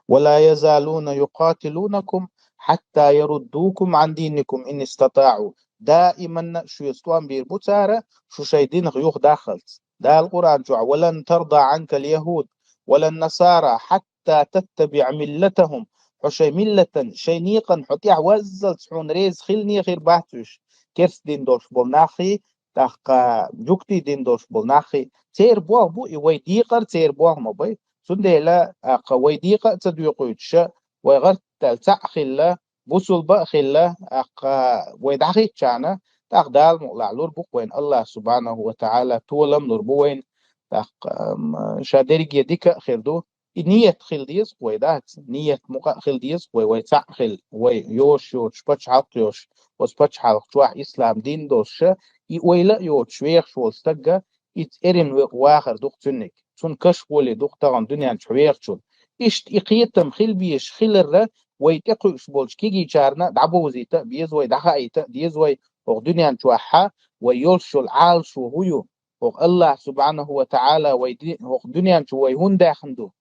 «ولا يزالون يقاتلونكم حتى يردوكم عن دينكم إن استطاعوا». Даиманна шуьца тӀом бийр бу цара, шу шайн динах юхадаххалц. Дала Къуръан чохь: «ولن ترضى عنك اليهود ولا النصارى حتى تتبع ملتهم». Хьо шайн миллатан, шайн некъан хьо тӀехь ваззалц хьуна реза хилане хир бац уьш, керста дин долуш болу наххий, тӀаккха жуьгтий дин долуш болу наххий. Церан болх бу и, вай декъар церан болх ма бай. Цундела, тӀаккха вай декъа а ца доькъуьйтуша, вай гӀарт даьлла цхьаъ хилла, бусулба а хилла, тӀаккха вай дӀахӀиттачарна, тӀаккха Дала мукъалахь лур бу-кх вайна АллахӀ субхьанаху ва тагӀала, толам лур бу вайна, тӀаккха, м, ша дерриге дика а хир ду. И ниет хила деза-кх вай дац, ниет мукъа а хила деза-кх вай, вай цхьаъ хила, вай йош-йоцуш пачхьалкх йош, оцу пачхьалкх чохь ислам дин долуша, и ойла а йоцуш вехаш волу стагга, и цӀерина ве-, вахар ду-кх цуьнниг. Цунна каш волий ду-кх тахана дуьнен чу вехачун. Иштта и кхетам хила безаш хиларра, вай тӀекхуьуш болчу кегийчарна дӀабовзийта а беза вай, дӀахаийта а деза вай, хӀокху дуьнен чохьа вай йолуш йолу Ӏалашо хӀун ю? ХӀокху АллахӀ субхьанаху ва тагӀала вай ди-, хӀокху дуьнен чу вай хӀунда даьхна ду?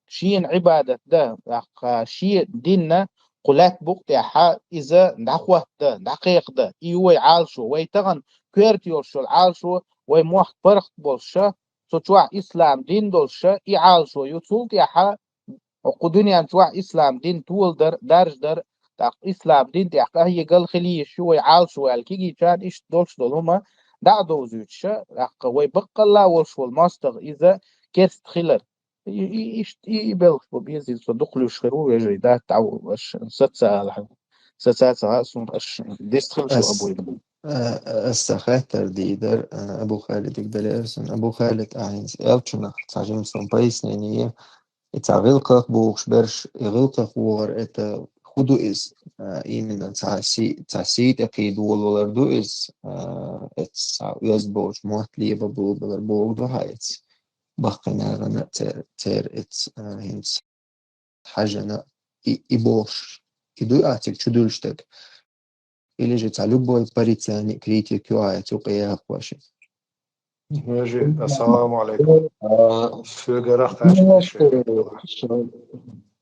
Шена Ӏибадат дан, тӀаккха шен динна кху лаьтта букъа тӀехьа иза дӀахӀотта, дӀакхайкхийта, и ю вай Ӏалашо, вай тахана коьрта йолуш йолу Ӏалашо, вай мохк паргӀат болуш, цу чохь ислам дин долуш, и Ӏалашо ю, цул тӀаьхьа кху дуьнен чохь ислам дин толадар, даржадар, тӀаккха ислам дин тӀехь къахьегал хила йиш ю вай Ӏалашо аьлла кегийчарна иштта долуш долу хӀума дӀа а довзуьйтуш, тӀаккха вай баккъалла а волуш волу мостагӀа иза керста хилар. И, и, иштта и, и белхаш бу беза, иза со дукха луьйш хир ву, вежарий, дац, дӀа ву, аш саца ала хьан. Саца ца хаьа суна, аш дистхилчу Ас, абуй. а, а, ас сан хаттар дийр дара, а, Абу Халидиг далера суна. Абу Халид, а, хӀинца элчунах цхьа жимма суна пояснение, и цхьа гӀиллакхах бухуш берш, и гӀиллакхах вогӀар, это хӀун ду иза? А, именно цхьа си-, цхьа сий тӀе кхийдолалар ду иза, а, эца цхьа оьзда боцуш мотт лебан болабалар бохург ду хьан эца? Баккхий нахана цер-, церан эца, а, хӀинца хьажана и, и бохуш, и дуй ахь цига чудуьллуш дерг? Или же цхьа любой порицание, критика ю ахь эца юкъа яххош? Вежарий, ассаламу алейкум. А, соьгара кхача.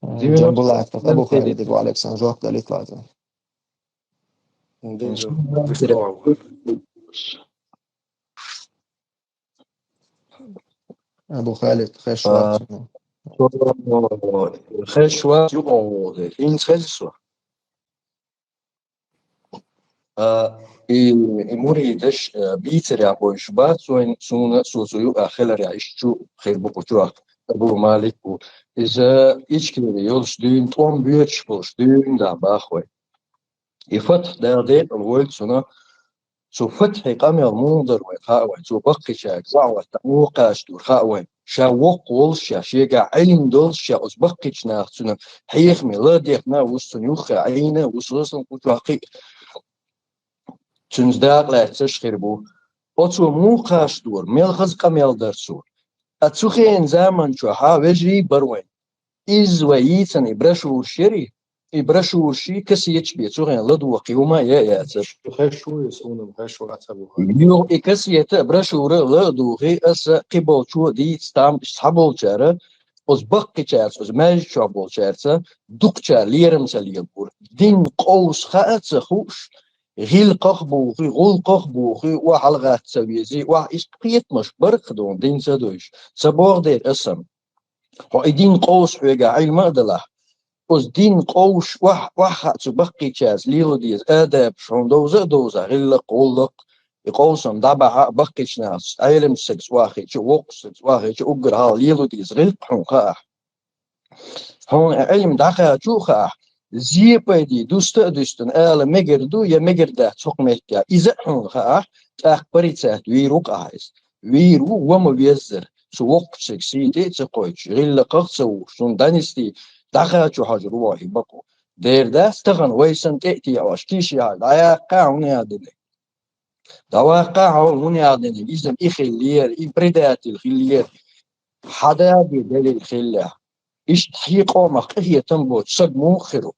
Жамбулатов Абу Халидига, ва алейкум салам, жоп далийта лазар. Абу Халид, хеш вац. Хеш вац, юкъа вогӀу. ХӀинца хеза со? А, и, и муридаш, а, бийцарехь бойуш бац вайн, суна, со цу юкъа хиларехь, иштта чу хир бу кху чохь, Абу Малик ву. Иза Ичкери йолуш дуьйна, тӀом боьдуш болуш дуьйна да баха вай. И фатхь Дала декъала войла цунах, цу фатхье къамел муха дара вайн хаьа вайн, цо баккхийчаьрга даӀват муха кхачадора хаьа вайн. Ша воккха волуш ша, шегахь Ӏилма долуш ша, оцу баккхийчу наха цуьнан хьехаме ладегна а ву, цунна юххе Ӏийна а ву, со сан кху чохь кхиъ. Цуьнца дакъа лаьцнарш хир бу. Оцо муха кхачадора, мел хаза къамел дара цо. Ткъа цу хенан заман чохь а вежарий бара вайн. Иза вай йийцина и брошюраш яра, и брошюраш и кассеташ бен цу хенан ладогӀа кхин хӀума а яцара. Хеш ву иза, хӀунда хеш вац Абу Халид. Юха и кассета а, брошюра а ладугӀий аса кхиболчо дийца там, цхьаболчара, оцу баккхийчаьрца, оцу маьждиг чохь болчаьрца, дукхачара лерам ца лелабора. Дин къовса хаа ца хууш, гӀиллакхах а бухий, гӀуллакхах а бухий, охьа хьалагӀатта ца везий, охьа иштта кхетамаш бара-кх дуьйна дин ца дуьйш. Ца боху дера аса-м. Хьо и дин къовса хьоьгахь Ӏилма а далахь, оцу дин къовса охьа, охьа хаа цу баккхийчаьрца лело деза адабаш хьуна довза а довзахь, гӀиллакх, гӀуллакх, и къовсам дӀабахьа а баккхийчу нахаца, Ӏеламчу стагца охьахиъча а, воккхачу стагца охьахиъча а, уггар хьалха лело деза гӀиллакх хьуна хаахь. Хьуна и Ӏилма дӀакхачо а хаахь, зепайди дуста а дуьстина ала мегар ду я мегар дац хӀокху меттехь, иза а хьуна хаахь, тӀаккха порицать вийр ву-кх ахь иза. Вийр ву, ва ма веззара, цу воккхачу стеган сий тӀе а ца кхойтуш, гӀиллакхах а ца вухуш, цунна дӀанисдий, дӀакхачо хьожур ву хьо хӀинца бакъо. Дера дац тахана вай санна тӀе а теӀош, киш яхьаш, дӀаяккха хьуна яхь динарг. ДӀаваккха хьо хӀуна яхь динарг, иза и хиллера, и предатель хиллера. Хьан да бен далил хиллехь? Иштта хьан къомах къинхетам боцу саг муха хир ву?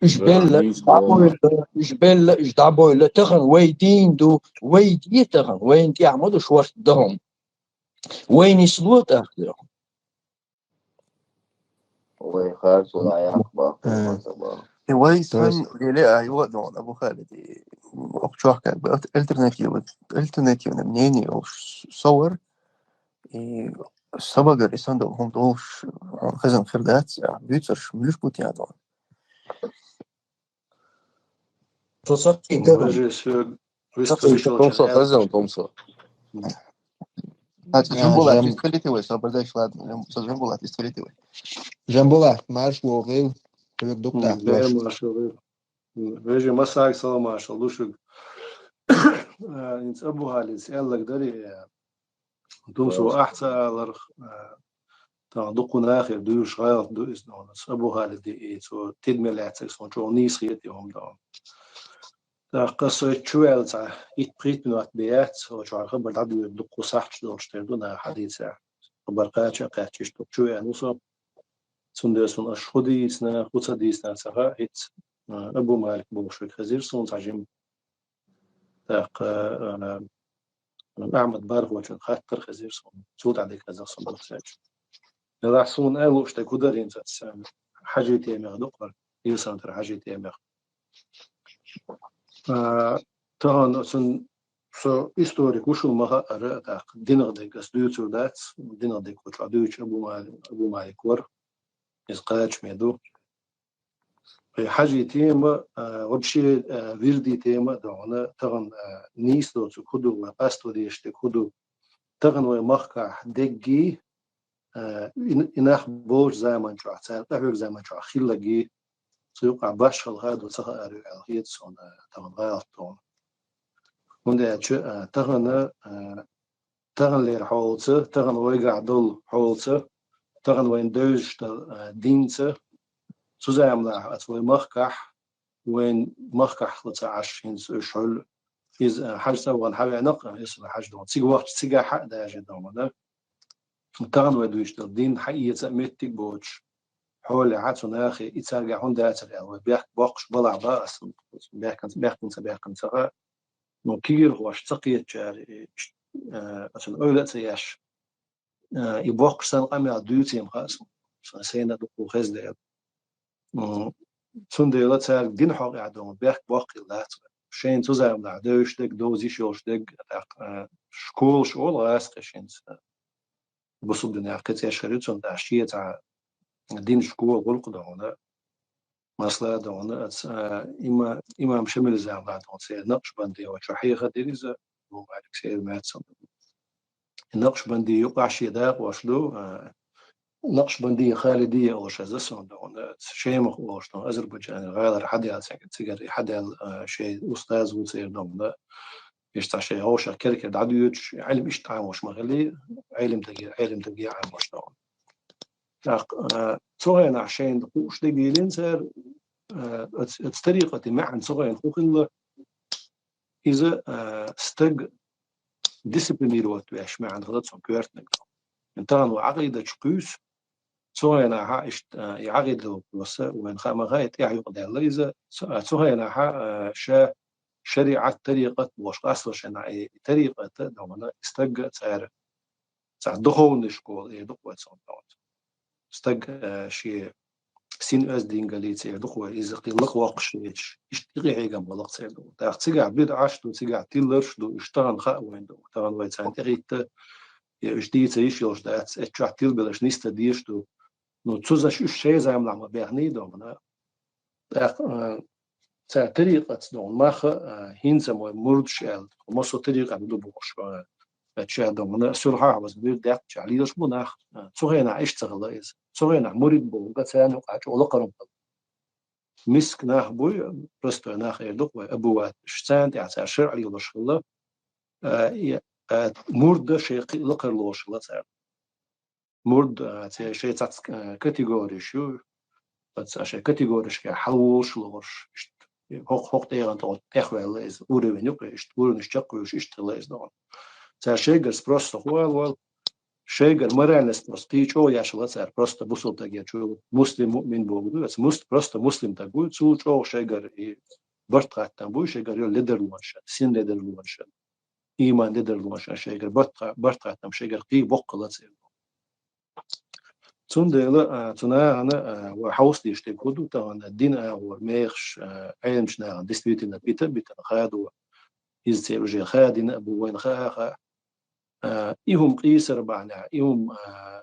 Уьш белла, дӀабойла, уьш белла, уьш дӀабойла. Тахана вай дийна ду, вай де тахана, вайна тӀехь ма ду шорта дан хӀума. Вай нисло тӀаккха. Вай харцо дӀаяхьа баху, Э. ма ца баху. И вай То есть сан леле а йо а дон, Абу Халид, и охчох как бы аль-, альтернатива, альтернативное мнение йолуш совар, и сабагар и сан дол хӀума долуш, хӀун хезна хир дац, а, буьйцурш муьлш бу тян дон. Со сакхийта. Даже если вы Сакхийта, слышали, томсо, хазан томсо. А, А, Жамбулат, жам- дисквалити вай, собар дайш, ладно, Жам-, со Жамбулат, дисквалити вай. Жамбулат, марш вогӀил, хьоьга дукха М, дахьаш. Марш вогӀил. М, вежа массаг салам маршал, лушуг. А, инца Абу Халидс аьллаг дари, а, тумсо Класс. Ахь ца аларх, а, Тахана дуккха нахера дуьйш гӀалат ду иза нуна. Абу Халиди и цо тидаме лаьцнарг суна чӀогӀа нийса хета и хӀума дан. ТӀаккха со чу ваьлла цхьа итт-пхийтта минот бен яц, оцу чохь хабар дӀадоьду дуккха сахьташ долуш тера ду наха хьадийцахь. Хабар кхача а кхаьчча, иштта чу ваьлла ву со. Цундела суна аша хӀун дийцина, хӀун ца дийцина ца хаьа, хӀинца, а, Абу Малик бохуш верг хезира суна цхьа жима. ТӀаккха, а, Ахьмад Бархочун хаттар хезира суна. Цул тӀаьхьа дика хезара суна дукха шаьш. Делахь суна аьлла лууш дерг хӀун дара хӀинца аса, хьажий темех ду кхара. Илсантара Хьажий темех. А, тахана цун со историк вушул ма хаара, тӀаккха динах дег ас дуьйцур дац, динах дег кху чу дуьйцу Абу Мали-, Абу Малик вар, иза кхача ме ду. Вай Хьажий тема, а, вот ши, а, вирди тема а догӀана, тахана, а, нийса доцу хӀу ду, вай къасто дешта хӀу ду. Тахана вай махкахь дегги, а, и, и нах болчу заман чохь, цара тӀахьоьгу заман чохь хиллаги, цу юкъахь башхалла хадо ца хаарю аьлла хета суна, тахана гӀалат тхуна. ХӀунда аьлча, а, тахана, а, таханлера хьолаца, тахана вайгахь долу хьолаца, тахана вайна девзаш долу, а, динца, цу заманахь аса вай махкахь, вайн махкахь ца Ӏаш хӀинца уьш хьуьлла. Иза, а, Хьажа цӀа вахана хьавеана, а, Исмаил Хьажа догӀу. Цига вахча цигахь а даже догӀу, да? Тахана вай дуьйцу дин хьаэца а меттиг боцуш, хьолехь цу нахе и цаьрга хӀунда дацара аьлла, вай бехк боккхуш балахь ба аса, бехкан-, бехкан ца бехкан ца хаьа. Ну, кегийрхоша ца кхетачара, и, э, оцун ойла а ца еш, э, и боккхуш санна къамел дуьйцийна хаьа суна, сан сайна дукха хеза дела. М, цундела цаьрга дин хьокъехь долу бехк боккхийла дац вай. Шайна цу заманахь девзаш дерг, довза йиш йолуш дерг, тӀаккха, э, школаш олу гӀазкхи шинца. Бусулба динехь кхин цӀе шар ю цунна, тӀаккха шен цхьа дин школа гӀуллакх догӀана. Масала догӀана, аца, а, има-, имам Шамил заманахь догӀана, церан Накъшбанди вачу хьеха дира иза, бу Малик сер мацам. Накъшбанди юкъахь шен дакъош ду, а, Накъшбанди Халиди олуш аза сон догӀана, аца, Шемах олуш догӀана, Азербайджан гӀалара хьадаьлла цигара, цигара хьадаьлла, а, шен устаз ву церан догӀана. Иштта шайн хьошах кер-кер дӀадоьдуш, Ӏилма иштта Ӏамош ма хили, Ӏилма даге, Ӏилма даге Ӏамош догӀу. ТӀаккха, а, цу хенахь шайна хууш дерг йиллина цара, а, оц-, оцу тарикъатан маьӀна цу хенахь хӀун хилла, иза, а, стаг дисциплинировать веш маьӀна хилла цунна коьртаниг. Тахана вай Ӏакъидачу кхуьйсу, цу хенахь иштта, а, и Ӏакъида вопроса вайна хаа ма хаьа, тӀаьхьа юкъадаьлла иза. Цу, а, цу хенахь, а, ша шариӀат, тарикъат бохуш, къасто шайна и, и тарикъат а догӀана, и стаг а цара, цара духовный школа, э, дукха вай цунна догӀана. Стаг, а, шен син оьздангаллица, э, дукха вай иза кхин лакхавоккхуш хеташ, иштта тӀекъехьегам хилла-кх церан догӀана. ТӀаккха цигахь бидӀаш ду, цигахь тилларш ду, уьш тахана хаьа вайна догӀана. Тахана вай царна тӀехӀитта, я уьш дийца йиш йолуш дац, эццахь тилбелларш нисдан дезаш ду. Ну, цу заш уьш шайн заманахь ма баьхний догӀана. ТӀаккха, а, цара тарикъатца догӀана мах а, а, хӀинца ма вай мурдаш аьлла, массо а тарикъат ду бохуш, а, ша догӀана, сулхьа а ваза вир даьккхачохь лелаш бу нах, а, цу хенахь иштта ца хилла иза. Цу хенахь мурид бохург царна юкъахь чӀогӀа лакхара хӀума хилла. Миска нах буй, простой нах эр ду-кх вай, абуат, царна тӀехь цара шарӀ лелош хилла, а, и, а, мурд а шайн кхин лакхара лоруш хилла цара. Мурд, а, церан шайн цхьацца, а, категореш ю, оцу шайн категорешкахь хьалаволуш лоруш, иштта. ХӀокху, хӀокху тӀегӀан тӀехваьлла иза, уровень ю-кх, иштта, уровнеш чекхвуьйлуш, иштта хилла иза догӀана. Цара шайгара спрос ца хуьлу, шайгара моральный спрос кхин чӀогӀа еш хилла цара, просто бусалба стаге чу, муслим, муъмин бохург ду, оцу мус-, просто муслим стаг вуй, цул чӀогӀа шайгара и барт хаттам буй, шайгара йолу ледарлонаш, син ледарлонаш, иман ледарлонаш шайгара барт ха-, барт хаттам шайгара кхин боккха хилла церан. Цундела, а, цу нахана, а, вай хьовса дезаш дерг хӀун ду, тахана дин агӀор мехаш, а, Ӏеламчу нахана действительно бита а битина хадо, иза церан уже хадийна а бу, вайна хаа а хаьа. А, и хӀума къийсар бахьанехь, и хӀума, а,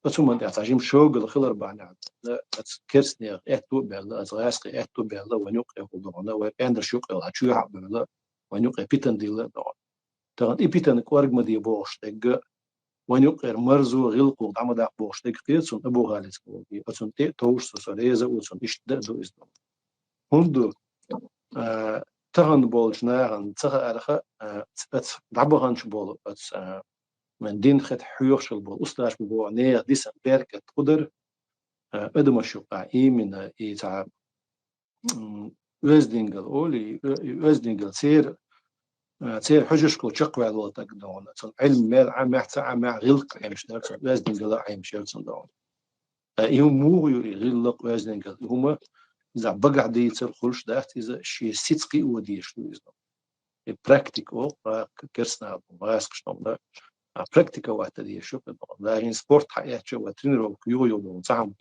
оцу хӀуманна тӀехь цхьа жима шогал хилар бахьанехь, а, оцу керстанех аьтту а баьлла, оцу гӀазкхийн аьтту а баьлла, вайн юккъехула догӀана, вайн къаьмнаш юккъехула чоьхьа а бевлла, вайн юккъе питана дилла а догӀана. Тахана и питана кӀорга ма де бохуш дерг а, вайн юккъера марзо, гӀиллакхо дӀа ма даккха бохуш дерг кхета суна Абу Халида бохург. Оцунна тӀе а товш со, со реза а ву цунна, иштта да а ду иза. ХӀунда ду, а, тахана болчу нахана ца хаарха, а, ц-, аца дӀабаханчу болу, аца, а, мен дин хета хьоьхуш хила болу, усташ бу боху нехан дисана беркат кху дара, а, адамаш юкъахь имина и цхьа м, оьздангалла олий, оь-, оьздангалла церан, а, церан хьуьжаршкахула чекхваьлла волу стаг догӀана. Цунна Ӏилма мел Ӏамехь, ца Ӏамехь, гӀиллакх Ӏемаш дара, цунна оьздангалла Ӏемаш яра цунна догӀана. Ткъа и хӀума муха ю, и гӀиллакх, оьздангалла? И хӀума иза багахь дийцар хуьлуш дац, иза шен сица кхио дезаш ду иза. И практика олу, а, керстанал, гӀазкхашна, а, практиковать дан дезаш ю, догӀана. Даже спорт хьаэцча, вай тренировка юха-юха догӀана, ца хьама.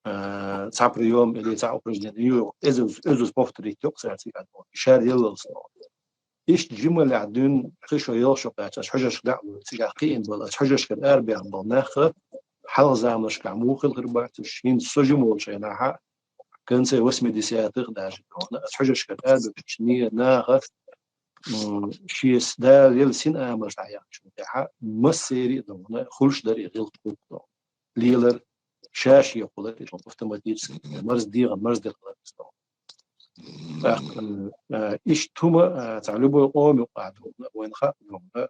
а, цхьа приём или цхьа упражнение ю, эзуз, эзуз повторить йокъ цара цигахь. Шаьра еллалц. Иштта жималехь дуьйна, кхин шо йолу шо кхаьчча, ас хьожашка дӀа а лур, цигахь кхиъна болу, ас хьожашкара арабехна болу нах а, хьалха заманашкахь муха хилла хир бац уьш, хӀинца со жима волчу хенахь, конце восьмидесятых даже, ас хьожашкара арабевллачу нах а, м, шен Дала елла син амалш дӀаяхначул тӀаьхьа, массеран а ду хьуна, хуьлуш дара и гӀиллакх-гӀуллакх ду хьуна. Лелар, ша-шен хуьлура и ду хьуна автоматически, марзделла, марзделла хилар иза ду хьуна. ТӀаккха, а, иштта хӀума, а, цхьа любой къоман юкъахь ду хьуна, вайна хаьа ду хьуна,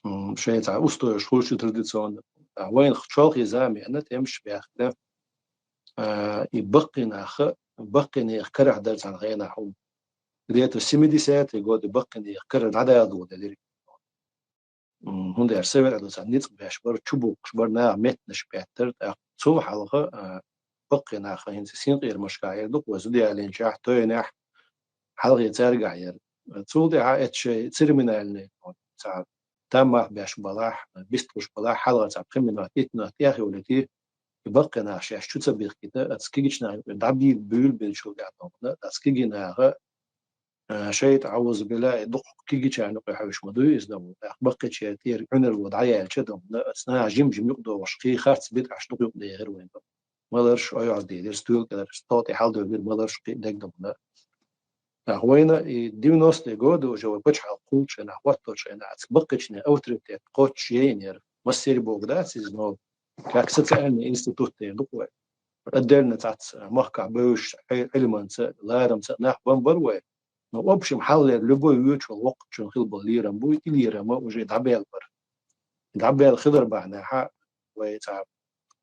м, шайн цхьа устоеш хуьлуш ю традиционно. А, вайна чолхе зама еана, тӀемаш баьхкина, а, и баккхий нах а, баккхий нехан карахь дара цхьана хенахь хӀума. Где-то в семидесятые годы баккхий нехан кара дӀадала доладелира. М, хӀунда аьлча Советан Ӏедало царна ницкъ беш бара, чубухкуш бара, наха меттанаш беттара, тӀаккха цул хьалха, а, баккхий нах хӀинца синкъерамашкахь яра ду-кх вай зуда ялийначохь, тойнехь, хьалхе цаьргахь яра. Цул тӀаьхьа эцу шайн церемониальный, цхьа там мах беш балахь, бистхуьлуш балахь, хьалха цхьа пхи минот, итт минот тӀехйолуьйтий, и баккхий нах шаьш чу ца бихкийта, аса кегийчу наха юкъе дӀабийла буьйлабеллачул тӀаьхьа ду хьуна, аса кегий наха, а, шайтӀа, аӀузубиллахӀ, и дукха кегийчарна юкъе хьовсуш ма дуй иза ду хьуна, тӀаккха баккхийчеран тӀера Ӏуьнарго дӀаяьлча ду хьуна, аса наха жим-жим юкъадогӀуш кхин харц бидӀаш дукха юкъадехира вайна ду хьуна. Маларш ойхьазделира, стоьла кӀелара, стол тӀе хьаладевлира маларш, кхин а дерг ду хьуна. ТӀаккха вайна и девяностые годы уже вай пачхьалкх кхуллучу хенахь, хӀотточу хенахь, аса баккхийчеран авторитет кхоччуш яйнера. Массеран бохург дац иза, но как социальный институт дер ду-кх вай. Отдельно цхьацца махкахь бевзаш Ӏи-, Ӏилманца, ларамца нах бан бара вай. Но, в общем, хьалхалера любой воьдуш волу воккхачун хилла болу лерам буй, и лерам а уже дӀабаьлла бара. ДӀабаьлла хилар бахьанехь а вай цхьа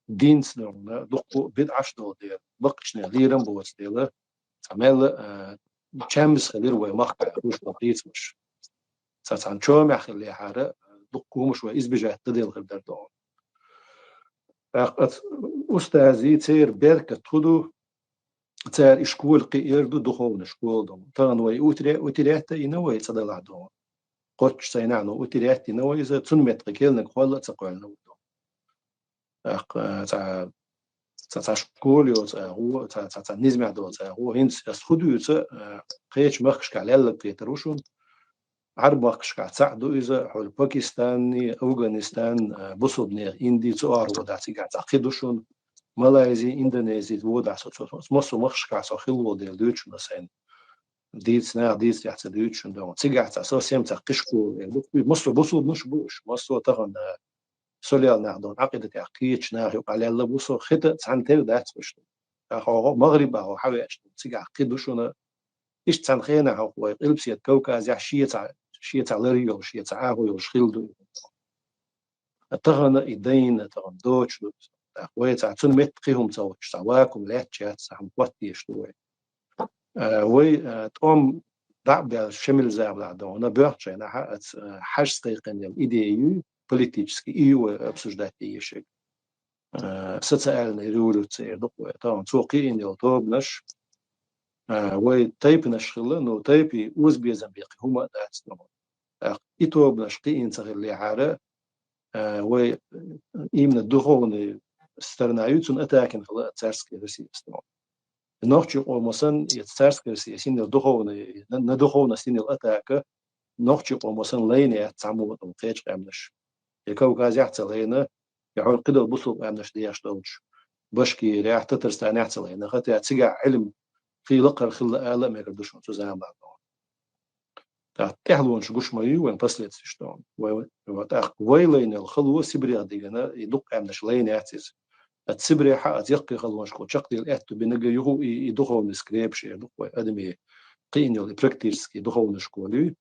динца ду хьуна, дуккха а бидӀаш долу дела, баккхийчеран лерам боцу дела, цхьа мелла, а, чамза хилира вай махкахь хуьлуш болу хийцамаш. Цхьа цхьана чомехь хиллехьара, дуккха хӀумаш вай избежать дан делла хир дара ду хьуна. ТӀаккха аса устазий, церан беркат хӀун ду, цара и школа кхиар ду, духовный школа ду. Тахана вай утеря-, утерять а йина вай цкъа делахь ду хьуна. Кхоччуш цхьа йина, но утерять а йина вай иза, цунна метта кхин керланиг кхолла а ца кхоьллина ду хьуна. ТӀаккха, а, цхьа, цхьа, цхьа школа йоцу агӀо, цхьа, цхьа, цхьа низамехь доцу агӀо. ХӀинца аса хӀун дуьйцу, а, кхечу махкашкахь лелларг кхетар ву шуна. Ӏарбойн махкашкахь цхьаъ ду иза, хьуьлла Пакистан, Афганистан, а, бусулба нехан Инди, цу агӀор водахь цигахь цхьа кхин ду шуна. Малайзи, Индонези водахь со, со, со, массо а махкашкахь со хилла волу дела дуьйцу шуна сайна. Дийца наха дийцарехь ца дуьйцу шуна ду хьуна. Цигахь цхьа совсем цхьа кхин школа, э, ду, массо а бусулбанаш бу уьш, массо а тахана, а, со лелла нах долу Ӏакъидатехь кхечу нахе юкъахь лелла бу со, хи тӀе цхьаьна тера дац вайшна. ТӀаккха хьо МагӀрибе хьо хьавеача, цигахь кхин ду шуна. Иштта цхьана хенахь хӀокху вай Къилбаседа Кавказехь шен цхьа, шен цхьа лар йолуш, шен цхьа агӀо йолуш хилла ду. Тахана и дайна, тахана доцуш ду. ТӀаккха вай цхьа цунна метта кхин хӀума ца хуьлуш, цхьа вакуум лаьтташ яц, цхьа хӀума хӀотта дезаш ду вай. А, вай, а, тӀом дӀа а баьлла, Шемаль заманахь ду хьуна, боьхначу хенахь аса, а, хьажа кхайкхина йолу идея ю, политически и ю вай обсуждать деш ерг. А, социальная революция эр ду-кх вай. Тахана цо кхиъна йолу тобанаш, а, вай тайпанаш хилла, но тайпе озабезам бен кхин хӀума а дац ду хьуна. ТӀаккха и тобанаш кхиъна ца хиллехьара, а, вай именно духовная сторона ю, цунна атака йина хилла царская Россия ду хьуна. Нохчийн къомо санна, и царская Россия йина йолу духовная, на, на духовность йина йолу атака нохчийн къомо санна лайна яц цхьаммо а ду хьуна кхечу къаьмнаш. Я Кавказехь а ца лайна, я хьуьлла кхидолу бусулба къаьмнаш дехаш долчу Башкирехь, Татарстанехь а ца лайна. ХӀаьта цигахь Ӏилма кхин лакхара хилла ала а мегар ду шуна цу заманахь ду хьуна. ТӀаккха тӀаьхьалонаш гуш ма ю вайн последствияш ду хьуна. Вай, вай, тӀаккха вай лайна йолу хало Сибрех дигина, и дукха къаьмнаш лайна яц иза. Аса Сибрехь а, аса яккхий халонашкахула чекхдийла аьтту бинарг а юха и, и духовный скрепыш эр ду-кх вай, адамийн кхиъна йолу и практически духовный школа ю.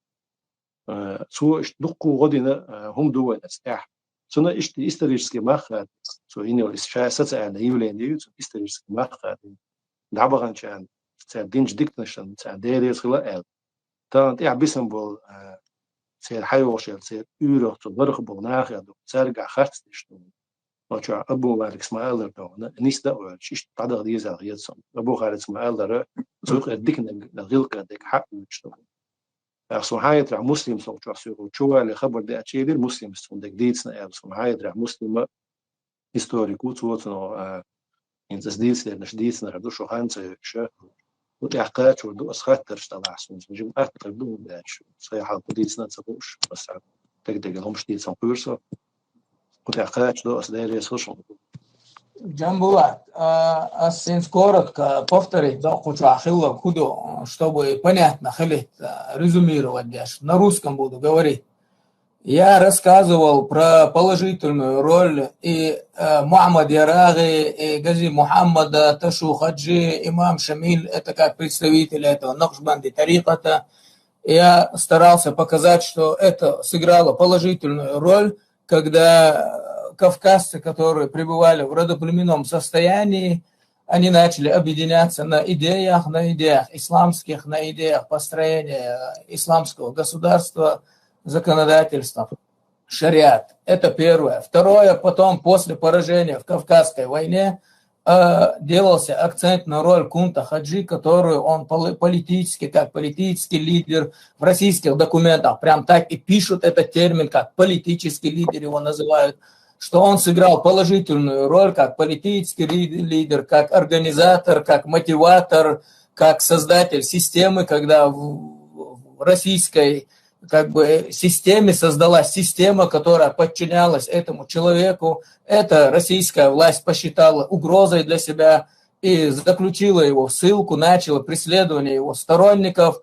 А, цо иштта дуккха гӀо дина, а, хӀума ду вайна аса тӀехь. Цунна иштта исторический мах а, цо йина йолу и ша социальное явление ю, цунна исторический мах а дина. ДӀабаханчарна, цара динчу диканашна, цара Дела реза хила аьлла. Тахана тӀехь бисина болу, а, церан хьайогӀуш йолу, церан уьйрах цу ларах болу нах а ду, цаьргахь харц деш ду. Нохчо Абу Мухарикс ма-аллара ду хьуна, нисдан а воьлча, иштта дӀадаха деза аьлла хета суна. Абу Мухарикс ма-аллара, цу юкъара диканиг, гӀиллакхе дерг хьаъ вуьйцуш ду хьуна. ТӀаккха суна хьаьжарехь Муслим сох чохь соьгӀа чували хабар деача элира Муслимас цунна дерг дийцина аьлла. Суна хьаьжарехь Муслима историк ву, цо цунах, а, ХӀинца ас дийцараш, дийцараш ду шух хӀанз а, ша. ХӀу тӀехь кхачор ду ас хаттарш тӀалахь суна, жим атта ду баьча. Сай хьал кху дийцина ца хууш, ас дагадега хӀумаш дийцам кхоьру со. ХӀу тӀехь кхача ду ас, Дела реза хуьлда шуна. Джамбулат, а, ас хӀинца коротко повторить доккхучохь хилларг хӀу ду, чтобы понятно хилийта, а, резюмировать деш. На русском буду говорить. Я рассказывал про положительную роль и, э, Мухаммад Ярагы, и Гази Мухаммада, Ташу Хаджи, имам Шамиль, это как представители этого Накшбанди тариката. Я старался показать, что это сыграло положительную роль, когда, э, кавказцы, которые пребывали в родоплеменном состоянии, они начали объединяться на идеях, на идеях исламских, на идеях построения исламского государства, законодательства, шариат. Это первое. Второе, потом, после поражения в Кавказской войне, э, делался акцент на роль Кунта Хаджи, которую он поли-, политически, как политический лидер в российских документах, прям так и пишут этот термин, как политический лидер его называют, что он сыграл положительную роль как политический ли-, лидер, как организатор, как мотиватор, как создатель системы, когда в, в российской, как бы, системе создалась система, которая подчинялась этому человеку. Это российская власть посчитала угрозой для себя и заключила его в ссылку, начала преследование его сторонников.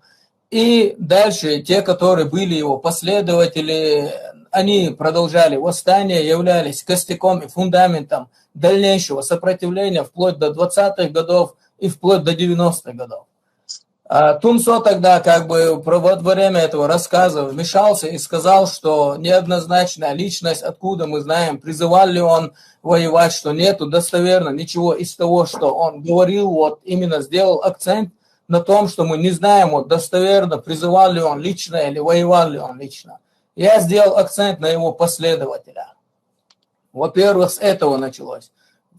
И дальше те, которые были его последователи, они продолжали восстание, являлись костяком и фундаментом дальнейшего сопротивления вплоть до двадцатых годов и вплоть до девяностых годов. А Тумсо тогда, как бы, про-, во время этого рассказа вмешался и сказал, что неоднозначная личность, откуда мы знаем, призывал ли он воевать, что нету достоверно ничего из того, что он говорил, вот именно сделал акцент на том, что мы не знаем, вот, достоверно, призывал ли он лично или воевал ли он лично. Я сделал акцент на его последователя. Во-первых, с этого началось.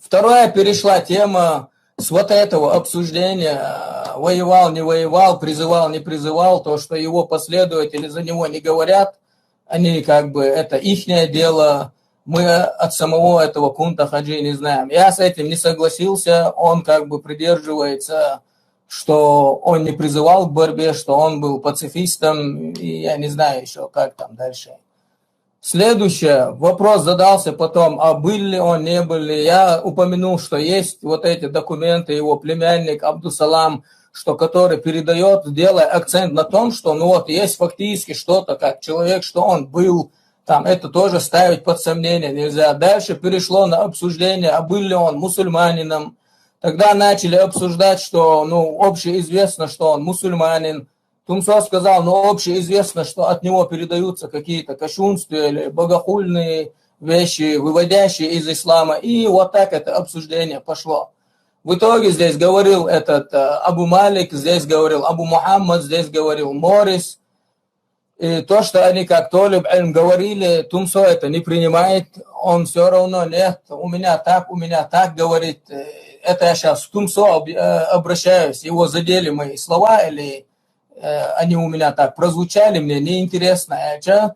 Вторая перешла тема с вот этого обсуждения, э, воевал, не воевал, призывал, не призывал, то, что его последователи за него не говорят, они, как бы, это ихнее дело, мы от самого этого Кунта Хаджи не знаем. Я с этим не согласился, он, как бы, придерживается, что он не призывал к борьбе, что он был пацифистом, и я не знаю ещё, как там дальше. Следующее. Вопрос задался потом, а был ли он, не был ли. Я упомянул, что есть вот эти документы, его племянник Абдусалам, что который передаёт, делая акцент на том, что, ну вот, есть фактически что-то, как человек, что он был, там, это тоже ставить под сомнение нельзя. Дальше перешло на обсуждение, а был ли он мусульманином. Тогда начали обсуждать, что, ну, общеизвестно, что он мусульманин. Тумсо сказал, ну, общеизвестно, что от него передаются какие-то кощунства или богохульные вещи, выводящие из ислама. И вот так это обсуждение пошло. В итоге здесь говорил этот, э, Абу Малик, здесь говорил Абу Мухаммад, здесь говорил Моррис. И то, что они как толиб ильм говорили, Тумсо это не принимает, он всё равно: «Нет, у меня так, у меня так», говорит. Э, это я щас к Тумсо об-, э, обращаюсь, его задели мои слова, или, э, они у меня так прозвучали, мне неинтересно. Э, чё?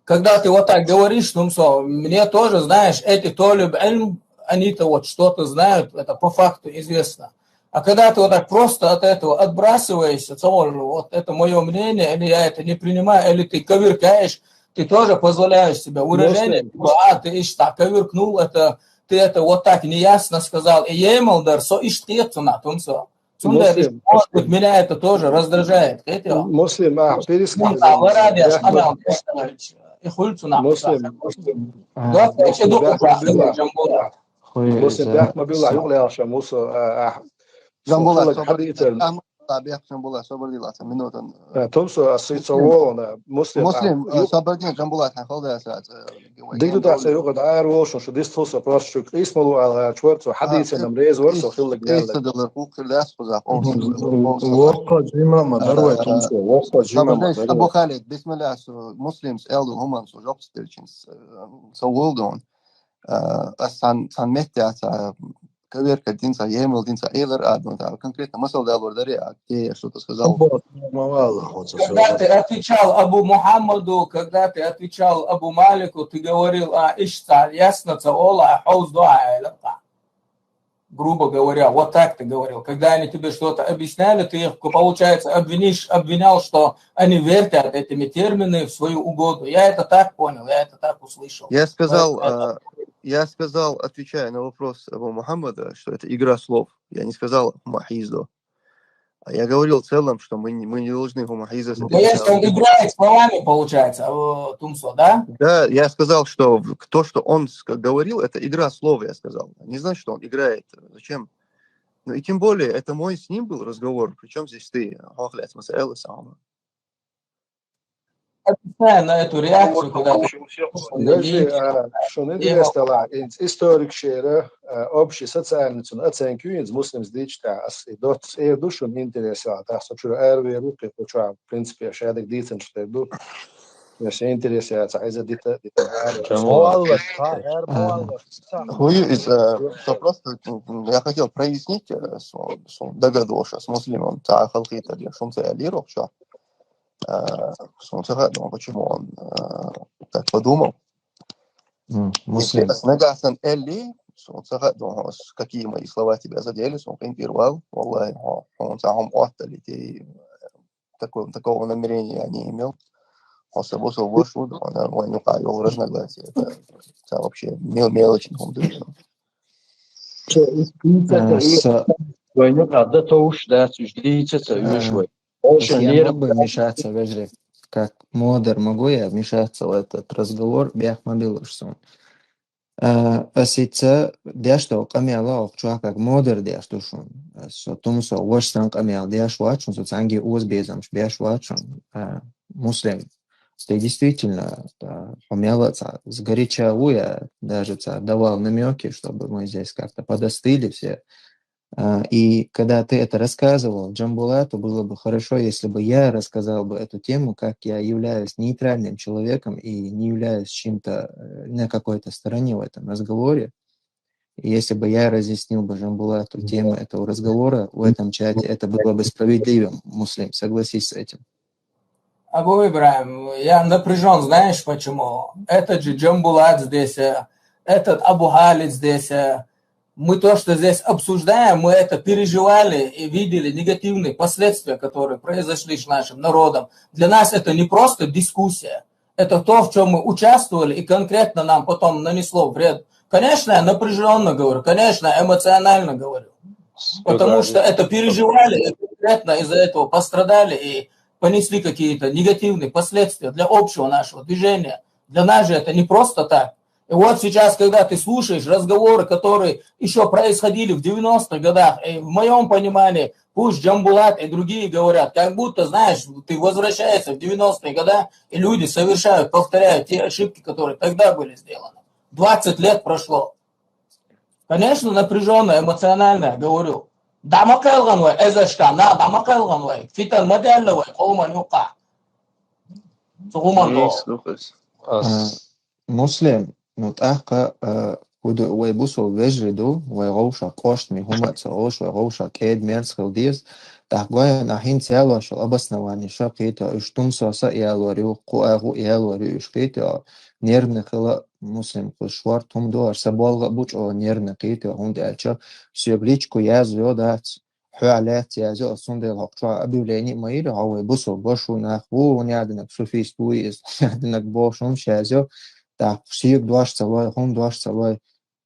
Когда ты вот так говоришь, Тумсо, мне тоже, знаешь, эти толиб ильм, они-то вот что-то знают, это по факту известно. А когда ты вот так просто от этого отбрасываешься, цо вожу, вот это моё мнение, или я это не принимаю, или ты коверкаешь, ты тоже позволяешь себе выражение, Муслим. Типа, а, ты ишта коверкнул это, ты это вот так неясно сказал, и емалдар, со ишта кхета цунах, Тумсо. Цундела, Муслим. Может быть, меня это тоже раздражает, кхетий хьо? Муслим, а, пересказ. Ну, да, вы рады, я сказал, и хуьлу цунах. Муслим. Да, Муслим. Муслим, бехк ма билла. Муса, а, а, Джамбулат, хьо хьадийцар. Бехк, Джамбулат, собар де, лаца минута. Э, Тумсо, ас ца волана, Муслим, Муслим, а, э, ю-, собар де, Джамбулат, хьан хала даса, э, дика ду тӀаккха, юха дӀа ара волуш, шу дистхуса просто шу къийсамалу аьлла, чуьра цо хьадийцина, реза вара со хилларг мел. Къийса далар, хӀу хир дац кхузахь, Мгм. Воккха жима ма дарвай, Тумсо, воккха жима ма дарвай. Абу Халид, бисмилла, со Муслимс аьлла ду хӀуманна, со жоп стелчинс, э, со волу ду. Э, ас цхьан, цхьан метте а ца коверка дина ца, емал дина ца, элар а дина ца, конкретно масал далор даре а, те, что ты сказал. Джамбулат, ма вала хьо ца. Когда ты отвечал Абу Мухаммаду, когда ты отвечал Абу Малику, ты говорил, а, ишта ясно ца ола, а хьовз до а, элар а. грубо говоря, вот так ты говорил. Когда они тебе что-то объясняли, ты их, получается, обвинишь, обвинял, что они вертят этими терминами в свою угоду. Я это так понял, я это так услышал. Я сказал, а, я сказал, отвечая на вопрос Абу Мухаммада, что это игра слов. Я не сказал хумахизо. А я говорил в целом, что мы, не- мы не должны хумахизо с этой Конечно, он игрой. Играет словами, получается, э, Тумсо, да? Да, я сказал, что в- то, что он ск- говорил, это игра слов, я сказал. Не значит, что он играет. Зачем? Ну и тем более, это мой с ним был разговор. Причем здесь ты? Хохлец, масаэлы сама. Отвечая на эту реакцию, когда ты Даже а, шун интересала, историк шера, а, общий социальный цун оценки юинц муслим здичта, ас и дот с эр душун интересала, так что чура эр ве рукы, куча, в принципе, шадик дицен штерду. Если интересуется, а из-за дита, дита, Чему? Молла, а, эр молла. Хую из э, что просто м, я хотел прояснить э, с- с- догадоша с муслимом, та халхита для шунца я лиру, что э, шунца, ну, почему он э, так подумал. М, Муслим. Нагасан Элли, шунца, ну, какие мои слова тебя задели, сон кин пирвал, валлахи, он сам оттали, ты такого, такого намерения я не имел. Он с собой вошел, она войну кайол разногласия. Это, это вообще мел, мелочь, ну, да. Э, с- Войну когда то уж, да, суждите, э, уж вой. Если я мог бы вмешаться, Вежри, как модер, могу я вмешаться в этот разговор? Бяхмабилушсон. Асица дяшто къамяла охчуа как модер дяш душун. Со тумсо вошсан къамял дяш вачун, со цанги уз безамш бяш вачун. Муслим, ты действительно, да, умела ца, сгоряча уя, даже ца давал намеки, чтобы мы здесь как-то подостыли все. А, И когда ты это рассказывал Джамбулату, было бы хорошо, если бы я рассказал бы эту тему, как я являюсь нейтральным человеком и не являюсь чем-то э, на какой-то стороне в этом разговоре. И если бы я разъяснил бы Джамбулату тему этого разговора в этом чате, это было бы справедливым, Муслим, согласись с этим. Абу Ибраим, я напряжен, знаешь почему? Этот же Джамбулат здесь, э, этот Абу Халид здесь. э, Мы то, что здесь обсуждаем, мы это переживали и видели негативные последствия, которые произошли с нашим народом. Для нас это не просто дискуссия, это то, в чем мы участвовали, и конкретно нам потом нанесло вред. Конечно, я напряженно говорю, конечно, эмоционально говорю. Потому что это переживали, и конкретно из-за этого пострадали и понесли какие-то негативные последствия для общего нашего движения. Для нас же это не просто так. И вот сейчас, когда ты слушаешь разговоры, которые еще происходили в девяностых годах, и в моем понимании, пусть Джамбулат и другие говорят, как будто, знаешь, ты возвращаешься в девяностые года, и люди совершают, повторяют те ошибки, которые тогда были сделаны. Двадцать лет прошло. Конечно, напряженно, эмоционально, говорю. Дама калган вай, эзашка, на, дама калган вай, фитан модельно вай, колма нюка. Сугуман до. Муслим, ну тӀаккха куду вай бусул вежри ду, вай гъовша къоштми хӀума ца гъовш, вай гъовша кӀед мерз хил диз, тӀаккха гойна хӀин цялошал обоснование ша кхийта, уж тумсо са ялори, кху агъу ялори уж кхийта, нервный хила Муслим кху швар тум дуар, са болга бучӀо нервный кхийта, хӀунда аьлча, сёг личку яз йо дац, хьоалац яз йо, цундела хӀокху чохь объявление ма йира, хьо вай бусул башу нах ву, хӀун ядинаг суфист ву иза, хӀун ядинаг боху хӀумаш яз йо, тӀаккха шега дош ца лой, хӀума дош ца лой.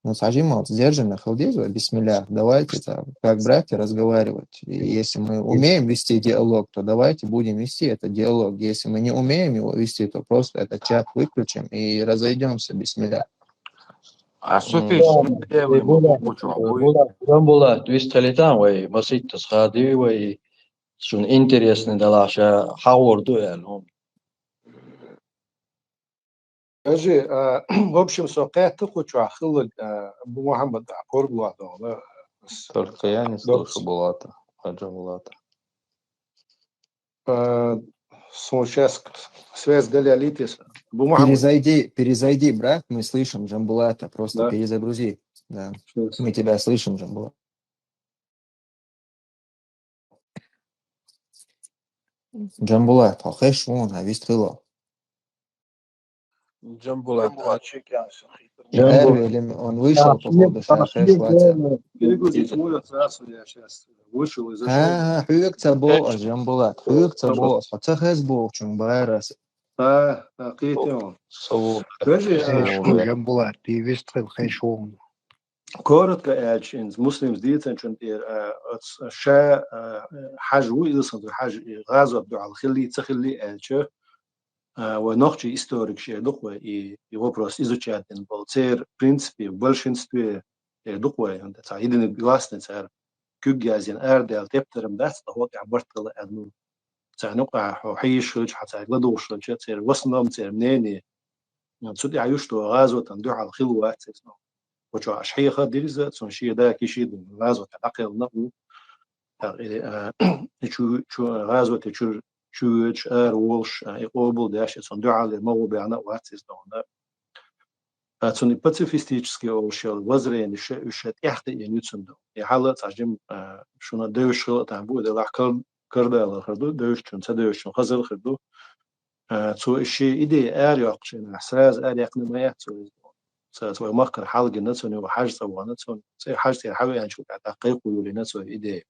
Ну, цхьа жималц сдержанно хила деза вай, бисмиллях, давайте так, как братья разговаривать. И если мы умеем вести диалог, то давайте будем вести этот диалог. Если мы не умеем его вести, то просто этот чат выключим и разойдемся, бисмиллях. А суфист, Джамбулат, вистхалитан вай, маситтас хади вай, шун интересный далаша хьагӀор ду аьлла. Скажи, а, в общем, со кхетта кху чохь хилларг, а, Абу Мухаммад а, коргула дона. Только я не слышу Булата, Хаджа Булата. А, Сон сейчас связь галялитис. Абу Мухаммад. Перезайди, перезайди, брат, мы слышим Джамбулата, просто Да. Перезагрузи. Да. Щас. Мы тебя слышим, Джамбулат. Джамбулат, хьо хеш вон, а вистхило. Джамбулат, а, Жамбо. Арвелим, он вышел, походу, сейчас хеш ваца. Перегрузить мой отсасывание сейчас. Вышел из этого. Ха, ха, хьоьга ца боху, Жамбулат, хьоьга ца боху, хьо ца хеза бохучун барас. Ха, ха, кхетий хьуна. Со. Скажи, а, Жамбулат, ты выстроил хеш вон. Коротко аьлча, инза Муслимс дийцинчун тӀера, а, оц-, ша, а, хьажа ву, Илсхан-Юртара хьажа, и гӀазот дуьхьал хилли, ца хилли аьлча, а, вай нохчий историкаш эр ду-кх вай, и, и вопрос изучать дина болу. Церан, в принципе, в большинстве эр ду-кх вай, хӀунда цхьа единогласный цара куьг язйина арадаьлла тептар-м дац, ткъа хӀокху тӀехь барт хилла аьлла. Царна юкъахь хьо хьийзаш хилча, хьан цаьрга ладугӀуш хилча, церан в основном церан мнение, цу тӀехь юьш ду гӀазотан дуьхьал хилла вац иза. Кху чохь аша хьеха дира иза, цунна шен да киши ду, гӀазотехь дӀакхелхина а ву. ТӀаккха и, а, и чу, чу, гӀазоте чуьра чу воьдуш, ара волуш, а, и къобал деш, и цунна дуьхьал ма гӀо баьхна а вац иза дохана. А цунна и пацифистический олуш йолу воззренеш, уьш ша тӀехь тиъна ю цунна ду. И хьала цхьа жима, а, шуна девзаш хила а там бу, делахь кар-, кардалар хир ду, девзачун, ца девзачун хазар хир ду. А, цо и шен идея ара йоккхучу хенахь, сразу ара яьккхина ма яц цо иза. Ца, ца вай махкара хьалгина цунна, юха хьажа цӀа вахана цунна, цӀе хьажа цӀера хьавеанчул тӀаьхьа кхайкхо йолийна цо и идея.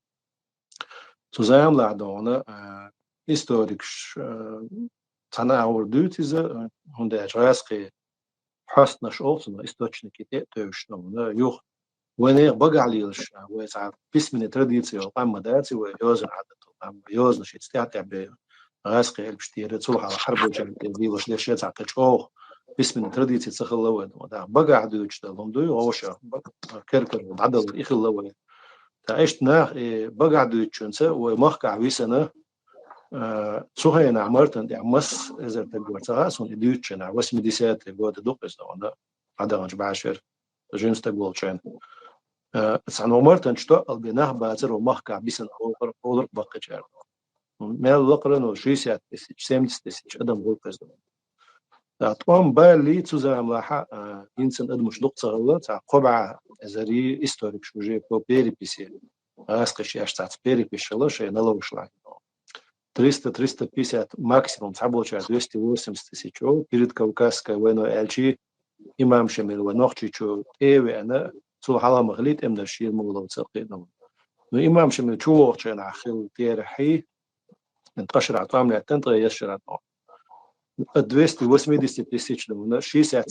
Цу заманахь дохана, а, историкаш, а, цхьана агӀор дуьйцу иза, а, хӀунда аьлча гӀазкхийн хьостанаш олу цунах, источники тӀе а тевжаш дохана, юха вайнехан багахь лелаш, а, вай цхьа письменный традици йолу къам ма дац и, вай йозанан Ӏадатал къам, йозанаш ица тӀаьхь-тӀаьхьа бен гӀазкхийн элпаш тӀера, цул хьалха хьарбочарна тӀера лелаш деш я цхьа кхин чӀогӀа письменный традици ца хилла вай дохана. Багахь дуьйцуш долу хӀума дуй, гӀовша, баг-, кер-кер дӀадалар и хилла вай. Ткъа иштта нах, э, багахь дуьйцучуьнца вай махкахь висина, э, цу хенахь Мартан тӀехь масса эзар стаг вара ца хаьа суна, и дуьйцучу хенахь, восьмидесятые годы ду-кх иза дохана, дӀадаханчу бӀешеран, жима стаг волчу хенахь. Э, цхьана вай Мартан чу тоъал бен нах бацара вай махкахь бисина олура, олура баккхийчара. Мел лакхара, ну, шестьдесят тысяч, семьдесят тысяч адам ву-кх иза дохана. Ткъа тӀом баллий цу заманахь, а, хӀинца адамаш дукха ца хилла, цхьа кхо бӀе эзарий историкаш уже по переписи, гӀазкхаша еш цхьацца перепись хилла шайн налогаш лахь. Триста, триста пятьдесят максимум, цхьаболчара двести восемьдесят тысяч, о, перед Кавказской войной аьлчи, имам Шамил вай Нохчийчу тӀе а веана, цул хьалха ма хилий тӀемнаш шена ма валлалц кхиъна. Ну, имам Шамил чу вогӀучу хенахь хилла терахьий, ткъа шарахь тӀом лаьттина, ткъе исс шарахь тӀом. От двести восьмидесяти тысяч дохана, шестьдесят,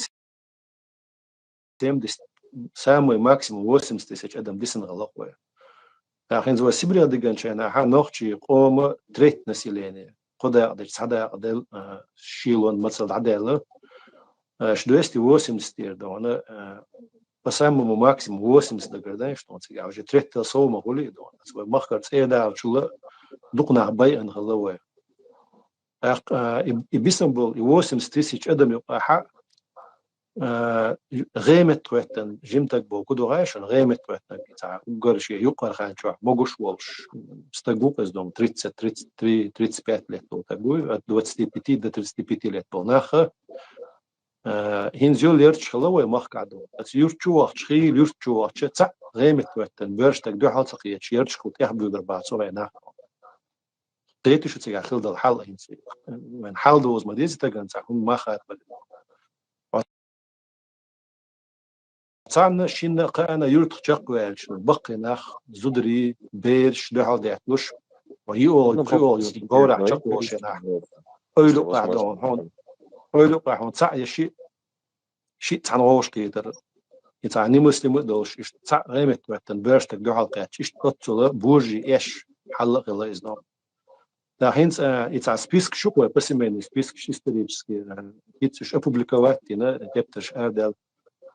семьдесят, самый максимум восемьдесят тысяч адам дисина хилла-кх вай. ТӀаккха хӀинца вай Сибрех дигначу хенахь нохчийн къоман треть населения, кхо дакъа дечу цхьа дакъа делла, а, шелон, мацалла дӀадаьлла. А, ш-, двести восемьдесят тӀера дохана, а, по самому максимуму восемьдесят дагардайна, что цигахь уже треттал сов ма хуьлий дохана. Вай махкара цӀе даллачул дукха нах байъина хилла вай. ТӀаккха, а, и, и бисина болу, и восемьдесят тысяч адам юкъахь, а, гӀеметтахӀоьттина жима стаг боху ду гӀайшана, гӀеметтахӀоьттинарг цхьа уггар шен юккъера хан чохь могуш волуш стаг ву-кх иза дохана, тридцать, тридцать три, тридцать пять лет болу стаг ву, от двадцати пяти до тридцати пяти лет болу нах. А, хӀинца юл ярташ хилла вай махкахь дохана. Аса юрт чу вахча, хийла юрт чу вахча, цхьаъ гӀеметтахӀоьттина боьрша стаг дуьхьал ца кхеташ, ярташкахула тӀехбуьйлур бац вай нах. Кхетий шу цигахь хилла долу хьал хӀинца? Вайн хьал доза ма деза стагана цхьа хӀума ма хаьа. Цхьанна, шинна, кхаанна юьртах чекхваьлча, баккхий нах, зударий, бераш дуьхьал даьтталуш, йиъолгӀа, кхиолгӀа юьртах говрахь чекхволуш нах. Ойла юкъахь дохана хьуна. Ойла юкъахь хьуна цхьаъ я шиъ, шиъ цхьаьна вовшахкхетар. И цхьа немыслимо а долуш, иштта цхьаъ гӀеметтахӀоьттина боьрша стаг дуьхьал кхаьчча, иштта оццула божий эш хьалла а хилла иза дохана. ТӀаккха хӀинца, а, и цхьа список ю-кх вай, посемейный спискаш исторический, а, хӀинца уьш опубликовать дина, тептарш арадаьлла.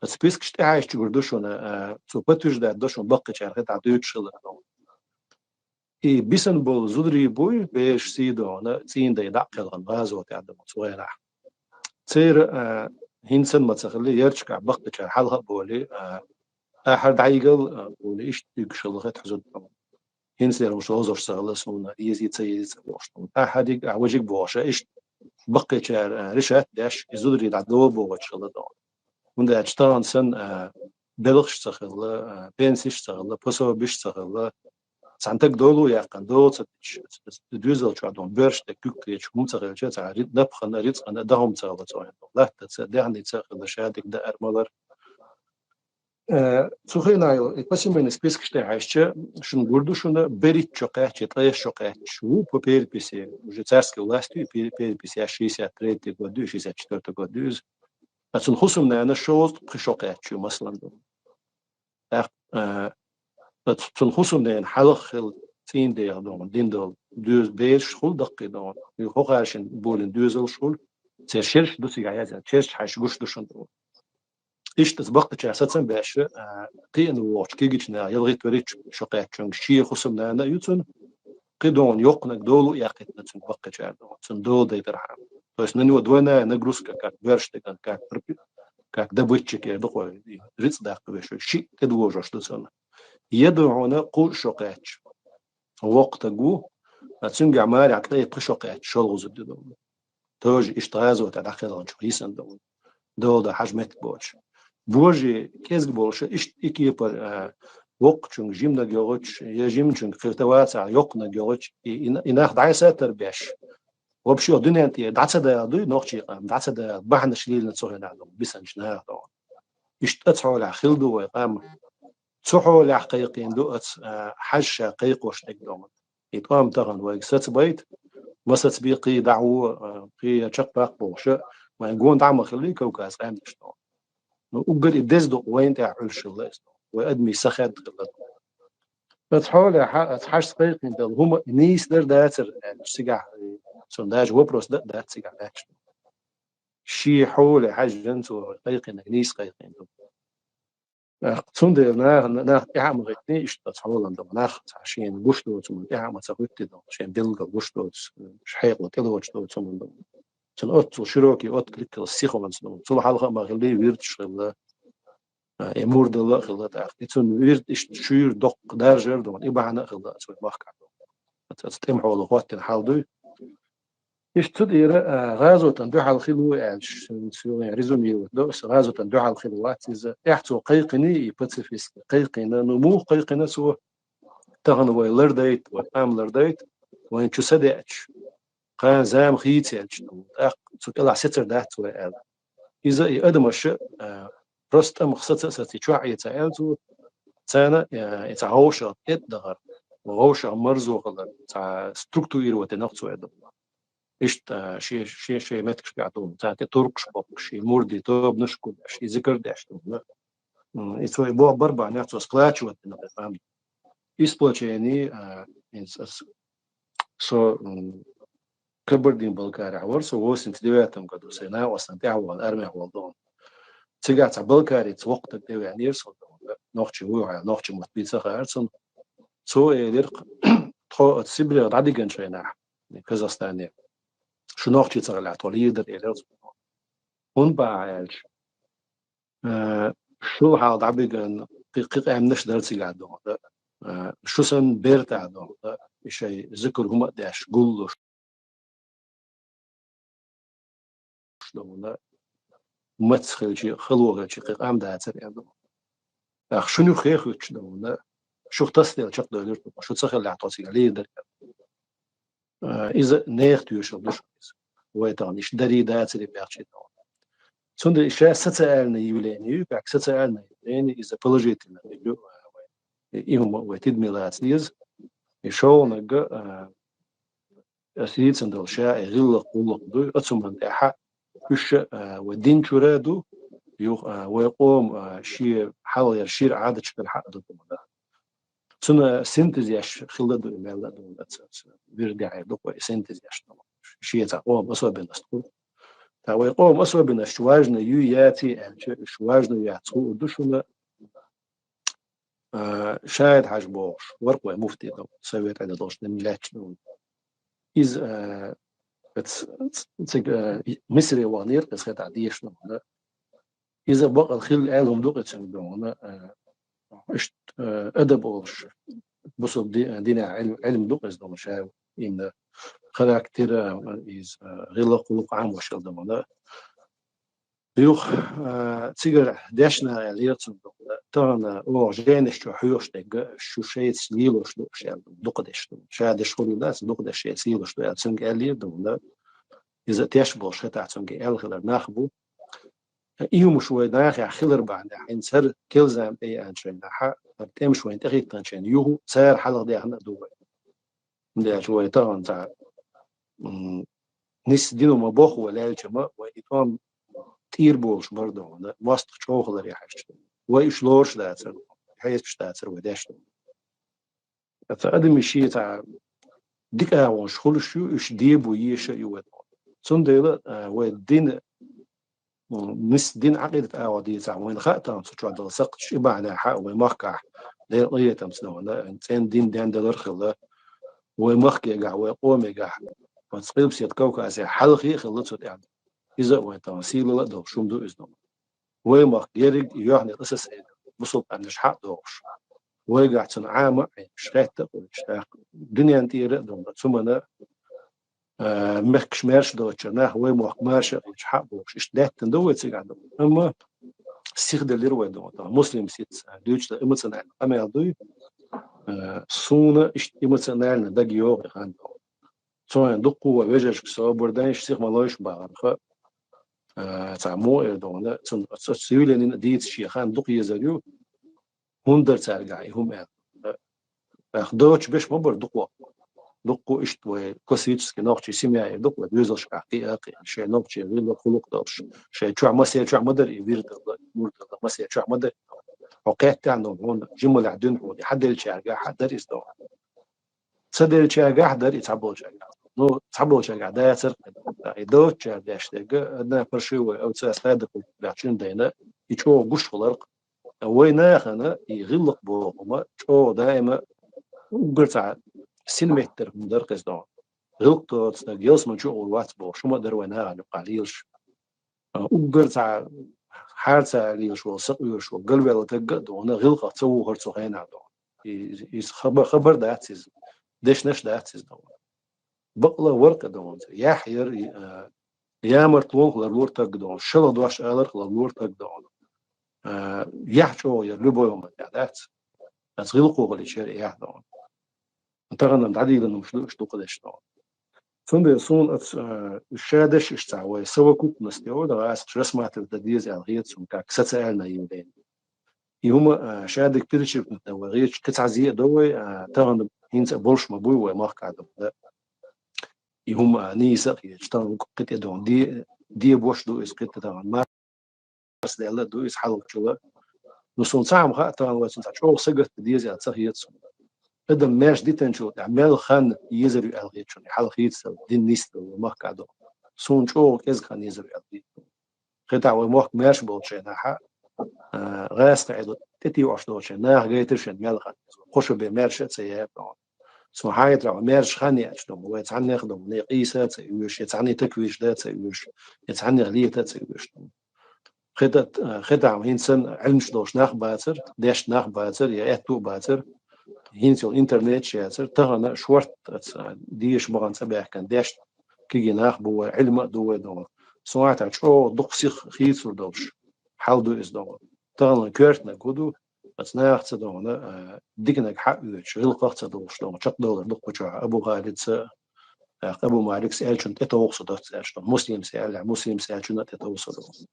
Спискаш тӀаьхьа чуьра ду шуна, а, цо подтверждать до шуна баккхийчара хи дӀа дуьйцуш хилар. И бисина болу зударий буй, бераш сий дохана, цӀийнан дай дӀа а кхелхина, гӀазотехь ду цу гӀенахь. Церан, а, хӀинца ма ца хилли, ярташкахь баккхийчара хьалха а боли, а, ахьар дӀайигал, а, боли, иштта дуьйцуш хилла хи тхьузуд. ХӀинца дерг уьш ловзош ца хилла суна, езий ца езий ца бохуш. Ахьа диг, ахьа важиг бохуш, иштта баккхийчара, а, решать деш, и зударий дӀадо бохуш хилла дохана. ХӀунда аьлча тахана санна, а, белхаш ца хилла, а, пенсиш ца хилла, пособиш ца хилла, цхьана стаг долу яьккхина, дола ца дича, доьзал чохь дохана, боьрша стаг куьг кхеташ хӀума ца хилча, цхьа ри-, напхана, рицкъана дан хӀума ца хилла цо хьуна. Латтаца, даьхница а хилла, шадерг даар малар, Э, цу хенахь йолу и посемейный спискаш тӀе хьаьжча, шуна гур ду шуна, берхӀитта шо кхаьчча, ткъе шо кхаьчча ву по переписи, уже царской властью пе-, перепись яьш шестьдесят третий год ю, шестьдесят четвёртый год ю иза. А цуьнан хӀусамнана шовзткъе пхи шо кхаьчча ю, масалан, ду. ТӀаккха, э, цу-, цуьнан хӀусамнана хьалха хилла цӀийнан деха догӀу, дин долу, доьза бераш хуьлу даккхий догӀу. И хӀокхара шина болийна доьзалш хуьлу, церан шераш ду цигахь яздина, шераш хьаьжча гуш ду шуна догӀу. Иштта иза баккхачара сацам беш, а, кхиъна вогӀучу кегийчу наха ялхитта-вуьрхӀитта шо кхаьччунга шен хӀусамнана а ю цуьнан, кхидолу йоккханиг дола а яьккхийтина цуьнга баккхачара догӀу, цуьнан дола дайтархьама. То есть на него двойная нагрузка, как боьрша деган, как пропи-, как добытчик, эр ду-кх вай, рицкъ даккха веш, шиъ тӀедожош ду цунна. Я ду хьуна кхузткъа шо кхаьчча, воккха стаг ву, а цуьнгахь марехь ткъе пхи шо кхаьчча, шолгӀа зуда ю догӀу. Тоже иштта гӀазотехь дӀакхелхинчух йисина догӀу. Дола дан хьажа меттиг боцуш. Божий кӀезиг болуш, иштта и кепара, а, воккхачуьнга жиманиг йогӀуьйтуш, я жимачуьнга кхин тӀе вацахь йоккханиг йогӀуьйтуш, и, и, и нах дӀасаттар беш. Вообще дуьнен тӀера дӀа ца дала дуй, нохчийн къам дӀа ца дала, бахьанаш лелийна цу хенахь догӀу, бисинчу наха догӀу. Иштта оцу хьолехь хилла ду вай къам. Цу хьолехь кхайкхийна ду оцу, а, хьаьжча ша кхайкхош дерг догӀу. И тӀом тахана вайга сацабайта, ма сацабе кхин дӀахьо, а, кхин я чекхбаккха бохуш, вайн гонах дӀа а ма хилла Кавказ къаьмнаш догӀу. Ну, уггар и деза дукъ вайна тӀехь Ӏуьллуш хилла иза догӀу. Вай адамийн са хадда хилла догӀу. Оцу хьолехь, оцу хьаьжча кхайкхийна долу хӀума нийса дара дацара аьлла, цигахь, цунна даже вопрос дан а дац цигахь лаьтташ догӀу. Шен хьоле хьаьжжина цо кхайкхийнарг нийса кхайкхийна ду. Цундела нах, нах тӀаьхьа ма гӀиттиний, иштта оцу хьолана догӀу. Нах цхьа шена гуш доцу хӀуманна тӀаьхьа ма ца гӀиттий догӀу, шен билггал гуш доцу, хьекъал тӀелоцуш доцу хӀуманна догӀу. Цуьнан оццул широкий, открытый сиха хӀуманца догӀу. Цул хьалха а ма хилла вирдаш хилла, а, и мурдалла а хилла тӀаккха. И цуьнан вирд иштта шуьйра доккха даржар а догӀу, и бахьана а хилла оцу вай махкахь догӀу. Оцу, оцу тӀеман хьоло хӀоттийна хьал дуй. Иштта цу тӀера, а, гӀазотан дуьхьал хилла ву аьлча, сан, сан резюмировать до, аса гӀазотан дуьхьал хилла вац иза. Эхь, цо кхайкхиний и пацифистски, кхайкхийна, ну, муха кхайкхийна цо? Тахана вай лардайта, вай къам лардайта, вайн чу са деача, кхана зама хийцаелча, ну, тӀаккха цу кӀелахь сецар дац вай аьлла. Иза и адамаш, а, просто тӀамах саца а саций чохь эца аьлла цо, царна, а, и цхьа гӀовшах тӀетӀадахар, гӀовшах марзо хилар, цхьа структурировать дина цо и ду. Иштта, а, шен, шен, шен меттигашкахь ду, царна тӀе туркаш боккхуш, и мурдийн тобанаш а гулбеш, и зикар а деш ду. М, и цо и боху бар бахьанехь цо сплачивать дина вай къам. И сплочение, а, и с-, с-, со, м, Кабардин-Балкарехь вара со восемьдесят девятом году, сайн накъостан тӀаьхьа вахана армехь волу догӀу. Цигахь цхьа Балкарица воккха стаг тӀевеанера со догӀу. Нохчи вуй хьан, нохчийн мотт бен ца хаьара цунна. Цо элира-кх, тхо оцу Сибрех дӀадигначу хенахь, Казахстане, шу нохчи ца хилахь, тхо лийр дара, элира цо. ХӀунда бахьа аьлча, а, шул хьалха дӀабигна кхи-, кхин къаьмнаш дара цигахь догӀу, а, шу санна бертахь догӀу, и шайн зикар хӀума а деш, гуллуш догӀу, маца хилча, хало хилча, кхин къам дацара аьлла догӀу. ТӀаккха шуна юххе а хӀуьттуш догӀу, шух тасаделла чекхдевлира тхо, шу ца хилахь, тхо цигахь лийр дара аьлла. А, иза нехан тоьшалла ду шуна иза. Вай тахана иштта дарий дацарий баьхчи догӀу. Цундела и ша социальное явление ю, как социальное явление, иза положительное ю, и хӀума вай тидаме лаца деза. И шолгӀаниг, а, ас йийцина долу ша и гӀиллакх-гӀуллакх ду, оцу хӀуманна тӀехь уьш, а, вай дин чуьра а ду, юха, а, вай къоман, а, шен хьалхара шира Ӏадаташкара хьа а ду хӀума дан. Цуьнан синтез еш хилла ду и мел а ду, дац, дац, вирдехь ду-кх и синтез еш ду. Шен цхьа къоман особенность хуьлу. Ткъа вай къоман особенносташ важно ю, яций аьлча, уьш важно яц хуур ду шуна, а, Шаид-Хьаьжа бохуш, вара-кх вай муфти догӀу, совет Ӏедал долуш дина лаьтташ догӀу. Иза, а, ц-, ц-, цига, а, Мисаре ваханера, иза хетахь дешна догӀу. Иза бакъал хилла аьлла хӀума ду-кх и цуьнга догӀу, а, иштта, а, адаб олуш, бусалба ди-, динехь Ӏилм-, Ӏилма ду-кх иза догӀу, ша именно характер, а, иза, а, гӀиллакх-гӀуллакх Ӏамош хилла догӀу. Юха, а, цигара дешна аьлла яра цунна догӀу. Тахана оха жайнаш чу хьоьхуш дерг, шу шайца лелош ду, ша дукха деш ду. Ша деш хуьлур дац, дукха деш шайца лелош ду аьлла, цуьнга аьлла яра догӀу. Иза теш болуш хетахь цуьнга аьлла хилар нах бу. И хӀумаш вай нахехь хилар бахьанехь, хӀинца хӀара келзам тӀе яьнначу хенахь, хӀара тӀемаш вайна тӀехӀиттинчу хенахь юха цара хьалхадехна а ду вай. Деш вай тахана цхьа, м, нисса дина ма боху вай лаьлча ма, вай и тӀом тӀера болуш бара дохана, мостагӀа чӀогӀа хиларе хьаьжча. Вай уьш лоруш дацара, хьесапаш дацара вай деш дохана. Аса адамаш шен цхьа дика агӀонаш хуьлуш ю, уьш дебо езаш а ю вай. Цундела, а, вай дина, м, нисса дина Ӏакъидат агӀо дийцахь, вайна хаьа тахана цу чохь долу сакхташ, и бахьанехь а вай махкахь Делан къинхетамца дохана, цӀена дин денделар а хилла, вай махкегахь, вай къомегахь, оцу Къилбаседа Кавказехь хьалхе а хилла цу тӀехь. Иза а вайн тахана сийлалла а долуш хӀума ду иза дохана. Вай махка ерриг а йоьхна тӀе сацийна бусулба къаьмнаш хьа а дохуш. Вайгахь цунна Ӏама а Ӏемаш, хетта а кхуьйсуш, тӀаккха дуьненна тӀера а дохана, цу мана, а, мехкаш маьрша доцучу нах вай мохк маьрша а хилча хьа а бохуш, иштта даьттина ду вай цигахь дохана. Амма сиха делира вай дохана. Муслим сица дуьйцуш дан эмоционально къамел дуй, а, суна иштта эмоционально дага йогӀу и хан дохана. Цо вайн дуккха а вай вежаршка собар дан, иштта сиха ма лойша бахарх, а, цхьа муха эр дохана, цунна оцу, оцу заявленина дийца шен хан дукха езар ю, хӀунда дара цаьргахь и хӀума аьлла. ТӀаккха доцуш берш ма бара дукха. Дуккха иштта вай классический нохчий семья эр ду-кх вай, доьзалшкахь кхиа а кхиъна, шайн нохчийн гӀиллакх-гӀуллакх долуш, шайн чохь массеран чохь ма дара и вирдалла, мурдалла, массеран чохь ма дара. Хьо кхеттехь а хьуна, жималехь дуьйна хьуна, и хьан деллачаьргахь а дара иза дохана. Ца деллачаьргахь а дара и цхьаболчаьргахь. Ну, цхьаболчаьргахь дацара, и доцучара деш дерг, одна паршивая овца стада кхуллу баьхчина дайна, и чӀогӀа гуш хиларх. Вай нахана и гӀиллакх боху хӀума чӀогӀа даима уггар цхьа сина меттара хӀума дара кхеза дохана. ГӀиллакх доцу стаг ялсамани чу а гӀур вац бохуш хӀума а дара вай нахана юккъахь лелаш. А, уггар цхьа хьарца лелаш волу, сакъоьруш волу, галваьлла дагга а дохана, гӀиллакхах ца вухара цу хенахь дохана. И, иза хаба-, хабар дац иза, дешнаш дац иза дохана. Бакъала вара кхин дохана. Яхь яра, а, ямартлонах ларлора таг дохана, шалха дош аларх ларлора таг дохана. А, яхь чӀогӀа яра, любой хӀуманна тӀехь дац. Аса гӀиллакхо хилча яра и яхь дохана. Тахана дӀадийлина хӀумаш ду, уьш дукха деш дохана. Цундела суна аца, а, ша деш иштта цхьа вай совокупность йолу, гӀазкхаша рассматривать дан деза аьлла хета суна, как социальное явление. И хӀума, а, ша дика перечеркнуть дан вай хеташ, кхин цхьа зе а до вай, а, тахана хӀинца а болуш ма буй вай махкахь ду, да. И хӀума, а, нийса а хеташ, тахана кхин тӀе дохана де-, дебош ду иза кхин тӀе тахана. Марсадаьлла а ду иза хьалхачула. Ну, суна цхьа хӀума хаьа, тахана вай цунна цхьа чӀогӀа сагатта деза аьлла ца хета суна. Адам маьрша дитинчул тӀаьхьа мел хан езар ю аьлла хета шуна, хьалха хийцадала, дин нисдала, вай махкахь доху. Суна чӀогӀа кӀезга хан езар ю аьлла хета. ХӀетахь вай мохк маьрша болчу шайнахьа, а, гӀазкхи Ӏедал тӀетийгӀош долчу шайн наха гайтира шайн мел хан. Кхо шо бен маьрша а ца яьра доху. Суна хьайгара вай маьрша хан яьча доху, вай цхьаннех доху, не къийса а ца оьшу, я цхьанне таквирш да а ца оьшу, я цхьаннех лета а ца оьшу доху. ХӀета-, хӀетахь хӀинца санна Ӏилмаш долуш нах бацара, дешна нах бацара, я аьтту а бацара, хӀинца йолу интернеташ яцара, тахана шорта аца деша бахана цӀа баьхкина дешна кегий нах бу вай, Ӏилма а ду вай доху. Суна хьайгара чӀогӀа дукха сиха хийцалур долуш хьал ду иза доху. Тахана коьртаниг хӀун ду, аца нахаца дохана, а, диканиг хьаоьцуш, гӀиллакхах а ца долуш дохана, чекхдовлар ду кху чохь Абу Халидца, тӀаккха Абу Маликс аьллачунна тӀетовха со доццу аьлла, Муслимс аьлла, Муслимс аьллачунна тӀетовха со доццу.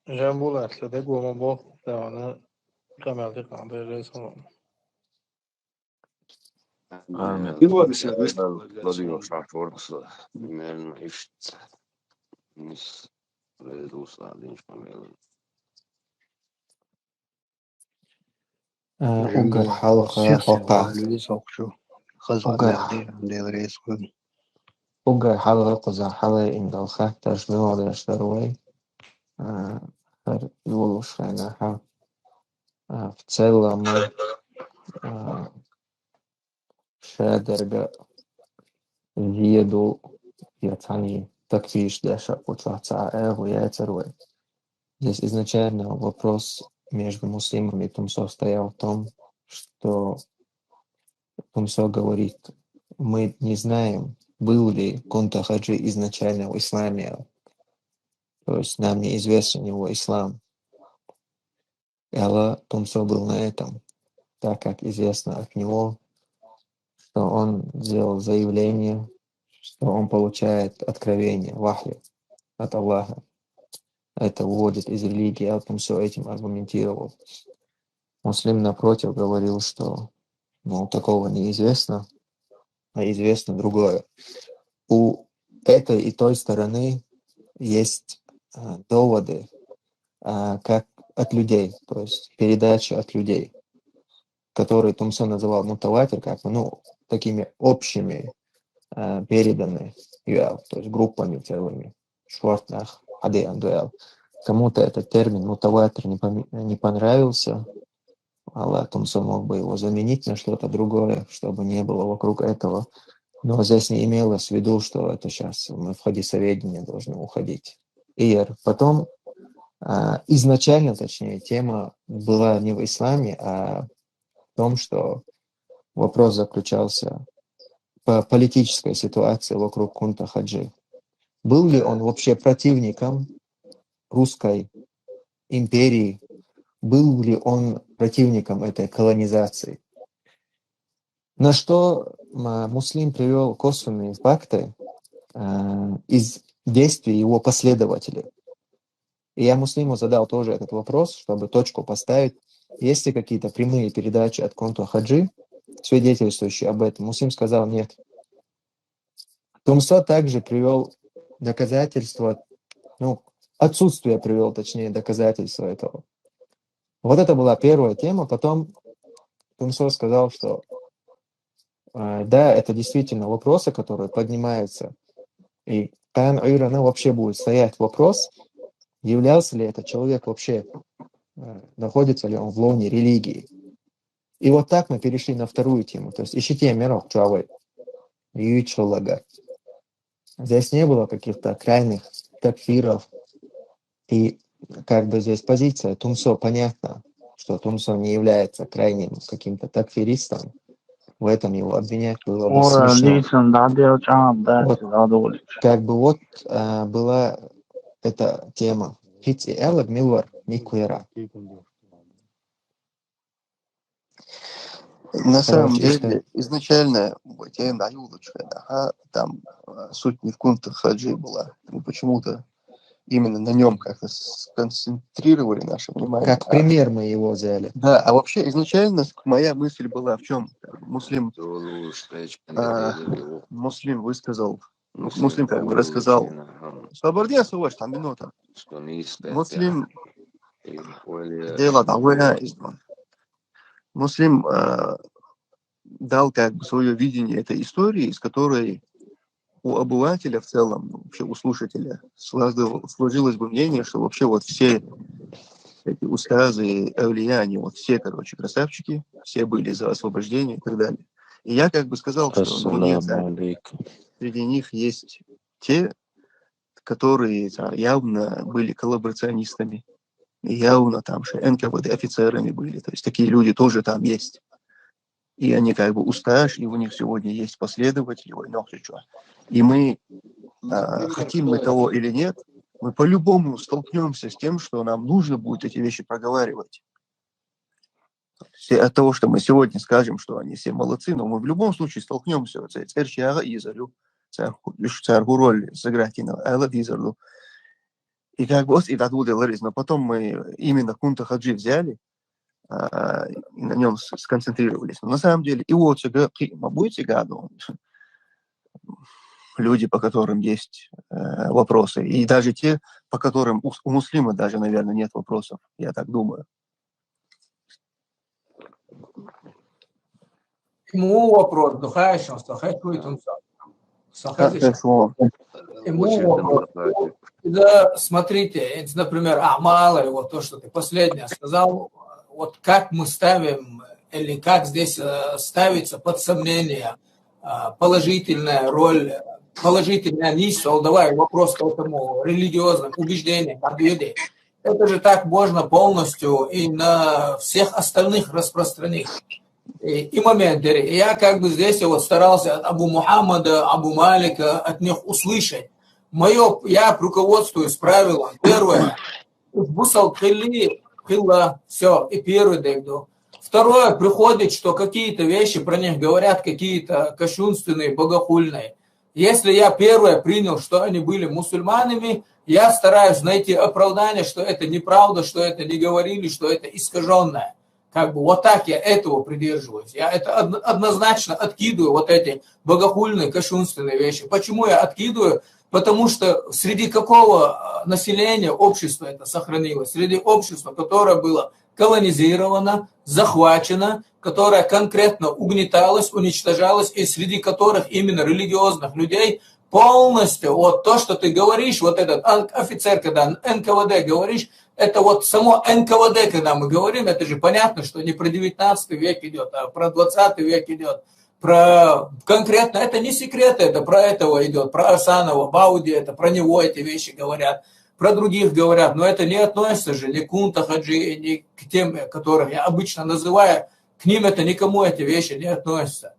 Жамбулат, ца дегома бо, тахана къамел дикъан бер реза хуьлда. Амин. Дин вадисина вист Лодио шахьорца, наверное, ишт. Мис, реза хуьлда динчу къамелан. А, уггар хьалха хӀокху, уггар хьалха кхуза хьалха йина долу хаттарш муьлха деш дара вай, а, хӀара йолуш хенахь, а, в целом, а, шадерг а зе ду, я цхьанне таквирш деш а кху чохь цхьа а агӀо яцара вай. Здесь изначально вопрос между муслимами и Тумсо стоял в том, что Тумсо говорит: «Мы не знаем, был ли Кунта Хаджи изначально в исламе. То есть нам неизвестен его ислам». Элла Тумсо был на этом, так как известно от него, что он сделал заявление, что он получает откровение, вахью от Аллаха. Это выводит из религии, а Тумсо этим аргументировал. Муслим, напротив, говорил, что, ну, такого неизвестно, а известно другое. У этой и той стороны есть э, доводы, э, как от людей, то есть передача от людей, которые Тумсо называл мутаватир, как бы, ну, такими общими э, переданы, то есть группами целыми. Швартнах, Адеян Дуэл. Кому-то этот термин мутаватир не, пом- не понравился. Аллах Тумсо мог бы его заменить на что-то другое, чтобы не было вокруг этого. Но здесь не имелось в виду, что это сейчас мы в хадисоведение должны уходить. И потом, а, изначально, точнее, тема была не в исламе, а в том, что вопрос заключался по политической ситуации вокруг Кунта Хаджи. Был ли он вообще противником русской империи? Был ли он противником этой колонизации? На что м, Муслим привел косвенные факты э, из действий его последователей. И я Муслиму задал тоже этот вопрос, чтобы точку поставить. Есть ли какие-то прямые передачи от Кунта Хаджи, свидетельствующие об этом? Муслим сказал нет. Тумсо также привел доказательства, ну, отсутствие привел, точнее, доказательства этого. Вот это была первая тема. Потом Тумсо сказал, что э, да, это действительно вопросы, которые поднимаются. И Кан Ирана вообще будет стоять вопрос, являлся ли этот человек вообще, э, находится ли он в лоне религии. И вот так мы перешли на вторую тему. То есть ищите мерок чуавы, юичалага. Здесь не было каких-то крайних такфиров. И как бы здесь позиция Тумсо понятна, что Тумсо не является крайним каким-то такфиристом. В этом его обвинять было бы Ora смешно. Līsam dadēl čām Вот. Dadolič. Как бы вот э, была эта тема. Хит и элаг милвар микуэра. На самом Короче, деле, изначально тема Юлочка, да, там э, суть не в Кунта Хаджи была. Мы почему-то именно на нем как-то сконцентрировали наше внимание. Как пример мы его взяли. Да, а вообще изначально моя мысль была в чем? Муслим, а, Муслим высказал, Муслим как бы рассказал. Собардия Суваш, там минута. Муслим дело такое, Муслим э, дал как бы свое видение этой истории, из которой у обывателя в целом, ну, вообще у слушателя сложилось бы мнение, что вообще вот все эти устазы, авлия, они вот все, короче, красавчики, все были за освобождение и так далее. И я как бы сказал, что ну, нет, среди них есть те, которые явно были коллаборационистами, явно там же Н К В Д офицерами были, то есть такие люди тоже там есть. И они как бы усташ, и у них сегодня есть последователи, ой, ну, ты чё. И мы, а, хотим мы того или нет, мы по-любому столкнемся с тем, что нам нужно будет эти вещи проговаривать. Все от того, что мы сегодня скажем, что они все молодцы, но мы в любом случае столкнемся. Церчьяга и Зарю, царь роль сыграть и на Элла Дизерлу. И как бы и так далее, но потом мы именно Кунта Хаджи взяли, а, и на нем сконцентрировались. Но на самом деле, и вот мабуть гаду люди, по которым есть э, вопросы, и даже те, по которым у, у Муслима даже, наверное, нет вопросов, я так думаю. Ему вопрос, духаешься, что хочу и тунца. Ему вопрос. Да, смотрите, например, а, мало ли, вот то, что ты последнее сказал, вот как мы ставим, или как здесь э, ставится под сомнение э, положительная роль, положительная ниша, давай вопрос к этому религиозным убеждениям, как люди. Это же так можно полностью и на всех остальных распространить. И, и момент, я как бы здесь вот старался от Абу Мухаммада, Абу Малика, от них услышать. Мое, я руководствуюсь правилом. Первое, бусал хили, хила, все, и первый дегду. Второе, приходит, что какие-то вещи про них говорят, какие-то кощунственные, богохульные. Если я первое принял, что они были мусульманами, я стараюсь найти оправдание, что это неправда, что это не говорили, что это искаженное. Как бы вот так я этого придерживаюсь. Я это однозначно откидываю, вот эти богохульные, кощунственные вещи. Почему я откидываю? Потому что среди какого населения, общества это сохранилось? Среди общества, которое было колонизировано, захвачено, которое конкретно угнеталось, уничтожалось, и среди которых именно религиозных людей полностью, вот то, что ты говоришь, вот этот офицер, когда Н К В Д говоришь, это вот само Н К В Д, когда мы говорим, это же понятно, что не про девятнадцатый век идет, а про двадцатый век идет. Про конкретно, это не секрет, это про этого идет, про Арсанова, Бауди, это про него эти вещи говорят, про других говорят, но это не относится же ни к Кунта Хаджи, ни к тем, которых я обычно называю, к ним это никому эти вещи не относятся.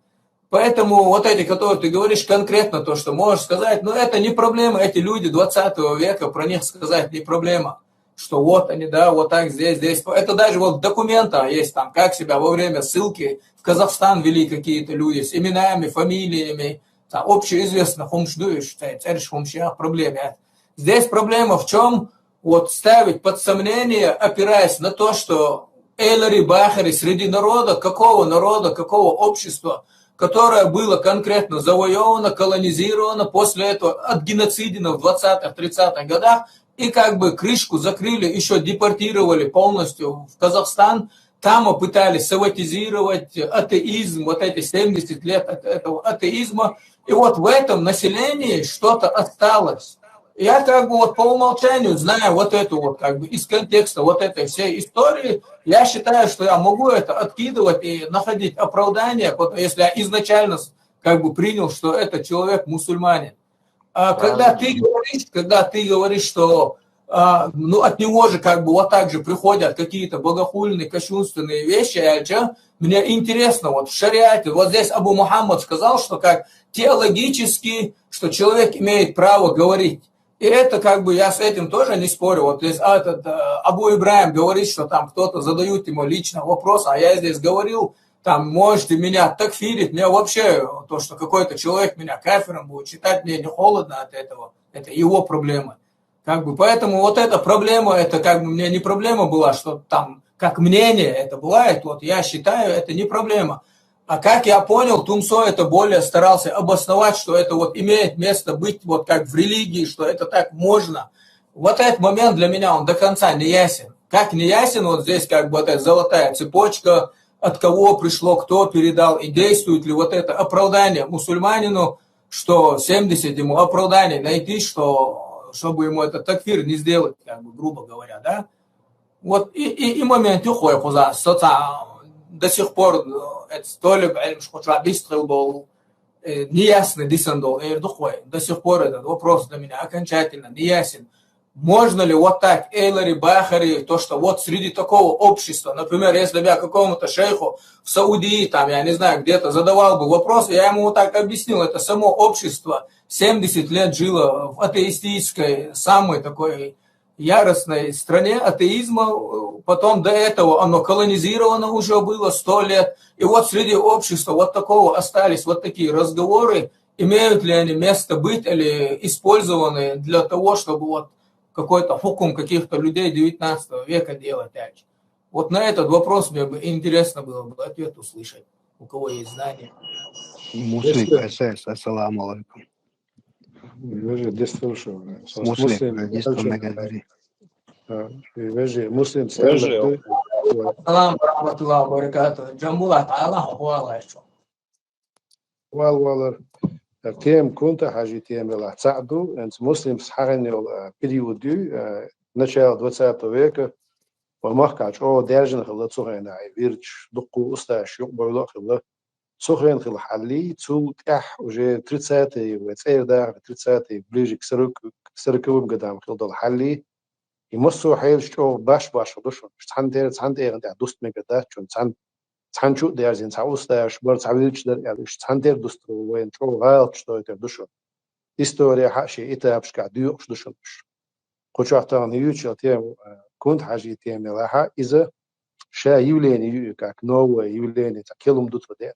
Поэтому вот эти, которые ты говоришь, конкретно то, что можешь сказать, но это не проблема, эти люди двадцатого века, про них сказать не проблема, что вот они, да, вот так здесь, здесь. Это даже вот в документах есть, там, как себя во время ссылки в Казахстан вели какие-то люди с именами, фамилиями, там, общеизвестно, хумшдуешь, цериш хумшиях, проблем нет. Здесь проблема в чем? Вот ставить под сомнение, опираясь на то, что Эйлари Бахари среди народа, какого народа, какого общества, которое было конкретно завоевано, колонизировано, после этого отгеноцидено в двадцатых-тридцатых годах, и как бы крышку закрыли, еще депортировали полностью в Казахстан, там пытались советизировать атеизм, вот эти семьдесят лет от этого атеизма. И вот в этом населении что-то осталось. Я как бы вот по умолчанию, зная вот эту вот как бы из контекста вот этой всей истории, я считаю, что я могу это откидывать и находить оправдание, если я изначально как бы принял, что этот человек мусульманин. А когда ты говоришь, когда ты говоришь, что а, ну, от него же как бы вот так же приходят какие-то богохульные, кощунственные вещи, Альча, мне интересно, вот в шариате, вот здесь Абу Мухаммад сказал, что как теологически, что человек имеет право говорить. И это как бы я с этим тоже не спорю. Вот здесь этот, э, Абу Ибраим говорит, что там кто-то задают ему лично вопрос, а я здесь говорил, там, можете меня такфирить, мне вообще то, что какой-то человек меня кафиром будет считать, мне не холодно от этого. Это его проблема. Как бы, поэтому вот эта проблема, это как бы мне не проблема была, что там, как мнение это бывает, вот я считаю, это не проблема. А как я понял, Тумсо это более старался обосновать, что это вот имеет место быть, вот как в религии, что это так можно. Вот этот момент для меня, он до конца не ясен. Как не ясен, вот здесь как бы вот эта золотая цепочка, от кого пришло, кто передал, и действует ли вот это оправдание мусульманину, что семьдесят ему оправдание найти, что, чтобы ему этот такфир не сделать, как бы, грубо говоря, да? Вот и, и, и момент юхой хуза, соца до сих пор, э, это то ли, э, что бистрый был, э, неясный дисандол, э, духой. До сих пор этот вопрос для меня окончательно неясен. Можно ли вот так Эйлари Бахари, то, что вот среди такого общества, например, если бы я какому-то шейху в Саудии, там, я не знаю, где-то задавал бы вопрос, я ему вот так объяснил, это само общество семьдесят лет жило в атеистической, самой такой яростной стране атеизма, потом до этого оно колонизировано уже было сто лет, и вот среди общества вот такого остались вот такие разговоры, имеют ли они место быть или использованы для того, чтобы вот какой-то хукум каких-то людей девятнадцатого века делать дальше? Вот на этот вопрос мне бы интересно было бы ответ услышать, у кого есть знания. Муслим, С С, ассаламу алейкум. Вежи дестуршу. Муслим, дестуршу. Вежи, Муслим, Салам ва рахматуллахи ва баракатух. Джамбулат, Аллах хвала. Вал валар. Тем Кунта Хажи тем ела. Цаду, энц Муслим схаган йол период ю, начало двадцатого века. Ва махкач о держин хила цугайна, вирч, дукку усташ, юк бойло хила. Цугайн хила халли, цул тях уже тридцатый, ва церда тридцатый, ближе к сороковым годам хила дол халли. И массо хайлш чӀогӀа баш-баш худушун. Цхьан тера, цхьан тӀегӀан тӀехь дуст мега дац чун, цхьан, цхьан чу а дерзина, цхьа усташ бар, цхьа вилч дар аьлла, уьш цхьан тера дустар вайн чӀогӀа гӀалаташ дойтар душун. История хьа ши этапашка дюкъуш душун уьш. Кхучахь тахана юучал тема, Кунт Хьажи тема лахьа, иза ша явление ю, как новое явление, цхьа келум ду тхо деана.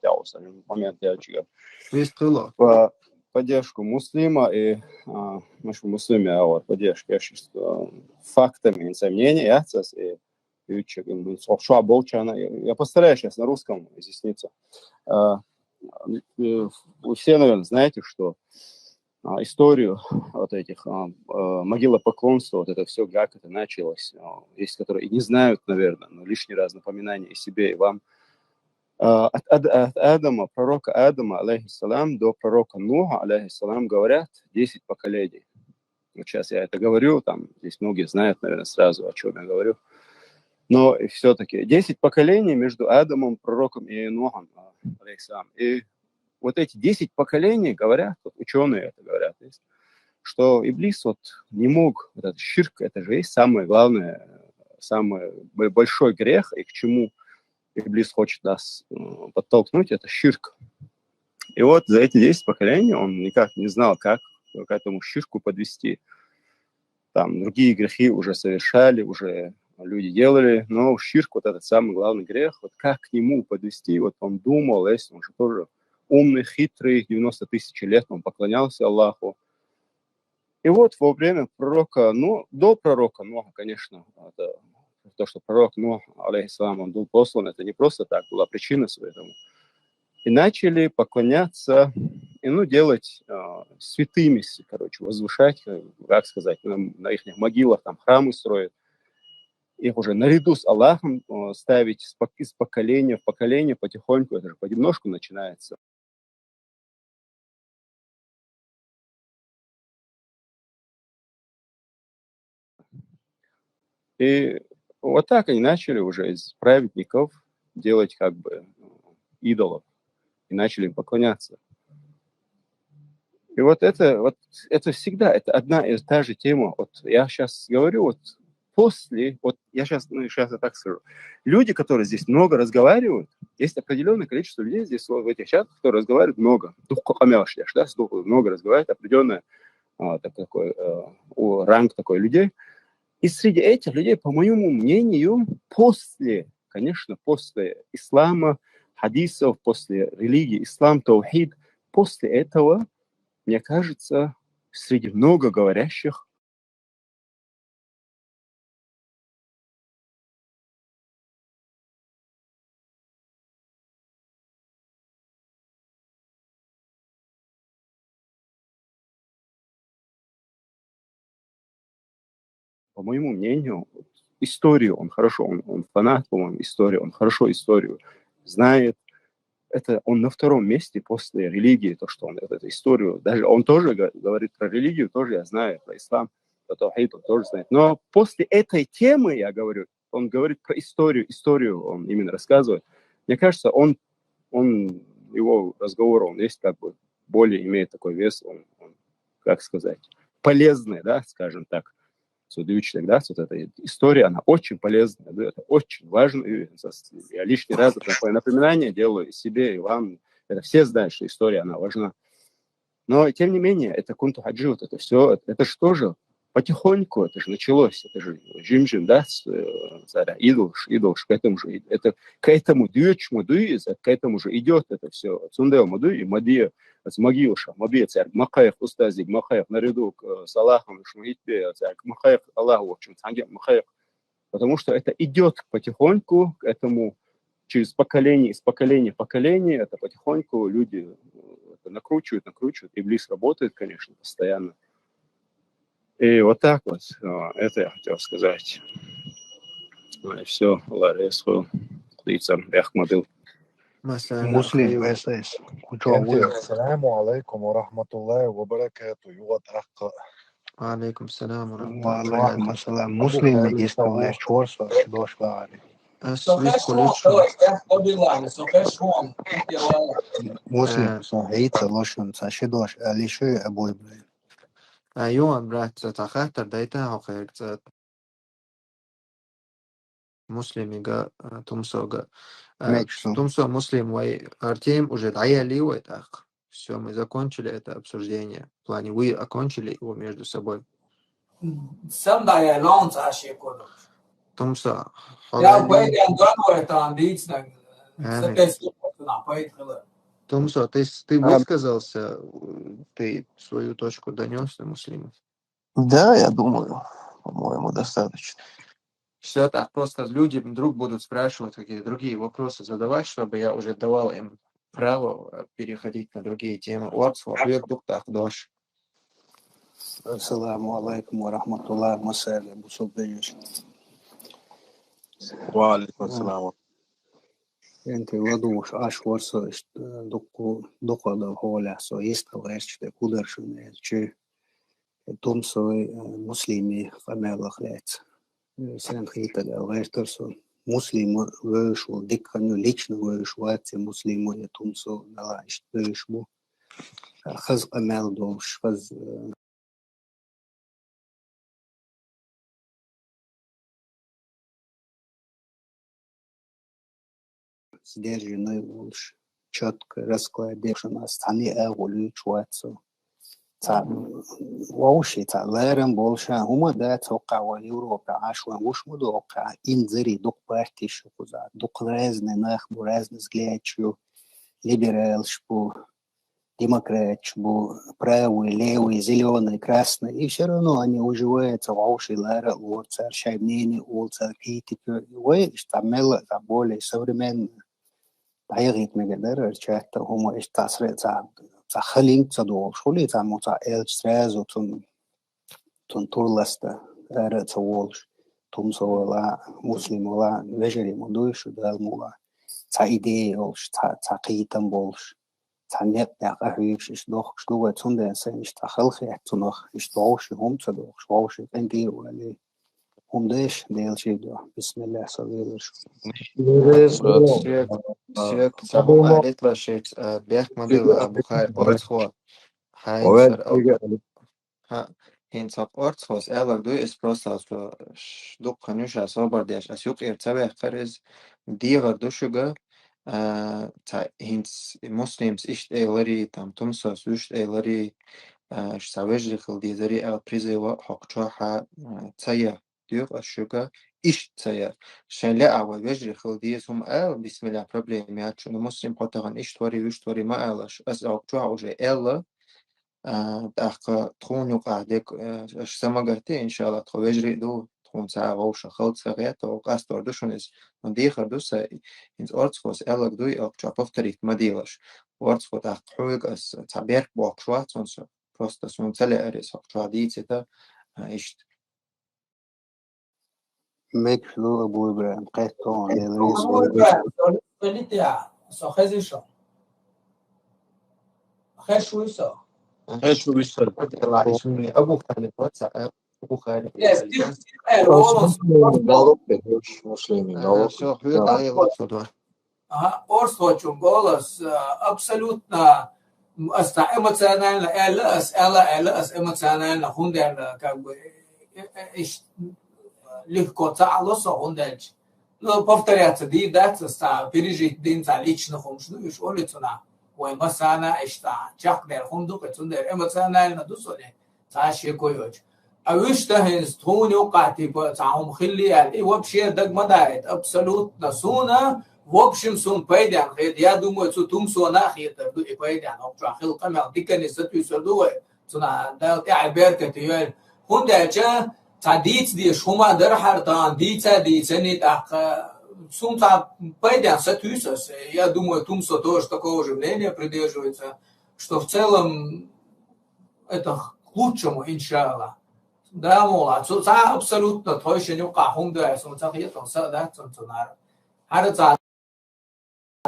te augustus momenti, jā, čigā. Viss kilo. Pa, поддержку Муслима и, а, муш Муслима, а вот поддержка, я считаю, что фактами, сомнения, я сейчас, и, и чё, ну, со-, что оболчана, я, я постараюсь сейчас на русском изъясниться. А, э, вы все, наверное, знаете, что а, историю вот этих а, а, могилопоклонства, вот это все, как это началось. А, есть, которые и не знают, наверное, но лишний раз напоминание и себе, и вам. А, от, от- от Адама, пророка Адама, алейхиссалам, до пророка Нуха, алейхиссалам, говорят десять поколений. Вот сейчас я это говорю, там здесь многие знают, наверное, сразу, о чем я говорю. Но все-таки десять поколений между Адамом, пророком и Нухом, а, алейхиссалам. И вот эти десять поколений говорят, вот ученые это говорят, то есть, что Иблис вот не мог, вот этот ширк, это же есть самое главное, самый б- большой грех, и к чему Иблис хочет нас э, подтолкнуть, это ширк. И вот за эти десять поколений он никак не знал, как к этому ширку подвести. Там другие грехи уже совершали, уже люди делали, но ширк, вот этот самый главный грех, вот как к нему подвести, вот он думал, если он же тоже умный, хитрый, девяносто тысяч лет он поклонялся Аллаху. И вот во время пророка, ну, до пророка Ноха, конечно, это, то, что пророк Нох, алейхиссалам, он был послан, это не просто так, была причина своя этому. И начали поклоняться, и, ну, делать э, святыми, с- короче, возвышать, э, как сказать, на, на их могилах там храмы строят. Их уже наряду с Аллахом э, ставить с пок- из поколения в поколение потихоньку, это же понемножку начинается. И вот так они начали уже из праведников делать как бы идолов. И начали им поклоняться. И вот это, вот это всегда, это одна и та же тема. Вот я сейчас говорю, вот после, вот я сейчас, ну, сейчас я так скажу. Люди, которые здесь много разговаривают, есть определенное количество людей здесь, вот в этих чатах, которые разговаривают много. Духха къамаьл ишде, да, много разговаривают, определенная а, так, такой, э, у- ранг такой людей. И среди этих людей, по моему мнению, после, конечно, после ислама, хадисов, после религии ислам, таухид, после этого, мне кажется, среди много говорящих по моему мнению, историю он хорошо, он, он фанат, по-моему, истории, он хорошо историю знает. Это он на втором месте после религии, то, что он эту историю, даже он тоже говорит про религию, тоже я знаю, про ислам, про таухид он тоже знает. Но после этой темы, я говорю, он говорит про историю, историю он именно рассказывает. Мне кажется, он, он его разговор, он есть как бы более имеет такой вес, он, он как сказать, полезный, да, скажем так. Судуючи тогда, вот эта история, она очень полезная, да, это очень важно. И я лишний раз это напоминание делаю и себе, и вам. Это все знают, что история, она важна. Но, тем не менее, это кунту хаджи, вот это все, это же тоже потихоньку, это же началось, это же жим-жим, да, с, э, цара, идолш, идолш, к этому же, это, к этому дючму дуиз, к этому же идет это все. Цундел мадуи, мадия, с могилша, мабия цар, махаях, устази, махаях, наряду к э, салахам, шмагитбе, цар, махаях, Аллаху, в общем, цанге, махаях. Потому что это идет потихоньку к этому, через поколение, из поколения в поколение, это потихоньку люди э, это накручивают, накручивают. Иблис работает, конечно, постоянно. И вот так вот, э, это я хотел сказать. Ну и все, Аллах резху, птицам, ряхмадыл. Масса Муслим, С С. Кучо Энтри, вы? Ассаламу алейкум ва рахматуллахи ва баракату. Югат ахка. Алейкум салам ва Ва рахматуллахи. Алейкум ассалам. Муслим, Абу мегис Халид калеш, чорсо, шидош лагали. Ас вис кулиш. Муслим, Э. Со хейца лошун, са шидош, али шуй, Абу Ибрахим. А, юан, брат, са та хаттар дайта, хо херк цат. Муслимига, а, Тумсога. А, Мексон. Тумсо, Муслим, вай Артем уже даяли вай так. Все, мы закончили это обсуждение. В плане, вы окончили его между собой. Сам даяли, он цаши коду. Тумсо, Я холодный. Пойдем домой, там дична. Ага. Сапес на поехала. Тумсо, ты, с- ты А. Высказался, ты свою точку донес до Муслима? Да, я думаю, по-моему, достаточно. Все так просто люди вдруг будут спрашивать, какие-то другие вопросы задавать, чтобы я уже давал им право э, переходить на другие темы. Уапс, вапыр, дуктах, дош. Ассаламу алейкум ва рахматуллах, масали, бусул бейюш. Ва алейкум ассалам. Энтри ладуш, аш ворсо, ишт, э, дукку, дукку да холя, со есть, товарищ, кударшин, э, чи. Тумсой, э, Муслими къамаьлах лаьца. Э, сен хетаг ала гӀертар со. Муслима вевзаш вола дика хиннав, лично вевзаш вац, Муслима я Тумсо, дала иштта вевзаш бу. Хаза къамаьл долаш, хаза, э, сдержанный волуш, чётко раскладе шуна, ас цхьанне а агӀо луьйчу вац со. Цхьа вовши, цхьа ларам болуша, хӀума дац хӀокхахь вай Европе Ӏаш, вайн гуш ма ду хӀокхахь, инзаре дукха партиш ю кхузахь, дукха разный нах бу, разный взглядаш ю, либералаш бу, демократаш бу, правый, левый, зелёный, красный, и всё равно они уживаются, вовши лара а лору цара, шайн мнение олу цара, критика. Вай иштта мелла а более современный дӀаяхийта мегар дара, ара чатта хӀума иштта цхьа сре-, цхьа, цхьа халинг ца долуш хуьлий, цхьа мо цхьа элча сразу цунна, цунна тур ласта, ара а ца волуш, тумсо вала, муслим вала, вежарий ма дуй шу, Дала мукъ лахь, цхьа идея йолуш, цхьа, цхьа кхетам болуш, цхьа некъ тӀехь къахьуьйсуш, иштта дохкуш ду вай, цундела сайна иштта халахетта цунах, иштта вовши хӀума ца дохуш, вовши къинтӀера а валий. ХӀума деш, Делан шийдо. Бисмиллах, со велар шу. Соьга, соьга цхьа хӀума аьлла шеца, а, бехк ма билла, Абу-Хайр, орцахо. Хьайна сара ав-, хьа, хӀинца хьо орцахос аьлларг дуй, иза просто со ш-, дуккха хан ю ша собар деш, ас юкъера ца ваьккхара иза, дехар ду шуьга, а, цхьа хӀинца муслимс иштта эларий, там, тумсос иштта эларий, а, ш-, цхьа вежарий хила дезарий аьлла призыва хӀокху чохь а, а, ца ян. Дуьйху ас шуьга, иштта ца ян. Шайн лаахь вай вежарий хила деза хӀума ала, бисмиллах, проблема яц шуна, муслим хьо тахана иштта варий, вуьшта варий ма алаш. Ас хӀокху чохь уже аьлла, а, тӀаккха тхуна юкъахь дерг, а, аша са ма гатде, иншаллах, тхо вежарий а ду, тхуна цхьа а вовшах хала ца хета, къастор ду шуна иза. Но дехар ду сан, хӀинца орцахос аьлларг дуй, хӀокху чохь повторить ма делаш. Орцахо тӀаккха хьоьга ас цхьа берк боккхуш вац хьуна со. Просто суна ца лаьара иза хӀокху чохь дийцита, а, иштта. Мегаш ду, Абу ИбрахӀим, кхетта хьуна, Дела реза хуьлда. Со хезий со? Хезаш вуй со? Хезаш вуй со? Абу Халид вац, а, Абу Халид. Э, стих, стих, э, Муслимин, волос. Муслимин, Ага, всё, хьоьга дӀаяла со дуй. Ага, орсточун голос, э, абсолютно, м, ас цхьа эмоционально аьлла, ас аьлла, аьлла, ас эмоционально, хӀунда аьлла, как бы, э, э, иш, легко ца Ӏало со, хӀунда аьлча. Ну, повторяться дийр дац, ас цхьа пережить дина цхьа личных хӀумаш ду, уьш олу цунах. Вай массарна а иштта чекхдер хӀума ду, кхин цундела эмоционально ду со, не? Цхьа а шеко йоцуш. А вуьшта хӀинца тхуна юкъахь, типа, цхьа хӀума хилли аьлла, и вообще дага ма даийта, абсолютно. Суна, в общем, суна пайдехь хета, я думаю, цу тумсона а хетар ду и пайдехь, хӀокху чохь хилла къамел диканца сатуьйсур ду вай, цунах Дала тӀаьхье беркате йойла. ХӀунда аьлча, цхьа дийца дезаш хӀума дара хӀара тахана, дийца а дийцина, тӀаккха суна цхьа пайдехь сатуьйсу ас. Я думаю, тумсо тоже такого же мнения придерживается, что в целом это к лучшему, иншаллах. Да, мола, цу цхьа абсолютно тхойшинна юкъахь хӀума ду аьлла, суна ца хетахь, са а дац цунна цунара. ХӀара цхьа,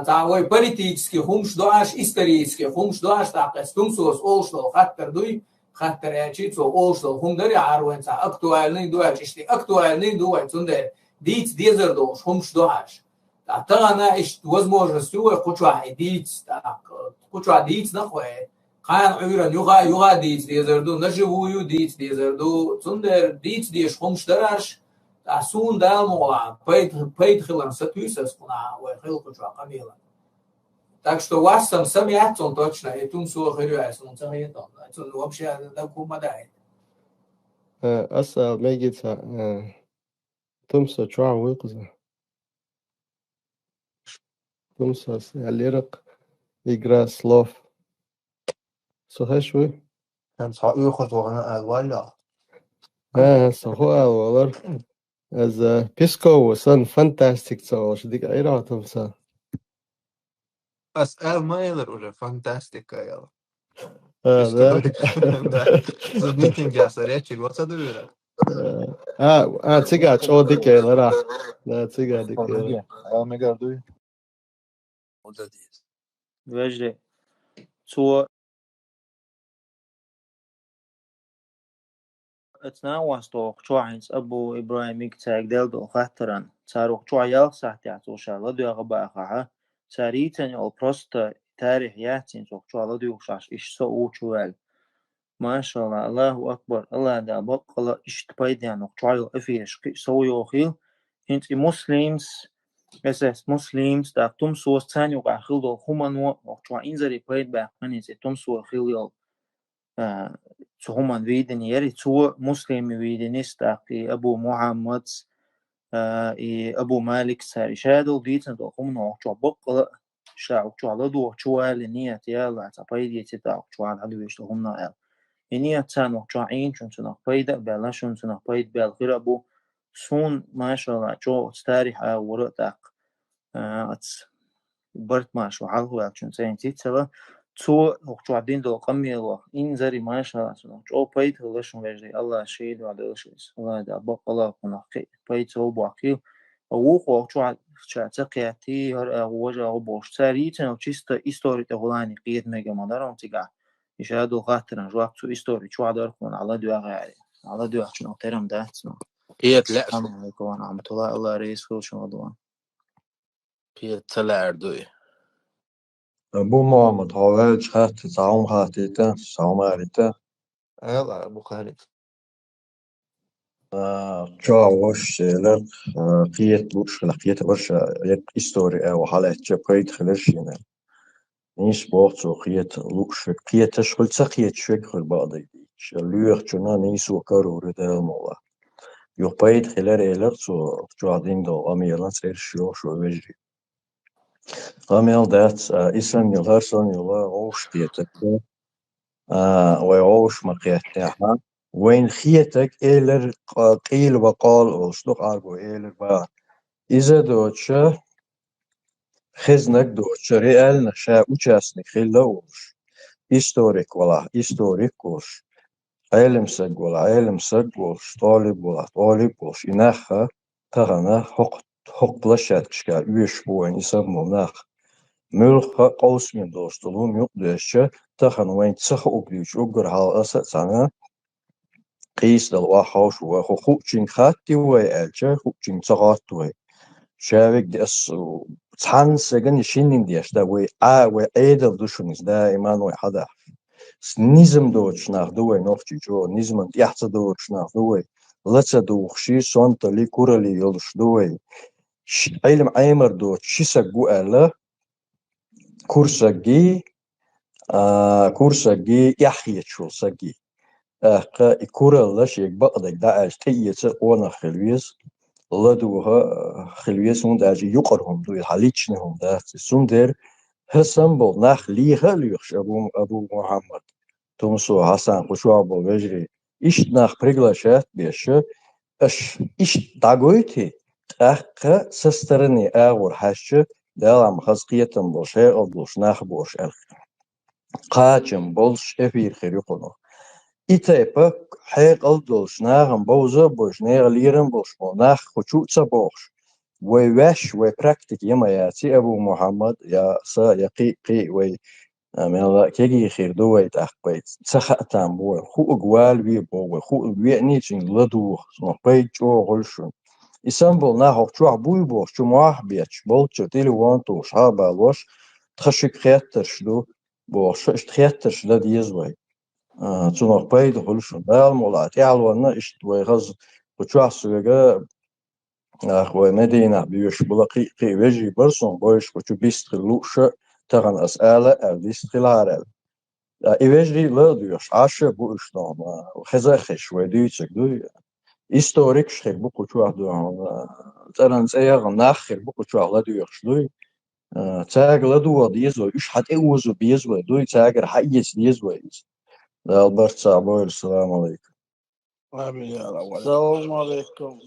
цхьа вай политический хӀумаш ду аш, исторический хӀумаш ду аш, тӀаккха эс тумсос олуш долу хаттар дуй, хаттар аьлчи, цо олуш долу хӀума дарий, хӀара вайн цхьа актуальный ду аьлча, иштта актуальный ду вай, цундела дийца дезар долуш хӀумаш ду аш. Ткъа тахана иштта возможность ю вай кху чохь и дийца, тӀаккха кху чохь дийцина вай. Кхана Ӏуьйранна юха, юха дийца дезар ду, наживую дийца дезар ду. Цундела дийца дезаш хӀумаш дара аш, ткъа суна Дала мукъ лахь, пайда, пайда хиларна сатуьйсу ас кхунах, вай хилла кху чохь къамелан. Так что вас сам, сам яц он точно, и тумсо хир ю ас, он ца хетахь. Цунна вообще дага хӀума ма даийта. Э, ас ала мегица, э, Тумсо чохь вуй кхуза? Тумсос аьллера-кх игра слов. Со хезаш вуй? Сан цхьа оьхуз вахана ала валла. Э, со хӀу ала валар. Иза Песково сан фантастик ца олуш дика Ӏийра тумсо. Ас ала ма элар уже фантастика яла. А, иштта да? Да. Зуб митинг яса речи, вот ца дуьйра. А, а, цига чӀо дика элара. Да, цига дика элара. Ала мегар дуй? Вежарий. Цо Ацна васта оху чохь хӀинца Абу ИбрахӀимиг цаьрга делла долу хаттаран. Цара оху чохь ялх сахьтехь цо ша ладоьгӀа бахахьа, цара йийцина йолу просто тарих яц хӀинца оху чохь ладуьйгӀуш Ӏаш, иштта со а ву чу ваьлла. Машалла, Аллаху акбар, Аллах Дала баккъала иштта пайденна оху чохь йолу эфираш кхин а сов йохийла. ХӀинца и муслимс, Эсэс Муслимс, тӀаккха Тумсос, царна юкъахь хилла долу хӀумано, охьа чохь инзаре пайда баьккхина иза, Тумсо хилла йолу, а, цу хӀуман видение яри, цо Муслими виденис, тӀаккха и Абу Мухьаммадс, а, и Абу Маликс, цара и ша долу дийцина долу хӀумано охьа чохь баккъала а, ша охьа чохь ладогӀа чу вале, ният яла, цхьа пайда эций тӀаккха чохь дӀадоьшу хӀумано аьлла. И ният царна охьа чохь Ӏийначун цунах пайда а баьлла, шуна цунах пайда баьлла хир а бу. Суна, машалла, чӀогӀа оцу тарихь агӀора а тӀаккха, а, ац барт маршо хьалхаваьллачун цӀена цицала, цо охьа чохь дина долу къамелох, инзаре, машалла, цунах чӀогӀа пайда хилла шун вежарий, Аллах шийла дуьхьа делла шуьца. Аллах да баккъала кхунах кхин пайда ца бохкийла. А вукхо охьа чохь ша ца кхеттий, хӀара агӀо, важа агӀо бохуш. Цара йийцина чисто истори тӀехулани кхета мега ма дара цигахь. Иша долу хаттаран жоп цу истори чохь дара кхуна, Алла дуьхьа гӀаьрий. Алла дуьхьа чунах терам дац, ну. Кхета лаьа. Ассаламу алейкум ва рахматуллах, Алла реза хуьлда шуна, Алла. Кхета ца лаьара дуй. Абу Мухьаммад, хьо ваьлча хатта, цхьа хӀума хаттийта, цхьа хӀума арийта. Ала, Абу Халид. А, чохь ваш элар, а, кхета лууш хила, кхета варша, э, истори а, ва хьалаьцча пайда хилар шена. Нийса боху цо кхета лууш верг, кхеташ хуьлу, ца кхеташ верг хуьлу бакъдерг дийцча. Лоьхучунна нийсо карур ю Дала мукъ лахь. Юха пайда хилар элар цо, чохь дина долу къамелан цӀераш йохуш вежарий. Къамел дац, а, и санна йолу, хӀара санна йолу, вовшах кхетарг. А, вай вовшах ма кхеттехьа. Вайна хетарг элар къа-, къийла ва къола олуш ду, къарго элар бахара. Иза доцуша, хезнарг доцуша, реально ша участник хилла олуш. Историк валахь, историк волуш. Ӏелам саг валахь, Ӏелам саг волуш. ТӀолиб валахь, тӀолиб волуш. И нах а тахана хӀокху, хӀокху площадкашкахь оьшуш бу вайна и санна болу нах. Муьлхха а къовсаме долуш долу хӀума юкъадоьжча, тахана вайна ца хуург дуьйцу уггар хьалха аса а цхьаьна къийсадала охьаховшу вай. Хьо хуучуьнга хаттий вай аьлча, хуучуьнга ца хотту вай. Ша вега де ас, цхьанна сагана шиннина деш да вай, Ӏа-, вай Ӏедал ду шуна иза даиман вай хьадахьаш. С-, низам доцуш нах ду вай нохчий чӀогӀа, низаман тӀаьхьа ца доцуш нах ду вай. Ла ца духуш, сонталлий, кураллий йолуш ду вай. Ш-, Ӏилма Ӏемар доцуш ши саг ву аьлла, кура саггий, а, кура саггий, эхь хеташ волу саггий. ТӀаккха и куралла шега бакъдерг дӀааьлча, тӀеэца а къонах хила веза, ладугӀа а хила веза, хӀунда аьлча юкъара хӀума ду, и хьан личный хӀума дац. Цундела хӀара санна болу нах леха а лоьхуш, Абу, Абу Мухьаммад, Тумсо, Хьасан, кху чохь болу вежарий, иштта нах приглашать а беш, аша иштта дӀагойтий, тӀаккха со стороны агӀор хьаьжча, Дала ма хаза кхетам болуш, хьекъал долуш нах бу уьш аьлла. Кхачам болуш эфир хир ю кхунах. И тайпа хьекъал долуш, нахана бовза а бойуш, нехан лерам болуш болу нах кху чу а ца бохуш, вай ваьш, вай практика я ма яций, Абу Мухьаммад, я са, я кхин а, кхин а вай, а, мелла а кегий хир ду вай тӀаккха вай. Ца хаьа там бу вай. Хуург вала ве боху вай. Хуург веаний цуьнга ладугӀу, цунах пайда чӀогӀа хуьлу шуна. И санна болу нах хӀокху чохь буй бохуш, чу мохь а бетташ, болччуьра телефон а тухуш, хьа а балош, тхан шуьга хеттарш ду бохуш, иштта хеттарш дан деза вай. А, цунах пайда хуьлу шуна. Дала мукъ лахь, тӀаьхьалонна иштта вай хаза кху чохь соьга, нах вай Мединахь боьшуш бала кхин а, кхин а вежарий бара суна, бойуш кху чу бистхила лууш а, тахана ас ала а аьлла, бистхилахьара аьлла. А, и вежарий ла а доьхуш, Ӏаш а бу уьш, хеза а хезаш, вай дуьйцург дуй. Историкаш хир бу кху чохь, цӀаран цӀе яхана нах хир бу кху чохь ладоьхуш дуй. А, цаьрга ладогӀа деза вай, уьш хьан тӀеозо беза вай дуй, цаьргара хьаэца деза вай иза. Дала барт цхьаъ бойла, салам алейкум. Амин, я Раббал. Салам алейкум.